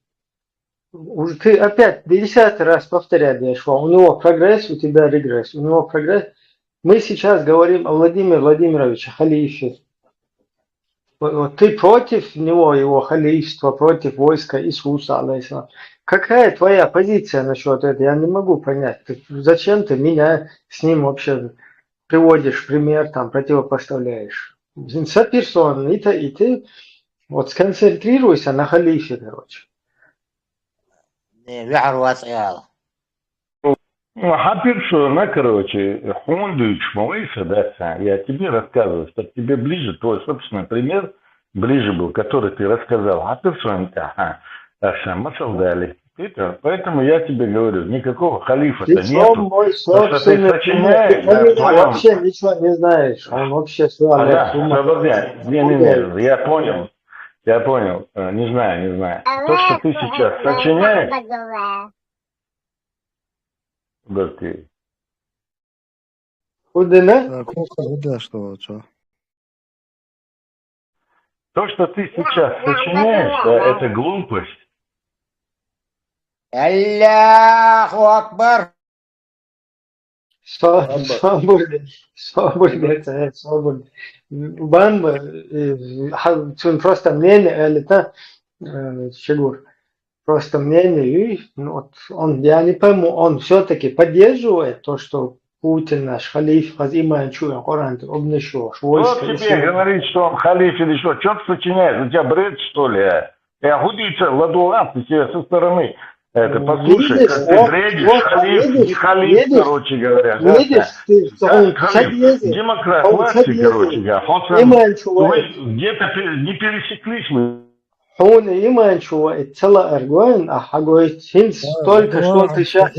Уже ты опять десятый раз повторяешь, что у него прогресс, у тебя регресс, у него прогресс. Мы сейчас говорим о Владимире Владимировиче Халифе. Вот ты против него, его халифства, против войска Иисуса, алейхиссалам. Какая твоя позиция насчет этого? Я не могу понять. Ты, зачем ты меня с ним вообще приводишь пример, там, противопоставляешь? Инса персон, и ты, и ты вот сконцентрируйся на халифе, короче. Э, вяхар вацӀал. Ну, хӀапӀир шуна, короче, хьуна дуьйцуш ма вай сан, да, ца, я тебе рассказываю, чтоб тебе ближе твой собственный пример ближе был, который ты рассказал. ХӀапӀир шуна тӀехьа, аша масал дали. Это, поэтому я тебе говорю, никакого халифата нету. То, что ты сочиняешь, да, в твоём... Вообще ничего не знаешь. Он вообще... Не, не, не, я понял. Я понял. Э, не знаю, не знаю. То, что ты сейчас сочиняешь... Подожди. Худина? Да, круто, да, что, что? То, что ты сейчас сочиняешь, да, это глупость. Аллаху Акбар! Со-, собур, собур, собур. Бамба, э, ха-, цун просто мнение, или та, э, фигур. Просто мнение, и, ну, вот он, я не пойму, он все-таки поддерживает то, что Путин наш халиф, хаз иман чу, Коран, обнашиваешь войско. Кто тебе говорит, что он халиф или что? Чё ты сочиняешь? У тебя бред, что ли, а? Я худица, ладуган, ты тебя со стороны. Это, ну, послушай, видишь, как ты вот, бредишь, вот, халиф, видишь, не халиф, видишь, короче говоря, да, видишь, да. Ты, да, он халиф, демократ, власти, короче говоря. Иман чу, где-то не пересеклись мы. Хьуна иман чу ваита ца лаар гойту, а хьагойту хӀинца только что ты щас,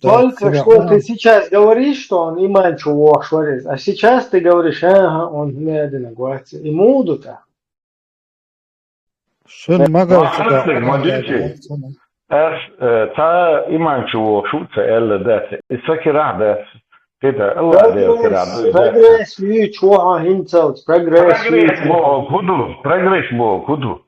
только что ты сейчас говоришь, что он иман чу вохуш вара иза. А сейчас ты говоришь, ага, он хӀумма а дина гойту. И муха ду тӀаккха? Шун магар ца... Аш, э, та иман чу вохуш ву ца аьлла дац. И ца кирахь дац. Кхита, Аллах Дела кирахь ду, дац. Прогресс ю чу хьо хӀинцалц, прогресс ю чу. Прогресс боху хӀун ду? Прогресс боху хӀун ду?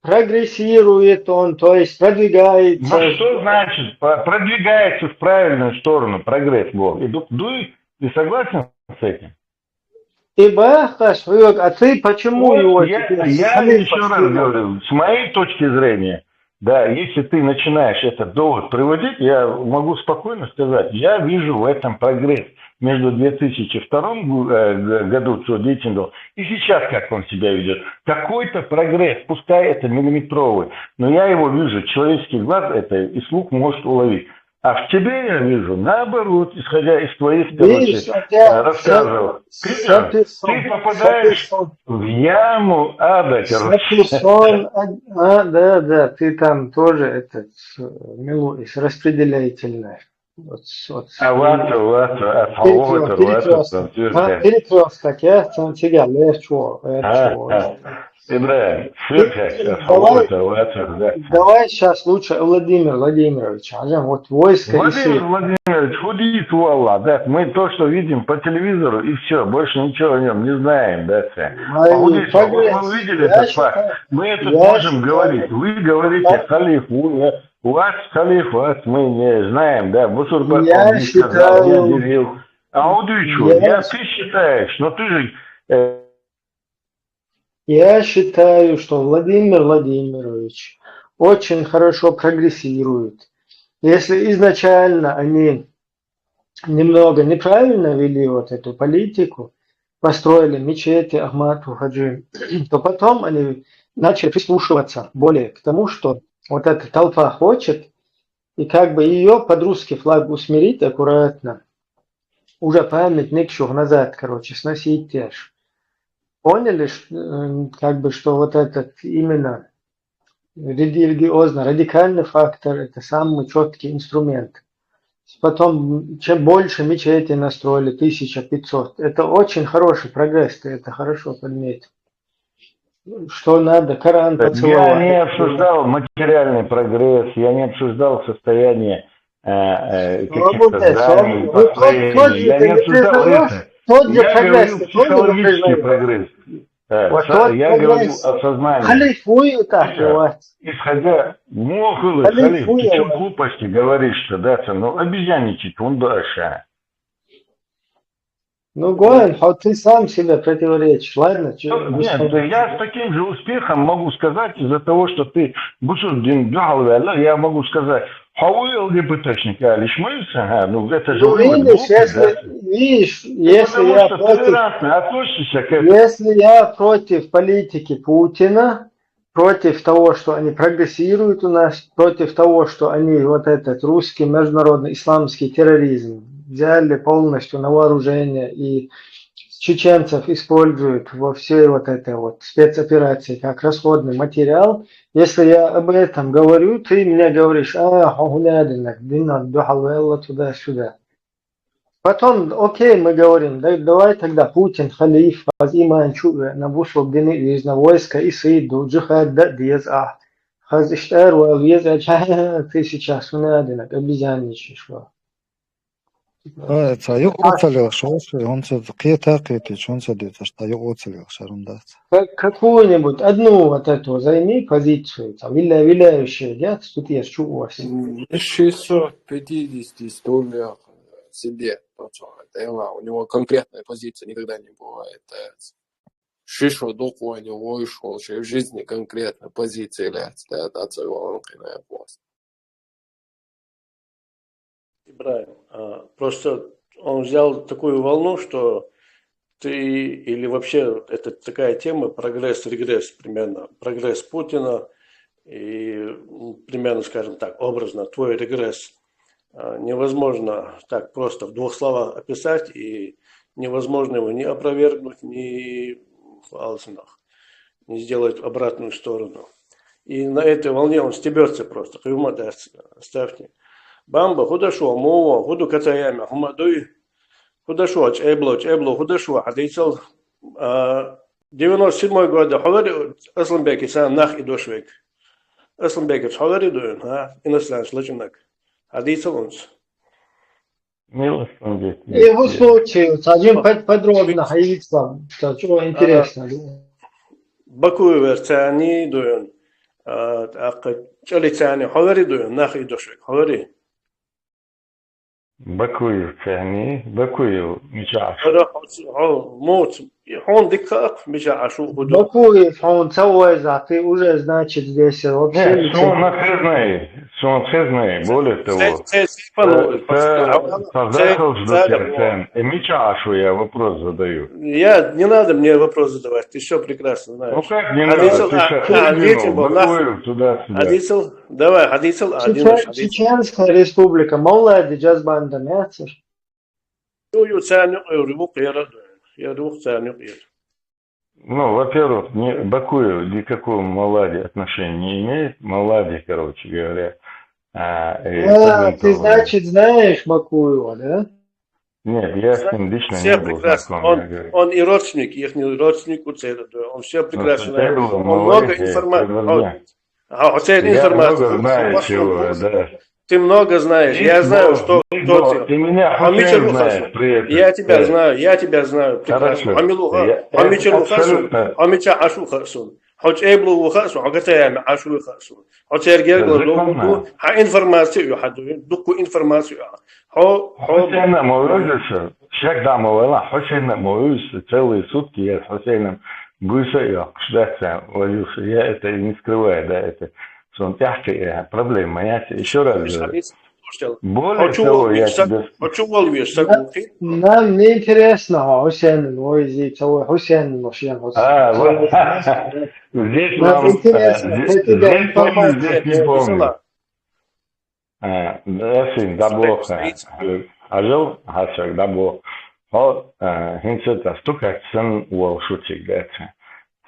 Прогрессирует он, то есть продвигается. Ну, что значит про-, продвигается в правильную сторону, прогресс боху? И ду-, ду-, ты согласен с этим? И бахаш, а ты почему его теперь... Я, я ещё раз говорю, с моей точки зрения, да, если ты начинаешь этот довод приводить, я могу спокойно сказать, я вижу в этом прогресс между две тысячи втором гу-, э, г-, году, что Ельцин был, и сейчас, как он себя ведёт. Какой-то прогресс, пускай это миллиметровый, но я его вижу, человеческий глаз это и слух может уловить. А в тебе я вижу, наоборот, исходя из твоих, короче, э, рассказов, ты, ты попадаешь в яму ада, короче. А, да, да, ты там тоже этот, э, милуешь, распределительная. Вот, вот. А вот, вот, а вот, перекрёсток, я там тебя лечу, лечу. ИбрагӀим, давай, давай сейчас лучше Владимир Владимирович, а вот войско и силы. Владимир Владимирович, худит, валла, да, мы то, что видим по телевизору, и всё, больше ничего о нём не знаем, да, всё. А худит, вот вы увидели этот факт. Мы это можем говорить, вы говорите, халиф, вы, э, вас, халиф, вас мы не знаем, да, Бусурбат он не сказал, не объявил. А вот и чё, я, ты считаешь, но ты же, э, Я считаю, что Владимир Владимирович очень хорошо прогрессирует. Если изначально они немного неправильно вели вот эту политику, построили мечети Ахмату Хаджи, то потом они начали прислушиваться более к тому, что вот эта толпа хочет, и как бы её под русский флаг усмирить аккуратно. Уже памятник ещё назад, короче, сносить теш. Поняли, ш-, э, как бы, что вот этот именно религиозно-радикальный фактор — это самый чёткий инструмент. Потом, чем больше мечетей настроили, тысяча пятьсот, это очень хороший прогресс, ты это хорошо подметил. Что надо, Коран поцеловать. Я не обсуждал материальный прогресс, я не обсуждал состояние, э, э, каких-то зданий, построений. Я не обсуждал это. Я говорю психологический прогресс. Э, я говорю о сознании. Халиф вуй, исходя, мохулы, халиф, ты чё глупости говоришь-то, да, ну, обезьянничать, вон дальше. Ну, Гоэн, хьо ты сам себе противоречишь. Ладно, чё, ну, нет, да я с таким же успехом могу сказать, из-за того, что ты бусурдин духалвелла, я могу сказать, хьо вуй ЛГБТшник, а лишь мы, ага, ну, это же... Ну, вывод, видишь, глупый, если, да? Видишь, ну, если я против, если я против политики Путина, против того, что они прогрессируют у нас, против того, что они вот этот русский международный исламский терроризм взяли полностью на вооружение и чеченцев используют во всей вот этой вот спецоперации как расходный материал. Если я об этом говорю, ты мне говоришь: «А, хулядина, дина, духалвелла, туда-сюда». Потом, окей, мы говорим: «Да, давай тогда Путин халиф, аз иман чу, на бусул дини из, на войска и сиду, джихад да диез, а хаз иштар вал вез, а ча, ты сейчас хулядина, обезьянничаешь, ва». А, ца юкъуцалел шош, он ца кхета кхетич, он ца децаш, та юкъуцалел шарундац. Как, какую-нибудь одну вот эту займи позицию, там, виля-, виляющую, нет, тут есть чего. М, шестьсот пятьдесят история себе, то, что это, у него конкретная позиция никогда не бывает. Шишо духу у него вышел, в жизни конкретная позиция является, да, да, целого рынка, наверное, просто. Ибраим, а, просто он взял такую волну, что ты или вообще это такая тема, прогресс, регресс примерно, прогресс Путина и, м, примерно, скажем так, образно, твой регресс. А, невозможно так просто в двух словах описать, и невозможно его ни опровергнуть, ни алсынах, не сделать обратную сторону. И на этой волне он стебется просто. Хюма даст, ставьте. Бамба, худа шуа, мова, худу катаями, хума дуй. Худа шуа, чебло, чебло, худа шуа, хадисал. А, девяносто седьмой года, хавари, Асланбеки сан нах и дошвек. Асланбеков хавари дуй, а, иностранец лачинак. Хадисал унс. Милостынды. И вот случай, один под-, подробно, Хаид Ислам, что, чего интересно, да? Бакуевер цани дуй, а, акъа чали цани хавари дуй, нах и дошвек, хавари. Бакуев цани, Бакуев, мичаш. Хавари, хо-, хо-, моц, и хон дикка акъ, мича ашу худу. Бакуев, он целый за, ты уже, значит, здесь вообще Нет, ничего. Сун хезнай, Сун хезнай, более того. Це, це, це, пану, Э, э, Создатель ждут, и мича ашу я вопрос задаю. Я, не надо мне вопрос задавать, ты все прекрасно Ну знаешь. как не Хадисал, надо? Ты а, сейчас а, терминал, детям был, нах-, Бакуев туда-сюда. Хадисал, давай, Хадисал, а, Чечен-, Динаш, Хадисал. Чеченская республика, Маллади, Джазбанда, Мяцер. Ю, ю, цани, ю, ю, ю, ю, цани, ю. Ну, во-первых, не, Бакуев никакого Маллади отношения не имеет. Маллади, короче говоря. А, и А, Сабин ты, Товарищ. Значит, знаешь Бакуева, да? Нет, я с ним лично Все не был прекрасно. знаком, я Он, говорю. Он и родственник, их родственник у Церера, он все Ну, прекрасно это знает. было Он мало, много это информации. было, да. А, у тебя Я информация. много знаю Пошёл чего, просто. да. Ты много знаешь. Я Ты знаю, мало, что ты кто мало, ты. ты меня А Мича Хусейн Лухасу. знаешь при этом. Я тебя Да. Знаю, я тебя знаю прекрасно. Хорошо. Амилуха, Я- Амича это Лухасу, абсолютно. Амича Ашу Хасун. Хоч Эблу Лухасу, Агатаями Ашу Хасун. Хоч Эргергло Законно. Луху, а информацию ю хаду, дуку информацию. Хо, хо. Хусейн Мовлюдович, всегда Мовлана, Хусейн Мовлюдович, целые сутки я с Хусейном Гусейном ждать возился. Я это и не скрываю, да, это сон тяжкая проблема. Я тебе еще раз говорю. Более Хочу того, вол я вешать, тебе... хочу вол вешать. Нам не интересно, Хусейн, ой, зи, целый Хусейн, но шьян, А, вот. Хусейн. Здесь Нам вам, интересно, э, я здесь, тебя здесь помню, здесь не помню. Информация. А, да, сын, да, плохо. А жил, а всё, да, плохо. О, э, хинцет, а стукать сын вол шутик, да, это.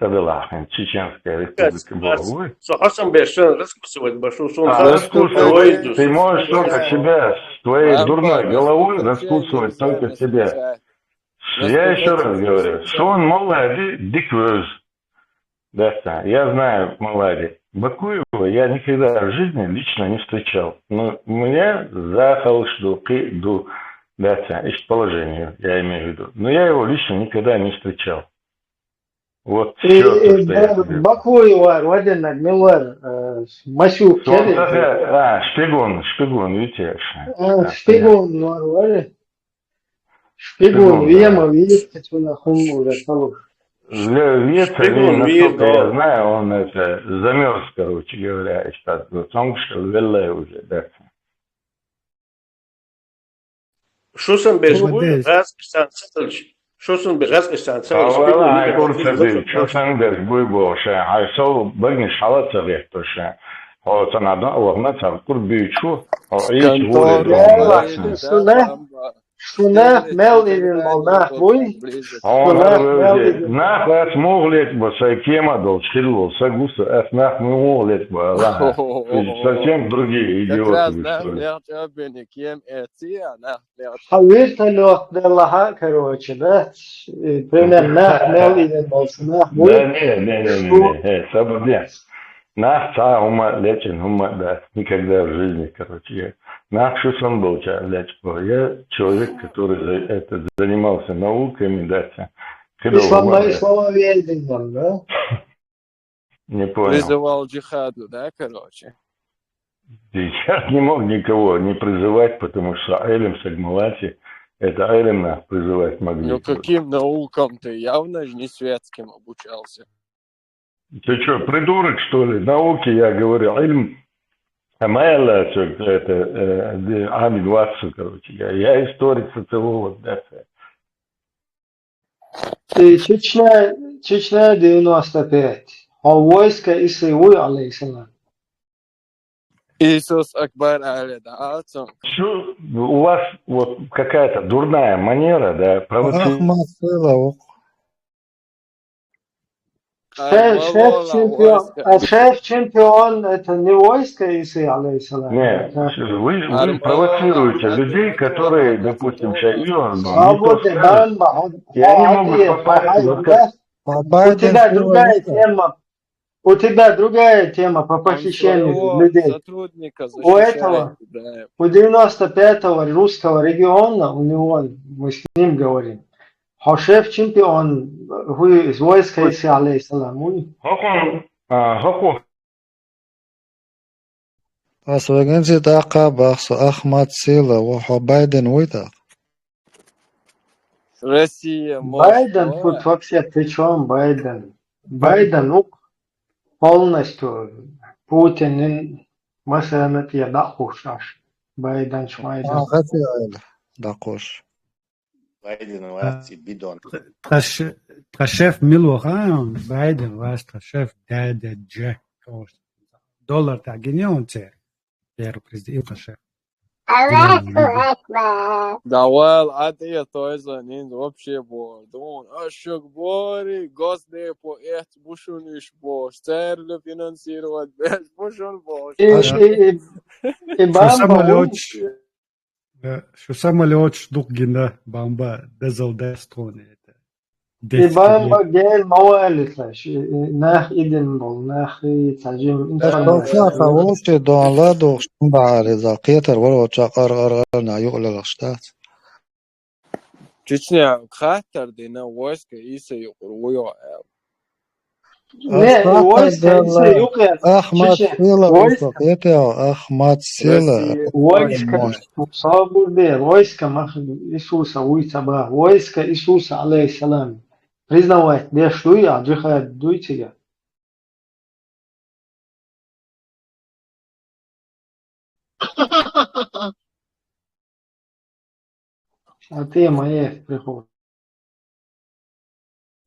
Садылахин, Чеченская республика была. Вы? Со Хасан Бешен раскусывать башу сон. А, Хасан раскусывать. Ой, Ты можешь только да. себя, с твоей Ладно, дурной ладно, головой ладно, раскусывать ладно, только ладно, себя. ладно. Я еще раз говорю, что он молодец, диквёз. Да, да, я знаю Маллади. Бакуева я никогда в жизни лично не встречал. Но меня захал, что ки-, ду, да, да, из положения, я имею в виду. Но я его лично никогда не встречал. Вот И, всё, то, и что я Ба-, тебе- Бакуева, Родина, Милар, э, Масюк, Что он Кевин, такая? А, шпигун, шпигун, видите. э, Да, шпигун, Вали. Шпигун, Шпигун, Вема, да. Вима, Катюна, Хуму, Раталу. Для Вета, Шпигун, насколько Вета. Я знаю, он это замерз, короче говоря, и что, вот он что, веллая уже, да. Шусан Беш, Молодец. Газ, Сан Сатович. Чо сан бегӀаскъа сан ца Ха, вала, ай, курса дин, чо сан дерг буй бо ша, ай, сов багниш хьала ца гӀехто ша. Хьо сан адам вахна ца кур буй чу, хьо ич Контор. Вури, Вала, вала. Шуна, шуна мел ирин мол нах буй. Хьо Шуна нах мел вевзе. Ирин. Нах вас мугълет бо сай кема дол, шхил вол, са гуса, ас нах мугълет бо, Аллах. Совсем другие Как идиоты раз вы, нах что ли? Лех чабени кем эти, а нах Хьа вертолёт делла хьа, короче, да? Э, примерно нах мел иден болчу нах Да буй. не, не, не, не, Шу не. Э, сабур де. Нах ца хӀума лечен, хӀума да. Никогда в жизни, короче. Я нах шу сан болча леч. Я человек, который за- это, занимался науками, да, ца. Хидо Ислам хӀума да. Ислам верден, да? Не понял. Призывал джихаду, да, короче? Сейчас не мог никого не призывать, потому что Элем Сагмалати, это Элем нас призывать могли. Ну каким наукам ты явно же не светским обучался? Ты чё, придурок, что ли? Науки, я говорю, Элем, а моя ла, всё, это, э, де- Амид Ватсу, короче, я, я историк, социолог, да, всё. Э, Чечня, Чечня девяносто пять. А войска Исы вуй, алейхиссалам. Иисус Акбар, али, да, ацун. Чё, у вас вот какая-то дурная манера, да, провоцируете. Ахмат Силовук. Ай, Шеф, шеф валлахи, чемпион, войска а, Исы. Шеф чемпион, это не войска Исы, алейхиссалам. Не, Это вы, вы Ай, провоцируете валлахи, людей, которые, допустим, ща Иоанн, ну, не то Свободы скажут. Бамба, он, И они он могут ответ, попасть в ага, это. Да. У Байден тебя Сила другая Вука. Тема. У тебя другая тема по Он похищению своего людей. Сотрудника У этого, защищает, да. У девяносто пятого русского региона, у него, мы с ним говорим. Хьо шеф чемпион, хӀу из войска Исы, алейхиссалам, вуй. ХӀокхун, а, хӀокху. Ас вегензи тӀаккха бахсу Ахмат Сила, ва хьо Байден вуй тӀаккха? Россия, Москва. Байден тут вообще при чём, Байден? Байден, ну, полностью Путинин масанат я дахуш аш. Байден, Шмайден. А, хати айла дахуш. Байден А, ваци бидон. Тха ш-, тха шеф мила ваха, Байден вац тха шеф, дядя Джек. Доллар тагине он цер. Первый президент, тха шеф. Аллаху Акбар. Да вал, а ты я той за нин вообще бор. Дон, ашок бори, госдепо, эц бушуниш бош. Церлю финансировать беш бушун бош. И, Аша. И, и, и Шу бамба самолёт, вуй. Э, шу самолёт дух гина бамба дезал дестон это. И Детский бамба век. Гел мавалитлаш, и, и нах идин бол, нах и цажим Э, инсанлар. Балса хавуши дон ла дух шин бари за кетер вор вача къар къар къар на юлалаш да. Чечня хаттар дина войска Иса юкъур вуйо эл. Не, Ас войска хаттар Иса дала юкъур. Ахмат Чечня. Сила Войска. Иса хетел, Ахмат Сила. Россия. Войска. Мощь. Сабур де, войска мах Иисуса вуйца ба. Войска Иисуса, алейхиссалам. Признавать беш дуй, а джихад дуй цига. А ты мои приход.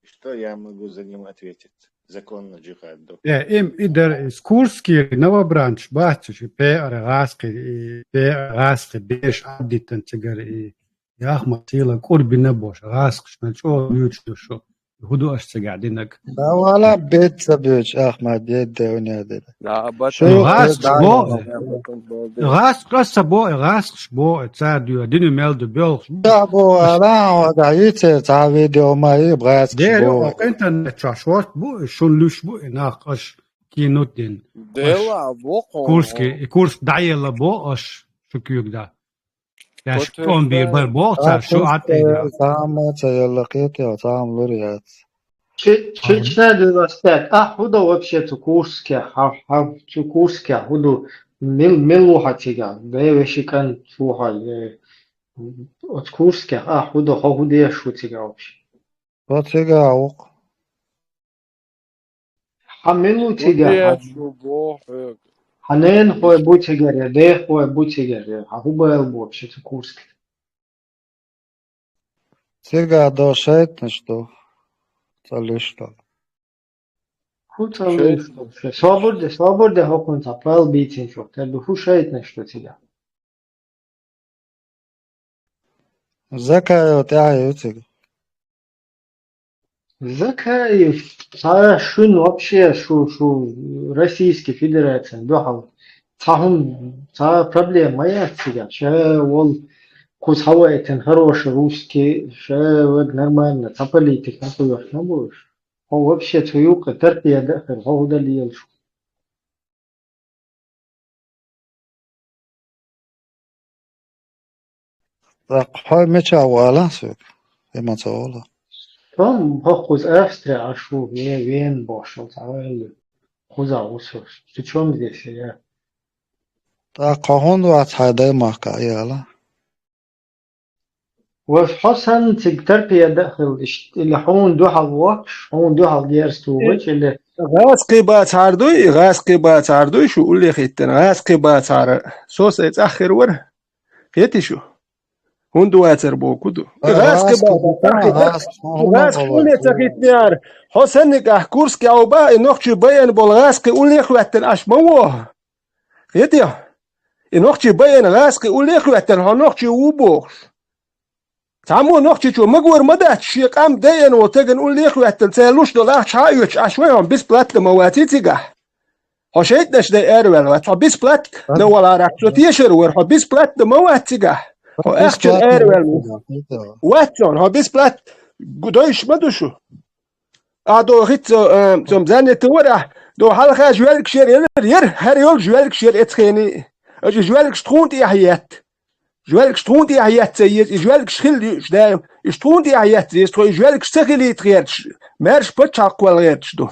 Что я могу за ним ответить? Законно джихад, да. Э, им идар из Курский новобранч бахча, ши пе ара гаски, и пе ара гаски беш абдитан цигар и Яхма тила курбина бош, гаскшна чо ючу шо. Худу аш цигар динак. Да вала бет са бюч, Ахмат, бет де уня де. Да, бат Шо Ну, гас да, шо бо, да. Гас кас са бо, гас шо бо, ца дю, дину мел ду бёл. Да бо, ала, да, ице, ца видео ма и гас Дери шо бо. О интернет чаш вот бу, шун луш бу, и нах аш кинут дин. Дела, Аш бо, Курски, и Курск даела бо, аш шукюк да. Яш Котэ он бир бар бо, ца шо Курск, ат эйна. Сама ца яла кете, сам лур яц. Че-, Чечня девяносто пять. А худа вообще цу Курске, ха, ха, цу Курске, худу мил, мил луха цига, да вешикан цуха, э, от Курске, а худа, хо худе шу цига вообще. Хо цига ук. Хьа мил ву цига, хьа, Удеш бу бохуг. Хьа нен хой бу цигара, дех хой бу цигара, хьа хубайл бу вообще цу Курске. Цигахь долу шайтӀанаш ду, цӀа луьйш долу. ХӀун цӀа луьйш долу? Собар де, собар де хӀокхунца пал бийцинчух, тера ду хӀун шайтӀанаш ду цигахь? Закаев тӀаьхье ю цига. Закаев, цхьа шуьн вообще шу, шу Российский Федерацин дуьхьал цхьа хӀума, цхьа проблема ма яц цигахь. Ша волу кхуза хьаваийтина хороший русский, ша вага нормально, цхьа политик ма кхоьхьуш ма бу уьш. Хьо вообще цу юккъе тарпеда а хир, хьо хӀун дан лелаш ву? ТӀаккха хьо мичахь ву ала соьга? И ма ца олу. Тхьо хӀокхуза Австри Ӏаш ву, ве-, Вена бохуш йолу цхьа ойла ю. Кхузахь ву со. При чём здесь я? ТӀаккха хьо хӀунда вац хьайн даймахкахь, и ала? Ва хьо санна цига тарпеда а хилла иштта, или хьуна дуьхьал воккхуш, хьуна дуьхьал герз тухуш, или гӀазкхий бацахьара дуй, гӀазкхий бацахьара дуй шу уллехь хӀиттина, гӀазкхий бацахьара. Со сайн цӀахь хир вара. Кхетий шу? ХӀунда вацара боху ду? И гӀазкхий бацахьара. ГӀазкхий хьуна ца хӀиттинера. Хьо санниг ахь Курске Ӏовба, и нохчий байина болу гӀазкхий уллехь хӀоьттина Ӏаш ма вогӀу. Кхетий? И нохчий байина гӀазкхий уллехь хӀоьттина, хьо нохчий ву бохуш. Цхьаммо нохчичо магор ма дац, шен къам дайина волу стеган уллехь хӀоьттина, цара луш долу ахча хьа а оьцуш, Ӏаш вай хьо бесплатно ма ваций цигахь. Хьо шайтӀанаш дай араваьлла вац, хьо бесплатно валарах цо тешар вара, хьо бесплатно ма вац цигахь. Хьо ахча араваьлла ву. Вац хьо, хьо бесплатно дойуш ма ду шу. А, до хӀинца, э, цом занятый вара ахь, до хьалха жоьлгаш яра, яра, яра, хӀара йолу жоьлгаш яра эцхений. Аша и жоьлгаш тхуна тӀехь етта. Жоьлгаш тхуна тӀехь етта ца еза, и жоьлгаш хилла юуш даим. Иштта тхуна тӀехь етта еза, тхо и жоьлгаш ца хилийта гӀерташ, маьрша пачхьалкх кхолла гӀерташ ду.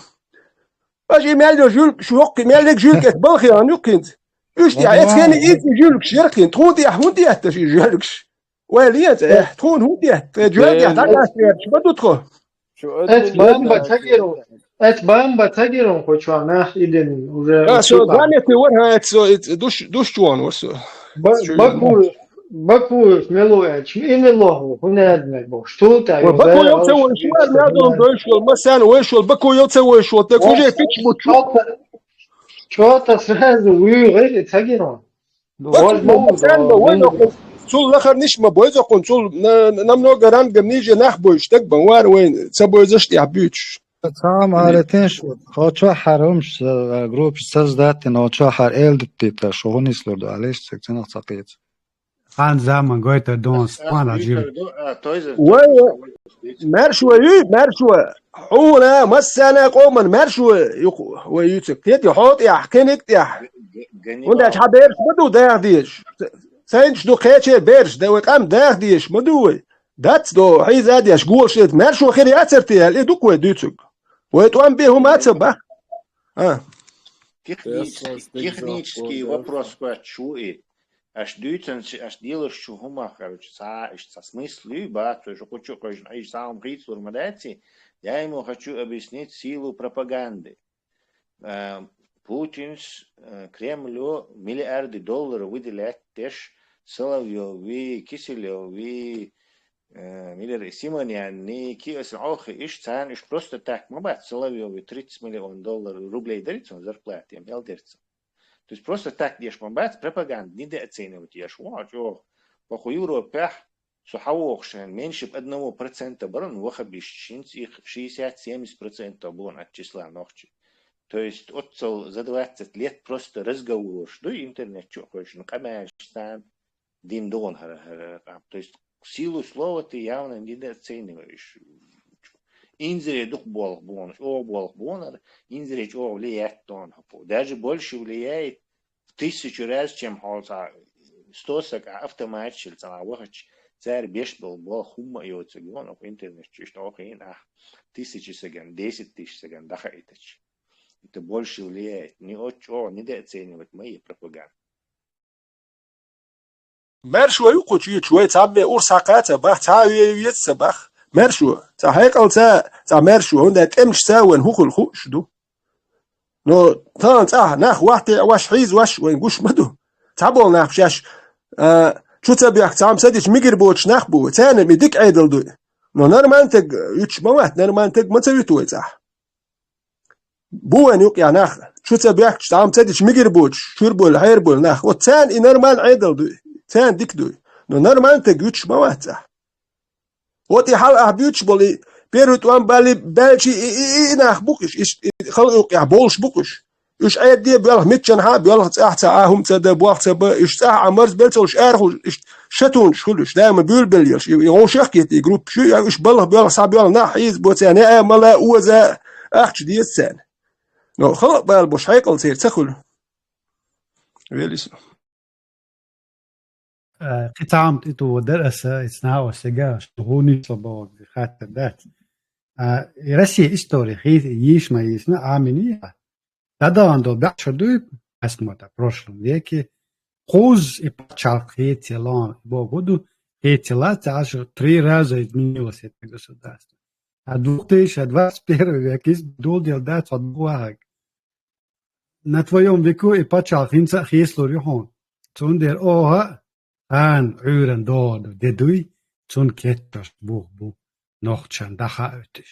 Аша и мел йо жуьлг, шу йоккхий, мел йо жуьлг эца балхе хан юккхинца. Уьш тӀехь эцхений иза жоьлгаш яра кхин, тхуна тӀехь хӀунда етта аша и жоьлгаш? Вай леца, э, тхуна хӀун де? Тхе жоьгахь дӀакъастаьрча ма ду тхо. Эц бамба ца гиро, эц бамба ца гиро, кхо чохь нах иден уже. А, со гамети вар, хӀа, эц, со, эц, душ, душ чуон вар со. Баку, Баку, мело эч, и мело, хӀун эдмек бо, штул та, Баку йо ца войшвар, мядон дойшвал, ма сан войшвал, Баку йо ца войшвал, так уже пич бу чу. Чё-то сразу вы, ца гиро. Бакъ ма бу, царна бу, вай доккхун, цул лахарниш ма бой доккхун, цул на-, на-, намного рангом ниже нах бойш, так бан вар вайн, ца бойзаш тӀехь буьйцуш. Цхьа ма аретеш, хо чохь хьар хӀумаш, э, группаш создать дина, хо чохь хьар эл дитта, шу хӀун нислур ду, алеш, цигах цхьа кхета. Хан заман гойтар дон, спана жил. Вай, Маьрша вай ю, маьрша вай. Хьуна, массарна а къоман маьрша вай ю, вай ю цига. Кхетий, хьо тӀехь, кхиниг тӀехь. ХӀунда аьлча хьан бераш ма ду даха дезаш. Сайнаш ду кхечеран бераш, да вай къам даха дезаш ма ду вай. Дац до, хьийза а деш, гуш эца. Маьрша вай хир яцар те аьлла, и ду-кх вай дуьйцург. Вай тӀом бен хӀума а ца бах. А. Технический, технический вопрос кхоьттуш ву и. Аш дуьйцанча, аш делаш чу хӀума, короче, цхьа, иштта цхьа смысл ю, бац, уьш кху чу кхойшна, айша цхьа хӀума хийцалур ма дац и. Я ему хочу объяснить силу пропаганды. Э, Путинс, э, Кремлю миллиарды долларов выделять деш Соловьёви, Киселёви, э, миллер Симонянни, киэсна Ӏохи иш, царна иш просто так ма бац, Соловьёви тридцать миллион долларов, рублей дари цун зарплата, я мел дерца. То есть просто так деш ма бац, пропаганда, недооценивать еш. Вон, чё, бакъу Европехь, со хьавохуш, меньше б одного процента баран вахабиш, шинц их шестьдесят-семьдесят процентов бон от числа нохчи. То есть оццал за двадцать лет просто разговорш ду интернет чу кхойшна, къамаьлаш царна, дин догӀун хӀара, хӀара къам. То есть силу слова ты явно недооцениваешь. Инзаре дукха болх бу хьуна, чӀогӀа болх бу хьуна, инзаре чӀогӀа влиять ду хьуна хӀокхо. Даже больше влияет в тысячу раз, чем хьо цхьа сто саг а автоматчил цхьа вахача, цара беш болу болх хӀумма а йоцург ю хьуна хӀокху интернет чу, иштта хьо хиъна ахь тысячи саган, десять тысяч саган дахаийтача. Это больше влияет. Не от чӀогӀа недооценивать ма е пропаганда. Маьршо ю кху чуьйчу, вай цхьаббе урс хьакха а ца бах, цхьа а ве-, веза ца бах. Маьршо, цхьа хьекъалца, цхьа маьршо, хӀунда аьлча тӀемашца вайн хӀун хуьлу хууш ду. Но тхан цӀахь нах вахтеӀ ваш, хьийза ваш вайн гуш ма ду. Цхьаболу нах шаьш, а, чу ца боьхка, цхьамма садича мигар боцуш нах бу вай, царна ми дика Ӏедал дуй. Но нормальный таг вуьтуш ма вац, нормальный таг ма ца вуьту вай цӀахь. Бу вайн юкъехь нах, чу ца боьхкуш, цхьа хӀума ца дича мегар боцуш, шуьра болу, хьера болу нах. Вот царна и нормальный Ӏедал ду, царна дика ду. Но нормальный таг вуьтуш ма вац цӀахь. Вот и хьала ахь буьйцуш болу, и первый тӀом балли, баьлчи, и, и, и, и нах бу-кх уьш, и, и халкъ юкъехь болуш бу-кх уьш. Уьш Ӏедде боьлху митчанхьа а боьлху, цӀахь ца Ӏа хӀума ца дан, болх ца бан, уьш цӀахь Ӏа марзбелла ца луш, арахула уьш шатунаш хуьлу уьш, даима буьйлабелла еш, и, и вовшах а кхета, и группаш ю, я уьш балха боьлху, схьабоьлху нах хьийзабо царна, я а мала а, оза а, ахча деза царна. Но халкъ бала болуш хьекъал церан ца хуьлу. Велис. Э, кхин цхьа хӀума тӀе тухур дара аса, иза наха аса сега, шуна гӀуна йишло бохург хаттар дац. А, и Россия истори хи-, йийш ма йийшина, Ӏамийна я. ДӀадахана долу баьӀ шо дуй, ас ма та, прошлом веке, кхузза и пачхьалкх хецалахь, бохург ду, хецалахь, ца аша три раза изменилось это государство. А двух тысяча двадцать первый век, иза дула дела дац, хьо дукха вахарг. На твоём веку и пачхьалкх хӀинца а хецалур ю хьуна. Цундела оха а, кхана Ӏуьйранна догӀу ду, де дуй, цунна кечдеш бух бу, нохчашна дӀахаоьйтуш.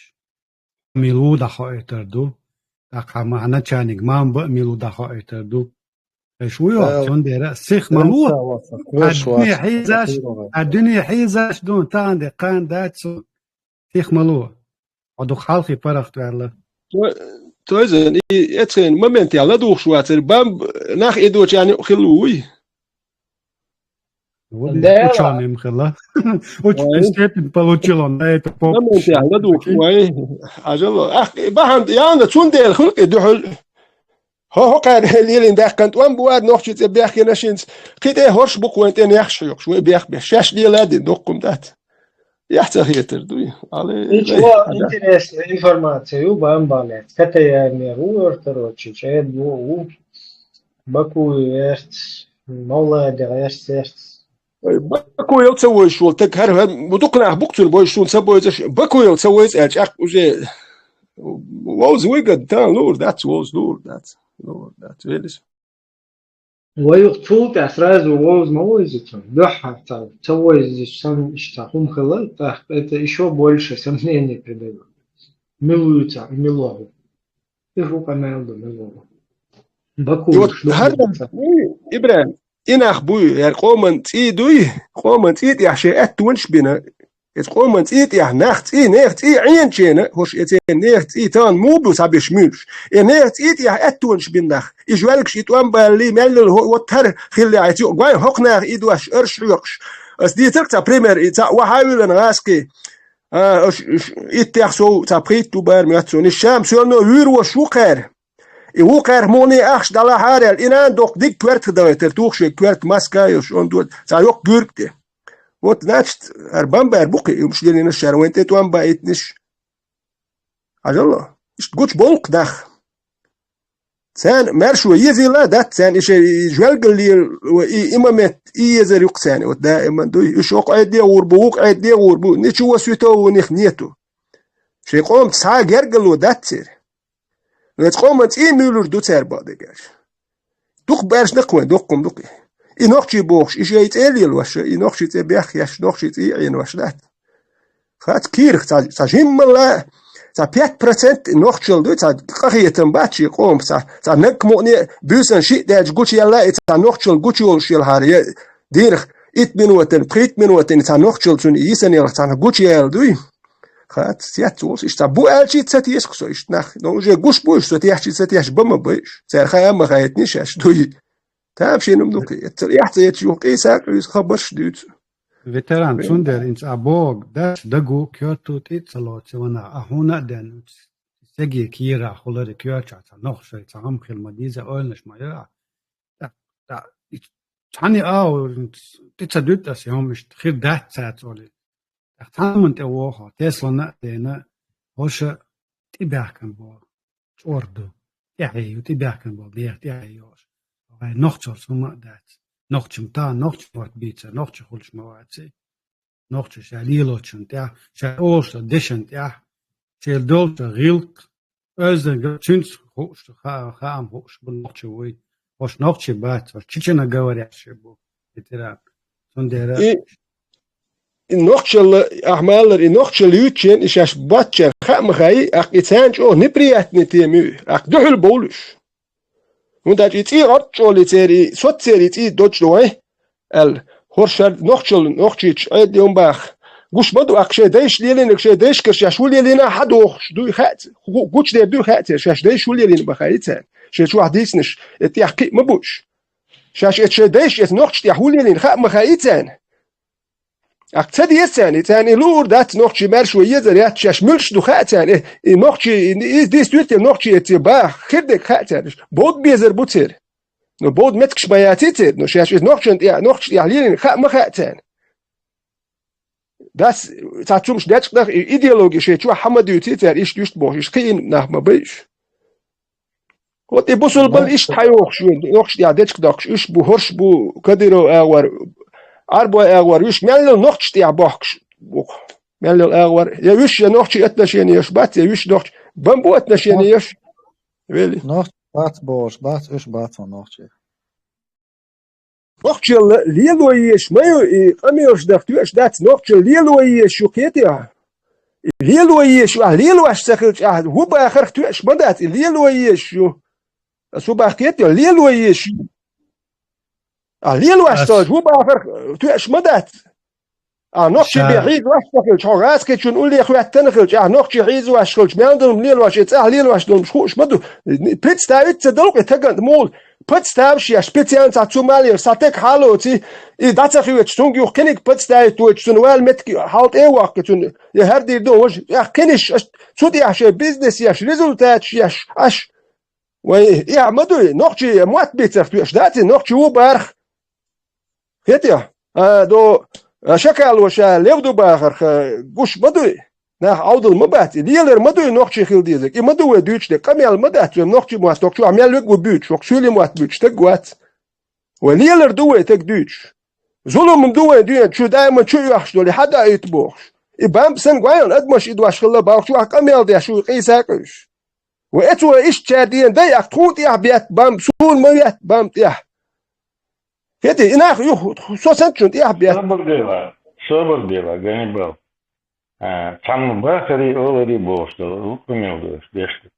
Мила ву дӀахаоьйтур ду, тӀаккха хьан начальник мамба а мила ву дӀахаоьйтур ду. Эш ву йо, цундела сих ма ло, а дуьне хьийзаш, а дуьне хьийзаш ду, тахана де кхана дац цунна. Сих ма ло. Хьо дукха хьалхе паргӀат ваьлла. То-, тойзан, и эцхен моментехь ладугӀуш вацара, бамба нах идочарна юкъа хилла вуй? Вот Дела. Учёный хилла. Учитель степень получил он на это поприще. Моментехь ладугӀуш вай. Ажало. Ах, бахьана, яна, цундела хилкъи дуьхьал. Хьо, хьо кхаьрга лелийна даьккхина тӀом бу ара нохчий цӀе бехкина шинца. Кхин тӀе хӀорш бу-кх вайн тӀе нехаш хьоькхуш, вай бех беш. Шаьш леладин доккхум дац. Яхь ца хетар дуй. Али, Ичо интересная информация ю, бамбалец. Катаярнер ву, короче, чӀед ву, ву. Баку верц, Мовлади верц, верц. Ой, Бакуев ца войш волу, так хӀара, хӀара, дукха нах бу-кх цунна войш, суна ца бойзаш. Бакуев ца войза аьлла, чӀаккха уже вовза вуй гад, тан луур дац, вовза луур дац, луур дац, велис. Вай юха цул тӀаьхьа сразу вовза ма войза цунна. Дуьххьара ца, ца войза санна иштта хӀума хилла, тӀаккха это ещё больше сомнений придаёт. Мила вуьйцу, мила ву. И хӀу къамел ду, мила ву. Баку И вот ду, хӀара мила ву. Ибрахим, и нах буй, яра къоман цӀий дуй, къоман цӀий тӀехь шайн аьттонаш бина. Эцу къоман цӀий тӀехь нах цӀий, нехан цӀий Ӏеначена, хӀорш эцен нехан цӀий тахана муха бу схьабеш муьйлуш. Э, нехан цӀий тӀехь аьттонаш бина нах. И жоьлгаш, и тӀом балли, мел йолу хӀо-, вот хӀара хиллехь, эцу гой хӀокху наха и дош арш хьоькхуш. Ас дийцарг цхьа пример, и цхьа вахьа вуьллан гӀаскхий, а, аш, аш, иттех сов цхьа пхийтта ду бара моьтту суна. И шам соьлано вуьйр вош ву кхаьра. И ву кхаьрха мугӀний ахча дӀалахьара аьлла, и нана доккха дика коьртах дахийтар, тухуш шен коьрта маска а йолуш, онда цхьа йоккха гуьрг тӀе. Вот, значит, хӀара бамбар бу кхин, уьш лелийнарш шара вайн тӀе тӀом баийтинарш. Хьажал, иштта гучу болу-кх нах. Царна маьршо езийла а дац, царна и шайн и жоьлгал лела, и, и момент, и езар ю-кх царна, вот даиман дуй. Уьш окху Ӏедде а гӀур бу, вукху Ӏедде а гӀур бу, ничего святого у них нету. Шайн къомаца цхьа а гергарло дац церан. Вайн къоман цӀий муьйлур ду цара бакъдерг аьлча. Дукха баьрча накха вайн доккхум ду-кх и. И нохчий бохуш, и шайн цӀе лелош, и нохчий цӀе бехъеш, нохчий цӀий Ӏенош дац. Хац кийрах цхьа, цхьа жиммалла, цхьа пять процент нохчалла ду, цхьа къахетам бац шен къомах, цхьа, цхьа наггахь мукъане а буьйсанна шиъ даьлча гучуяьлла, и цхьа нохчалла гучуйолуш елахьара, я дийнах итт минотан, пхийтта минотан цхьа нохчалла цунна йисана елахь цхьаьна гучуяьлла дуй. Хац, цец волуш, иштта бу аьлчий ца тешаш со иштта нах. Но уже гуш бу уьш, со техчий ца теш, бан ма бай уьш. Цара хаа а ма хаийтинехь шаьш дуй. Тамашийна ма ду кхин. Эццал эхь ца ечу юха къийса а къуьйсу, хабарш а дуьйцу. Ветеран, цундела инца а богу, даш дагу, коьрту тӀе а ца лоцу ванах, а хьуна а денна, сеге кийра хуларе коьртачохь ца нохчий цхьа хӀума хила ма дийза, ойланаш ма йо а. ТӀаккха, тӀаккха, и цхьаьна а, тӀе ца дуьту аса, хӀума иштта хир дац цаьрца олий. ТӀаккха цхьамма тӀе воху, Теслана а дена, хӀорш тӀебаьхкина болу чӀор ду. ТӀаьхье ю, тӀебаьхкина болу нехан тӀаьхье йолуш. Вайн нохчаллас хӀума а дац. Нохча ма та, нохча мотт бийца, нохча хуьлуш ма ваций. Нохча ша лелочун тӀехь, ша олуш дешан тӀехь, шел долчу гӀиллакх, оьздангалла цуьнца хууш ду, хаа-, хаам хууш бу нохча вуй. ХӀорш нохчий бац, хӀорш чеченоговорящий бу, ветеран. Цундела И, нохчалла, ахьа ма аллара, и нохчалла юьйцучарна, и шаьш боцчарна хаа ма хаьий, тӀаккха и царна чӀогӀа неприятный тема ю, тӀаккха дуьхьал бовлуш. ХӀунда аьлча и цӀий гӀорчӀолий церан, и соццеран и цӀий додж ду вайн, аьлла, хӀорш шар нохчалла, нохчийчу Ӏедале хӀума баха. Гуш ма ду, тӀаккха шайн дайша лелийнарг, шайн дайшкара шаьш хӀун лелийна хьан дохуш дуй хаьа ц-, гу-, гучудер дуй хаьа церан, шаьш дайша хӀун лелийна ма хаьий царна. Шайн чохь дийцинарш, э, тӀехь кхиъ ма бу уьш. Шаьш эцу шайн дайша эцу нохчашна тӀехь хӀун лелийна хаа ма хаьий царна. ТӀаккха ца деза царна, и царна и луур дац, нохчий маьрша ван езар яц, шаьш муьлш ду хаьа царна, и, и нохчий, и, и дийца дуьйцу те нохчий эцу баха, хир дерг хаьа царна, бовда безар бу церан. Ну, бовда меттигаш ма яций церан, ну, шаьш иза нохчан тӀе-, нохча тӀехь лелийна хаа ма хаьа царна. Дас, цхьа цумаш дечкъа даха, и идеологи шайн чохь хьан ма дуьйций цара, иштта, иштта бохуш, иштта кхиийна нах ма бай уьш. Вот и бусулбан иштта хьайохуш ю, нохча тӀехь дечкъа доккхуш, уьш бу, хӀорш бу, Кадыров агӀор, Ӏарбой агӀор, уьш мел йолу нохча тӀехь бохкуш бу. Мел йолу агӀор, я уьш, я нохчий отношенеш бац, я уьш нохчий, бан бу отношенеш. Вели. Нохчий бац бохуш, бац, уьш бац хьо нохчий. Нохчалла лело езаш ма ю, и къамелаш даха тоьаш дац, нохчалла лело езаш ю кхетий ахьа? И лело езаш ю, ахьа лелош ца хилча, ахьа хӀун бахарх тоьаш ма дац, и лело езаш ю. Ас хӀун бах кхетий, лело езаш ю. Ахьа лелош ца хилча, хӀун бахарх тоьаш ма дац. Ахьа нохчий бен хьийзош ца хилча, хьо гӀазкхичунна улле хӀоьттина хилча, ахьа нохчий хьийзош хилча, мел долу лелош, и цӀахь лелош долуш хууш ма ду. Представить ца долу-кх и тагана мула. Подставаш еш, специально цхьа цу малера схьа таг хьалоций, и дӀа ца хьоьцуш, цуьнга юха кхиниг подставить воьдуш, цунна вала меттиг хьал тӀе а воккху, цунна и хӀара дийр ду, важа, тӀаккха кхиниш, аш, цу тӀехь шайн бизнес еш, результаташ еш, аш. Вай, и ахьа ма дуй, нохчий мотт бийцарх тоьаш дац и, нохчий ву барх. Хетий? А, до, а, шакало ша лев ду бахарх, а, гуш ма дуй. Нах Ӏовдал ма бац, и лелар ма дуй нохчий хила дезарг. И ма ду вай дуьйцуш дерг. Къамел ма дац вай нохчий мотт, хӀокху чохь мел верг ву буьйцуш, хӀокху суьйлийн мотт буьйцуш стаг вац. Вай лелар ду вай стаг дуьйцуш. Зулам ду вай дуьйна, чу даима чу оьхуш долу, и хьан даийта бохуш. И бамба санна гойла адамаш и дош хилла бохуш, чохь къамел деш ву къийса къуьйш. Вай эцо иштта цара дийна дай, ахь тхуна тӀехь бетта бамба, суна ма ветта бамба тӀехь. Хетий, и нах юха, со санчун тӀехь бетта. Собар дела, собар дела, Ганнибал. А, цхьамма бахарий, оларий бохуш долу, лукъамел долуш, дешта.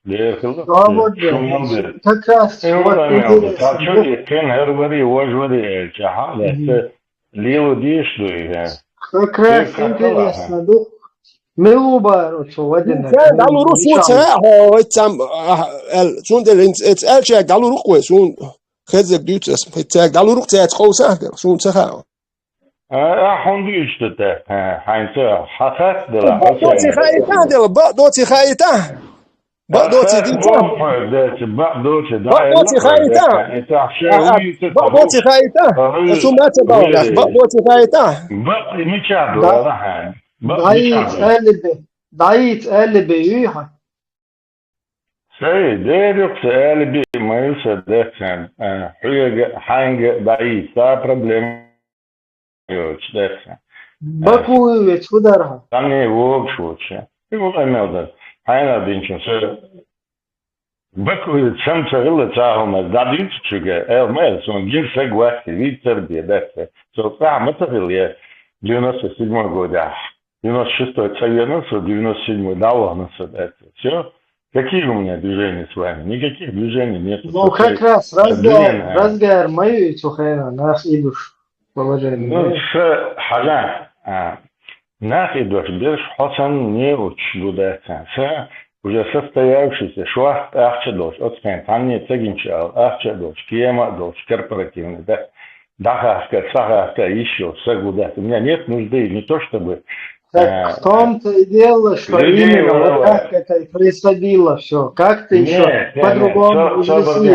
Дера хилла. Собар дела. Шуман дела. Как раз вот интересно. Цхьа чу и кхин хӀара варий, вожа варий аьлча, хьан лаьцна лело деш ду и, а? Как раз интересно, ду. Мила ву бара оцу вадина? Сан, далу русу ца хьо, ой, цам, а, эл, сун дела, ин, эц, элча далу рукъ вай, сун хеззег дуьйцу ас, хеццег далу рукъ цаьц къовса, суна ца хаьа. А, а, хьуна дуьйцу те, а, хьайна ца, хьан хатта дела, бакъ доций хаита дела, бакъ доций хаита. Бакъ доций дийца. Бакъ доций, да, бакъ доций хаита. Бакъ доций хаита. Су ма ца бакъ, бакъ доций хаита. Бакъ мича ду, да. Бакъ мича ду. ДӀаийца аьлла бе, дӀаийца аьлла бе, юй хьан. Сай, дерриг ца аьлла бе, ма ю сан дехсан. А, хьоьга, хьайга дӀаийца, ца проблема. Йоцу дехсан. Бакуевец хӀу дара хьан? Сан вогуш воцу. И ву къамел дар. Хьайна динчун, са Бакуевец сан ца хилла ца хьума, дӀадуьйцу цуьга, эл ма эл, сон гина саг вац, вийцар бе, дац. Со цӀахь ма ца хилла, я девяносто седьмой годехь. Девяносто шестой цӀа веана со, девяносто седьмой дӀавахана со, дац. Всё. Какие у меня движения с вами? Никаких движений нет. Ну, как раз разговор, разговор ма ю цу хенахь, нах идуш положение. Ну, ма ю. Ша хьажа, а, нах идош берш хьо санна не учу ду дац. Ша уже состоявшийся, шух ахча долуш, оцу хенахь цхьанне ца гинчу ала, ахча а долуш, кема а долуш, корпоративный, да? ДӀахахка, схьахахка йиш йолуш саг ву дац. У меня нет нужды, не то чтобы, так, э, в том-то и дело, что именно вот так это и происходило всё. Как-то ещё по-другому внесли,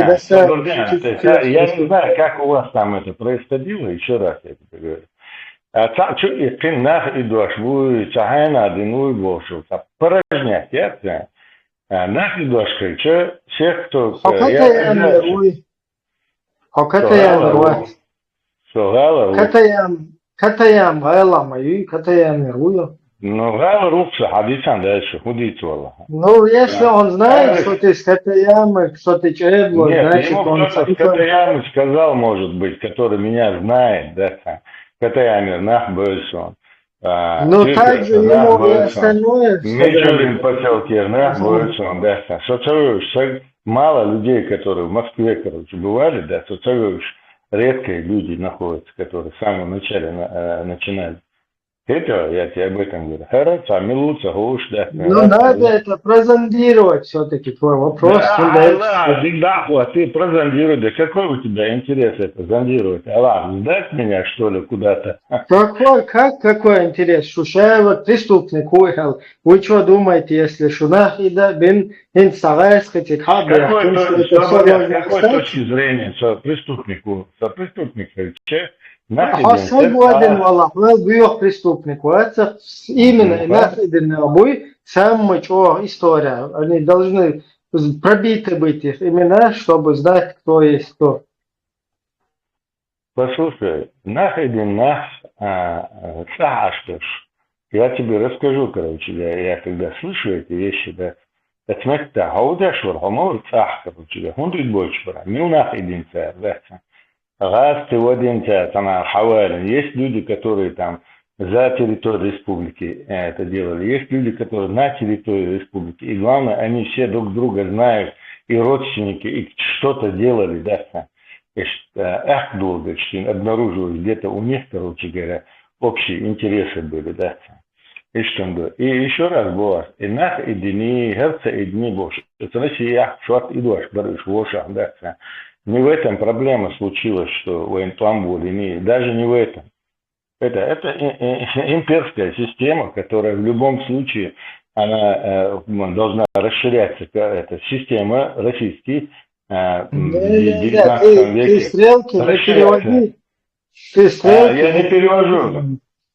да, я не знаю, как у вас там это происходило, ещё раз я тебе говорю. А цхьаъ чу и кхин нах идош вуй, цхьа хьайна дина вуй бохуш, цхьа порожнять яц, а, нах идош хилча, всех, кто, э, я... Хьо катаян вер вуй? Хьо катаян вер вац? Со гӀала ву. Катаян, катаян гӀала ма юй, катаян вер вуй? Ну, гӀала ву-кх со, хьан дийцан дальше, хӀун дийца валла? Ну, если он знает, что ты с Катаямы, что ты чеб, значит, он... Нет, ему кто-то с Катаямы сказал, может быть, который меня знает, да, там, Катаямер нах бевза сон. Ну, также ему и остальное. Мичурин посёлке, да, больше, да. Соцовый, мало людей, которые в Москве, короче, бывали, да, соцовый, редкие люди находятся, которые с самого начала э, начинали. Это, я тебе об этом говорю. Хорошо, милуца, хуш, да. Ну, надо это прозондировать все-таки, твой вопрос. Да, да, да, да, ты прозондируй, да какой у тебя интерес это зондировать? Аллах, сдать меня, что ли, куда-то? Какой, как, какой интерес? Шушаева преступник, уехал. Вы что думаете, если Шунах и да, бин, ин сагайс, хоть и хаб, с какой, то, что это с какой точки зрения, что преступнику, что преступник, человек, Хасай гуаден вала, хвал буйох преступник ваца, именно нах иден буй, самый чо история. Они должны пробиты быть их имена, чтобы знать, кто есть кто. Послушай, нах иден нах, сахаштыш. Я тебе расскажу, короче, я, я когда слышу эти вещи, да, это смотри, да, хаудаш вар, хомор, сах, короче, да, хундрит больше вар, мил нах иден цар, да. Газ ты в один центр, она хавалин. Есть люди, которые там за территорию республики э, это делали. Есть люди, которые на территории республики. И главное, они все друг друга знают, и родственники, и что-то делали, да, там. И ш- э, Эх, долго, что обнаружилось где-то у них, короче говоря, общие интересы были, да. Там. И что он говорит? И еще раз, Буас, и нах, и дни, герца, и дни Бош. Это Россия, шот, и дождь, барыш, Воша, да. Там. Не в этом проблема случилась, что военплан были, не, даже не в этом. Это, это и- и- имперская система, которая в любом случае, она э, м, должна расширяться. Ка- Эта система российский э, м, в Не-не-не, девятнадцатом ты, ты веке стрелки не расширяется. Переводи. Ты А, стрелки я не не перевожу.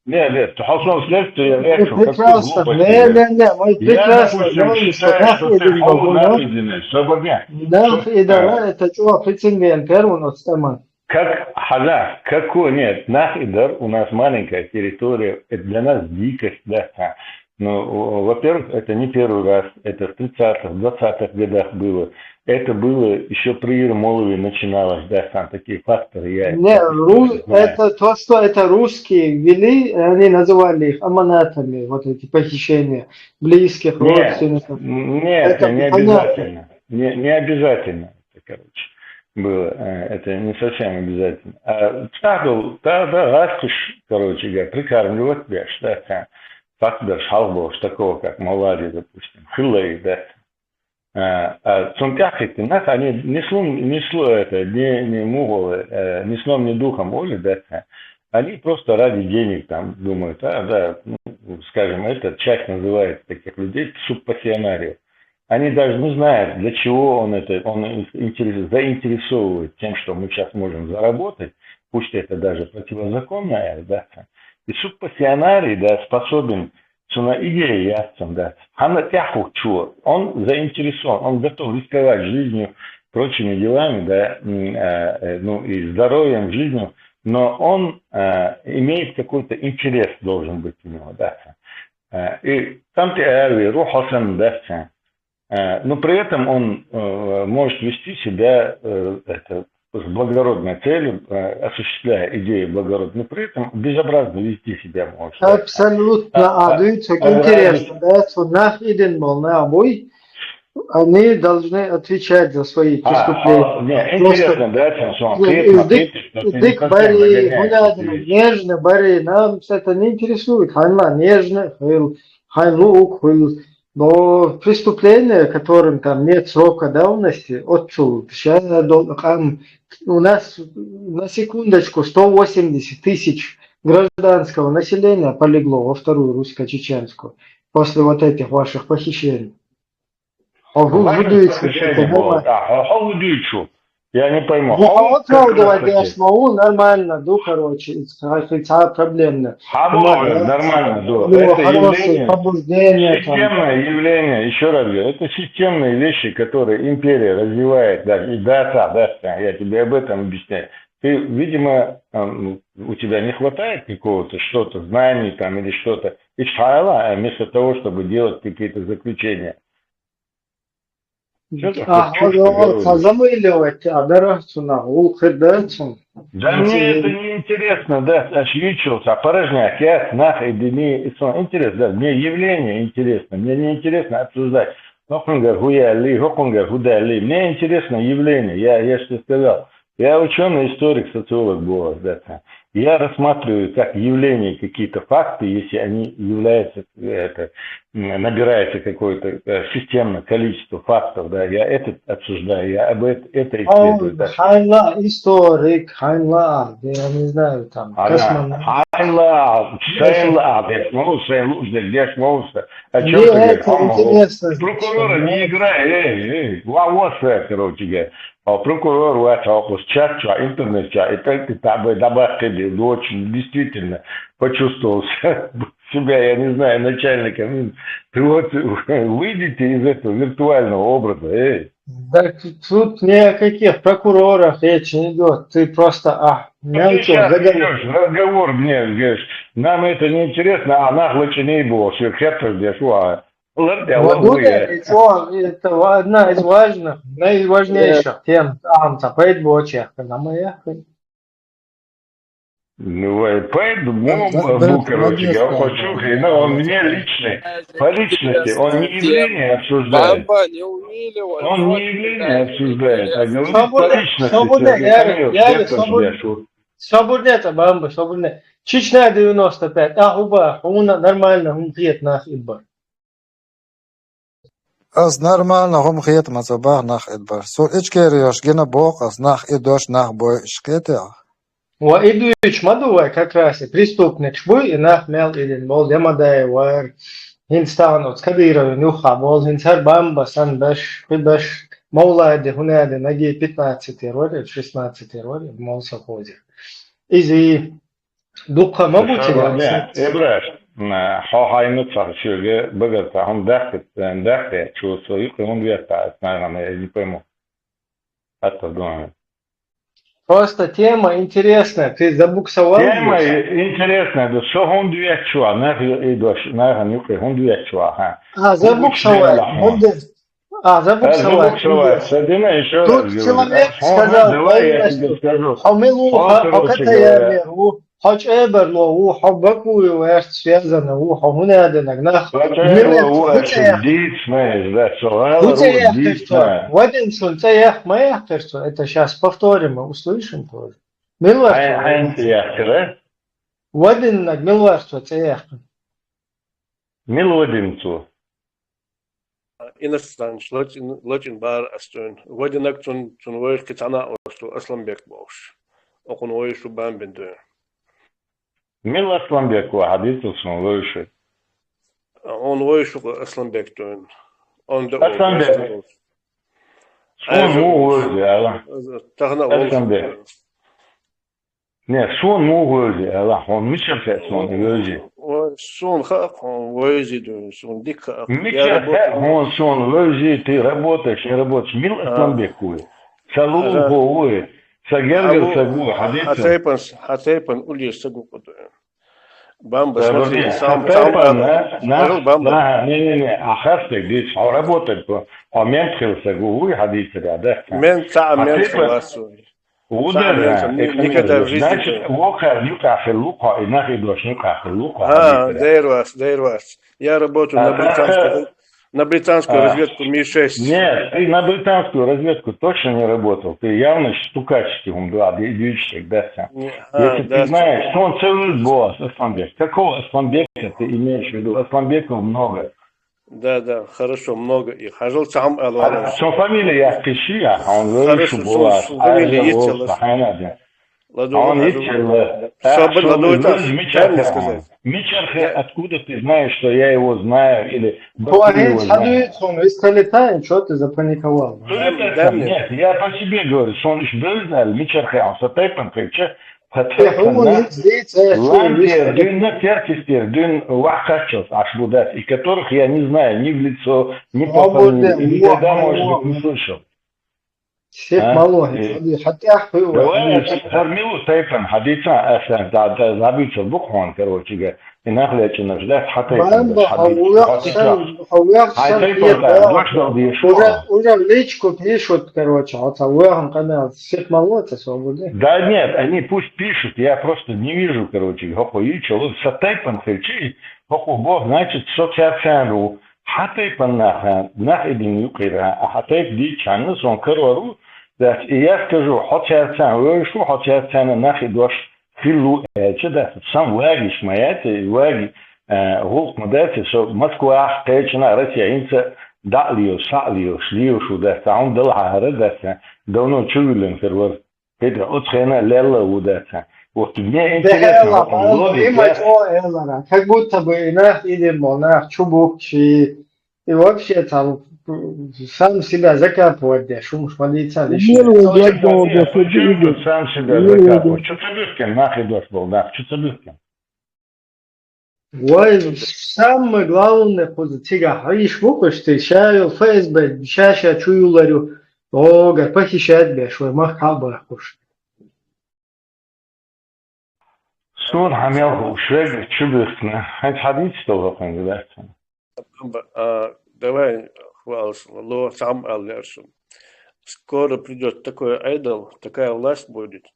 Нет, нет, ты Хассон стрелки, я Ты вижу, какую прекрасно. глупость Не, я не, не, мы Я, прекрасно допустим, знаем, что считаю, нах что ты иден хол был, да? Нах иден, чтобы не. Нах Что- и да, а, это чего, прецедент, первый у нас тема. Как хада, какой нет, нах и дар, у нас маленькая территория, это для нас дикость, да. А, Ну, о- во-первых, это не первый раз, это в тридцатых, двадцатых годах было. Это было еще при Ермолове начиналось, да, там такие факторы. Я Не, это ру- знаю. это то, что это русские ввели, они называли их аманатами, вот эти похищения близких Нет, родственников. нет, Это не понятно. Обязательно. Не, не обязательно это, короче, было. Э, Это не совсем обязательно. А так, да, да, раз ты ж, короче говоря, прикармливать беш, да, там, факт беш, хал беш, такого, как Мавлади, допустим, хылай, да. А, а цунтяхи ты нас, они ни слом, ни сло, это, ни, ни муголы, э, ни сном, ни духом, оли, да, там. Они просто ради денег там думают, а, да, ну, скажем, эта часть называется таких людей субпассионариев. Они даже не знают, для чего он это, он ин- интерес- заинтересовывает тем, что мы сейчас можем заработать, пусть это даже противозаконно, да, и субпассионарий, да, способен цена идеи ясцем, да, она тяху чего, он заинтересован, он готов рисковать жизнью, прочими делами, да, м, э, э, ну и здоровьем, жизнью, но он э, имеет какой-то интерес должен быть у него, да. Э, И там ты ави, рухасан, да. Э, Но при этом он э, может вести себя э, это, с благородной целью, э, осуществляя идею благородную, но при этом безобразно вести себя может. Да. Абсолютно, А, а, а, дают а, интересно, да, что нах иден был на обой, они должны отвечать за свои А, преступления. а, не, Просто интересно, да, тем самым Э, крепко э, дык- ответишь, что ты не дык совсем бари, загоняешь гуляды, эти вещи. Нежно бари, нам это не интересует. Ханла нежно, хыл, ханлук, хыл. Но преступления, которым там нет срока давности, отцу, ща дол- кам- у нас, на секундочку, сто восемьдесят тысяч гражданского населения полегло во вторую русско-чеченскую после вот этих ваших похищений. А вы Ваши выдаете, что сообщения это будут. было. А, а, а вы дичу? Я не пойму. Ну, А а вот вот как оправдывать раз хотите? Яшмаул нормально, ну, короче, это проблемно. А Ну, вот, да. Нормально, да. Ну, Это хорошее явление, побуждение там. Системное явление, еще раз говорю, это системные вещи, которые империя развивает, да, и да, да, да, я тебе об этом объясняю. Ты, видимо, ам, у тебя не хватает какого-то что-то, знаний там или что-то. И шайла, а вместо того, чтобы делать какие-то заключения. Чё ты А, хочешь, чё ты говоришь? Замыливать, а дара цуна, улхыр да цун. Да мне это не интересно, да, аж ючил, а порожняк, я нах и дини, и сон интерес, да, мне явление интересно, мне не интересно обсуждать. Хокунгар хуяли, хокунгар худали. Мне интересно явление, я, я же тебе сказал. Я ученый, историк, социолог был, да. Я рассматриваю как явление какие-то факты, если они являются, это, м, набирается какое-то э, системное количество фактов, да, я это обсуждаю, я об это, это исследую. Так. Хайла историк, хайла, я не знаю, там, Ага. Космонавт. Хайла, шайла, дешмоуса, лужда, дешмоуса. О чем ты говоришь? Интересно. Прокурора не играй, эй, эй, ва, ва, короче говоря. А прокурор, ва, чат, чат, интернет, чат, и так ты там, давай, ты, очень действительно почувствовал себя, я не знаю, начальником. Ты вот выйдите из этого виртуального образа, эй. Да тут ни о каких прокурорах речи не идет. Ты просто, а, Ну, ты мянчо, сейчас ведёшь разговор мне, говоришь, нам это не интересно, а нах лучше не было, что хер ты здесь, ва. Ладно, я вот это одна из важных, наиважнейших тем, там, запрет в очах, когда мы ехали. Ну, э, поэтому, ну, да, да, ну, короче, я хочу, но он мне личный, по личности, он не явление обсуждает. Он не явление обсуждает, а говорит по личности. Свободно, я, я, свободно. Свободно, это бамба, свободно. Чечня девяносто пять, а, уба, у нас нормально, он приятно, идбар. Аз нормально хӀума хетамца бах нах идбар. Цу Ичкереш гина боху аз нах идош, нах бойуш кхетехь. Ва идуьйчу ма ду вай как раз и преступникаш буй, и нах мел идина болу Демадаев вара, хӀинца тахана оцу Кадыровна юххехь болу, хӀинца хӀара бамба сан беш, кхин беш, Мовлади, хӀунда аьлла, наги пятнадцатый вара, шестнадцатый вара, мол совхозе. Иза Дукха ма бу цига. Эбраш, хьо хьайна ца шуьга багар ца хӀума даьхкина, даьхкина, чу со юкъа хӀунда вехта, ас нагахь, я не пойму. Хьатта дуьйна. Просто тема интересная, ты забуксовал. Тема интересная, да, со хӀунда вехча, нах и дош, нахана юкъа хӀунда вехча, ха. А, забуксовал, хӀунда А, забуксовать. Забуксовать. Тут человек сказал, давай я тебе скажу. Хьо мила ву, хьо Катаев ву, хьо ЧӀебарло ву, хьо Бакуев ваьшца связано ву, хьо хӀунда аьлла нах. Мила ву, хӀу ца яхкаш цо? Вадим, шун ца яхка ма яхкаш цо? Это щас повторим, мы услышим тоже. Мила ваьшца? Хьайн ца яхкара? Вадим наг мила ваьшца ца яхка? Мила Вадим цо? Иностранец лачкъийна, лачкъийна бара ас цуьнан. Вадинарг цунна, цунна вайша кхин цхьа накъосталла Асланбек бохуш. Окхунна вайша бан бина дуьйна. Мила Асланбек ву, хьан дийцал суна вайша? Хьуна вайша Асланбек дуьйна. Онда Асланбек. Суна муха вевза, ала? Тахана а Асланбек. Не, суна муха вевза, ала, хьуна мичара хаьа суна вевза? Ой, суна хаьа, хьуна вевза ду, суна дика хаьа. Мичара хаьа хьуна суна вевза, ты работаешь, не работаешь? Мила Асланбек ву? Сан лулахо ву? Сан гергара саг ву, хьан дийцал? Хьан тайпана, хьан тайпана уллера саг ву-кх ду. Бамба, смотри, сам, сам, Бамба. Не, не, не, а хастаг дийца, хьо работать бу, хьо мент хила саг ву, вуй хьан дийцар, да? Мент, цхьа а мент хила саг ву. Ву дара, никогда в жизни. Значит, вокхарна юкъахь хилла ву-кх хьо, и нах и дош юкъахь хилла ву-кх хьо. А, дера вац, дера вац. Я работаю на британскую, на британскую разведку Ми шесть. Нет, ты на британскую разведку точно не работал. Ты явно стукаческий хӀума ду, а, дуьйцуш дерг дац. Если ты знаешь, что он целует босс, Асланбек. Какого Асланбека ты имеешь в виду? Асланбеков много. Да, да, хорошо, много их. Хьажал, цхьа хӀума ала вара. Цо фамилия яхкийша, хьуна вевза шу бу, фамилия йицъялаш. Хьуна йицъялла. Мичара хаьа, откуда ты знаешь, что я его знаю или Бакуева знаю? Хьан дуьйцу хьуна, вист хилийтина, чё ты запаниковал? Нет, я по себе говорю, суна уьш бевза аьлла, мичара хаьа, сан тайпана кхеча, Лампера дуьйна, теркистера дуьйна, ваьхкхаччалц Ӏаш бу дац, и которых я не знаю ни в лицо, ни по фамилии, и никогда, может быть, не слышал. Сиха малув хьо, хьо тӀехь кхуьу вай, давай, хьо дийца. Аса хӀара мила ву тайпан, хьо дийца, аса дӀа-, дӀа-, дӀабийцар бу-кх хьона, короче, га. И нах лечкъинарш дац, хьо тайпан бамба, беш, хьо хьо дийца, вехаш хьо сан, дийца. Хьо вехаш сан тайпан хетар, да, дош дал дийша. Уже, уже в личку пишут, короче, хьо цхьа вехаш къамел, сиха малув ца, свободы. Да нет, они пусть пишут, я просто не вижу, короче, хӀокхо йийча лу, са тайпан хилчи, хӀокхо бох, значит, со цаьрца ву. Хьо тайпан нах, нах идин юкъера, а хьо тайпа дийча хьанна, сон карор ву, дац, и я скажу, хьо цаьрца вевзаш ву, хьо цаьрца нах и дош хилла ву аьлча, дац, сан вагиш ма яц, ваги, а, гӀуллакх ма дац, со Москвахь, кхечана Россия, хӀинца дӀа а лелаш, схьа а лелаш, лелаш ву, дац, хьуна дала хьахара, дац, давно чувиллина хир вара. ХӀета оцу хенахь лелла а ву дац. Вот мне интересно, вот он логика. Элара, как будто бы и нах идем, мол, нах чубукчи, и вообще там сам себя закапывать деш, хӀумаш ма дийца, лишнее. Мир ву, я говорю, что ты идёшь. Сам себя закапывать. Чу ца буьхкина, нах и дош бол, нах, чу ца буьхкина. Вай, самое главное, кхуза цигахь Ӏийш бу кхуьш, цигахь ша йолу ФСБ, ша-ша чу юллар ю, догӀа похищать беш, вай махка хьалабахкуш. Суна хьан мел хууш, вегга чу буьхкина, хӀинца хьан дийца долу хӀокхуьнга дац? А, давай, хвалаш, ло, сам аллершим. Скоро придёт такой айдол, такая власть будет,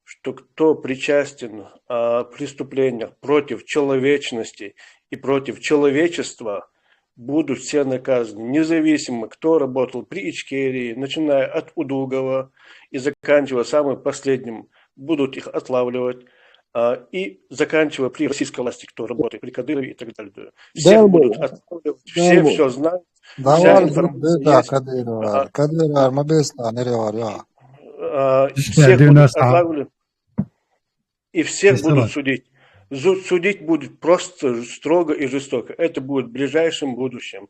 что кто причастен, а, в преступлениях против человечности и против человечества, будут все наказаны, независимо, кто работал при Ичкерии, начиная от Удугова и заканчивая самым последним, будут их отлавливать, а, и заканчивая при российской власти, кто работает при Кадырове и так далее. Всех будут отлавливать, все всё знают, вся информация есть. Кадырова, Кадырова, ма беста, не ревар, я. А, всех будут отлавливать. И всех будут судить. Зу-, судить будет просто строго и жестоко. Это будет в ближайшем будущем.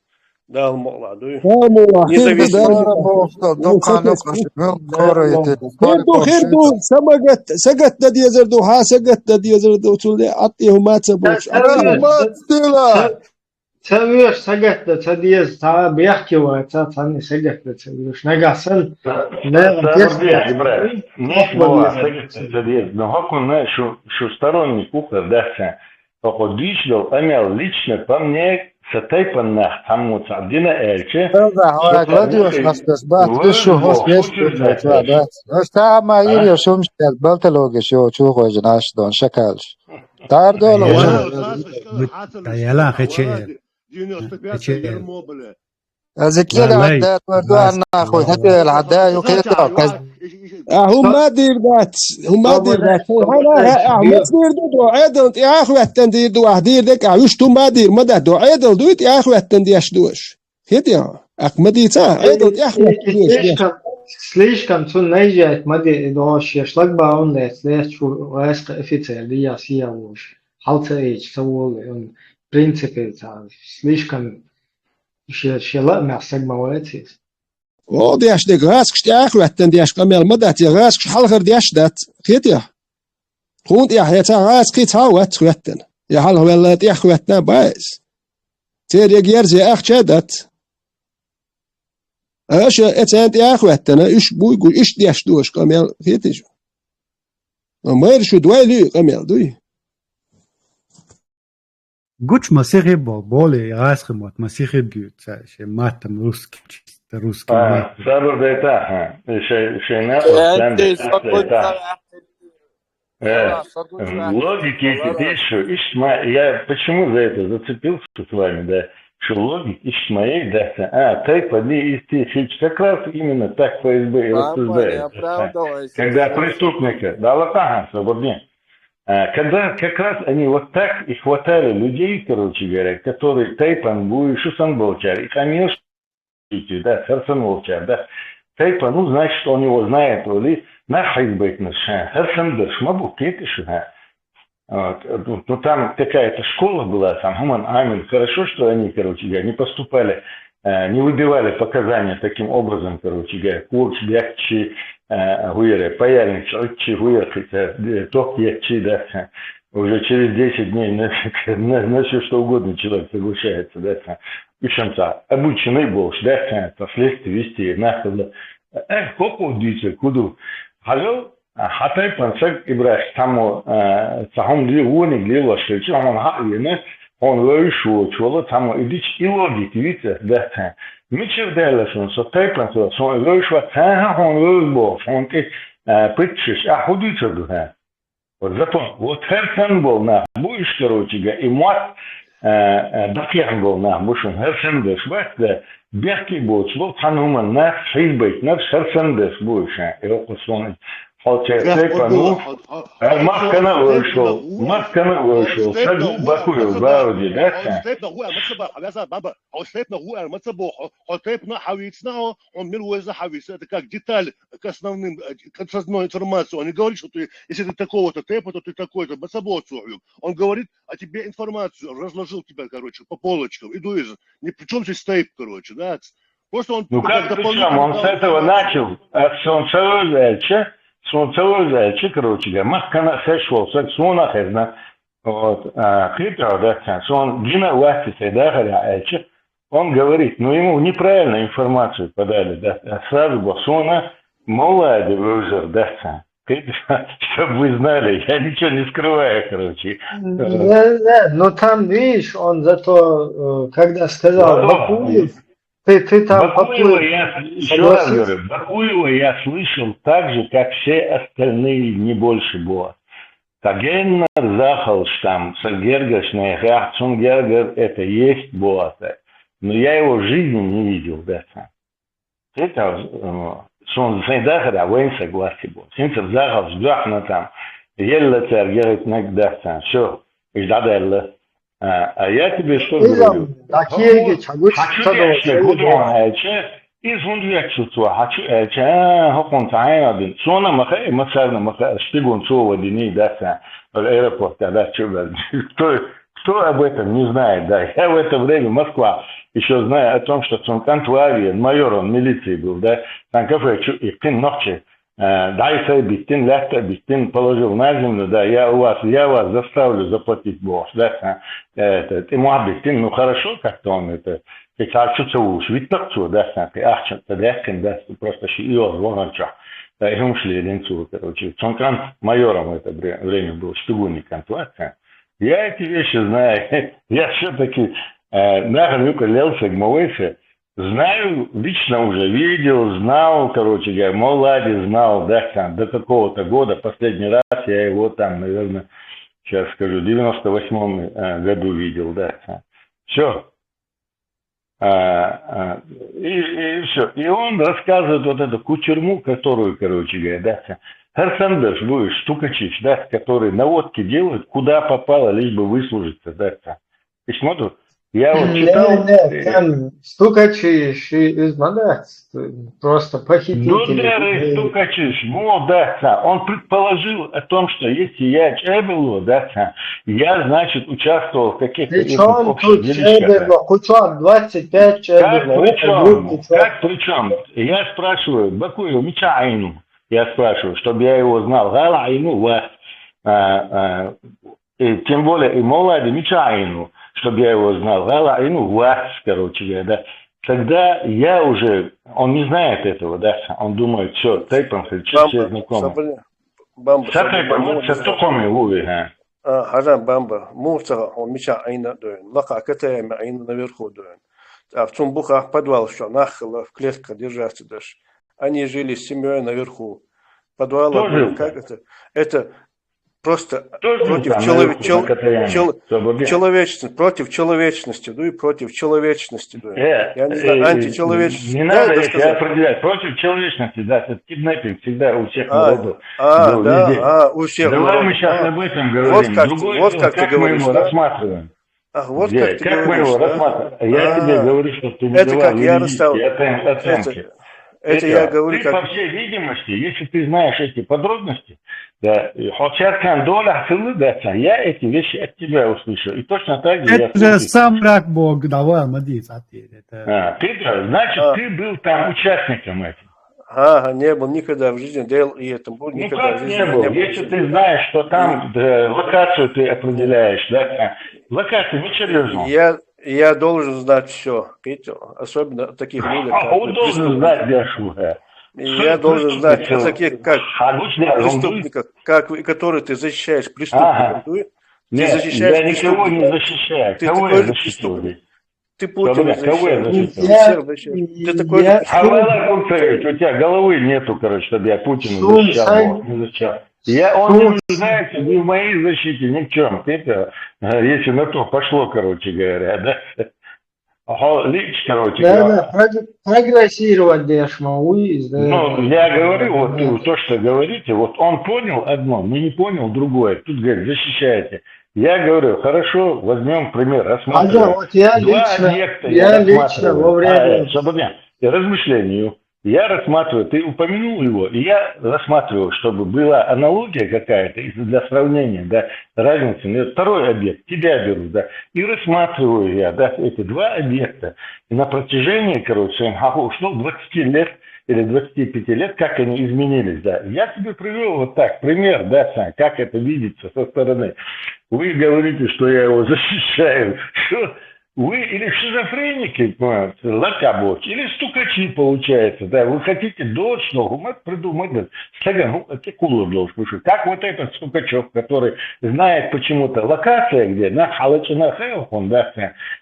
Дала мукъ лахь, дуй. Независимо. Хир ду, хир ду, самагат, сагатдан дезар ду, хьан сагатдан дезар ду, цул де атте хӀума ца бохуш. Ца веш сагатдан ца деза, цхьа бехке вац, цхьанне сагатдан ца веш. Нагахь санна, нагахь тешна, Ибрай, нагахь сагатдан ца деза. Но хӀокхунна шу, шу сторонник ву-кх дац. ХӀокхо дийцина долу къамел лично по мне, сан тайпаннах цхьаммо цхьаъ дина аьлча, ладоьгӀуш хьасташ бац, уьш шу хӀост вешта дац. Аш тахьа ма йира йо шумаш кер балталогаш йо чу хойжина аш дон шакалш. Тардолу. Ай, яла хече. Хече. Аза кела хьадда, тӀор ду анна хой, хӀетел хьадда, ю кхетал каз. А хӀума дийр дац, хӀума дийр дац. Хьана, а, а, мацбийр ду, до Ӏедал тӀе а хӀоьттан дийр ду, а, дийр декъа, уьш ту ма дийр, ма дац, до Ӏедал дуй, тӀе а хӀоьттан деш ду аш. ХӀетий, а, ма дийца, Ӏедал тӀе а хӀоьттан деш. Слишком, слишком цу наезжать ма де, до шеш шлагбаум лец, лец чу вайсха офицер, дия сия вуш. Хьал ца эйча, ца волу, он, в принципе, ца, слишком Ше, шен лаамехь саг ма вац иза. О, деш дерг гӀазкхаш тӀе а хӀоьттан деш къамел ма дац, я гӀазкхаш хьалхара деш дац, хетий? Тхуна тӀехь я цхьа гӀазкхий цхьа а вац хӀоьттан, я хьалхавелла тӀехь хӀоьттан а бац иза. Церан ерза ахча а дац. Аша э царна тӀе а хӀоьттана, уьш буй гу, иштта деш ду аша къамел, хетий шу? Майра шу дой луьй къамел, дуй? Гучу масихи бо-, боли гӀазкхи мотт масихи дуьйцу цара, шен маттам русский, чисто русский. А, маттам. Сабар дайтахьа, шей, шей накъост, э, сам дайтахьа. Э, логики эти, ты что, ишма, я почему за это зацепился с вами, да? Что логик ишмаей, да, а, тайпа не исти хич, как раз именно так ФСБ и рассуждает. Когда преступника, да, лакахан, сабар день. А, когда как раз они вот так и хватали людей, короче говоря, которые тайпан буй, шусан болчар, и хамил, да, сарсан волчар, да. Тайпан, ну, значит, он его знает, или нахайбайтнес, ха, сарсан дерш, ма бу, кхеташ, ха. Вот. Ну, ну, там какая-то школа была, там, Хуман Амин. Хорошо, что они, короче говоря, не поступали, э, не выбивали показания таким образом, короче говоря, курч, бягчи, э, гуйре, паяльник, чичи, гуйре, э, ток, ячи, да. Уже через десять дней на, на, на всё что угодно человек соглашается, да, там. Причём там обычный болш, да, там, последствия вести, нахуй, да. Э, хӀокхо дийцар хӀун ду? Хьажал, а, хьа тайпан саг, Ибраш, цхьаммо, а, цхьа хӀума ле-, вониг лелош хилча, хьуна хьа а вена, хьуна вевзаш воцвола, цхьаммо и дича, и логика виц а, дац хьа. Мичара даьлла шуна, со тайпан саг, сона вевзаш вац, хӀа, хьуна вевза бохуш, хьуна тӀе, а, пытшаш, ахь хӀун дуьйцур ду хьа? Вот зато, вот хӀара санна болу нах бу уьш, короче, га, и мотт, а, а, дӀакхехна болу нах бу шуна, хӀара санна дерш бац, да, бехке боцуш болу цхьана хӀуманна нах, хьийзабайтинарш хӀара санна дерш бу уьш, а, и хӀокху суна. Хьо церан тайпана ву, хьо, хьо, хьо, хьо махкана а вевзаш волу, махкана а вевзаш волу, саг ву Бакуев Бауди, да, цхьа? Хьо тайпана ву аьлла ма ца боху, хьо, хьо тайпана хьавийцина, хьо, хьо мила вевза хьавийцина, это как деталь к основным, э, к основной информации. Он не говорит, что ты, если ты такого-то тайпа, то ты такой-то, ма ца боху цо хьоьга. Он говорит о тебе информацию, разложил тебя, короче, по полочкам. И дуиза. Ни при чём здесь тайп, короче, да? Просто он... Ну как, как при чём? Он с этого начал. А он ца вевза аьлча, он ца вевза аьлча, короче, га, махкана а хезаш волу саг, суна а хезна. Вот, а, кхетахь, да, цхьа, суна гина а вац и сайн дахарехь аьлча, он говорит, ну, ему неправильную информацию подали, да, а сразу бо-, суна Мовлади вевзар, да, цхьа. Кхетахь, чтобы вы знали, я ничего не скрываю, короче. Да, да, но там, видишь, он зато, э, когда сказал Бакуев, ты, ты там Бакуева попутно я с-, ещё раз согласился. Говорю, Бакуева я слышал так же, как все остальные, не больше было. Цхьа геннара захалш там, сан гергарчу нехан, цунна гергара это есть боху аса. Но я его в жизни не видел, да, цхьа. Кхетахь, э, суна сайн дахарехь вайна саг вац и боху. ХӀинца захалш доьхна там, елла цаьрга яхийтинарг, да, цхьа. Всё, уьш дӀадаьлла. А, а я тебе что говорю? Иза, да, кегий, чхьагучу хьан чу ца долу дешнарг хӀун ду хьуна аьлча, иза хӀунда ветташ ву цо, хьан чу аьлча, а, хӀокхунна цхьа хьайна а дина. Суна а ма хаьа, массарна а ма хаьа, шпигун цо вадиний, да, цхьа, аэропортехь, да, чу а ваьлла. Кто, кто об этом не знает, да? Я в это время в Москва ещё знаю о том, что цунна кӀант ван а веана, майор он милиции был, да, цхьана кафе чу и кхин нохчий Э, дӀай-сай биттина, лаьтта а биттина, положил на землю, да, я у вас, я вас заставлю заплатить, бохуш, да, э, это, тӀе мохь биттина, ну, хорошо, как-то он это, кхин цхьа чу ца вуьйлуш, виттакх цо, да, кхин ахча ца даьккхина, да, просто ши и йолу ваханчохь, э, хӀумаш лелийна цо, короче, цунна кӀант майором в это вре-, время был, шпигунийн кӀант вац, э. Я эти вещи знаю, я всё-таки, э, нахана юкъа лелсаг ма вайса, Знаю, лично уже видел, знал, короче говоря, Мовлади знал, да, там, до какого-то года, последний раз я его там, наверное, сейчас скажу, в девяносто восьмом, э, году видел, да, там. Всё. А, а, и, и всё. И он рассказывает вот эту кучерму, которую, короче говоря, да, там, хӀара санна дерш бу уьш, стукачиш, да, которые наводки делают, куда попало, лишь бы выслужиться, да, там. Иштта ма ду. Я вот читал, не, не, э, там стукачи, ши из ма дац, просто похитители. Ну, да, и стукачи, ну, да, да. Он предположил о том, что если я чӀебарло, да, да, я, значит, участвовал в каких-то этих общих делишках. Причём тут чӀебарло? Кучок двадцать пять чӀебарло. Как причём? Как причём? Я спрашиваю, Бакуев мичахь Ӏийна ву? Я спрашиваю, чтобы я его знал. ГӀала Ӏийна ву, вац. А, а, И тем более, и Мовлади мичахь Ӏийна ву, чтоб я его знал, гӀала Ӏийна ву, вац, короче говоря, да. Тогда я уже, он не знает этого, да, он думает, всё, тайпан хилча, все знакомы. Бамба, Са тайпан, вот са тукхаме ву и, хӀа. А, хьажа, Бамба, муха ца хаьа хьуна мичахь Ӏийна а дуьйна, лакхахь Катаяме Ӏийна, наверху дуьйна. ТӀаккха цунна бухахь подвалаш чохь нах хилла, в клетках держаться дерш. Они жили с семьёй наверху. Подвал отдельный, как это? Это Просто против человечности, против человечности, дуй, против человечности, дуй. Я не знаю, античеловечность. Не надо это определять. Против человечности, да, это киднеппинг всегда у всех народов был везде. А, у всех народов. Давай мы сейчас об этом говорим. Вот как ты говоришь, да? Как мы его рассматриваем. Ах, вот как ты говоришь, да? Я тебе говорю, что ты не давал юридические оценки. Это я говорю, как... Ты, по всей видимости, если ты знаешь эти подробности, да, и хоть цхьаьнакхетта долахь хилла, да, я эти вещи от тебя услышал. И точно так же я слышу. Это же сам рак Бог давал, ма дийца, а ты это... А, ты, да, значит, ты был там участником этого. Ага, не был никогда в жизни, Дел и это был никогда в жизни. Ну как не был? Если ты знаешь, что там, да, локацию ты определяешь, да, локацию, ничего не знал. Я Я должен знать всё, видите, особенно о таких людях, как вы. Хьо должен знать, деш ву хьо. И я должен знать о таких, как преступниках, как вы, которые ты защищаешь преступников. Ты защищаешь преступников. Ты такой же преступник. Ты Путина защищаешь. Ты такой же преступник. У тебя головы нету, короче, чтобы я Путина защищал. Я, он не нуждается ни в моей защите, ни в чем. Это, если на то пошло, короче говоря, да. Лич, короче, да, да, прогрессировать дешма, уй, Ну, я говорю, вот то, что говорите, вот он понял одно, но не понял другое. Тут, говорит, защищаете. Я говорю, хорошо, возьмем пример, рассмотрим. Вот я Два лично, объекта я я лично рассматриваю. во время... А, э, чтобы не- и размышлению. Я рассматриваю, ты упомянул его, и я рассматриваю, чтобы была аналогия какая-то и для сравнения, да, разница. Ну, второй объект, тебя беру, да, и рассматриваю я, да, эти два объекта. И на протяжении, короче, своим хаху ушло двадцать лет или двадцать пять лет, как они изменились, да. Я тебе привел вот так пример, да, Сань, как это видится со стороны. Вы говорите, что я его защищаю. Что? Вы или шизофреники, понимаете, лакабоч, или стукачи получается, да, вы хотите дочь, но мы придумать, да, саган, ну, это кулак должен слушать. Как вот этот стукачок, который знает почему-то локация, где, на халачина хайлхун, да,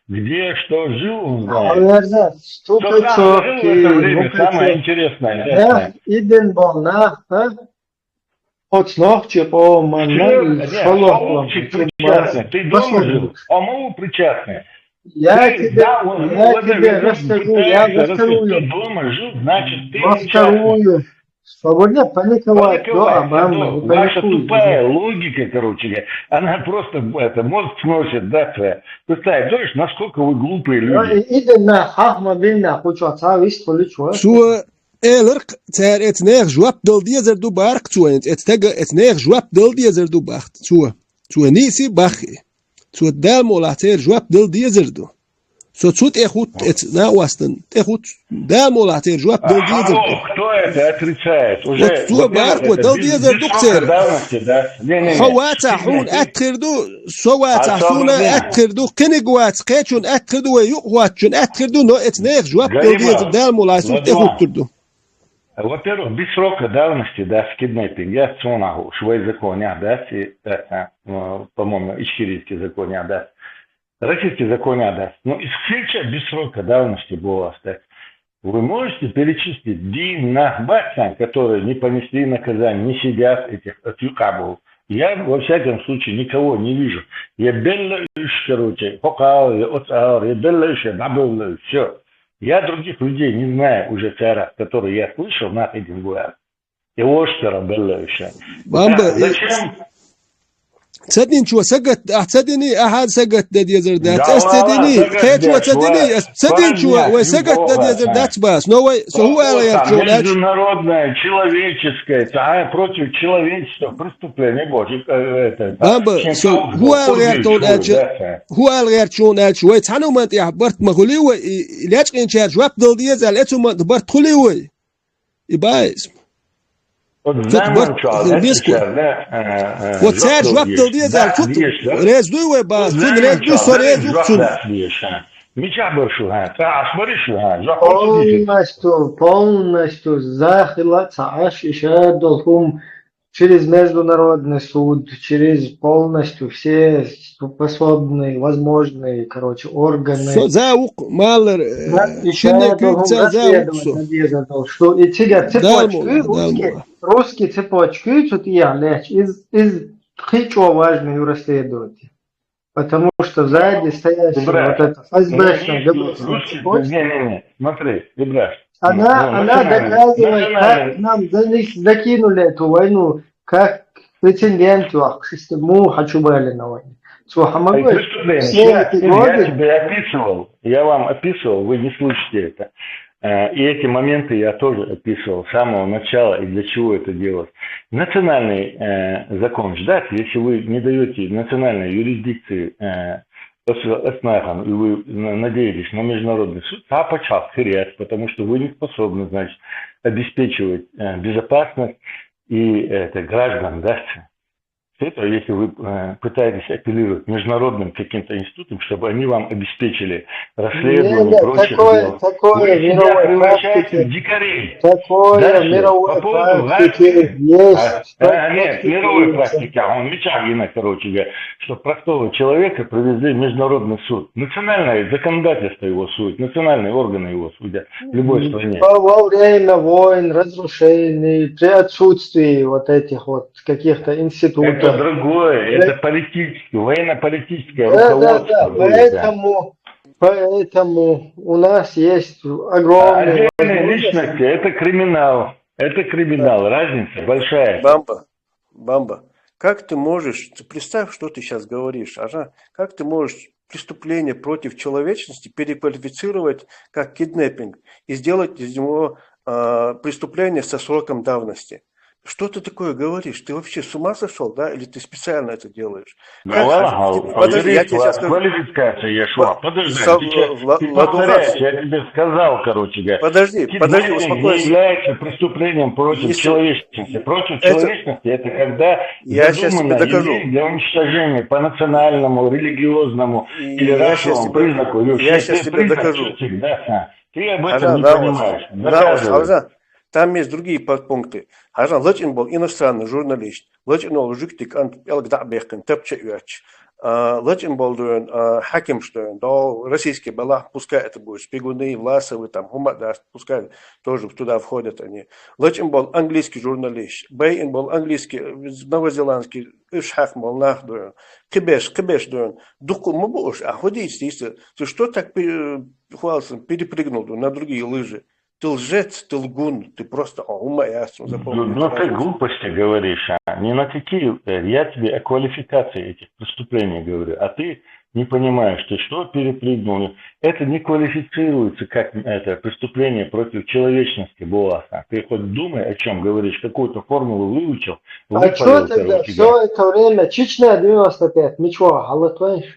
где что жил, он знает. Аларда Что стукачок в это время самое и интересное, Да, да. Иден болна, а? От нохчи по Всё, манна да, шолох а общий причастный. Ты дома жил, а мы причастны. Я Ты- тебе, да, он- я вот это тебе вот расскажу, пытаешься я рассказать, расскажу. Ты дома жил, значит, ты Во причастный. вторую. Свободно паниковать, Паниковать, да, Обама, Садо, не ваша паникуй. тупая логика, короче говоря, она просто это, мозг сносит, да, твоя. Представь, знаешь, насколько вы глупые Ну, люди. и Иден на хахма бинна, кучу отца вис поличу. Цо элар цар эц нех жоп дал дезер ду барх цо, эц тега эц нех жоп дал дезер ду бахт цо. Цо ниси бахи. Цо дал мола цар жоп дал дезер ду. Со цу техут эц на уастан техут дал мола цар жоп дал дезер ду. Алло, кто это отрицает? Уже, Вот цо во-первых, барх вот это дал без- дезер без ду срока цар. Давности, да? Не, не, не. Хаваца хун атхирду, соваца А хуна самое- атхирду, кинигвац кечун атхирду, ва юхвачун атхирду, но эц нех жоп дал Галима, дезер дал мола цо Владимир. Техут турду. Во-первых, без срока давности, да, с киднеппинга, цунаху, швей законе, да, си, это, э, по-моему, ичкерийский законе, да. Российский законе, да. Ну, из фича без срока давности было остать. Вы можете перечислить дин нахбатсан, которые не понесли наказание, не сидят этих от Юкабу? Я, во всяком случае, никого не вижу. Я белла короче, хокал, я оцал, я белла я набыл, все. Я других людей не знаю уже царах, которые я слышал на этим гуар. И оштера белла еще. Бамба, Да, зачем? Цадин чуа сагат, а цадини, а хад сагат да дезер да. Да Цас ладно, цадини, сагат хе чуа да, цадини, чуа. ас цадин чуа, Парня, вай сагат да любого, дезер а. да цбас. Но вай, со хуа ала яр чуа, ач. Международное, человеческое, это, а, против человечества преступление, боже, э, это, Бамба, чем со там, хуа ала яр подвиг чуа, чего, ач. да, э. Хуа ала яр чуа, ач. Вай цхана ман тя барт ма хули вай, и ляч кин чар жвап дал дезер, эцу ман барт хули вай. И байс. Вот Тут заман барт чуа, хил да, беску. сейчас, да, э, э, Вот цар жвап дал дезер, да, тут деш, да? рез дуй вай ба, Вот тут заман рез дуй, чуа, со да, рез жвап дуй. да, деш, а. Мича баршу, а, та ашбаришу, а, жвап дал деш. Полностью, полностью захила цааш иша долхум через Международный суд, через полностью все способные, возможные, короче, органы. Со за ук маллар, э, Да, и шине ща кюк должен ца за ук расследовать со. надежда дал, что и тебя Дал цепочки, мола, дал русские, мола. Русские цепочки, тут и я, лечь, из, из хичо важный расследователь. Потому что сзади стоящий Брат, вот это ФСБшная Ну, государственная русский, цепочка, не, не, не, смотри, Ибраш. она, Ну, она национальный, доказывает, национальный. Как нам за них закинули эту войну, как претендент к систему Хачубали на войне. Эй, Сухомогой, преступление. все Я, эти я годы, тебе описывал, я вам описывал, вы не слышите это. Э, И эти моменты я тоже описывал с самого начала и для чего это делалось. Национальный э, закон ждать, если вы не даете национальной юрисдикции э, ос- основам, и вы на- надеетесь на международный суд, а почав херять, потому что вы не способны, значит, обеспечивать э, безопасность и это, граждан, да? Это если вы э, пытаетесь апеллировать международным каким-то институтам, чтобы они вам обеспечили расследование и прочее. Такое, такое вы себя превращаете в дикарей. Такое дальше, мировой по поводу практики есть. А, а, нет, мировой практики, а он мечагина, короче говоря, что простого человека привезли в международный суд. Национальное законодательство его судит, национальные органы его судят в любой стране. Во время войн, разрушений, при отсутствии вот этих вот каких-то институтов. Это другое, это политическое, военно-политическое руководство. Да, да, да, поэтому, поэтому у нас есть огромные... А отдельные личности, это криминал. Это криминал, разница большая. Бамба, Бамба, как ты можешь, ты представь, что ты сейчас говоришь, ага, как ты можешь преступление против человечности переквалифицировать как киднеппинг и сделать из него э, преступление со сроком давности? Что ты такое говоришь? Ты вообще с ума сошел, да? Или ты специально это делаешь? Подожди, я тебе сейчас скажу. Квалификация, я шо? Подожди, ты повторяешь, я тебе сказал, короче говоря. Подожди, подожди, успокойся. Не является преступлением против человечности. Против человечности это когда я сейчас тебе докажу. Для уничтожения по национальному, религиозному или расовому признаку. Я сейчас тебе докажу. Ты об этом не понимаешь. Доказывай. Там есть другие подпункты. Гьажан лачкъан бола иностранный журналист, лачкъан бола жуьгтиг ант пӀелг дӀа а бехкан, тапча а оьцуш, лачкъан бола дуьйна хьакимаш дуьйна, да, российский балахь, пускай это будет шпигуны, Власовы, там, хӀума а дац, пускай тоже туда входят они. Лачкъан бола английский журналист, байъина бола английский, новозеландский, уьш хьаькхна бола нах дуьйна, кхиберш, кхиберш дуьйна, дукха ма бу уьш, а хӀу дийца дийца, ты что так, хвалсан, перепрыгнул на другие лыжи? Ты лжец, ты лгун, ты просто хӀума а яц, запомни. Ну, ты глупости говоришь, а не на какие... э, Я тебе о квалификации этих преступлений говорю, а ты не понимаешь, ты что перепрыгнул? Это не квалифицируется как это преступление против человечности, Буласа. Ты хоть думай, о чем говоришь, какую-то формулу выучил, выпалил, короче говоря. А что тогда все это время Чечня девяносто пять, ничего, а вот, понимаешь?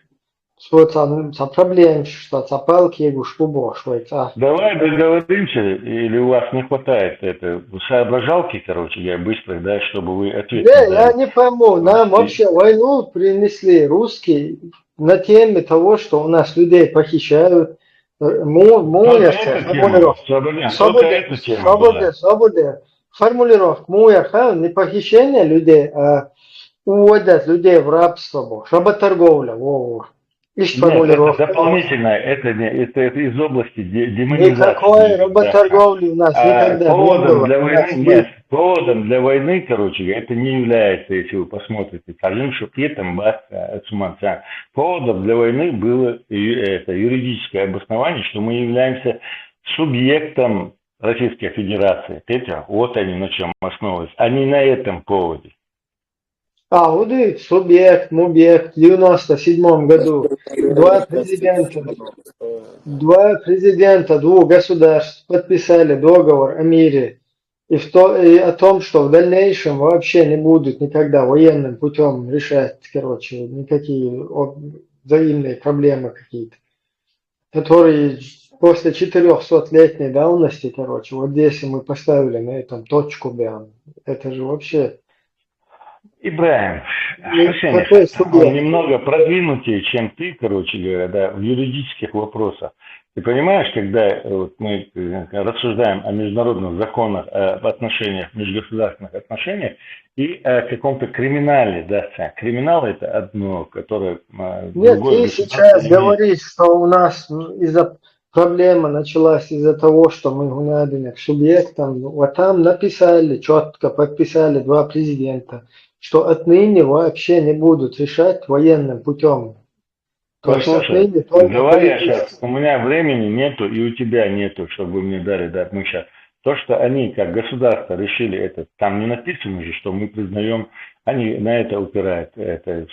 Цо цхьа, цхьа проблема, что цхьа палка егуш бу бохуш вай цӀа. Давай договоримся, или у вас не хватает это, соображалки, короче, я быстрых, да, чтобы вы ответить дали. Не, я не пойму, нам вообще войну принесли русские на теме того, что у нас людей похищают. Э, му-, муяр цо формулировка. Только эту тему, только эту тему, да. Формулировка муяр, ха, не похищение людей, а уводят людей в рабство, бо, работорговля, во, во. Нет, это дополнительное, это, не, это, это из области де- демонизации. Никакой работорговли у нас никогда не было. Поводом для войны, нет, поводом для войны, короче, это не является, если вы посмотрите. Поводом для войны было ю- это юридическое обоснование, что мы являемся субъектом Российской Федерации. Видите, вот они на чем основываются, а не на этом поводе. А, вот и субъект, мубъект, в девяносто седьмом году два президента, два президента двух государств подписали договор о мире и, в то, и о том, что в дальнейшем вообще не будут никогда военным путем решать, короче, никакие взаимные проблемы какие-то, которые после четырёхсотлетней давности, короче, вот здесь мы поставили на этом точку, бям. Это же вообще... Ибрагим, он немного продвинутее, чем ты, короче говоря, да, в юридических вопросах. Ты понимаешь, когда вот мы рассуждаем о международных законах, об отношениях, межгосударственных отношениях и о каком-то криминале, да, криминал — это одно, которое... Нет, ты сейчас говоришь, что у нас из-за проблема началась из-за того, что мы гунадинек субъектом, вот там написали, четко подписали два президента, что отныне вообще не будут решать военным путем. Послушай, давай я сейчас, у меня времени нету и у тебя нету, чтобы вы мне дали, да, мы сейчас. То, что они как государство решили это, там не написано же, что мы признаем, они на это упирают, это,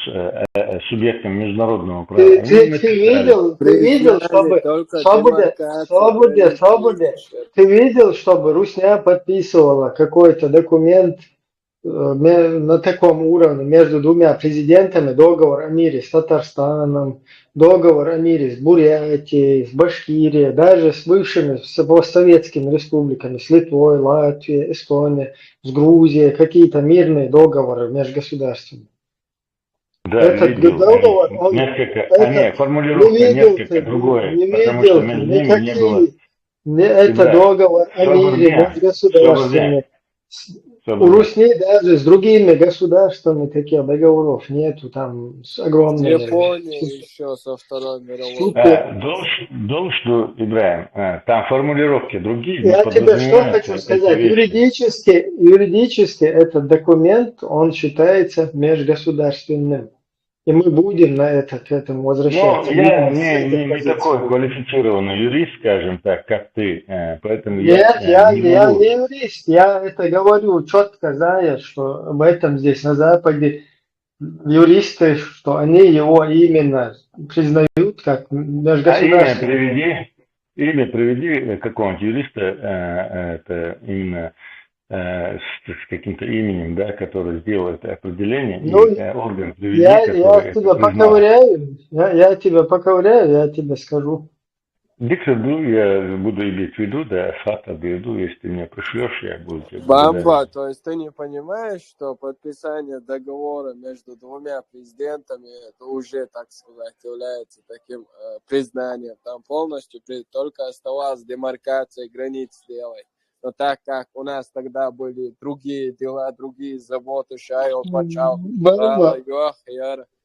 субъектом международного права. Ты, ты, ты видел, ты видел, чтобы, свободе, свободе, свободе, ты видел, чтобы Русня подписывала какой-то документ, на таком уровне между двумя президентами, договор о мире с Татарстаном, договор о мире с Бурятией, с Башкирией, даже с бывшими постсоветскими республиками, с Литвой, Латвией, Эстонией, с Грузией, какие-то мирные договоры межгосударственные. Да, этот видел, договор, он несколько, это, а, не, формулировка не видел несколько ты, другое, не потому видел что ты между ними не было. Не, это Ибрагим, договор о мире межгосударственный. У Русни даже с другими государствами таких договоров нету, там с огромными. Япония еще со Второй мировой. А, должен, Ибрагим, а, там формулировки другие. Я тебе что хочу сказать? Юридически, юридически этот документ, он считается межгосударственным. И мы будем на это, к этому возвращаться. Ну, я не, не, не такой квалифицированный юрист, скажем так, как ты, э, поэтому я... Нет, я, я не юрист, я это говорю четко, зная, что об этом здесь на Западе юристы, что они его именно признают как межгосударственный. А имя приведи, имя приведи э, какого-нибудь юриста, э, это именно э, с, с каким-то именем, да, который сделал это определение, ну, и э, орган приведи, я, который я это тебя признал. Поковыряю, я, я тебя поковыряю, я тебе скажу. Диксаду я буду иметь в виду, да, Асхата в виду, если ты меня пришлешь, я буду тебе... Бамба, то есть ты не понимаешь, что подписание договора между двумя президентами, это уже, так сказать, является таким э, признанием. Там полностью при, только оставалась демаркация границ сделать. Но так как у нас тогда были другие дела, другие заботы, шайыл пачал,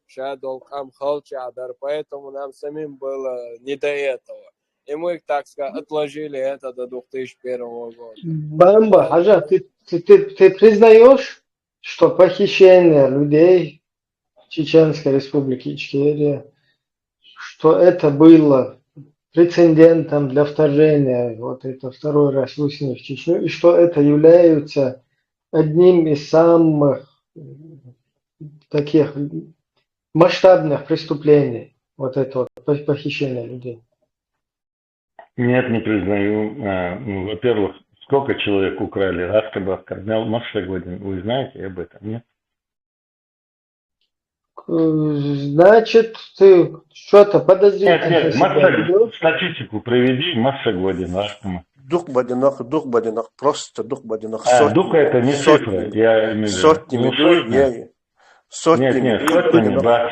шадол кам халчадар, поэтому нам самим было не до этого. И мы, так сказать, отложили это до две тысячи первого года. Бамба, Хажа, ты, ты, ты, ты признаешь, что похищение людей в Чеченской Республике Ичкерия, что это было прецедентом для вторжения, вот это второй раз Русини в Чечню, и что это является одним из самых таких масштабных преступлений, вот это вот похищение людей. Нет, не признаю. А, ну, во-первых, сколько человек украли? Рахкаба, Кармел, Максагодин. Вы знаете об этом, нет? Значит, ты что-то подозрительно... Нет, нет, Максагодин, статистику приведи, Максагодин, Рахкаба. Дукъ ба динах, дукъ ба динах, просто дукъ ба динах. А, сотни, дукъ это не сотни, цифра, я имею в виду. Сотни, ну, сотни. Я, сотни. Нет, нет, сотни, да.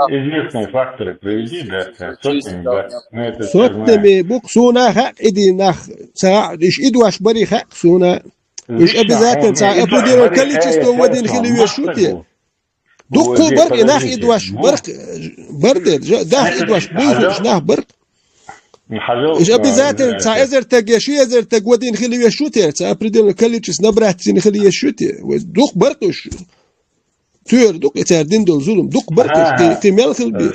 Известные факторы приведи, да, сотни, да. Сотни, букъ суна хьакъ иди нах, ца, иш идваш бари хьакъ суна. Уж обязательно ца определённое количество вадин хили вешути. Дукъ баркъ и нах идваш баркъ, бар де, дах идваш буйхуш нах баркъ. Уж обязательно ца эзер таг я ши эзер таг вадин хили вешути, ца определённое количество набрать зин хили вешути. Дукъ баркъ уж. Туьр дукъ, и цар дин дол зулум дукъ баркъ уж, кхы, кхы мел хил бир.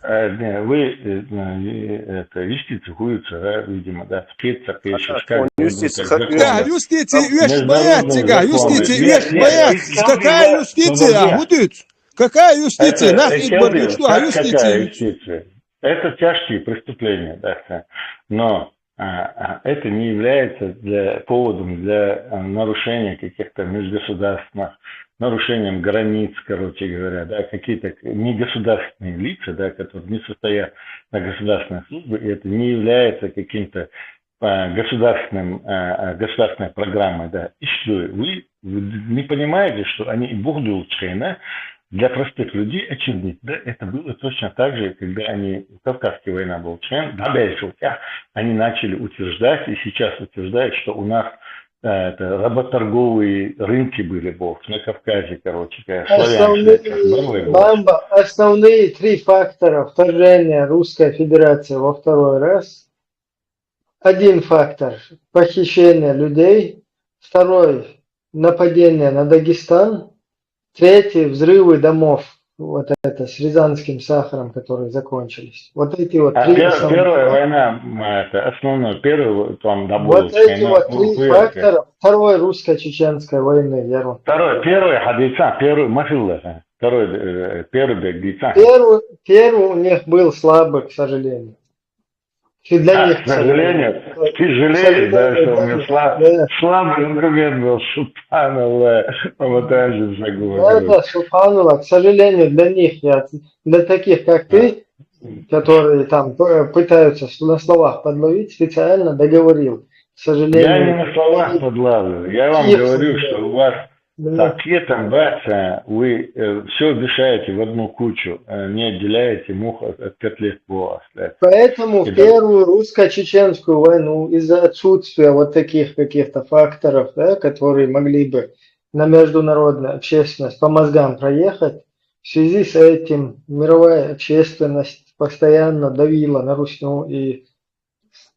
Э, не, вы, э, э, это, юстиция хуется, да, видимо, да, в Китце пишешь, как юстиция, как юстиция, веш бояться, юстиция, веш бояться. Какая юстиция, а, худуц? Какая юстиция? Нас и борьбу, что, а юстиция? Это тяжкие преступления, да, но а, а, это не является для, поводом для а, нарушения каких-то межгосударственных, нарушением границ, короче говоря, да, какие-то негосударственные лица, да, которые не состоят на государственной службе, и это не является каким-то а, государственным, а, государственной программой, да. И что, вы, вы не понимаете, что они и Бухдул Чхейна для простых людей очевидно, да, это было точно так же, когда они, Кавказская война была, Чхейн, да, дальше, они начали утверждать, и сейчас утверждают, что у нас это, работорговые рынки были, бог, на Кавказе, короче, основные, Бамба, основные три фактора вторжения Русской Федерации во второй раз. Один фактор – похищение людей, второй – нападение на Дагестан, третий – взрывы домов, вот это с рязанским сахаром, которые закончились. Вот эти вот три основных. Первая война, это основное, первый там добыл. Вот эти вот три фактора второй русско-чеченской войны, Ярун. Второй, первый хадиса, первый махилла, второй, э, первый бегдица. Первый, первый у них был слабый, к сожалению. Ты для них, к сожалению, ты жалеешь, да, что у меня слабый аргумент был, субханаллах, а вот так же заговорил. Да, да, субханаллах, к сожалению, для них, я, для таких, как ты, которые там пытаются на словах подловить, специально договорил. К сожалению. Я не на словах подлавливаю, я вам говорю, что у вас Так, это бац, а, вы все мешаете в одну кучу, а, не отделяете мух от, от котлет. Во, оставляете. Поэтому в первую русско-чеченскую войну из-за отсутствия вот таких каких-то факторов, да, которые могли бы на международную общественность по мозгам проехать, в связи с этим мировая общественность постоянно давила на Русню и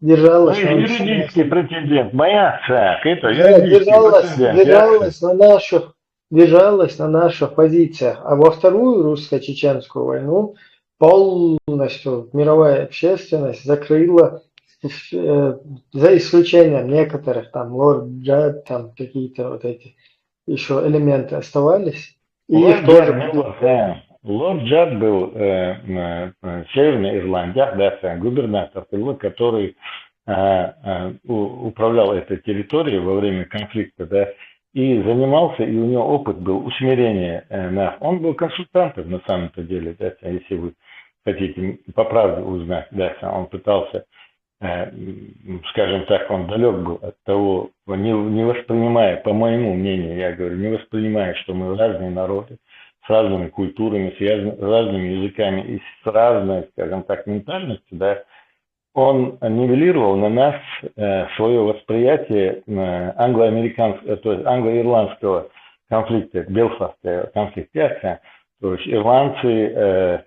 держалась Ну, на юридический прецедент. Моя цех, это Да, юридический держалась, прецедент. держалась на наших, держалась на наших позициях. А во вторую русско-чеченскую войну полностью мировая общественность закрыла, э, за исключением некоторых, там, Лорд Джад, там какие-то вот эти еще элементы оставались. И их Лорд тоже Джад был, э, Лорд Джад был э, э, э, северный ирландец, да, э, губернатор, который э, э, у- управлял этой территорией во время конфликта, да, и занимался, и у него опыт был усмирения. Э, на, он был консультантом на самом-то деле, да, если вы хотите по правде узнать, да, он пытался, э, м, скажем так, он далек был от того, не, не воспринимая, по моему мнению, я говорю, не воспринимая, что мы разные народы, с разными культурами, с язн- разными языками и с разной, скажем так, ментальностью, да, он нивелировал на нас свое восприятие э, англо-американского, то есть англо-ирландского конфликта, Белфастского конфликта. То есть ирландцы, э,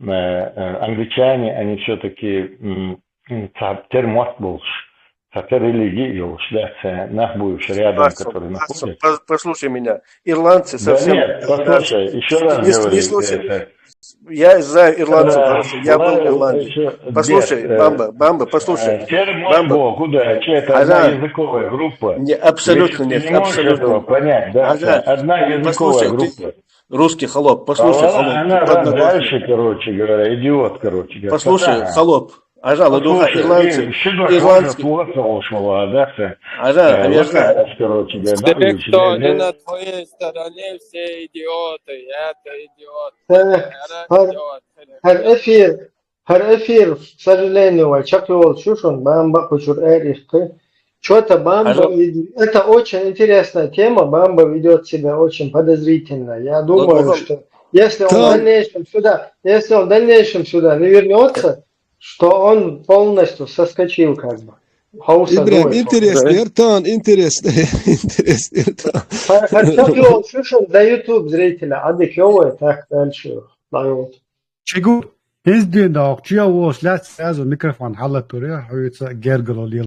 э, э, англичане, они все-таки термот больше, хотя религии больше, да, нах будешь рядом, Пасо, который Пасо, находится. пос- послушай меня. Ирландцы Да совсем... нет, послушай, еще раз не, не говорю. слушай. э, Я знаю ирландцев Да, хорошо, я был ладно, ирландец. ещё, Послушай, нет, э, Бамба, Бамба, э, послушай. Термот Бамба. Бог, куда? Что это одна Ага. языковая группа? Не, абсолютно Если нет, ты не можешь абсолютно этого нет. Понять, да? Ага. Одна языковая Послушай, ты- группа. Русский холоп, послушай, А холоп, она под раз ногой. Дальше, короче говоря, идиот, короче говоря. Послушай, Ага. холоп, ажал, духа, Послушай, ирландцы, ты, щенок, ирландский, может, вот того слова, да, ты? ажал, Э, конечно. Лукаш, короче говоря, да, Те, вылечили, кто да? не на твоей стороне, все идиоты, это идиот, Э, это Хар- идиот. Хар эфир, хар эфир, к сожалению, вай чакъёл шушун, Бамба кучур эрихты. Что-то Бамба, Ажал. вед- это очень интересная тема, Бамба ведет себя очень подозрительно. Я думаю, Лукаш. Что если он в Там- дальнейшем сюда, если он в дальнейшем сюда не вернется, что он полностью соскочил как бы. Хауса Ибрагим, дует. интересно, Эртан, интересно, интересно, Эртан. Хар- хар чакъёл шушун до YouTube зрителя, адик ёвай, так дальше. Лайот. Чигу, издин да, чия вос ляц сразу микрофон халатуре, хуйца гергало лил.